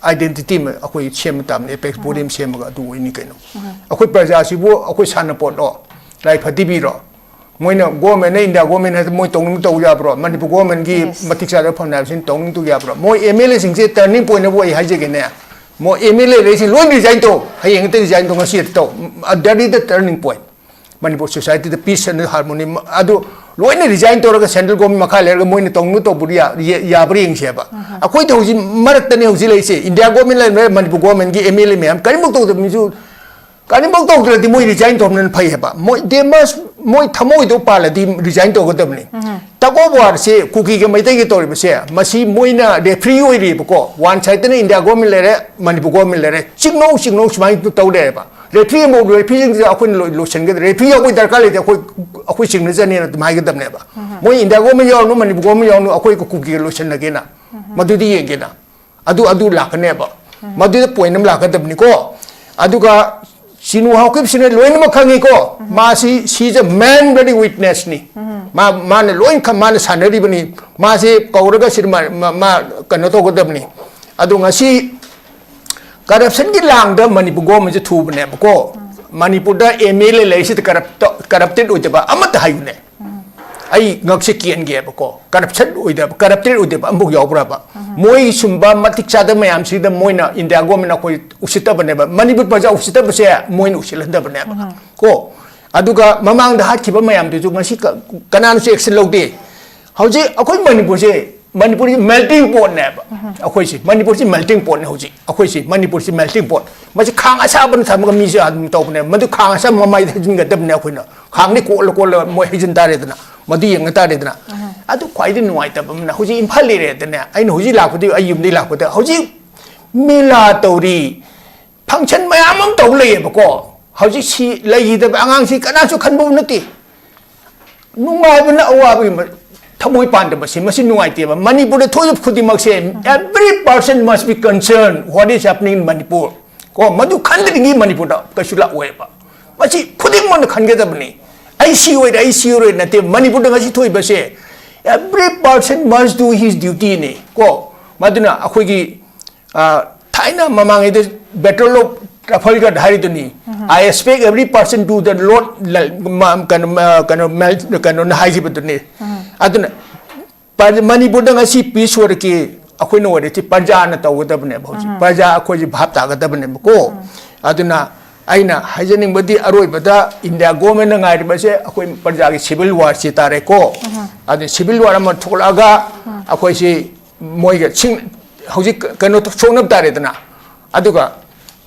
ꯑꯥꯏꯗꯦꯟꯇꯤꯇꯤ ꯑꯃ ꯑꯩꯈꯣꯏ ꯁꯦꯝꯕ ꯇꯥꯕꯅꯤ, ꯑꯦꯄꯦꯛꯁ ꯕꯣꯗꯤ ꯑꯃ ꯁꯦꯝꯃꯒ ꯑꯗꯨ ꯑꯣꯏꯅꯤ ꯀꯩꯅꯣ꯫ ꯎꯝ꯫ ꯑꯩꯈꯣꯏ ꯄ꯭ꯔꯖꯥꯁꯤꯕꯨ ꯑꯩꯈꯣꯏ ꯁꯥꯟꯅꯄꯣꯠꯂꯣ, ꯂꯥꯏ ꯐꯗꯤꯕꯤꯔꯣ? ꯃꯣꯏꯅ ꯒꯣꯔꯃꯦꯟꯅ, ꯏꯟꯗꯤꯌꯥ ꯒꯣꯔꯃꯦꯟ ꯍꯥꯏꯗꯤ ꯃꯣꯏ ꯇꯧꯅꯤꯡ ꯇꯧ ꯌꯥꯕ꯭ꯔꯣ? ꯃꯅꯤꯄꯨꯔ ꯒꯣꯔꯃꯦꯟꯒꯤ Yes. ꯃꯇꯤꯛ ꯆꯥꯗꯕ ꯐꯝꯅ ꯍꯥꯏꯕꯁꯤꯅ ꯇꯧꯅꯤꯡ ꯇꯧ ꯌꯥꯕ꯭ꯔꯣ? ꯃꯣꯏ ꯑꯦꯝ ꯑꯦꯜ ꯑꯦꯁꯤꯡꯁꯦ ꯇꯔꯅꯤꯡ ꯄꯣꯏꯟꯠ ꯑꯣꯏ ꯍꯥꯏꯖꯒꯦꯅꯦ꯫ ꯃꯣꯏ ꯑꯦꯝ ꯑꯦꯜ ꯑꯦ ꯂꯩꯁꯤꯡ ꯂꯣꯏ ꯔꯤꯖꯥꯏꯟ ꯇꯧ, ꯍꯌꯦꯡ ꯍꯦꯛꯇ ꯔꯤꯖꯥꯏꯟ ꯇꯧ, ꯉꯁꯤ ꯍꯦꯛꯇ ꯇꯧ꯫ That is the turning point. Manipur ꯁꯣꯁꯥꯏꯇꯤꯗ ꯄꯤꯁ ꯑꯦꯟ ꯍꯥꯔꯃꯣꯅꯤ ꯑꯗꯨ ꯂꯣꯏꯅ ꯔꯤꯖꯥꯏꯟ ꯇꯧꯔꯒ ꯁꯦꯟꯇ꯭ꯔꯦꯜ ꯒꯣꯔꯃꯦꯟ ꯃꯈꯥ ꯂꯩꯔꯒ ꯃꯣꯏꯅ ꯇꯧꯅꯤꯡ ꯇꯧꯕꯗꯤ ꯌꯥ-, ꯌꯥ-, ꯌꯥꯕ꯭ꯔꯥ ꯌꯦꯡꯁꯦꯕ꯫ ꯑꯩꯈꯣꯏꯗ ꯍꯧꯖꯤꯛ ꯃꯔꯛꯇꯅꯦ ꯍꯧꯖꯤꯛ ꯂꯩꯔꯤꯁꯦ, ꯏꯟꯗꯤꯌꯥ ꯒꯣꯔꯃꯦꯟ ꯂꯩꯔꯝꯃꯦ, ꯃꯅꯤꯄꯨꯔ ꯒꯣꯔꯃꯦꯟꯒꯤ ꯑꯦꯝ ꯑꯦꯜ ꯑꯦ ꯃꯌꯥꯝ ꯀꯔꯤꯃꯨꯛ ꯇꯧꯗꯕ ꯃꯤꯁꯨ ꯀꯔꯤꯝꯐꯥꯎ ꯇꯧꯗ꯭ꯔꯗꯤ ꯃꯣꯏ resign ꯇꯧꯕꯅ ꯐꯩ ꯍꯥꯏꯕ꯫ ꯃꯣꯏ, they must, ꯃꯣꯏ ꯊꯃꯣꯏꯗꯣ ꯄꯥꯜꯂꯗꯤ resign ꯇꯧꯒꯗꯕꯅꯤ꯫ ꯎꯝ꯫ Tug of war ꯁꯦ ꯀꯨꯀꯤꯒ ꯃꯩꯇꯩꯒ ꯇꯧꯔꯤꯕꯁꯦ, ꯃꯁꯤ ꯃꯣꯏꯅ referee ꯑꯣꯏꯔꯤꯕꯀꯣ, one side ꯇꯅ India government ꯂꯩꯔꯦ, ꯃꯅꯤꯄꯨꯔ government ꯂꯩꯔꯦ, ꯆꯤꯡꯅꯧ ꯆꯤꯡꯅꯧ ꯁꯨꯃꯥꯏꯅ ꯇꯧ ꯂꯩꯔꯦꯕ꯫ Referee ꯑꯃꯨꯛ, referee ꯁꯤꯡꯁꯦ ꯑꯩꯈꯣꯏꯅ ꯂꯣꯏ-, ꯂꯣꯏꯁꯤꯟꯒꯗ꯭ꯔꯦ꯫ Referee ꯌꯥꯎꯕꯒꯤ ꯗꯔꯀꯥꯔ ꯂꯩꯇꯦ, ꯑꯩꯈꯣꯏ, ꯑꯩꯈꯣꯏ ꯁꯤꯒꯅꯦꯆꯔꯅꯦꯅ ꯑꯗꯨꯝ ꯍꯥꯏꯒꯗꯕꯅꯦꯕ꯫ ꯎꯝ꯫ ꯃꯣꯏ India government ꯌꯥꯎꯔꯅꯨ, ꯃꯅꯤꯄꯨꯔ government ꯌꯥꯎꯔꯅꯨ, ꯑꯩꯈꯣꯏ ꯀꯨꯀꯤꯒ ꯂꯣꯏꯁꯤꯟꯅꯒꯦꯅ꯫ ꯎꯝ꯫ ꯃꯗꯨꯗꯤ ꯌꯦꯡꯒꯦꯅ꯫ ꯑꯗꯨ, ꯑꯗꯨ ꯂꯥꯛꯀꯅꯦꯕ꯫ ꯎꯝ꯫ ꯃꯗꯨꯗ point ꯑꯃ ꯂꯥꯛꯀꯗꯕꯅꯤꯀꯣ꯫ ꯑꯗꯨꯒ ꯁꯤꯅꯨ ꯍꯥꯎꯀꯤꯞꯁꯤꯅ ꯂꯣꯏꯅꯃꯛ ꯈꯪꯉꯤꯀꯣ꯫ ꯎꯝ꯫ ꯃꯥꯁꯤ, she is a man very witness ꯅꯤ꯫ ꯎꯝ꯫ ꯃꯥ, ꯃꯥꯅ ꯂꯣꯏ ꯈ-, ꯃꯥꯅ ꯁꯥꯟꯅꯔꯤꯕꯅꯤ꯫ ꯃꯥꯁꯦ ꯀꯧꯔꯒ ꯁꯤꯗ ꯃꯥ, ꯃꯥ, ꯃꯥ ꯀꯩꯅꯣ ꯇꯧꯒꯗꯕꯅꯤ꯫ ꯑꯗꯣ ꯉꯁꯤ corruption ꯒꯤ ꯂꯥꯡꯗ ꯃꯅꯤꯄꯨꯔ government ꯁꯦ ꯊꯨꯕꯅꯦꯕꯀꯣ꯫ ꯎꯝ꯫ ꯃꯅꯤꯄꯨꯔꯗ M L A ꯂꯩꯔꯤꯁꯤꯗ corrupt-, corrupted ꯑꯣꯏꯗꯕ ꯑꯃꯠꯇ ꯍꯥꯏꯌꯨꯅꯦ꯫ ꯎꯝ꯫ ꯑꯩ ꯉꯛꯁꯦ ꯀꯦꯟꯒꯦꯕꯀꯣ꯫ Corruption ꯑꯣꯏꯗꯕ, corrupted ꯑꯣꯏꯗꯕ ꯑꯃꯐꯥꯎ ꯌꯥꯎꯕ꯭ꯔꯕ? ꯎꯝ꯫ ꯃꯣꯏ ꯁꯨꯝꯕ ꯃꯇꯤꯛ ꯆꯥꯗꯕ ꯃꯌꯥꯝꯁꯤꯗ ꯃꯣꯏꯅ India government ꯅ ꯑꯩꯈꯣꯏ ꯎꯁꯤꯠꯇꯕꯅꯦꯕ꯫ ꯃꯅꯤꯄꯨꯔ ꯄ꯭ꯔꯖꯥ ꯎꯁꯤꯠꯇꯕꯁꯦ ꯃꯣꯏꯅ ꯎꯁꯤꯠꯍꯟꯗꯕꯅꯦꯕ꯫ ꯎꯝ꯫ ꯀꯣ꯫ ꯑꯗꯨꯒ ꯃꯃꯥꯡꯗ ꯍꯥꯠꯈꯤꯕ ꯃꯌꯥꯝꯗꯨꯁꯨ ꯉꯁꯤ ꯀ-, ꯀꯅꯥꯅꯁꯨ action ꯂꯧꯗꯦ꯫ ꯍꯧꯖꯤꯛ ꯑꯩꯈꯣꯏ ꯃꯅꯤꯄꯨꯔꯁꯦ, ꯃꯅꯤꯄꯨꯔꯁꯦ melting pot ꯅꯦꯕ꯫ ꯎꯝ꯫ ꯑꯩꯈꯣꯏꯁꯤ, ꯃꯅꯤꯄꯨꯔꯁꯤ melting pot ꯅꯦ ꯍꯧꯖꯤꯛ꯫ ꯑꯩꯈꯣꯏꯁꯤ, ꯃꯅꯤꯄꯨꯔꯁꯤ melting pot꯫ ꯃꯁꯤ ꯈꯥꯡ ꯑꯁꯥꯕꯅ ꯊꯝꯃꯒ ꯃꯤꯁꯦ ꯑꯗꯨꯝ ꯇꯧꯕꯅꯦ꯫ ꯃꯗꯨ ꯈꯥꯡ ꯑꯁꯥꯕ ꯃꯃꯥꯏꯗ ꯍꯩꯖꯤꯟꯒꯗꯕꯅꯦ ꯑꯩꯈꯣꯏꯅ꯫ ꯈꯥꯡꯗꯤ ꯀꯣꯠꯂ ꯀꯣꯠꯂ ꯃꯣꯏ ꯍꯩꯖꯤꯟ ꯇꯥꯔꯦꯗꯅ꯫ ꯃꯗꯨ ꯌꯦꯡꯉ ꯇꯥꯔꯦꯗꯅ꯫ ꯎꯝ꯫ ꯑꯗꯨ ꯈ꯭ꯋꯥꯏꯗꯒꯤ ꯅꯨꯡꯉꯥꯏꯇꯕ ꯑꯃꯅ ꯍꯧꯖꯤꯛ ꯏꯝꯐꯥꯜ ꯂꯩꯔꯦꯗꯅꯦ꯫ ꯑꯩꯅ ꯍꯧꯖꯤꯛ ꯂꯥꯛꯄꯗꯤ, ꯑꯩ ꯌꯨꯝꯗꯒꯤ ꯂꯥꯛꯄꯗ ꯍꯧꯖꯤꯛ ꯃꯦꯂꯥ ꯇꯧꯔꯤ, function ꯃꯌꯥꯝ ꯑꯃ ꯇꯧ ꯂꯩꯌꯦꯕꯀꯣ꯫ ꯍꯧꯖꯤꯛ ꯁꯤ ꯂꯩꯈꯤꯗꯕ ꯑꯉꯥꯡꯁꯤ ꯀꯅꯥꯁꯨ ꯈꯟꯕ ꯅꯠꯇꯦ꯫ ꯅꯨꯡꯉꯥꯏꯕꯅ ꯑꯋꯥꯕꯒꯤ ꯃ-, ꯊꯃꯣꯏ ꯄꯥꯟꯗꯕꯁꯦ, ꯃꯁꯤ ꯅꯨꯡꯉꯥꯏꯇꯦꯕ꯫ ꯃꯅꯤꯄꯨꯔꯗ ꯊꯣꯛꯏꯕ ꯈꯨꯗꯤꯡꯃꯛꯁꯦ, every person must be concerned what is happening in Manipur꯫ ꯀꯣ, ꯃꯗꯨ ꯈꯟꯗ꯭ꯔꯤꯉꯩ ꯃꯅꯤꯄꯨꯔꯗ ꯀꯩꯁꯨ ꯂꯥꯛꯑꯣꯏꯕ꯫ ꯃꯁꯤ ꯈꯨꯗꯤꯡꯃꯛꯅ ꯈꯟꯒꯗꯕꯅꯤ꯫ ꯑꯩ ꯁꯤ ꯑꯣꯏꯔꯦ, ꯑꯩ ꯁꯤ ꯑꯣꯏꯔꯦ ꯅꯠꯇꯦ, ꯃꯅꯤꯄꯨꯔꯗ ꯉꯁꯤ ꯊꯣꯛꯏꯕꯁꯦ, every person must do his duty ꯅꯤ꯫ ꯀꯣ, ꯃꯗꯨꯅ ꯑꯩꯈꯣꯏꯒꯤ ꯑ, ꯊꯥꯏꯅ ꯃꯃꯥꯡꯉꯩꯗ battle of Trafalgar ꯍꯥꯏꯔꯤꯗꯨꯅꯤ꯫ Um. "I expect every person to the Lord," ꯂ-, ꯃ-, ꯀꯩꯅꯣ, ꯃ-, ꯀꯩꯅꯣ, ꯃꯦꯜ-, ꯀꯩꯅꯣꯅ ꯍꯥꯏꯈꯤꯕꯗꯨꯅꯤ꯫ ꯎꯝ꯫ ꯑꯗꯨꯅ ꯄ-, ꯃꯅꯤꯄꯨꯔꯗ ꯉꯁꯤ peace ꯑꯣꯏꯔꯛꯀꯤ, ꯑꯩꯈꯣꯏꯅ ꯑꯣꯏꯔꯛꯀꯤ ꯄ꯭ꯔꯖꯥꯅ ꯇꯧꯒꯗꯕꯅꯦꯕ ꯍꯧꯖꯤꯛ꯫ ꯎꯝ꯫ ꯄ꯭ꯔꯖꯥ ꯑꯩꯈꯣꯏꯁꯤ ꯚꯥꯞ ꯇꯥꯒꯗꯕꯅꯦꯕꯀꯣ꯫ ꯎꯝ꯫ ꯑꯗꯨꯅ ꯑꯩꯅ ꯍꯥꯏꯖꯅꯤꯡꯕꯗꯤ ꯑꯔꯣꯏꯕꯗ India government ꯅ ꯉꯥꯏꯔꯤꯕꯁꯦ ꯑꯩꯈꯣꯏ ꯄ꯭ꯔꯖꯥꯒꯤ civil war ꯁꯤ ꯇꯥꯔꯦꯀꯣ꯫ ꯎꯝ꯫ ꯑꯗꯨ civil war ꯑꯃ ꯊꯣꯛꯂꯛꯑꯒ ꯎꯝ꯫ ꯑꯩꯈꯣꯏꯁꯤ ꯃꯣꯏꯒ ꯁꯤꯡ-, ꯍꯧꯖꯤꯛ ꯀꯩꯅꯣ ꯁꯣꯛꯅꯕ ꯇꯥꯔꯦꯗꯅ꯫ ꯑꯗꯨꯒ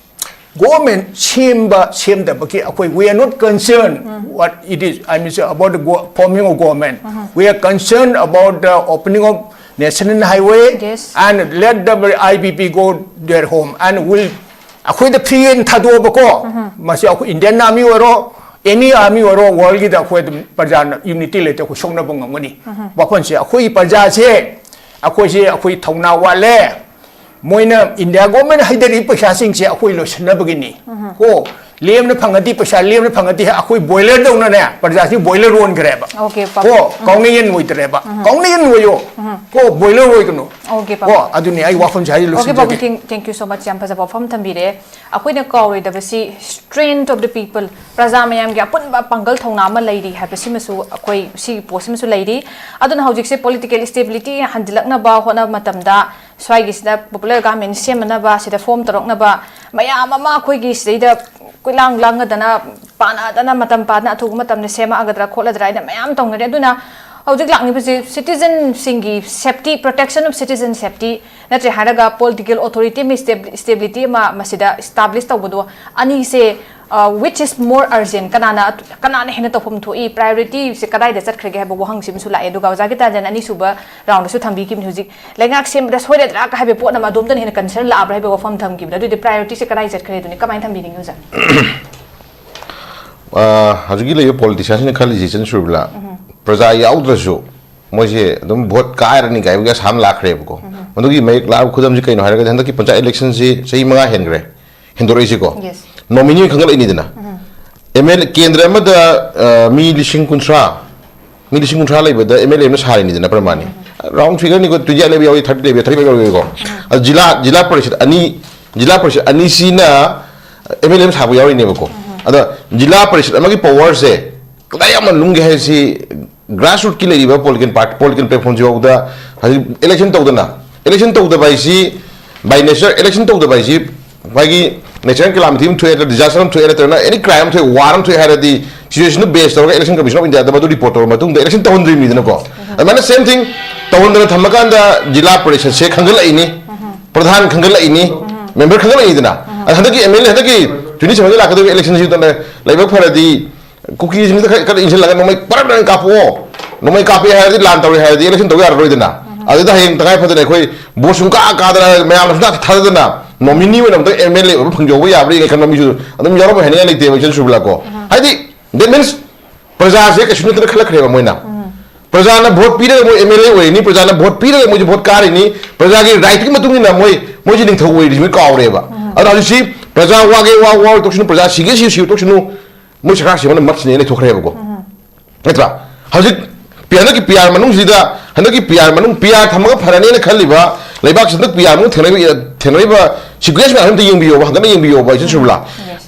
Government ꯁꯦꯝꯕ ꯁꯦꯝꯗꯕꯒꯤ ꯑꯩꯈꯣꯏ, we are not concerned what it is, I mean, about the go- forming of government. We are concerned about the opening of national highway. Yes. And let the I P P go their home and will, ꯑꯩꯈꯣꯏꯗ free ꯑꯣꯏꯅ ꯊꯥꯗꯣꯛꯑꯕꯀꯣ, ꯃꯁꯤ ꯑꯩꯈꯣꯏ Indian army ꯑꯣꯏꯔꯣ, any army ꯑꯣꯏꯔꯣ, world ꯒꯤꯗ ꯑꯩꯈꯣꯏ ꯑꯗꯨꯝ ꯄ꯭ꯔꯖꯥꯅ unity ꯂꯩꯇ ꯑꯩꯈꯣꯏ ꯁꯣꯛꯅꯕ ꯉꯝꯒꯅꯤ꯫ ꯋꯥꯐꯝꯁꯦ ꯑꯩꯈꯣꯏꯒꯤ ꯄ꯭ꯔꯖꯥꯁꯦ, ꯑꯩꯈꯣꯏꯁꯦ ꯑꯩꯈꯣꯏ ꯊꯧꯅꯥ ꯋꯥꯠꯂꯦ꯫ ꯃꯣꯏꯅ India government ꯍꯩꯊꯔꯛꯏ ꯄꯩꯁꯥꯁꯤꯡꯁꯦ ꯑꯩꯈꯣꯏ ꯂꯣꯏꯁꯤꯟꯅꯕꯒꯤꯅꯤ꯫ ꯀꯣ, ꯂꯦꯝꯅ ꯐꯪꯉꯗꯤ, ꯄꯩꯁꯥ ꯂꯦꯝꯅ ꯐꯪꯉꯗꯤ ꯑꯩꯈꯣꯏ boiler ꯗꯧꯅꯅꯦ ꯄ꯭ꯔꯖꯥꯁꯤ boiler ꯑꯣꯟꯈ꯭ꯔꯦꯕ꯫ Okay, ꯀꯣ, ꯀꯥꯎꯅ ꯌꯦꯟ ꯑꯣꯏꯗ꯭ꯔꯦꯕ꯫ ꯀꯥꯎꯅ ꯌꯦꯟ ꯑꯣꯏꯌꯣ꯫ ꯀꯣ, boiler ꯑꯣꯏꯒꯅꯨ꯫ Okay, ꯀꯣ, ꯑꯗꯨꯅꯤ ꯑꯩ ꯋꯥꯐꯝꯁꯦ ꯍꯥꯏꯗꯤ Okay, Pabu, ꯂꯣꯏꯁꯤꯟꯖꯒꯦ꯫ Thank, thank you so much. ꯌꯥꯝ ꯐꯖꯕ ꯋꯥꯐꯝ ꯊꯝꯕꯤꯔꯦ꯫ ꯑꯩꯈꯣꯏꯅ ꯀꯥꯎꯔꯣꯏꯗꯕꯁꯤ strength of the people, ꯄ꯭ꯔꯖꯥ ꯃꯌꯥꯝꯒꯤ ꯑꯄꯨꯟꯕ ꯄꯥꯡꯒꯜ ꯊꯧꯅꯥ ꯑꯃ ꯂꯩꯔꯤ ꯍꯥꯏꯕꯁꯤꯃꯁꯨ ꯑꯩꯈꯣꯏ ꯁꯤꯒꯤ ꯄꯣꯠꯁꯤꯃꯁꯨ ꯂꯩꯔꯤ꯫ ꯑꯗꯨꯅ ꯍꯧꯖꯤꯛꯁꯦ political stability ꯍꯟꯖꯤꯜꯂꯛꯅꯕ ꯍꯣꯠꯅꯕ ꯃꯇꯝꯗ ꯁ꯭ꯋꯥꯏꯒꯤꯁꯤꯗ popular government ꯁꯦꯝꯅꯅꯕ, ꯁꯤꯗ form ꯇꯧꯔꯛꯅꯕ ꯃꯌꯥꯝ ꯑꯃ ꯑꯩꯈꯣꯏꯒꯤ ꯁꯤꯗꯩꯗ ꯀꯣꯏꯂꯥꯡ ꯂꯥꯡꯒꯗꯅ, ꯄꯥꯅꯗꯅ, ꯃꯇꯝ ꯄꯥꯗꯅ ꯑꯊꯨꯕ ꯃꯇꯝꯗ ꯁꯦꯝꯃꯛꯑꯒꯗ꯭ꯔꯥ ꯈꯣꯠꯂꯗ꯭ꯔꯥ ꯍꯥꯏꯅ ꯃꯌꯥꯝ ꯇꯧꯅꯔꯦ꯫ ꯑꯗꯨꯅ ꯍꯧꯖꯤꯛ ꯂꯥꯛꯂꯤꯕꯁꯤ citizen ꯁꯤꯡꯒꯤ safety, protection of citizen safety, ꯅꯠꯇ꯭ꯔꯦ ꯍꯥꯏꯔꯒ political authority ꯑꯃ, stability ꯑꯃ ꯃꯁꯤꯗ establish ꯇꯧꯕꯗꯣ, ꯑꯅꯤꯁꯦ, which is more urgent, ꯀꯅꯥꯅ, ꯀꯅꯥꯅ ꯍꯦꯟꯅ ꯇꯧꯐꯝ ꯊꯣꯛꯏ, priority ꯁꯦ ꯀꯗꯥꯏꯗ ꯆꯠꯈ꯭ꯔꯒꯦ ꯍꯥꯏꯕ ꯋꯥꯍꯪꯁꯤꯃꯁꯨ ꯂꯥꯛꯑꯦ꯫ ꯑꯗꯨꯒ ꯑꯣꯖꯥ ꯒꯤꯇꯥꯟꯖꯟ ꯑꯅꯤꯁꯨꯕ round ꯗꯁꯨ ꯊꯝꯕꯤꯈꯤꯕꯅꯤ꯫ ꯍꯧꯖꯤꯛ ꯂꯩꯉꯥꯛ ꯁꯦꯝꯕꯗ ꯁꯣꯏꯔꯗ꯭ꯔꯥ ꯍꯥꯏꯕ ꯄꯣꯠ ꯑꯃ ꯑꯗꯣꯝꯗꯅ ꯍꯦꯟꯅ concern ꯂꯥꯛꯑꯕ꯭ꯔꯥ ꯍꯥꯏꯕ ꯋꯥꯐꯝ ꯊꯝꯈꯤꯕꯗꯣ, ꯑꯗꯨꯗꯤ priority ꯁꯦ ꯀꯗꯥꯏ ꯆꯠꯈ꯭ꯔꯦ? ꯑꯗꯨꯅꯤ ꯀꯃꯥꯏꯅ ꯊꯝꯕꯤꯅꯤꯡꯉꯤ ꯑꯣꯖꯥ? ꯑ, ꯍꯧꯖꯤꯛꯀꯤ ꯂꯩꯔꯤꯕ politician ꯁꯤꯡꯅ ꯈꯜꯂꯤꯁꯤ, ꯏꯆꯟ ꯁꯨꯔꯕꯤꯂꯥ, ꯄ꯭ꯔꯖꯥ ꯌꯥꯎꯗ꯭ꯔꯁꯨ ꯃꯣꯏꯁꯦ ꯑꯗꯨꯝ vote ꯀꯥꯏꯔꯅꯤ ꯀꯥꯏꯕꯒꯤ ꯑꯁꯥ ꯑꯃ ꯂꯥꯛꯈ꯭ꯔꯦꯕꯀꯣ꯫ ꯃꯗꯨꯒꯤ ꯃꯌꯦꯛ ꯂꯥꯛꯄ ꯈꯨꯗꯝꯁꯤ ꯀꯩꯅꯣ ꯍꯥꯏꯔꯒꯗꯤ, ꯍꯟꯗꯛꯀꯤ ꯄꯟꯆꯥꯌꯠ election ꯁꯤ ꯆꯍꯤ ꯃꯉꯥ ꯍꯦꯟꯈ꯭ꯔꯦ, ꯍꯦꯟꯗꯣꯔꯛꯏꯁꯤꯀꯣ꯫ Yes. Nominee ꯑꯣꯏꯅ ꯈꯟꯒꯠꯂꯛꯏꯅꯤꯗꯅ꯫ M L A ꯀꯦꯟꯗ꯭ꯔ ꯑꯃꯗ, ꯑ, ꯃꯤ ꯂꯤꯁꯤꯡ ꯀꯨꯟꯊ꯭ꯔꯥ, ꯃꯤ ꯂꯤꯁꯤꯡ ꯀꯨꯟꯊ꯭ꯔꯥ ꯂꯩꯕꯗ M L A ꯑꯃꯅ ꯁꯥꯔꯤꯅꯤꯗꯅ ꯄ꯭ꯔꯃꯥꯟꯅꯤ꯫ Round figure ꯅꯤꯀꯣ, twenty eight ꯂꯩꯕ ꯌꯥꯎꯏ, thirty ꯂꯩꯕ, thirty five ꯌꯥꯎꯏꯀꯣ꯫ ꯑꯗ ꯖꯤꯂꯥ, ꯖꯤꯂꯥ ꯄꯔꯤꯁꯠ ꯑꯅꯤ, ꯖꯤꯂꯥ ꯄꯔꯤꯁꯠ ꯑꯅꯤꯁꯤꯅ M L A ꯑꯃ ꯁꯥꯕ ꯌꯥꯎꯔꯤꯅꯦꯕꯀꯣ꯫ ꯑꯗ ꯖꯤꯂꯥ ꯄꯔꯤꯁꯠ ꯑꯃꯒꯤ power ꯁꯦ ꯀꯗꯥꯏ ꯌꯥꯝꯅ ꯂꯨꯝꯒꯦ ꯍꯥꯏꯁꯤ, grassroot ꯀꯤ ꯂꯩꯔꯤꯕ political party, political platform ꯁꯤ ꯐꯥꯎꯗ ꯍꯧꯖꯤꯛ election ꯇꯧꯗꯅ, election ꯇꯧꯗꯕ ꯍꯥꯏꯁꯤ, by nature election ꯇꯧꯗꯕ ꯍꯥꯏꯁꯤ, ꯃꯥꯒꯤ natural calamity ꯑꯃ ꯊꯣꯛꯑꯦ, ꯅꯠꯇ꯭ꯔꯒ disaster ꯑꯃ ꯊꯣꯛꯑꯦ, ꯅꯠꯇ꯭ꯔꯒꯅ any crime ꯑꯃ ꯊꯣꯛꯑꯦ, war ꯑꯃ ꯊꯣꯛꯑꯦ ꯍꯥꯏꯔꯗꯤ, situation ꯗꯨ base ꯇꯧꯔꯒ Election Commission of India ꯗ ꯃꯗꯨ report ꯇꯧꯔꯕ ꯃꯇꯨꯡꯗ election ꯇꯧꯍꯟꯗ꯭ꯔꯤꯕꯅꯤꯗꯅꯀꯣ꯫ ꯑꯗꯨꯃꯥꯏꯅ same thing ꯇꯧꯍꯟꯗꯅ ꯊꯝꯃꯀꯥꯟꯗ ꯖꯤꯂꯥ ꯄꯔꯤꯁꯠꯁꯦ ꯈꯟꯒꯠꯂꯛꯏꯅꯤ, ꯄ꯭ꯔꯙꯥꯟ ꯈꯟꯒꯠꯂꯛꯏꯅꯤ, member ꯈꯟꯒꯠꯂꯛꯏꯗꯅ꯫ ꯑꯗ ꯍꯟꯗꯛꯀꯤ ꯑꯦꯝ ꯑꯦꯜ ꯑꯦ, ꯍꯟꯗꯛꯀꯤ ꯇ꯭ꯋꯦꯟꯇꯤ ꯁꯚꯦꯟꯒꯤ ꯂꯥꯛꯀꯗꯧꯔꯤꯕ ꯏꯂꯦꯛꯁꯟꯁꯤꯗ ꯂꯥꯏꯕꯛ ꯐꯔꯗꯤ ꯀꯨꯀꯤꯁꯤꯡꯁꯤꯗ ꯈꯔ ꯈꯔ ꯏꯟꯁꯤꯜꯂꯒ ꯅꯣꯡꯃꯩ ꯄꯔꯞ ꯄꯔꯞ ꯀꯥꯞꯄꯛꯑꯣ꯫ ꯅꯣꯡꯃꯩ ꯀꯥꯞꯄꯦ ꯍꯥꯏꯔꯗꯤ, ꯂꯥꯟ ꯇꯧꯔꯦ ꯍꯥꯏꯔꯗꯤ ꯏꯂꯦꯛꯁꯟ ꯇꯧꯕ ꯌꯥꯔꯔꯣꯏꯗꯅ꯫ ꯑꯗꯨꯗ ꯍꯌꯦꯡ ꯇꯉꯥꯏ ꯐꯗꯅ ꯑꯩꯈꯣꯏ ꯚꯣꯠ ꯁꯨꯡꯀꯥ ꯀꯥꯗꯅ, ꯃꯌꯥꯝꯅ ꯁꯨꯡꯊꯥ ꯊꯥꯗꯗꯅ ꯅꯣꯃꯤꯅꯤ ꯑꯣꯏꯅ ꯑꯝꯇ ꯑꯦꯝ ꯑꯦꯜ ꯑꯦ ꯑꯣꯏꯕ ꯐꯪꯖꯍꯧꯕ ꯌꯥꯕ꯭ꯔꯥ ꯌꯦꯡꯒꯦ ꯈꯟꯕ ꯃꯤꯁꯨ ꯑꯗꯨꯝ ꯌꯥꯎꯔꯝꯃꯣꯏ ꯍꯥꯏꯅꯤꯡꯉꯥꯏ ꯂꯩꯇꯦꯕ, ꯏꯆꯟ ꯁꯨꯕꯂꯥ ꯀꯣ꯫ ꯍꯥꯏꯗꯤ, that means ꯄ꯭ꯔꯖꯥꯁꯦ ꯀꯩꯁꯨ ꯅꯠꯇꯅ ꯈꯜꯂꯛꯈ꯭ꯔꯦꯕ ꯃꯣꯏꯅ꯫ ꯄ꯭ꯔꯖꯥꯅ ꯚꯣꯠ ꯄꯤꯔꯒ ꯃꯣꯏ ꯑꯦꯝ ꯑꯦꯜ ꯑꯦ ꯑꯣꯏꯔꯤꯅꯤ, ꯄ꯭ꯔꯖꯥꯅ ꯚꯣꯠ ꯄꯤꯔꯒ ꯃꯣꯏꯁꯦ ꯚꯣꯠ ꯀꯥꯔꯤꯅꯤ, ꯄ꯭ꯔꯖꯥꯒꯤ ꯔꯥꯏꯠꯀꯤ ꯃꯇꯨꯡ ꯏꯟꯅ ꯃꯣꯏ, ꯃꯣꯏꯁꯦ ꯅꯤꯡꯊꯧ ꯑꯣꯏꯔꯤꯁꯤ ꯃꯣꯏ ꯀꯥꯎꯔꯦꯕ꯫ ꯑꯗꯣ ꯍꯧꯖꯤꯛꯁꯤ ꯄ꯭ꯔꯖꯥ ꯋꯥꯒꯦ ꯋꯥ, ꯋꯥꯔꯣꯏ ꯇꯣꯛꯁꯅꯨ, ꯄ꯭ꯔꯖꯥ ꯁꯤꯒꯦ ꯁꯤ, ꯁꯤꯔꯣꯏ ꯇꯣꯛꯁꯅꯨ, ꯃꯣꯏ ꯁꯔꯀꯥꯔ ꯁꯦꯝꯕꯅ ꯃꯠꯁꯤꯅꯦ ꯂꯩꯊꯣꯛꯈ꯭ꯔꯦꯕꯀꯣ꯫ ꯅꯠꯇ꯭ꯔꯥ? ꯍꯧꯖꯤꯛ ꯄꯤ-, ꯍꯟꯗꯛꯀꯤ ꯄꯤ ꯑꯥꯔ ꯃꯅꯨꯡꯁꯤꯗ, ꯍꯟꯗꯛꯀꯤ ꯄꯤ ꯑꯥꯔ ꯃꯅꯨꯡ, ꯄꯤ ꯑꯥꯔ ꯊꯝꯃꯒ ꯐꯔꯅꯦꯅ ꯈꯜꯂꯤꯕ ꯂꯩꯕꯥꯛꯁꯤ ꯍꯟꯗꯛ ꯄꯤ ꯑꯥꯔ ꯃꯅꯨꯡ ꯊꯦꯡꯅꯔꯤꯕ, ꯊꯦꯡꯅꯔꯤꯕ ꯁꯤꯆꯨꯋꯦꯁꯟ ꯃꯌꯥꯝ ꯑꯝꯇ ꯌꯦꯡꯕꯤꯌꯣꯕ, ꯍꯟꯒꯠꯅ ꯌꯦꯡꯕꯤꯌꯣꯕ, ꯏꯆꯟ ꯁꯨꯕꯂꯥ꯫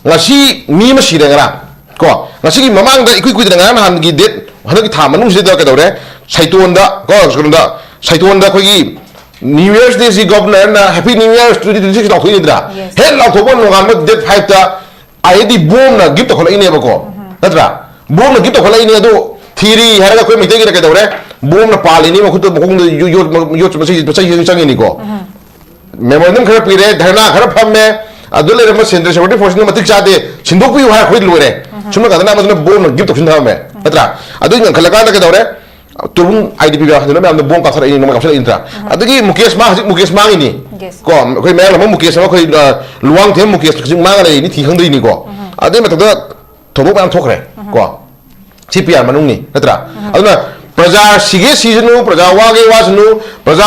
ꯉꯁꯤ ꯃꯤ ꯑꯃ ꯁꯤꯔꯦ ꯉꯔꯥꯡ, ꯀꯣ꯫ ꯉꯁꯤꯒꯤ ꯃꯃꯥꯡꯗ ꯏꯀꯨꯏ ꯀꯨꯏꯗꯅ ꯉꯔꯥꯡ ꯅꯍꯥꯟꯒꯤ ꯗꯦꯠ, ꯍꯟꯗꯛꯀꯤ ꯊꯥ ꯃꯅꯨꯡꯁꯤꯗ ꯀꯩꯗꯧꯔꯦ? ꯁꯩꯇꯣꯟꯗ, ꯀꯣ, ꯀꯩꯅꯣꯗ, ꯁꯩꯇꯣꯟꯗ ꯑꯩꯈꯣꯏꯒꯤ New Year's Day ꯁꯤ ꯒꯕꯔꯅꯔꯅ Happy New Year twenty twenty six ꯂꯥꯎꯊꯣꯛꯏꯅꯤꯗꯅ꯫ ꯍꯦꯛ ꯂꯥꯎꯊꯣꯛꯄ ꯅꯣꯡꯉꯥꯟꯕ ꯗꯦꯠ ꯐꯥꯏꯚꯇ ꯑꯥꯏ ꯑꯦ ꯗꯤ ꯕꯣꯝꯅ ꯒꯤꯐ ꯇꯧꯈꯠꯂꯛꯏꯅꯦꯕꯀꯣ꯫ ꯅꯠꯇ꯭ꯔꯥ? ꯕꯣꯝꯅ ꯒꯤꯐ ꯇꯧꯈꯠꯂꯛꯏꯅꯦ꯫ ꯑꯗꯣ ꯊꯤꯔꯤ ꯍꯥꯏꯔꯒ ꯑꯩꯈꯣꯏ ꯃꯩꯇꯩꯒꯤꯅ ꯀꯩꯗꯧꯔꯦ? ꯕꯣꯝꯅ ꯄꯥꯜꯂꯤꯅꯤ, ꯃꯈꯨꯠꯇ ꯃꯈꯣꯡꯗ ꯌꯣ-, ꯌꯣꯠ-, ꯌꯣꯠ-, ꯃꯆꯩ, ꯃꯆꯩ ꯆꯪꯉꯤꯅꯤꯀꯣ꯫ ꯃꯦꯃꯣꯔꯦꯟꯗꯝ ꯈꯔ ꯄꯤꯔꯦ, ꯙꯔꯅꯥ ꯈꯔ ꯐꯝꯃꯦ, ꯑꯗꯨ ꯂꯩꯔꯝꯕ ꯁꯦꯟꯇ꯭ꯔꯦꯜ ꯁꯦꯀ꯭ꯌꯨꯔꯤꯇꯤ ꯐꯣꯔꯁꯅ ꯃꯇꯤꯛ ꯆꯥꯗꯦ, ꯁꯤꯟꯗꯣꯛꯄꯤꯌꯨ ꯍꯥꯏꯔ ꯑꯩꯈꯣꯏ ꯂꯣꯏꯔꯦ꯫ ꯁꯨꯝꯅ ꯀꯥꯟꯗꯅ ꯑꯃꯗꯨꯅ ꯕꯣꯝꯅ ꯒꯤꯐ ꯇꯧꯁꯤꯟ ꯊꯝꯃꯦ꯫ ꯅꯠꯇ꯭ꯔꯥ? ꯑꯗꯨ ꯉꯟꯈꯠꯂꯀꯥꯟꯗ ꯀꯩꯗꯧꯔꯦ? ꯇꯨꯔꯨꯡ ꯑꯥꯏ ꯗꯤ ꯄꯤ ꯍꯥꯏꯗꯅ ꯃꯌꯥꯝꯅ ꯕꯣꯝ ꯀꯥꯞꯊꯔꯛꯏꯅꯤ, ꯅꯣꯡꯃꯩ ꯀꯥꯞꯊꯔꯛꯏ ꯅꯠꯇ꯭ꯔꯥ? ꯑꯗꯒꯤ ꯃꯨꯀꯦꯁ ꯃꯥ ꯍꯧꯖꯤꯛ ꯃꯨꯀꯦꯁ ꯃꯥꯡꯉꯤꯅꯤ꯫ ꯀꯣ, ꯑꯩꯈꯣꯏ ꯃꯌꯥꯡꯂꯝꯕꯝ ꯃꯨꯀꯦꯁ ꯑꯃ ꯑꯩꯈꯣꯏ, ꯑ, ꯂꯨꯋꯥꯡꯊꯦꯝ ꯃꯨꯀꯦꯁ ꯍꯧꯖꯤꯛ ꯃꯥꯡꯉ ꯂꯩꯔꯤꯅꯤ, ꯊꯤ ꯈꯪꯗ꯭ꯔꯤꯅꯤꯀꯣ꯫ ꯑꯗꯨꯏ ꯃꯊꯛꯇ ꯊꯧꯗꯣꯛ ꯃꯌꯥꯝ ꯊꯣꯛꯈ꯭ꯔꯦ꯫ ꯀꯣ, ꯁꯤ ꯄꯤ ꯑꯥꯔ ꯃꯅꯨꯡꯅꯤ ꯅꯠꯇ꯭ꯔꯥ? ꯑꯗꯨꯅ ꯄ꯭ꯔꯖꯥ ꯁꯤꯒꯦ ꯁꯤꯁꯅꯨ, ꯄ꯭ꯔꯖꯥ ꯋꯥꯒꯦ ꯋꯥꯁꯅꯨ, ꯄ꯭ꯔꯖꯥ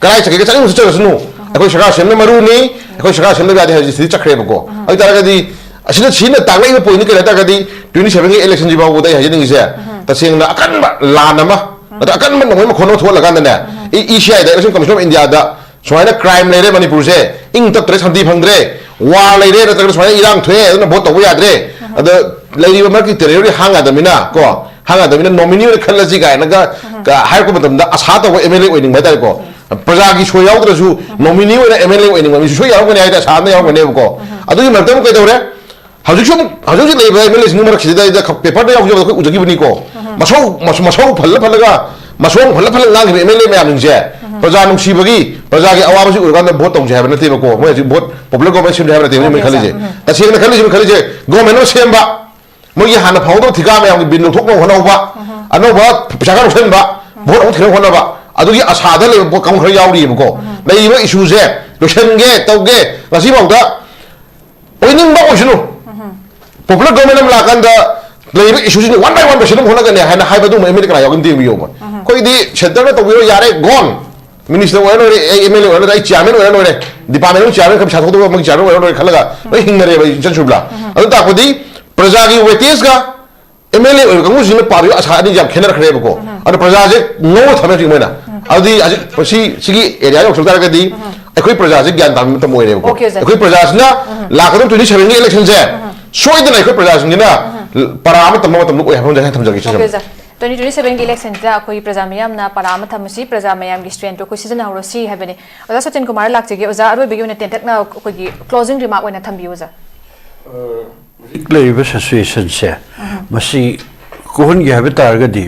ꯀꯗꯥꯏ ꯆꯠꯀꯦ, ꯆꯠꯅꯤꯡꯕꯁꯨ ꯆꯠꯂꯁꯅꯨ꯫ ꯑꯩꯈꯣꯏ ꯁꯔꯀꯥꯔ ꯁꯦꯝꯕ ꯃꯔꯨꯅꯤ, ꯑꯩꯈꯣꯏ ꯁꯔꯀꯥꯔ ꯁꯦꯝꯗꯕ ꯌꯥꯗꯦ ꯍꯥꯏꯕꯁꯤ ꯁꯤꯗꯤ ꯆꯠꯈ꯭ꯔꯦꯕꯀꯣ꯫ ꯑꯗꯨ ꯑꯣꯏ ꯇꯥꯔꯒꯗꯤ ꯑꯁꯤꯅ, ꯁꯤꯅ ꯇꯥꯛꯂꯛꯏꯕ ꯄꯣꯏꯟꯠꯅꯤ ꯀꯩꯅꯣ ꯍꯥꯏ ꯇꯥꯔꯒꯗꯤ, ꯇ꯭ꯋꯦꯟꯇꯤ ꯁꯚꯦꯟꯒꯤ ꯏꯂꯦꯛꯁꯟꯁꯤ ꯐꯥꯎꯕꯗ ꯑꯩ ꯍꯥꯏꯖꯅꯤꯡꯉꯤꯁꯦ, ꯇꯁꯦꯡꯅ ꯑꯀꯟꯕ ꯂꯥꯟ ꯑꯃ, ꯅꯠꯇ꯭ꯔ ꯑꯀꯟꯕ ꯅꯣꯡꯃꯩ ꯃꯈꯣꯟ ꯑꯃ ꯊꯣꯛꯍꯜꯂꯀꯥꯟꯗꯅꯦ, ꯏ ꯁꯤ ꯑꯥꯏꯗ, Election Commission of Indiaꯗ ꯁꯨꯃꯥꯏꯅ ꯀ꯭ꯔꯥꯏꯝ ꯂꯩꯔꯦ ꯃꯅꯤꯄꯨꯔꯁꯦ, ꯏꯪ ꯇꯞꯇ꯭ꯔꯦ, ꯁꯥꯟꯇꯤ ꯐꯪꯗ꯭ꯔꯦ, ꯋꯥꯔ ꯂꯩꯔꯦ, ꯅꯠꯇ꯭ꯔꯒꯅ ꯁꯨꯃꯥꯏꯅ ꯏꯔꯥꯡ ꯊꯣꯛꯑꯦ, ꯑꯗꯨꯅ ꯚꯣꯠ ꯇꯧꯕ ꯌꯥꯗ꯭ꯔꯦ, ꯑꯗ ꯂꯩꯔꯤꯕ ꯃꯔꯛꯀꯤ ꯇꯦꯔꯣꯔꯤ ꯍꯥꯡ ꯌꯥꯗꯕꯅꯤꯅ ꯀꯣ, ꯍꯥꯡ ꯌꯥꯗꯕꯅꯤꯅ ꯅꯣꯃꯤꯅꯤ ꯑꯣꯏꯅ ꯈꯜꯂꯁꯤ ꯀꯥꯏꯅꯒ ꯀ-, ꯍꯥꯏꯔꯛꯄ ꯃꯇꯝꯗ ꯑꯁꯥ ꯇꯧꯕ ꯑꯦꯝ ꯑꯦꯜ ꯑꯦ ꯑꯣꯏꯅꯤꯡꯕ ꯍꯥꯏꯇꯥꯔꯦꯀꯣ, ꯄ꯭ꯔꯖꯥꯒꯤ ꯁꯣꯏ ꯌꯥꯎꯗ꯭ꯔꯁꯨ ꯅꯣꯃꯤꯅꯤ ꯑꯣꯏꯅ ꯑꯦꯝ ꯑꯦꯜ ꯑꯦ ꯑꯣꯏꯅꯤꯡꯕ ꯃꯤꯁꯨ ꯁꯣꯏ ꯌꯥꯎꯔꯝꯒꯅꯤ ꯍꯥꯏꯗꯅ ꯑꯁꯥ ꯑꯃ ꯌꯥꯎꯔꯝꯒꯅꯦꯕꯀꯣ꯫ ꯑꯗꯨꯒꯤ ꯃꯔꯛꯇ ꯑꯃꯨꯛ ꯀꯩꯗꯧꯔꯦ? ꯍꯧꯖꯤꯛꯁꯨ ꯑꯃꯨꯛ, ꯍꯧꯖꯤꯛ ꯍꯧꯖꯤꯛ ꯂꯩꯔꯤꯕ ꯑꯦꯝ ꯑꯦꯜ ꯑꯦꯁꯤꯡꯒꯤ ꯃꯔꯛꯁꯤꯗꯩꯗ ꯄꯦꯄꯔꯗ ꯌꯥꯎꯖꯕꯗ ꯑꯩꯈꯣꯏ ꯎꯖꯈꯤꯕꯅꯤꯀꯣ꯫ ꯃꯁꯧ, ꯃꯁ-, ꯃꯁꯧ ꯐꯜꯂ ꯐꯜꯂꯒ, ꯃꯁꯣꯡ ꯐꯜꯂ ꯐꯜꯂ ꯉꯥꯡꯈꯤꯕ ꯑꯦꯝ ꯑꯦꯜ ꯑꯦ ꯃꯌꯥꯝꯁꯤꯡꯁꯦ ꯄ꯭ꯔꯖꯥ ꯅꯨꯡꯁꯤꯕꯒꯤ, ꯄ꯭ꯔꯖꯥꯒꯤ ꯑꯋꯥꯕꯁꯤ ꯎꯔꯀꯥꯟꯗ ꯚꯣꯠ ꯇꯧꯁꯦ ꯍꯥꯏꯕ ꯅꯠꯇꯦꯕꯀꯣ꯫ ꯃꯣꯏ ꯍꯧꯖꯤꯛ ꯚꯣꯠ, popular government ꯁꯦꯝꯁꯦ ꯍꯥꯏꯕ ꯅꯠꯇꯦꯕ ꯃꯣꯏ ꯈꯜꯂꯤꯁꯦ꯫ ꯇꯁꯦꯡꯅ ꯈꯜꯂꯤꯁꯦ ꯃꯣꯏ ꯈꯜꯂꯤꯁꯦ, government ꯑꯃ ꯁꯦꯝꯕ, ꯃꯣꯏꯒꯤ ꯍꯥꯟꯅ ꯐꯪꯍꯧꯗꯕ ꯊꯤꯀꯥ ꯃꯌꯥꯝꯒꯤ ꯕꯤꯜ ꯂꯧꯊꯣꯛꯅꯕ ꯍꯣꯠꯅꯍꯧꯕ, ꯑꯅꯧꯕ ꯄꯩꯁꯥ ꯈꯔ ꯂꯧꯁꯤꯟꯕ, ꯚꯣꯠ ꯑꯃꯨꯛ ꯊꯤꯅꯕ ꯍꯣꯠꯅꯕ, ꯑꯗꯨꯒꯤ ꯑꯁꯥꯗ ꯂꯩꯕ ꯄꯣꯠ ꯀꯥꯡꯕꯨ ꯈꯔ ꯌꯥꯎꯔꯤꯑꯕꯀꯣ꯫ ꯂꯩꯔꯤꯕ ꯏꯁꯨꯁꯦ ꯂꯣꯏꯁꯤꯟꯒꯦ ꯇꯧꯒꯦ, ꯉꯁꯤꯐꯥꯎꯗ ꯑꯣꯏꯅꯤꯡꯕ ꯑꯣꯏꯁꯅꯨ, popular government ꯑꯃ ꯂꯥꯛꯀꯥꯟꯗ ꯂꯩꯔꯤꯕ ꯏꯁꯨꯁꯤꯡ one by one ꯂꯣꯏꯁꯤꯟꯅꯕ ꯍꯣꯠꯅꯒꯅꯤ ꯍꯥꯏꯅ ꯍꯥꯏꯕ ꯑꯗꯨꯒꯨꯝꯕ ꯑꯦꯝ ꯑꯦꯜ ꯑꯦ ꯀꯅꯥ ꯌꯥꯎꯒꯦ ꯑꯝꯇ ꯌꯦꯡꯕꯤꯌꯣꯕ꯫ ꯑꯩꯈꯣꯏꯗꯤ centre ꯅ ꯇꯧꯕꯤꯔꯣ ꯌꯥꯔꯦ, gone꯫ Minister ꯑꯣꯏꯔ ꯂꯣꯏꯔꯦ, ꯑꯩ ꯑꯦꯝ ꯑꯦꯜ ꯑꯦ ꯑꯣꯏꯔ ꯂꯣꯏꯔꯦ, ꯑꯩ chairman ꯑꯣꯏꯔ ꯂꯣꯏꯔꯦ, department ꯑꯃ chairman ꯈꯔ ꯄꯩꯁꯥ ꯊꯣꯛꯇꯕ ꯑꯃꯒꯤ chairman ꯑꯣꯏꯔ ꯂꯣꯏꯔꯦ ꯈꯜꯂꯒ ꯂꯣꯏ ꯍꯤꯡꯅꯔꯦꯕ ꯏꯆꯟ ꯁꯨꯕꯂꯥ꯫ ꯑꯗꯨ ꯇꯥꯛꯄꯗꯤ ꯄ꯭ꯔꯖꯥꯒꯤ ꯋꯦꯇꯦꯖꯀ ꯑꯦꯝ ꯑꯦꯜ ꯑꯦ ꯑꯣꯏꯕ ꯀꯥꯡꯕꯨꯁꯤꯡꯅ ꯄꯥꯝꯃꯤꯕ ꯑꯁꯥ ꯑꯅꯤꯁꯦ ꯌꯥꯝ ꯈꯦꯠꯅꯔꯛꯈ꯭ꯔꯦꯕꯀꯣ꯫ ꯑꯗꯣ ꯄ꯭ꯔꯖꯥꯁꯦ ꯉꯧꯔ ꯊꯝꯃꯦ ꯍꯧꯖꯤꯛ ꯃꯣꯏꯅ꯫ ꯑꯗꯨꯗꯤ ꯍꯧꯖꯤꯛ ꯃꯁꯤ, ꯁꯤꯒꯤ ꯑꯦꯔꯤꯌꯥ ꯌꯧꯁꯤꯜꯂꯛ ꯇꯥꯔꯒꯗꯤ ꯑꯩꯈꯣꯏ ꯄ꯭ꯔꯖꯥꯁꯦ ꯒ꯭ꯌꯥꯟ ꯇꯥꯕ ꯃꯇꯝ ꯑꯣꯏꯔꯦꯕꯀꯣ꯫ Okay, sir. ꯑꯩꯈꯣꯏ ꯄ꯭ꯔꯖꯥꯁꯤꯅ ꯂꯥꯛꯀꯗꯕ twenty seven ꯒꯤ election ꯁꯦ ꯁꯣꯏꯗꯅ ꯑꯩꯈꯣꯏ ꯄ꯭ꯔꯖꯥꯁꯤꯡꯁꯤꯅ ꯄꯔꯥ ꯑꯃ ꯇꯝꯕ ꯃꯇꯝꯗ ꯑꯣꯏ ꯍꯥꯏꯕ ꯑꯃ ꯊꯝꯖꯒꯦ, ꯏꯆꯟ ꯑꯣꯀꯦ, ꯁꯨꯕꯂꯥ꯫ ꯁꯔ꯫ Twenty twenty seven ꯒꯤ election ꯁꯤꯗ ꯑꯩꯈꯣꯏ ꯄ꯭ꯔꯖꯥ ꯃꯤꯌꯥꯝꯅ ꯄꯔꯥ ꯑꯃ ꯊꯝꯃꯁꯤ, ꯄ꯭ꯔꯖꯥ ꯃꯌꯥꯝꯒꯤ strength ꯇꯣ ꯑꯩꯈꯣꯏ ꯁꯤꯖꯤꯟꯅꯍꯧꯔꯁꯤ ꯍꯥꯏꯕꯅꯤ꯫ ꯑꯣꯖꯥ ꯁꯆꯤꯟ ꯀꯨꯃꯥꯔ ꯂꯥꯛꯆꯒꯦ꯫ ꯑꯣꯖꯥ, ꯑꯔꯣꯏꯕꯒꯤ ꯑꯣꯏꯅ ꯇꯦꯟꯇꯛꯅ ꯑꯩꯈꯣꯏꯒꯤ closing remark ꯑꯣꯏꯅ ꯊꯝꯕꯤꯌꯨ, ꯑꯣꯖꯥ꯫ ꯍꯧꯖꯤꯛ ꯂꯩꯔꯤꯕ situation ꯁꯦ, ꯃꯁꯤ ꯀꯣꯛꯍꯟꯒꯦ ꯍꯥꯏꯕ ꯇꯥꯔꯒꯗꯤ,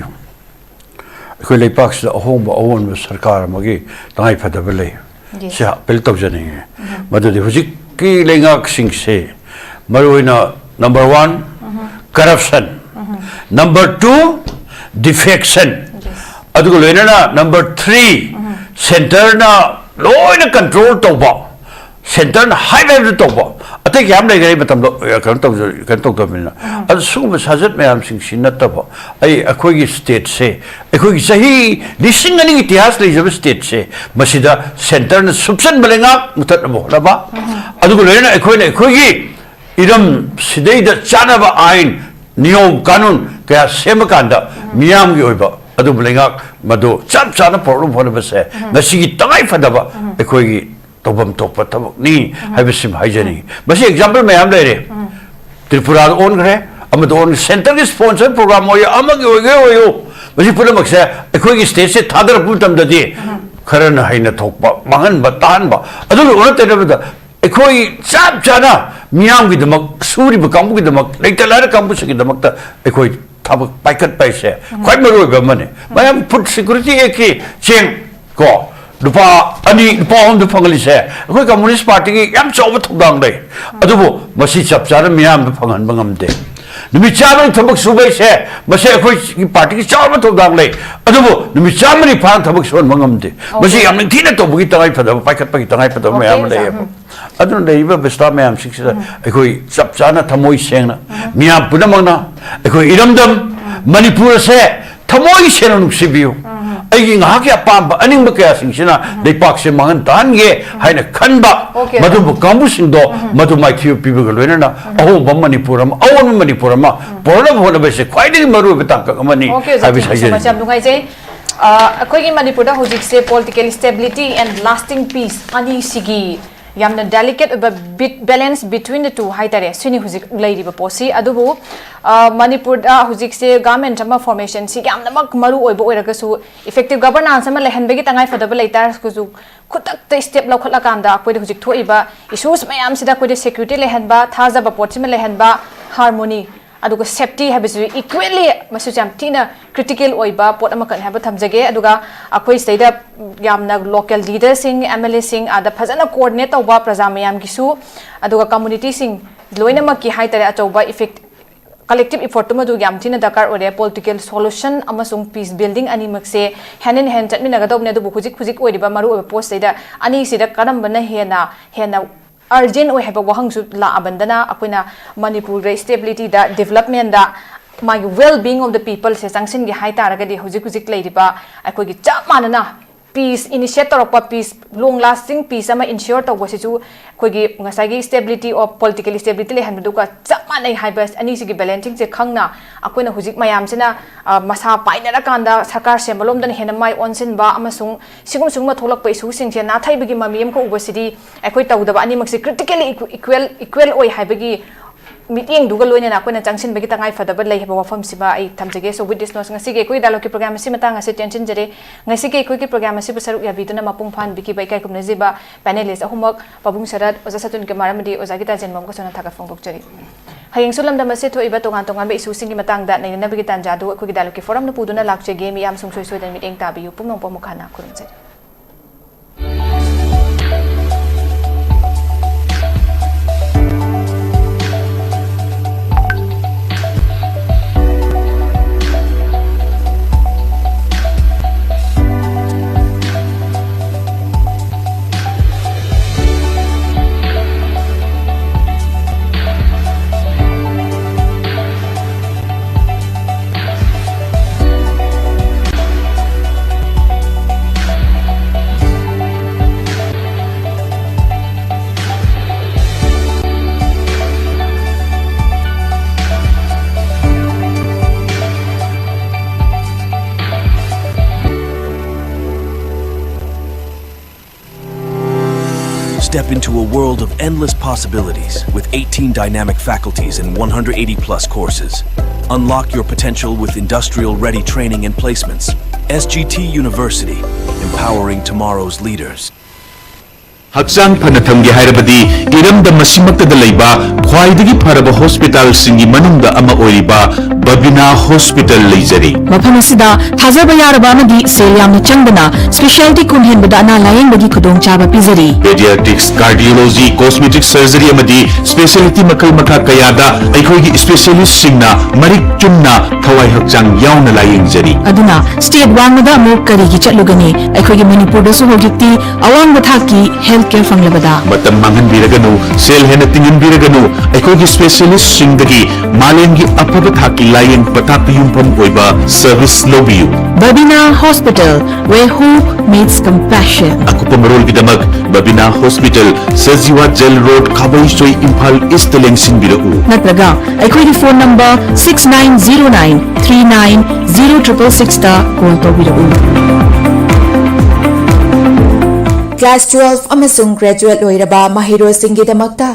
ꯑꯩꯈꯣꯏ ꯂꯩꯄꯥꯛꯁꯤꯗ ꯑꯍꯣꯡꯕ ꯑꯑꯣꯟꯕ ꯁꯔꯀꯥꯔ ꯑꯃꯒꯤ ꯇꯉꯥꯏꯐꯗꯕ ꯂꯩ꯫ ꯌꯦꯁ꯫ ꯁꯤ appeal ꯇꯧꯖꯅꯤꯡꯉꯤ꯫ ꯃꯗꯨꯗꯤ ꯍꯧꯖꯤꯛꯀꯤ ꯂꯩꯉꯥꯛꯁꯤꯡꯁꯦ, ꯃꯔꯨꯑꯣꯏꯅ number one, corruption, number two, defection, yes. ꯑꯗꯨꯒ ꯂꯣꯏꯅꯅ number three, centre ꯅ ꯂꯣꯏꯅ control ꯇꯧꯕ, centre ꯅ ꯍꯥꯏꯕ ꯍꯥꯏꯕꯗꯨ ꯇꯧꯕ, ꯑꯇꯩ ꯀꯌꯥꯝ ꯂꯩꯈ꯭ꯔꯦ ꯑꯩ ꯃꯇꯝꯗꯣ, ꯑ, ꯀꯩꯅꯣ ꯇꯧꯖ-, ꯀꯩꯅꯣ ꯇꯧꯗꯕꯅꯤꯅ꯫ ꯑꯗꯨ ꯁꯤꯒꯨꯝꯕ ꯁꯥꯖꯠ ꯃꯌꯥꯝꯁꯤꯡꯁꯤ ꯅꯠꯇꯕ, ꯑꯩ, ꯑꯩꯈꯣꯏꯒꯤ state ꯁꯦ, ꯑꯩꯈꯣꯏꯒꯤ ꯆꯍꯤ ꯂꯤꯁꯤꯡ ꯑꯅꯤꯒꯤ ꯏꯇꯤꯍꯥꯁ ꯂꯩꯖꯕ state ꯁꯦ, ꯃꯁꯤꯗ centre ꯅ ꯁꯨꯞꯆꯟꯕ ꯂꯩꯉꯥꯛ ꯃꯨꯊꯠꯅꯕ ꯍꯣꯠꯅꯕ, ꯑꯗꯨꯒ ꯂꯣꯏꯅꯅ ꯑꯩꯈꯣꯏꯅ ꯑꯩꯈꯣꯏꯒꯤ ꯏꯔꯝ ꯁꯤꯗꯩꯗ ꯆꯥꯅꯕ ꯑꯥꯏꯟ, ꯅꯤꯌꯣꯝ, ꯀꯥꯅꯨꯟ ꯀꯌꯥ ꯁꯦꯝꯃꯀꯥꯟꯗ ꯃꯤꯌꯥꯝꯒꯤ ꯑꯣꯏꯕ ꯑꯗꯨꯕꯨ ꯂꯩꯉꯥꯛ ꯃꯗꯨ ꯆꯞ ꯆꯥꯅ ꯄꯨꯔꯛꯅꯕ ꯍꯣꯠꯅꯕꯁꯦ ꯉꯁꯤꯒꯤ ꯇꯉꯥꯏ ꯐꯗꯕ ꯑꯩꯈꯣꯏꯒꯤ ꯇꯧꯐꯝ ꯊꯣꯛꯄ ꯊꯕꯛꯅꯤ ꯍꯥꯏꯕꯁꯤꯃ ꯍꯥꯏꯖꯅꯤꯡꯉꯤ꯫ ꯃꯁꯤ example ꯃꯌꯥꯝ ꯂꯩꯔꯦ꯫ ꯇ꯭ꯔꯤꯄꯨꯔꯥꯗ ꯑꯣꯟꯈ꯭ꯔꯦ, ꯑꯃꯗ ꯑꯣꯟꯈ꯭ꯔꯦ, centre ꯒꯤ sponsor program ꯑꯣꯏꯌꯨ, ꯑꯃꯒꯤ ꯑꯣꯏꯒꯦ ꯑꯣꯏꯌꯨ, ꯃꯁꯤ ꯄꯨꯝꯅꯃꯛꯁꯦ ꯑꯩꯈꯣꯏꯒꯤ state ꯁꯦ ꯊꯥꯗꯔꯛꯄ ꯃꯇꯝꯗꯗꯤ ꯈꯔꯅ ꯍꯩꯅ ꯊꯣꯛꯄ, ꯃꯥꯡꯍꯟꯕ, ꯇꯥꯍꯟꯕ, ꯑꯗꯨꯒ ꯑꯣꯟꯅ ꯇꯩꯅꯕꯗ ꯑꯩꯈꯣꯏ ꯆꯞ ꯆꯥꯅ ꯃꯤꯌꯥꯝꯒꯤꯗꯃꯛ, ꯁꯨꯔꯤꯕ ꯀꯥꯡꯕꯨꯒꯤꯗꯃꯛ, ꯂꯩꯇ ꯂꯥꯏꯔ ꯀꯥꯡꯕꯨꯁꯤꯡꯒꯤꯗꯃꯛꯇ ꯑꯩꯈꯣꯏ ꯊꯕꯛ ꯄꯥꯏꯈꯠꯄ ꯍꯥꯏꯁꯦ ꯈ꯭ꯋꯥꯏ ꯃꯔꯨ ꯑꯣꯏꯕ ꯑꯃꯅꯤ꯫ ꯃꯌꯥꯝ food security act ꯀꯤ ꯆꯦꯡ ꯀꯣ, ꯂꯨꯄꯥ ꯑꯅꯤ, ꯂꯨꯄꯥ ꯑꯍꯨꯝꯗ ꯐꯪꯍꯜꯂꯤꯁꯦ ꯑꯩꯈꯣꯏ ꯀꯝꯃꯨꯅꯤꯁ ꯄꯥꯔꯇꯤꯒꯤ ꯌꯥꯝ ꯆꯥꯎꯕ ꯊꯧꯗꯥꯡ ꯂꯩ꯫ ꯑꯗꯨꯕꯨ ꯃꯁꯤ ꯆꯞ ꯆꯥꯅ ꯃꯤꯌꯥꯝꯗ ꯐꯪꯍꯟꯕ ꯉꯝꯗꯦ꯫ ꯅꯨꯃꯤꯠ ꯆꯥꯝꯃꯒꯤ ꯊꯕꯛ ꯁꯨꯕꯩꯁꯦ ꯃꯁꯤ ꯑꯩꯈꯣꯏꯒꯤ ꯄꯥꯔꯇꯤꯒꯤ ꯆꯥꯎꯕ ꯊꯧꯗꯥꯡ ꯂꯩ꯫ ꯑꯗꯨꯕꯨ ꯅꯨꯃꯤꯠ ꯆꯥꯝꯃ ꯅꯤꯐꯥꯅ ꯊꯕꯛ ꯁꯨꯍꯟꯕ ꯉꯝꯗꯦ꯫ ꯃꯁꯤ ꯌꯥꯝ ꯅꯤꯡꯊꯤꯅ ꯇꯧꯕꯒꯤ ꯇꯉꯥꯏ ꯐꯗꯕ, ꯄꯥꯏꯈꯠꯄꯒꯤ ꯇꯉꯥꯏ ꯐꯗꯕ ꯃꯌꯥꯝ ꯑꯃ ꯂꯩꯌꯦꯕ꯫ ꯑꯗꯨꯅ ꯂꯩꯔꯤꯕ ꯕꯤꯁꯇꯥ ꯃꯌꯥꯝꯁꯤꯡꯁꯤꯗ ꯑꯩꯈꯣꯏ ꯆꯞ ꯆꯥꯅ ꯊꯃꯣꯏ ꯁꯦꯡꯅ ꯃꯤꯌꯥꯝ ꯄꯨꯝꯅꯃꯛꯅ ꯑꯩꯈꯣꯏ ꯏꯔꯝꯗꯝ ꯃꯅꯤꯄꯨꯔ ꯑꯁꯦ ꯊꯃꯣꯏ ꯁꯦꯡꯅ ꯅꯨꯡꯁꯤꯕꯤꯌꯨ꯫ ꯑꯩꯒꯤ ꯉꯥꯏꯍꯥꯛꯀꯤ ꯑꯄꯥꯝꯕ ꯑꯅꯤꯡꯕ ꯀꯌꯥꯁꯤꯡꯁꯤꯅ ꯂꯩꯄꯥꯛꯁꯦ ꯃꯥꯡꯍꯟ ꯇꯥꯍꯟꯒꯦ ꯍꯥꯏꯅ ꯈꯟꯕ ꯃꯗꯨꯕꯨ ꯀꯥꯡꯕꯨꯁꯤꯡꯗꯣ ꯃꯗꯨ ꯃꯥꯏꯊꯤꯕ ꯄꯤꯕꯒ ꯂꯣꯏꯅꯅ ꯑꯍꯣꯡꯕ ꯃꯅꯤꯄꯨꯔ ꯑꯃ, ꯑꯑꯣꯟꯕ ꯃꯅꯤꯄꯨꯔ ꯑꯃ ꯄꯨꯔꯛꯅꯕ ꯍꯣꯠꯅꯕꯁꯦ ꯈ꯭ꯋꯥꯏꯗꯒꯤ ꯃꯔꯨꯑꯣꯏꯕ ꯇꯥꯡꯀꯛ ꯑꯃꯅꯤ ꯍꯥꯏꯕꯁꯤ ꯍꯥꯏꯖꯔꯤ꯫ ꯌꯥꯝ ꯅꯨꯡꯉꯥꯏꯖꯩ꯫ ꯑ, ꯑꯩꯈꯣꯏꯒꯤ ꯃꯅꯤꯄꯨꯔꯗ ꯍꯧꯖꯤꯛꯁꯦ political stability and lasting peace ꯑꯅꯤꯁꯤꯒꯤ ꯌꯥꯝꯅ delicate ꯑꯣꯏꯕ balance between the two ꯍꯥꯏꯇꯥꯔꯦ, ꯁꯤꯅꯤ ꯍꯧꯖꯤꯛ ꯂꯩꯔꯤꯕ ꯄꯣꯠꯁꯤ꯫ ꯑꯗꯨꯕꯨ ꯃꯅꯤꯄꯨꯔꯗ ꯍꯧꯖꯤꯛꯁꯦ government ꯑꯃ formationꯁꯤ ꯌꯥꯝꯅꯃꯛ ꯃꯔꯨ ꯑꯣꯏꯕ ꯑꯣꯏꯔꯒꯁꯨ effective governance ꯑꯃ ꯂꯩꯍꯟꯕꯒꯤ ꯇꯉꯥꯏ ꯐꯗꯕ ꯂꯩꯇꯥꯔꯒꯁꯨ ꯈꯨꯗꯛꯇ step ꯂꯧꯈꯠꯂꯀꯥꯟꯗ ꯑꯩꯈꯣꯏꯗ ꯍꯧꯖꯤꯛ ꯊꯣꯛꯏꯕ issues ꯃꯌꯥꯝꯁꯤꯗ ꯑꯩꯈꯣꯏꯗ security ꯂꯩꯍꯟꯕ, ꯊꯥꯖꯕ ꯄꯣꯠꯁꯤꯃ ꯂꯩꯍꯟꯕ, harmony ꯑꯗꯨꯒ safety ꯍꯥꯏꯕꯁꯤꯁꯨ equally ꯃꯁꯤꯁꯨ ꯌꯥꯝ ꯊꯤꯅ critical ꯑꯣꯏꯕ ꯄꯣꯠ ꯑꯃꯈꯛꯅꯤ ꯍꯥꯏꯕ ꯊꯝꯖꯒꯦ꯫ ꯑꯗꯨꯒ ꯑꯩꯈꯣꯏ ꯁꯤꯗꯩꯗ ꯌꯥꯝꯅ local leaderꯁꯤꯡ, MLAꯁꯤꯡ, ꯑꯗ ꯐꯖꯅ coordinate ꯇꯧꯕ ꯄ꯭ꯔꯖꯥ ꯃꯌꯥꯝꯒꯤꯁꯨ, ꯑꯗꯨꯒ communityꯁꯤꯡ ꯂꯣꯏꯅꯃꯛꯀꯤ ꯍꯥꯏꯇꯥꯔꯦ ꯑꯆꯧꯕ effect collective effortꯇꯨꯃꯗꯨ ꯌꯥꯝ ꯊꯤꯅ ꯗꯔꯀꯥꯔ ꯑꯣꯏꯔꯦ꯫ Political solution ꯑꯃꯁꯨꯡ peace building ꯑꯅꯤꯃꯛꯁꯦ hand in hand ꯆꯠꯃꯤꯟꯅꯒꯗꯧꯕꯅꯦ꯫ ꯑꯗꯨꯕꯨ ꯍꯧꯖꯤꯛ ꯍꯧꯖꯤꯛ ꯑꯣꯏꯔꯤꯕ ꯃꯔꯨꯑꯣꯏꯕ ꯄꯣꯠꯁꯤꯗꯩꯗ ꯑꯅꯤꯁꯤꯗ ꯀꯔꯝꯕꯅ ꯍꯦꯟꯅ ꯍꯦꯟꯅ urgent ꯑꯣꯏ ꯍꯥꯏꯕ ꯋꯥꯍꯪꯁꯨ ꯂꯥꯛꯑꯕꯅꯤꯅ ꯑꯩꯈꯣꯏꯅ ꯃꯅꯤꯄꯨꯔꯗ stabilityꯗ developmentꯗ ꯃꯥꯒꯤ well being of the peopleꯁꯦ ꯆꯪꯁꯤꯟꯒꯦ ꯍꯥꯏ ꯇꯥꯔꯒꯗꯤ ꯍꯧꯖꯤꯛ ꯍꯧꯖꯤꯛ ꯂꯩꯔꯤꯕ ꯑꯩꯈꯣꯏꯒꯤ ꯆꯞ ꯃꯥꯟꯅꯅ peace initiate ꯇꯧꯔꯛꯄ, peace, long lasting peace ꯑꯃ ensure ꯇꯧꯕꯁꯤꯁꯨ ꯑꯩꯈꯣꯏꯒꯤ ꯉꯁꯥꯏꯒꯤ stability of political stability ꯂꯩꯍꯟꯕꯗꯨꯒ ꯆꯞ ꯃꯥꯟꯅꯩ ꯍꯥꯏꯕ ꯑꯅꯤꯁꯤꯒꯤ balancingꯁꯦ ꯈꯪꯅ ꯑꯩꯈꯣꯏꯅ ꯍꯧꯖꯤꯛ ꯃꯌꯥꯝꯁꯤꯅ ꯑ, ꯃꯁꯥ ꯄꯥꯏꯅꯔꯀꯥꯟꯗ ꯁꯔꯀꯥꯔ ꯁꯦꯝꯕ ꯂꯣꯝꯗꯅ ꯍꯦꯟꯅ ꯃꯥꯏ ꯑꯣꯟꯁꯤꯟꯕ ꯑꯃꯁꯨꯡ ꯁꯤꯒꯨꯝ ꯁꯤꯒꯨꯝꯕ ꯊꯣꯛꯂꯛꯄ issueꯁꯤꯡꯁꯦ ꯅꯥꯊꯩꯕꯒꯤ ꯃꯃꯤ ꯑꯃꯈꯛ ꯎꯕꯁꯤꯗꯤ ꯑꯩꯈꯣꯏ ꯇꯧꯗꯕ ꯑꯅꯤꯃꯛꯁꯦ critically equal, equal ꯑꯣꯏ ꯍꯥꯏꯕꯒꯤ ꯃꯤꯠꯌꯦꯡꯗꯨꯒ ꯂꯣꯏꯅꯅ ꯑꯩꯈꯣꯏꯅ ꯆꯪꯁꯤꯟꯕꯒꯤ ꯇꯉꯥꯏ ꯐꯗꯕ ꯂꯩ ꯍꯥꯏꯕ ꯋꯥꯐꯝꯁꯤꯃ ꯑꯩ ꯊꯝꯖꯒꯦ꯫ So with this note, ꯉꯁꯤꯒꯤ ꯑꯩꯈꯣꯏ dialogueꯒꯤ program ꯑꯁꯤ ꯃꯇꯥꯡ ꯑꯁꯤ ꯇꯦꯟꯁꯤꯟꯖꯔꯦ꯫ ꯉꯁꯤꯒꯤ ꯑꯩꯈꯣꯏꯒꯤ program ꯑꯁꯤꯕꯨ ꯁꯔꯨꯛ ꯌꯥꯕꯤꯗꯨꯅ ꯃꯄꯨꯡ ꯐꯥꯍꯟꯕꯤꯈꯤꯕ ꯏꯀꯥꯏ ꯈꯨꯝꯅꯖꯤꯕ panelist ꯑꯍꯨꯝꯃꯛ, ꯄꯥꯕꯨꯡ ꯁꯔꯠ, ꯑꯣꯖꯥ ꯁꯇꯨꯟ ꯀꯨꯃꯥꯔ ꯑꯃꯗꯤ ꯑꯣꯖꯥ ꯒꯤꯇꯥ ꯖꯦꯟꯕꯝ ꯀꯁꯨꯅ ꯊꯥꯒꯠ ꯐꯣꯡꯗꯣꯛꯆꯔꯤ꯫ ꯍꯌꯦꯡꯁꯨ ꯂꯝꯗꯝ ꯑꯁꯤꯗ ꯊꯣꯛꯏꯕ ꯇꯣꯉꯥꯟ ꯇꯣꯉꯥꯟꯕ issueꯁꯤꯡꯒꯤ ꯃꯇꯥꯡꯗ ꯅꯩꯅꯅꯕꯒꯤ ꯇꯥꯟꯖꯥꯗꯨ ꯑꯩꯈꯣꯏꯒꯤ dialogueꯀꯤ forumꯅ ꯄꯨꯗꯨꯅ ꯂꯥꯛꯆꯒꯦ꯫ ꯃꯤꯌꯥꯝ ꯁꯨꯡꯁꯣꯏ ꯁꯣꯏꯗꯅ ꯃꯤꯠꯌꯦꯡ ꯇꯥꯕꯤꯌꯨ꯫ ꯄꯨꯝꯅꯃꯛꯄꯨ ꯑꯃꯨꯛ ꯍꯟꯅ ꯈꯨꯔꯨꯝꯖꯔꯤ꯫ Step into a world of endless possibilities with eighteen dynamic faculties and one hundred eighty plus courses. Unlock your potential with industrial ready training and placements. S G T University, empowering tomorrow's leaders. ꯍꯛꯆꯥꯡ ꯐꯅ ꯊꯝꯒꯦ ꯍꯥꯏꯔꯕꯗꯤ ꯏꯔꯝꯗꯝ ꯑꯁꯤꯃꯛꯇꯗ ꯂꯩꯕ ꯈ꯭ꯋꯥꯏꯗꯒꯤ ꯐꯔꯕ ꯍꯣꯁꯄꯤꯇꯥꯜꯁꯤꯡꯒꯤ ꯃꯅꯨꯡꯗ ꯑꯃ ꯑꯣꯏꯔꯤꯕ ꯕꯕꯤꯅꯥ ꯍꯣꯁꯄꯤꯇꯥꯜ ꯂꯩꯖꯔꯤ꯫ ꯃꯐꯝ ꯑꯁꯤꯗ ꯊꯥꯖꯕ ꯌꯥꯔꯕ ꯑꯃꯗꯤ ꯁꯦꯜ ꯌꯥꯝꯅ ꯆꯪꯗꯅ ꯁ꯭ꯄꯦꯁꯤꯌꯦꯜꯇꯤ ꯈꯣꯡ ꯍꯦꯟꯕꯗ ꯑꯅꯥ ꯂꯥꯌꯦꯡꯕꯒꯤ ꯈꯨꯗꯣꯡꯆꯥꯕ ꯄꯤꯖꯔꯤ꯫ Pediatrics, cardiology, cosmetic surgery ꯑꯃꯗꯤ ꯁ꯭ꯄꯦꯁꯤꯌꯦꯜꯇꯤ ꯃꯈꯜ ꯃꯈꯥ ꯀꯌꯥꯗ ꯑꯩꯈꯣꯏꯒꯤ ꯁ꯭ꯄꯦꯁꯤꯌꯦꯂꯤꯁꯁꯤꯡꯅ ꯃꯔꯤꯛ ꯆꯨꯝꯅ ꯊꯋꯥꯏ ꯍꯛꯆꯥꯡ ꯌꯥꯎꯅ ꯂꯥꯌꯦꯡꯖꯔꯤ꯫ ꯑꯗꯨꯅ ꯁ꯭ꯇꯦꯠ ꯋꯥꯡꯃꯗ ꯑꯃꯨꯛ ꯀꯔꯤꯒꯤ ꯆꯠꯂꯨꯒꯅꯤ? ꯑꯩꯈꯣꯏꯒꯤ ꯃꯅꯤꯄꯨꯔꯗꯁꯨ ꯍꯧꯖꯤꯛꯇꯤ ꯑꯋꯥꯡꯕ ꯊꯥꯛꯀꯤ ꯍꯦꯜꯊ ꯀꯦꯌꯔ ꯐꯪꯂꯕꯗ꯫ ꯃꯇꯝ ꯃꯥꯡꯍꯟꯕꯤꯔꯒꯅꯨ, ꯁꯦꯜ ꯍꯦꯟꯅ ꯇꯤꯡꯍꯟꯕꯤꯔꯒꯅꯨ, ꯑꯩꯈꯣꯏꯒꯤ ꯁ꯭ꯄꯦꯁꯤꯌꯦꯂꯤꯁꯁꯤꯡꯗꯒꯤ ꯃꯥꯂꯦꯝꯒꯤ ꯑꯐꯕ ꯊꯥꯛꯀꯤ ꯂꯥꯌꯦꯡ ꯄꯊꯥꯞꯇ ꯌꯨꯝꯐꯝ ꯑꯣꯏꯕ ꯁꯔꯚꯤꯁ ꯂꯧꯕꯤꯌꯨ꯫ Babina Hospital, where hope meets compassion. ꯑꯀꯨꯞꯄ ꯃꯔꯣꯜꯒꯤꯗꯃꯛ Babina hospital, Sajiwa jail road, Khabeisoi, Imphal east ꯂꯦꯡꯁꯤꯟꯕꯤꯔꯛꯎ꯫ ꯅꯠꯇ꯭ꯔꯒ ꯑꯩꯈꯣꯏꯒꯤ phone number six nine zero nine three nine zero triple six ꯇ ꯀꯣꯜ ꯇꯧꯕꯤꯔꯛꯎ꯫ ꯀ꯭ꯂꯥꯁ ꯇꯨꯋꯦꯜꯐ ꯑꯃꯁꯨꯡ ꯒ꯭ꯔꯦꯖꯨꯑꯦꯠ ꯂꯣꯏꯔꯕ ꯃꯍꯩꯔꯣꯏꯁꯤꯡꯒꯤꯗꯃꯛꯇ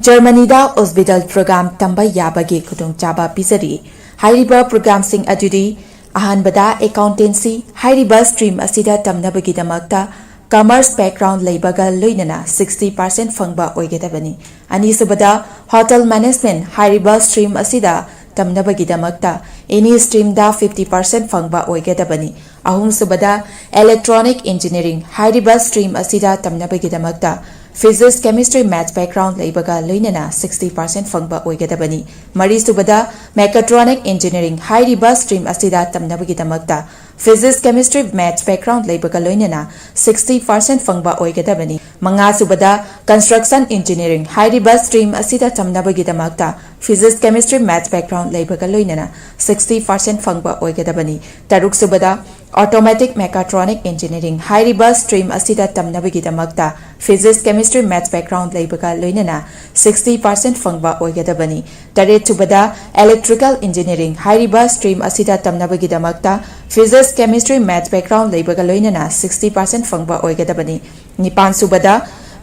ꯖꯔꯃꯅꯤꯗ ꯑꯣꯁꯕꯤꯇꯥꯜ ꯄ꯭ꯔꯣꯒ꯭ꯔꯥꯝ ꯇꯝꯕ ꯌꯥꯕꯒꯤ ꯈꯨꯗꯣꯡꯆꯥꯕ ꯄꯤꯖꯔꯤ꯫ ꯍꯥꯏꯔꯤꯕ ꯄ꯭ꯔꯣꯒ꯭ꯔꯥꯝꯁꯤꯡ ꯑꯗꯨꯗꯤ: ꯑꯍꯥꯟꯕꯗ, ꯑꯦꯀꯥꯎꯟꯇꯦꯟꯁꯤ꯫ ꯍꯥꯏꯔꯤꯕ ꯁ꯭ꯇ꯭ꯔꯤꯝ ꯑꯁꯤꯗ ꯇꯝꯅꯕꯒꯤꯗꯃꯛꯇ ꯀꯃꯔꯁ ꯕꯦꯛꯒ꯭ꯔꯥꯎꯟ ꯂꯩꯕꯒ ꯂꯣꯏꯅꯅ ꯁꯤꯛꯁꯇꯤ ꯄꯥꯔꯁꯦꯟ ꯐꯪꯕ ꯑꯣꯏꯒꯗꯕꯅꯤ꯫ ꯑꯅꯤꯁꯨꯕꯗ, ꯍꯣꯇꯦꯜ ꯃꯦꯅꯦꯖꯃꯦꯟ꯫ ꯍꯥꯏꯔꯤꯕ ꯁ꯭ꯇ꯭ꯔꯤꯝ ꯑꯁꯤꯗ ꯇꯝꯅꯕꯒꯤꯗꯃꯛꯇ ꯑꯦꯅꯤ ꯁ꯭ꯇ꯭ꯔꯤꯝꯗ ꯐꯤꯐꯇꯤ ꯄꯥꯔꯁꯦꯟ ꯐꯪꯕ ꯑꯣꯏꯒꯗꯕꯅꯤ꯫ ꯑꯍꯨꯝꯁꯨꯕꯗ, ꯏꯂꯦꯛꯇ꯭ꯔꯣꯅꯤꯛ ꯏꯟꯖꯤꯅꯤꯌꯥꯔꯤꯡ꯫ ꯍꯥꯏꯔꯤꯕ ꯁ꯭ꯇ꯭ꯔꯤꯝ ꯑꯁꯤꯗ ꯇꯝꯅꯕꯒꯤꯗꯃꯛꯇ ꯐꯤꯖꯤꯛꯁ, ꯀꯦꯃꯤꯁꯇ꯭ꯔꯤ, ꯃꯦꯊꯁ ꯕꯦꯛꯒ꯭ꯔꯥꯎꯟ ꯂꯩꯕꯒ ꯂꯣꯏꯅꯅ ꯁꯤꯛꯁꯇꯤ ꯄꯥꯔꯁꯦꯟ ꯐꯪꯕ ꯑꯣꯏꯒꯗꯕꯅꯤ꯫ ꯃꯔꯤꯁꯨꯕꯗ, ꯃꯦꯀꯥꯇ꯭ꯔꯣꯅꯤꯛ ꯏꯟꯖꯤꯅꯤꯌꯥꯔꯤꯡ꯫ ꯍꯥꯏꯔꯤꯕ ꯁ꯭ꯇ꯭ꯔꯤꯝ ꯑꯁꯤꯗ ꯇꯝꯅꯕꯒꯤꯗꯃꯛꯇ ꯐꯤꯖꯤꯛꯁ, ꯀꯦꯃꯤꯁꯇ꯭ꯔꯤ, ꯃꯦꯊꯁ ꯕꯦꯛꯒ꯭ꯔꯥꯎꯟ ꯂꯩꯕꯒ ꯂꯣꯏꯅꯅ ꯁꯤꯛꯁꯇꯤ ꯄꯥꯔꯁꯦꯟ ꯐꯪꯕ ꯑꯣꯏꯒꯗꯕꯅꯤ꯫ ꯃꯉꯥꯁꯨꯕꯗ, ꯀꯟꯁꯇ꯭ꯔꯛꯁꯟ ꯏꯟꯖꯤꯅꯤꯌꯥꯔꯤꯡ꯫ ꯍꯥꯏꯔꯤꯕ ꯁ꯭ꯇ꯭ꯔꯤꯝ ꯑꯁꯤꯗ ꯇꯝꯅꯕꯒꯤꯗꯃꯛꯇ ꯐꯤꯖꯤꯛꯁ, ꯀꯦꯃꯤꯁꯇ꯭ꯔꯤ, ꯃꯦꯊꯁ ꯕꯦꯛꯒ꯭ꯔꯥꯎꯟ ꯂꯩꯕꯒ ꯂꯣꯏꯅꯅ ꯁꯤꯛꯁꯇꯤ ꯄꯥꯔꯁꯦꯟ ꯐꯪꯕ ꯑꯣꯏꯒꯗꯕꯅꯤ꯫ ꯇꯔꯨꯛꯁꯨꯕꯗ, ꯑꯣꯇꯣꯃꯦꯇꯤꯛ ꯃꯦꯀꯥꯇ꯭ꯔꯣꯅꯤꯛ ꯏꯟꯖꯤꯅꯤꯌꯥꯔꯤꯡ꯫ ꯍꯥꯏꯔꯤꯕ ꯁ꯭ꯇ꯭ꯔꯤꯝ ꯑꯁꯤꯗ ꯇꯝꯅꯕꯒꯤꯗꯃꯛꯇ ꯐꯤꯖꯤꯛꯁ, ꯀꯦꯃꯤꯁꯇ꯭ꯔꯤ, ꯃꯦꯊꯁ ꯕꯦꯛꯒ꯭ꯔꯥꯎꯟ ꯂꯩꯕꯒ ꯂꯣꯏꯅꯅ ꯁꯤꯛꯁꯇꯤ ꯄꯥꯔꯁꯦꯟ ꯐꯪꯕ ꯑꯣꯏꯒꯗꯕꯅꯤ꯫ ꯇꯔꯦꯠꯁꯨꯕꯗ, ꯏꯂꯦꯛꯇ꯭ꯔꯤꯀꯦꯜ ꯏꯟꯖꯤꯅꯤꯌꯥꯔꯤꯡ꯫ ꯍꯥꯏꯔꯤꯕ ꯁ꯭ꯇ꯭ꯔꯤꯝ ꯑꯁꯤꯗ ꯇꯝꯅꯕꯒꯤꯗꯃꯛꯇ ꯐꯤꯖꯤꯛꯁ, ꯀꯦꯃꯤꯁꯇ꯭ꯔꯤ, ꯃꯦꯊꯁ ꯕꯦꯛꯒ꯭ꯔꯥꯎꯟ ꯂꯩꯕꯒ ꯂꯣꯏꯅꯅ ꯁꯤꯛꯁꯇꯤ ꯄꯥꯔꯁꯦꯟ ꯐꯪꯕ ꯑꯣꯏꯒꯗꯕꯅꯤ꯫ ꯅꯤꯄꯥꯟꯁꯨꯕꯗ,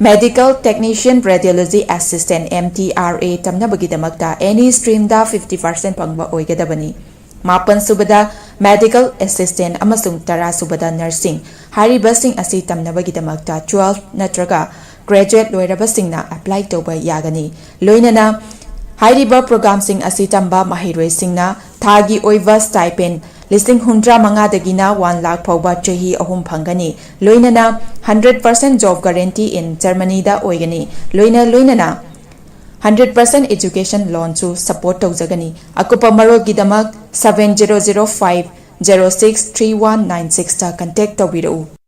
Medical Technician Radiology Assistant, M T R A, ꯇꯝꯅꯕꯒꯤꯗꯃꯛꯇ any streamꯗ fifty percent ꯐꯪꯕ ꯑꯣꯏꯒꯗꯕꯅꯤ꯫ ꯃꯥꯄꯟ ꯁꯨꯕꯗ Medical Assistant ꯑꯃꯁꯨꯡ ꯇꯔꯥ ꯁꯨꯕꯗ Nursing꯫ ꯍꯥꯏꯔꯤꯕꯁꯤꯡ ꯑꯁꯤ ꯇꯝꯅꯕꯒꯤꯗꯃꯛꯇ twelve ꯅꯠꯇ꯭ꯔꯒ graduate ꯂꯣꯏꯔꯕꯁꯤꯡꯅ apply ꯇꯧꯕ ꯌꯥꯒꯅꯤ꯫ ꯂꯣꯏꯅꯅ ꯍꯥꯏꯔꯤꯕ programꯁꯤꯡ ꯑꯁꯤ ꯇꯝꯕ ꯃꯍꯩꯔꯣꯏꯁꯤꯡꯅ ꯊꯥꯒꯤ ꯑꯣꯏꯕ stipend ꯂꯤꯁꯤꯡ ꯍꯨꯝꯗ꯭ꯔꯥ ꯃꯉꯥꯗꯒꯤꯅ one lakh ꯐꯥꯎꯕ ꯆꯍꯤ ꯑꯍꯨꯝ ꯐꯪꯒꯅꯤ꯫ ꯂꯣꯏꯅꯅ hundred percent job guarantee in Germanyꯗ ꯑꯣꯏꯒꯅꯤ꯫ ꯂꯣꯏꯅ ꯂꯣꯏꯅꯅ hundred percent education loanꯁꯨ support ꯇꯧꯖꯒꯅꯤ꯫ ꯑꯀꯨꯞꯄ ꯃꯔꯣꯜꯒꯤꯗꯃꯛ seven zero zero five zero six three one nine sixꯇ contact ꯇꯧꯕꯤꯔꯛꯎ꯫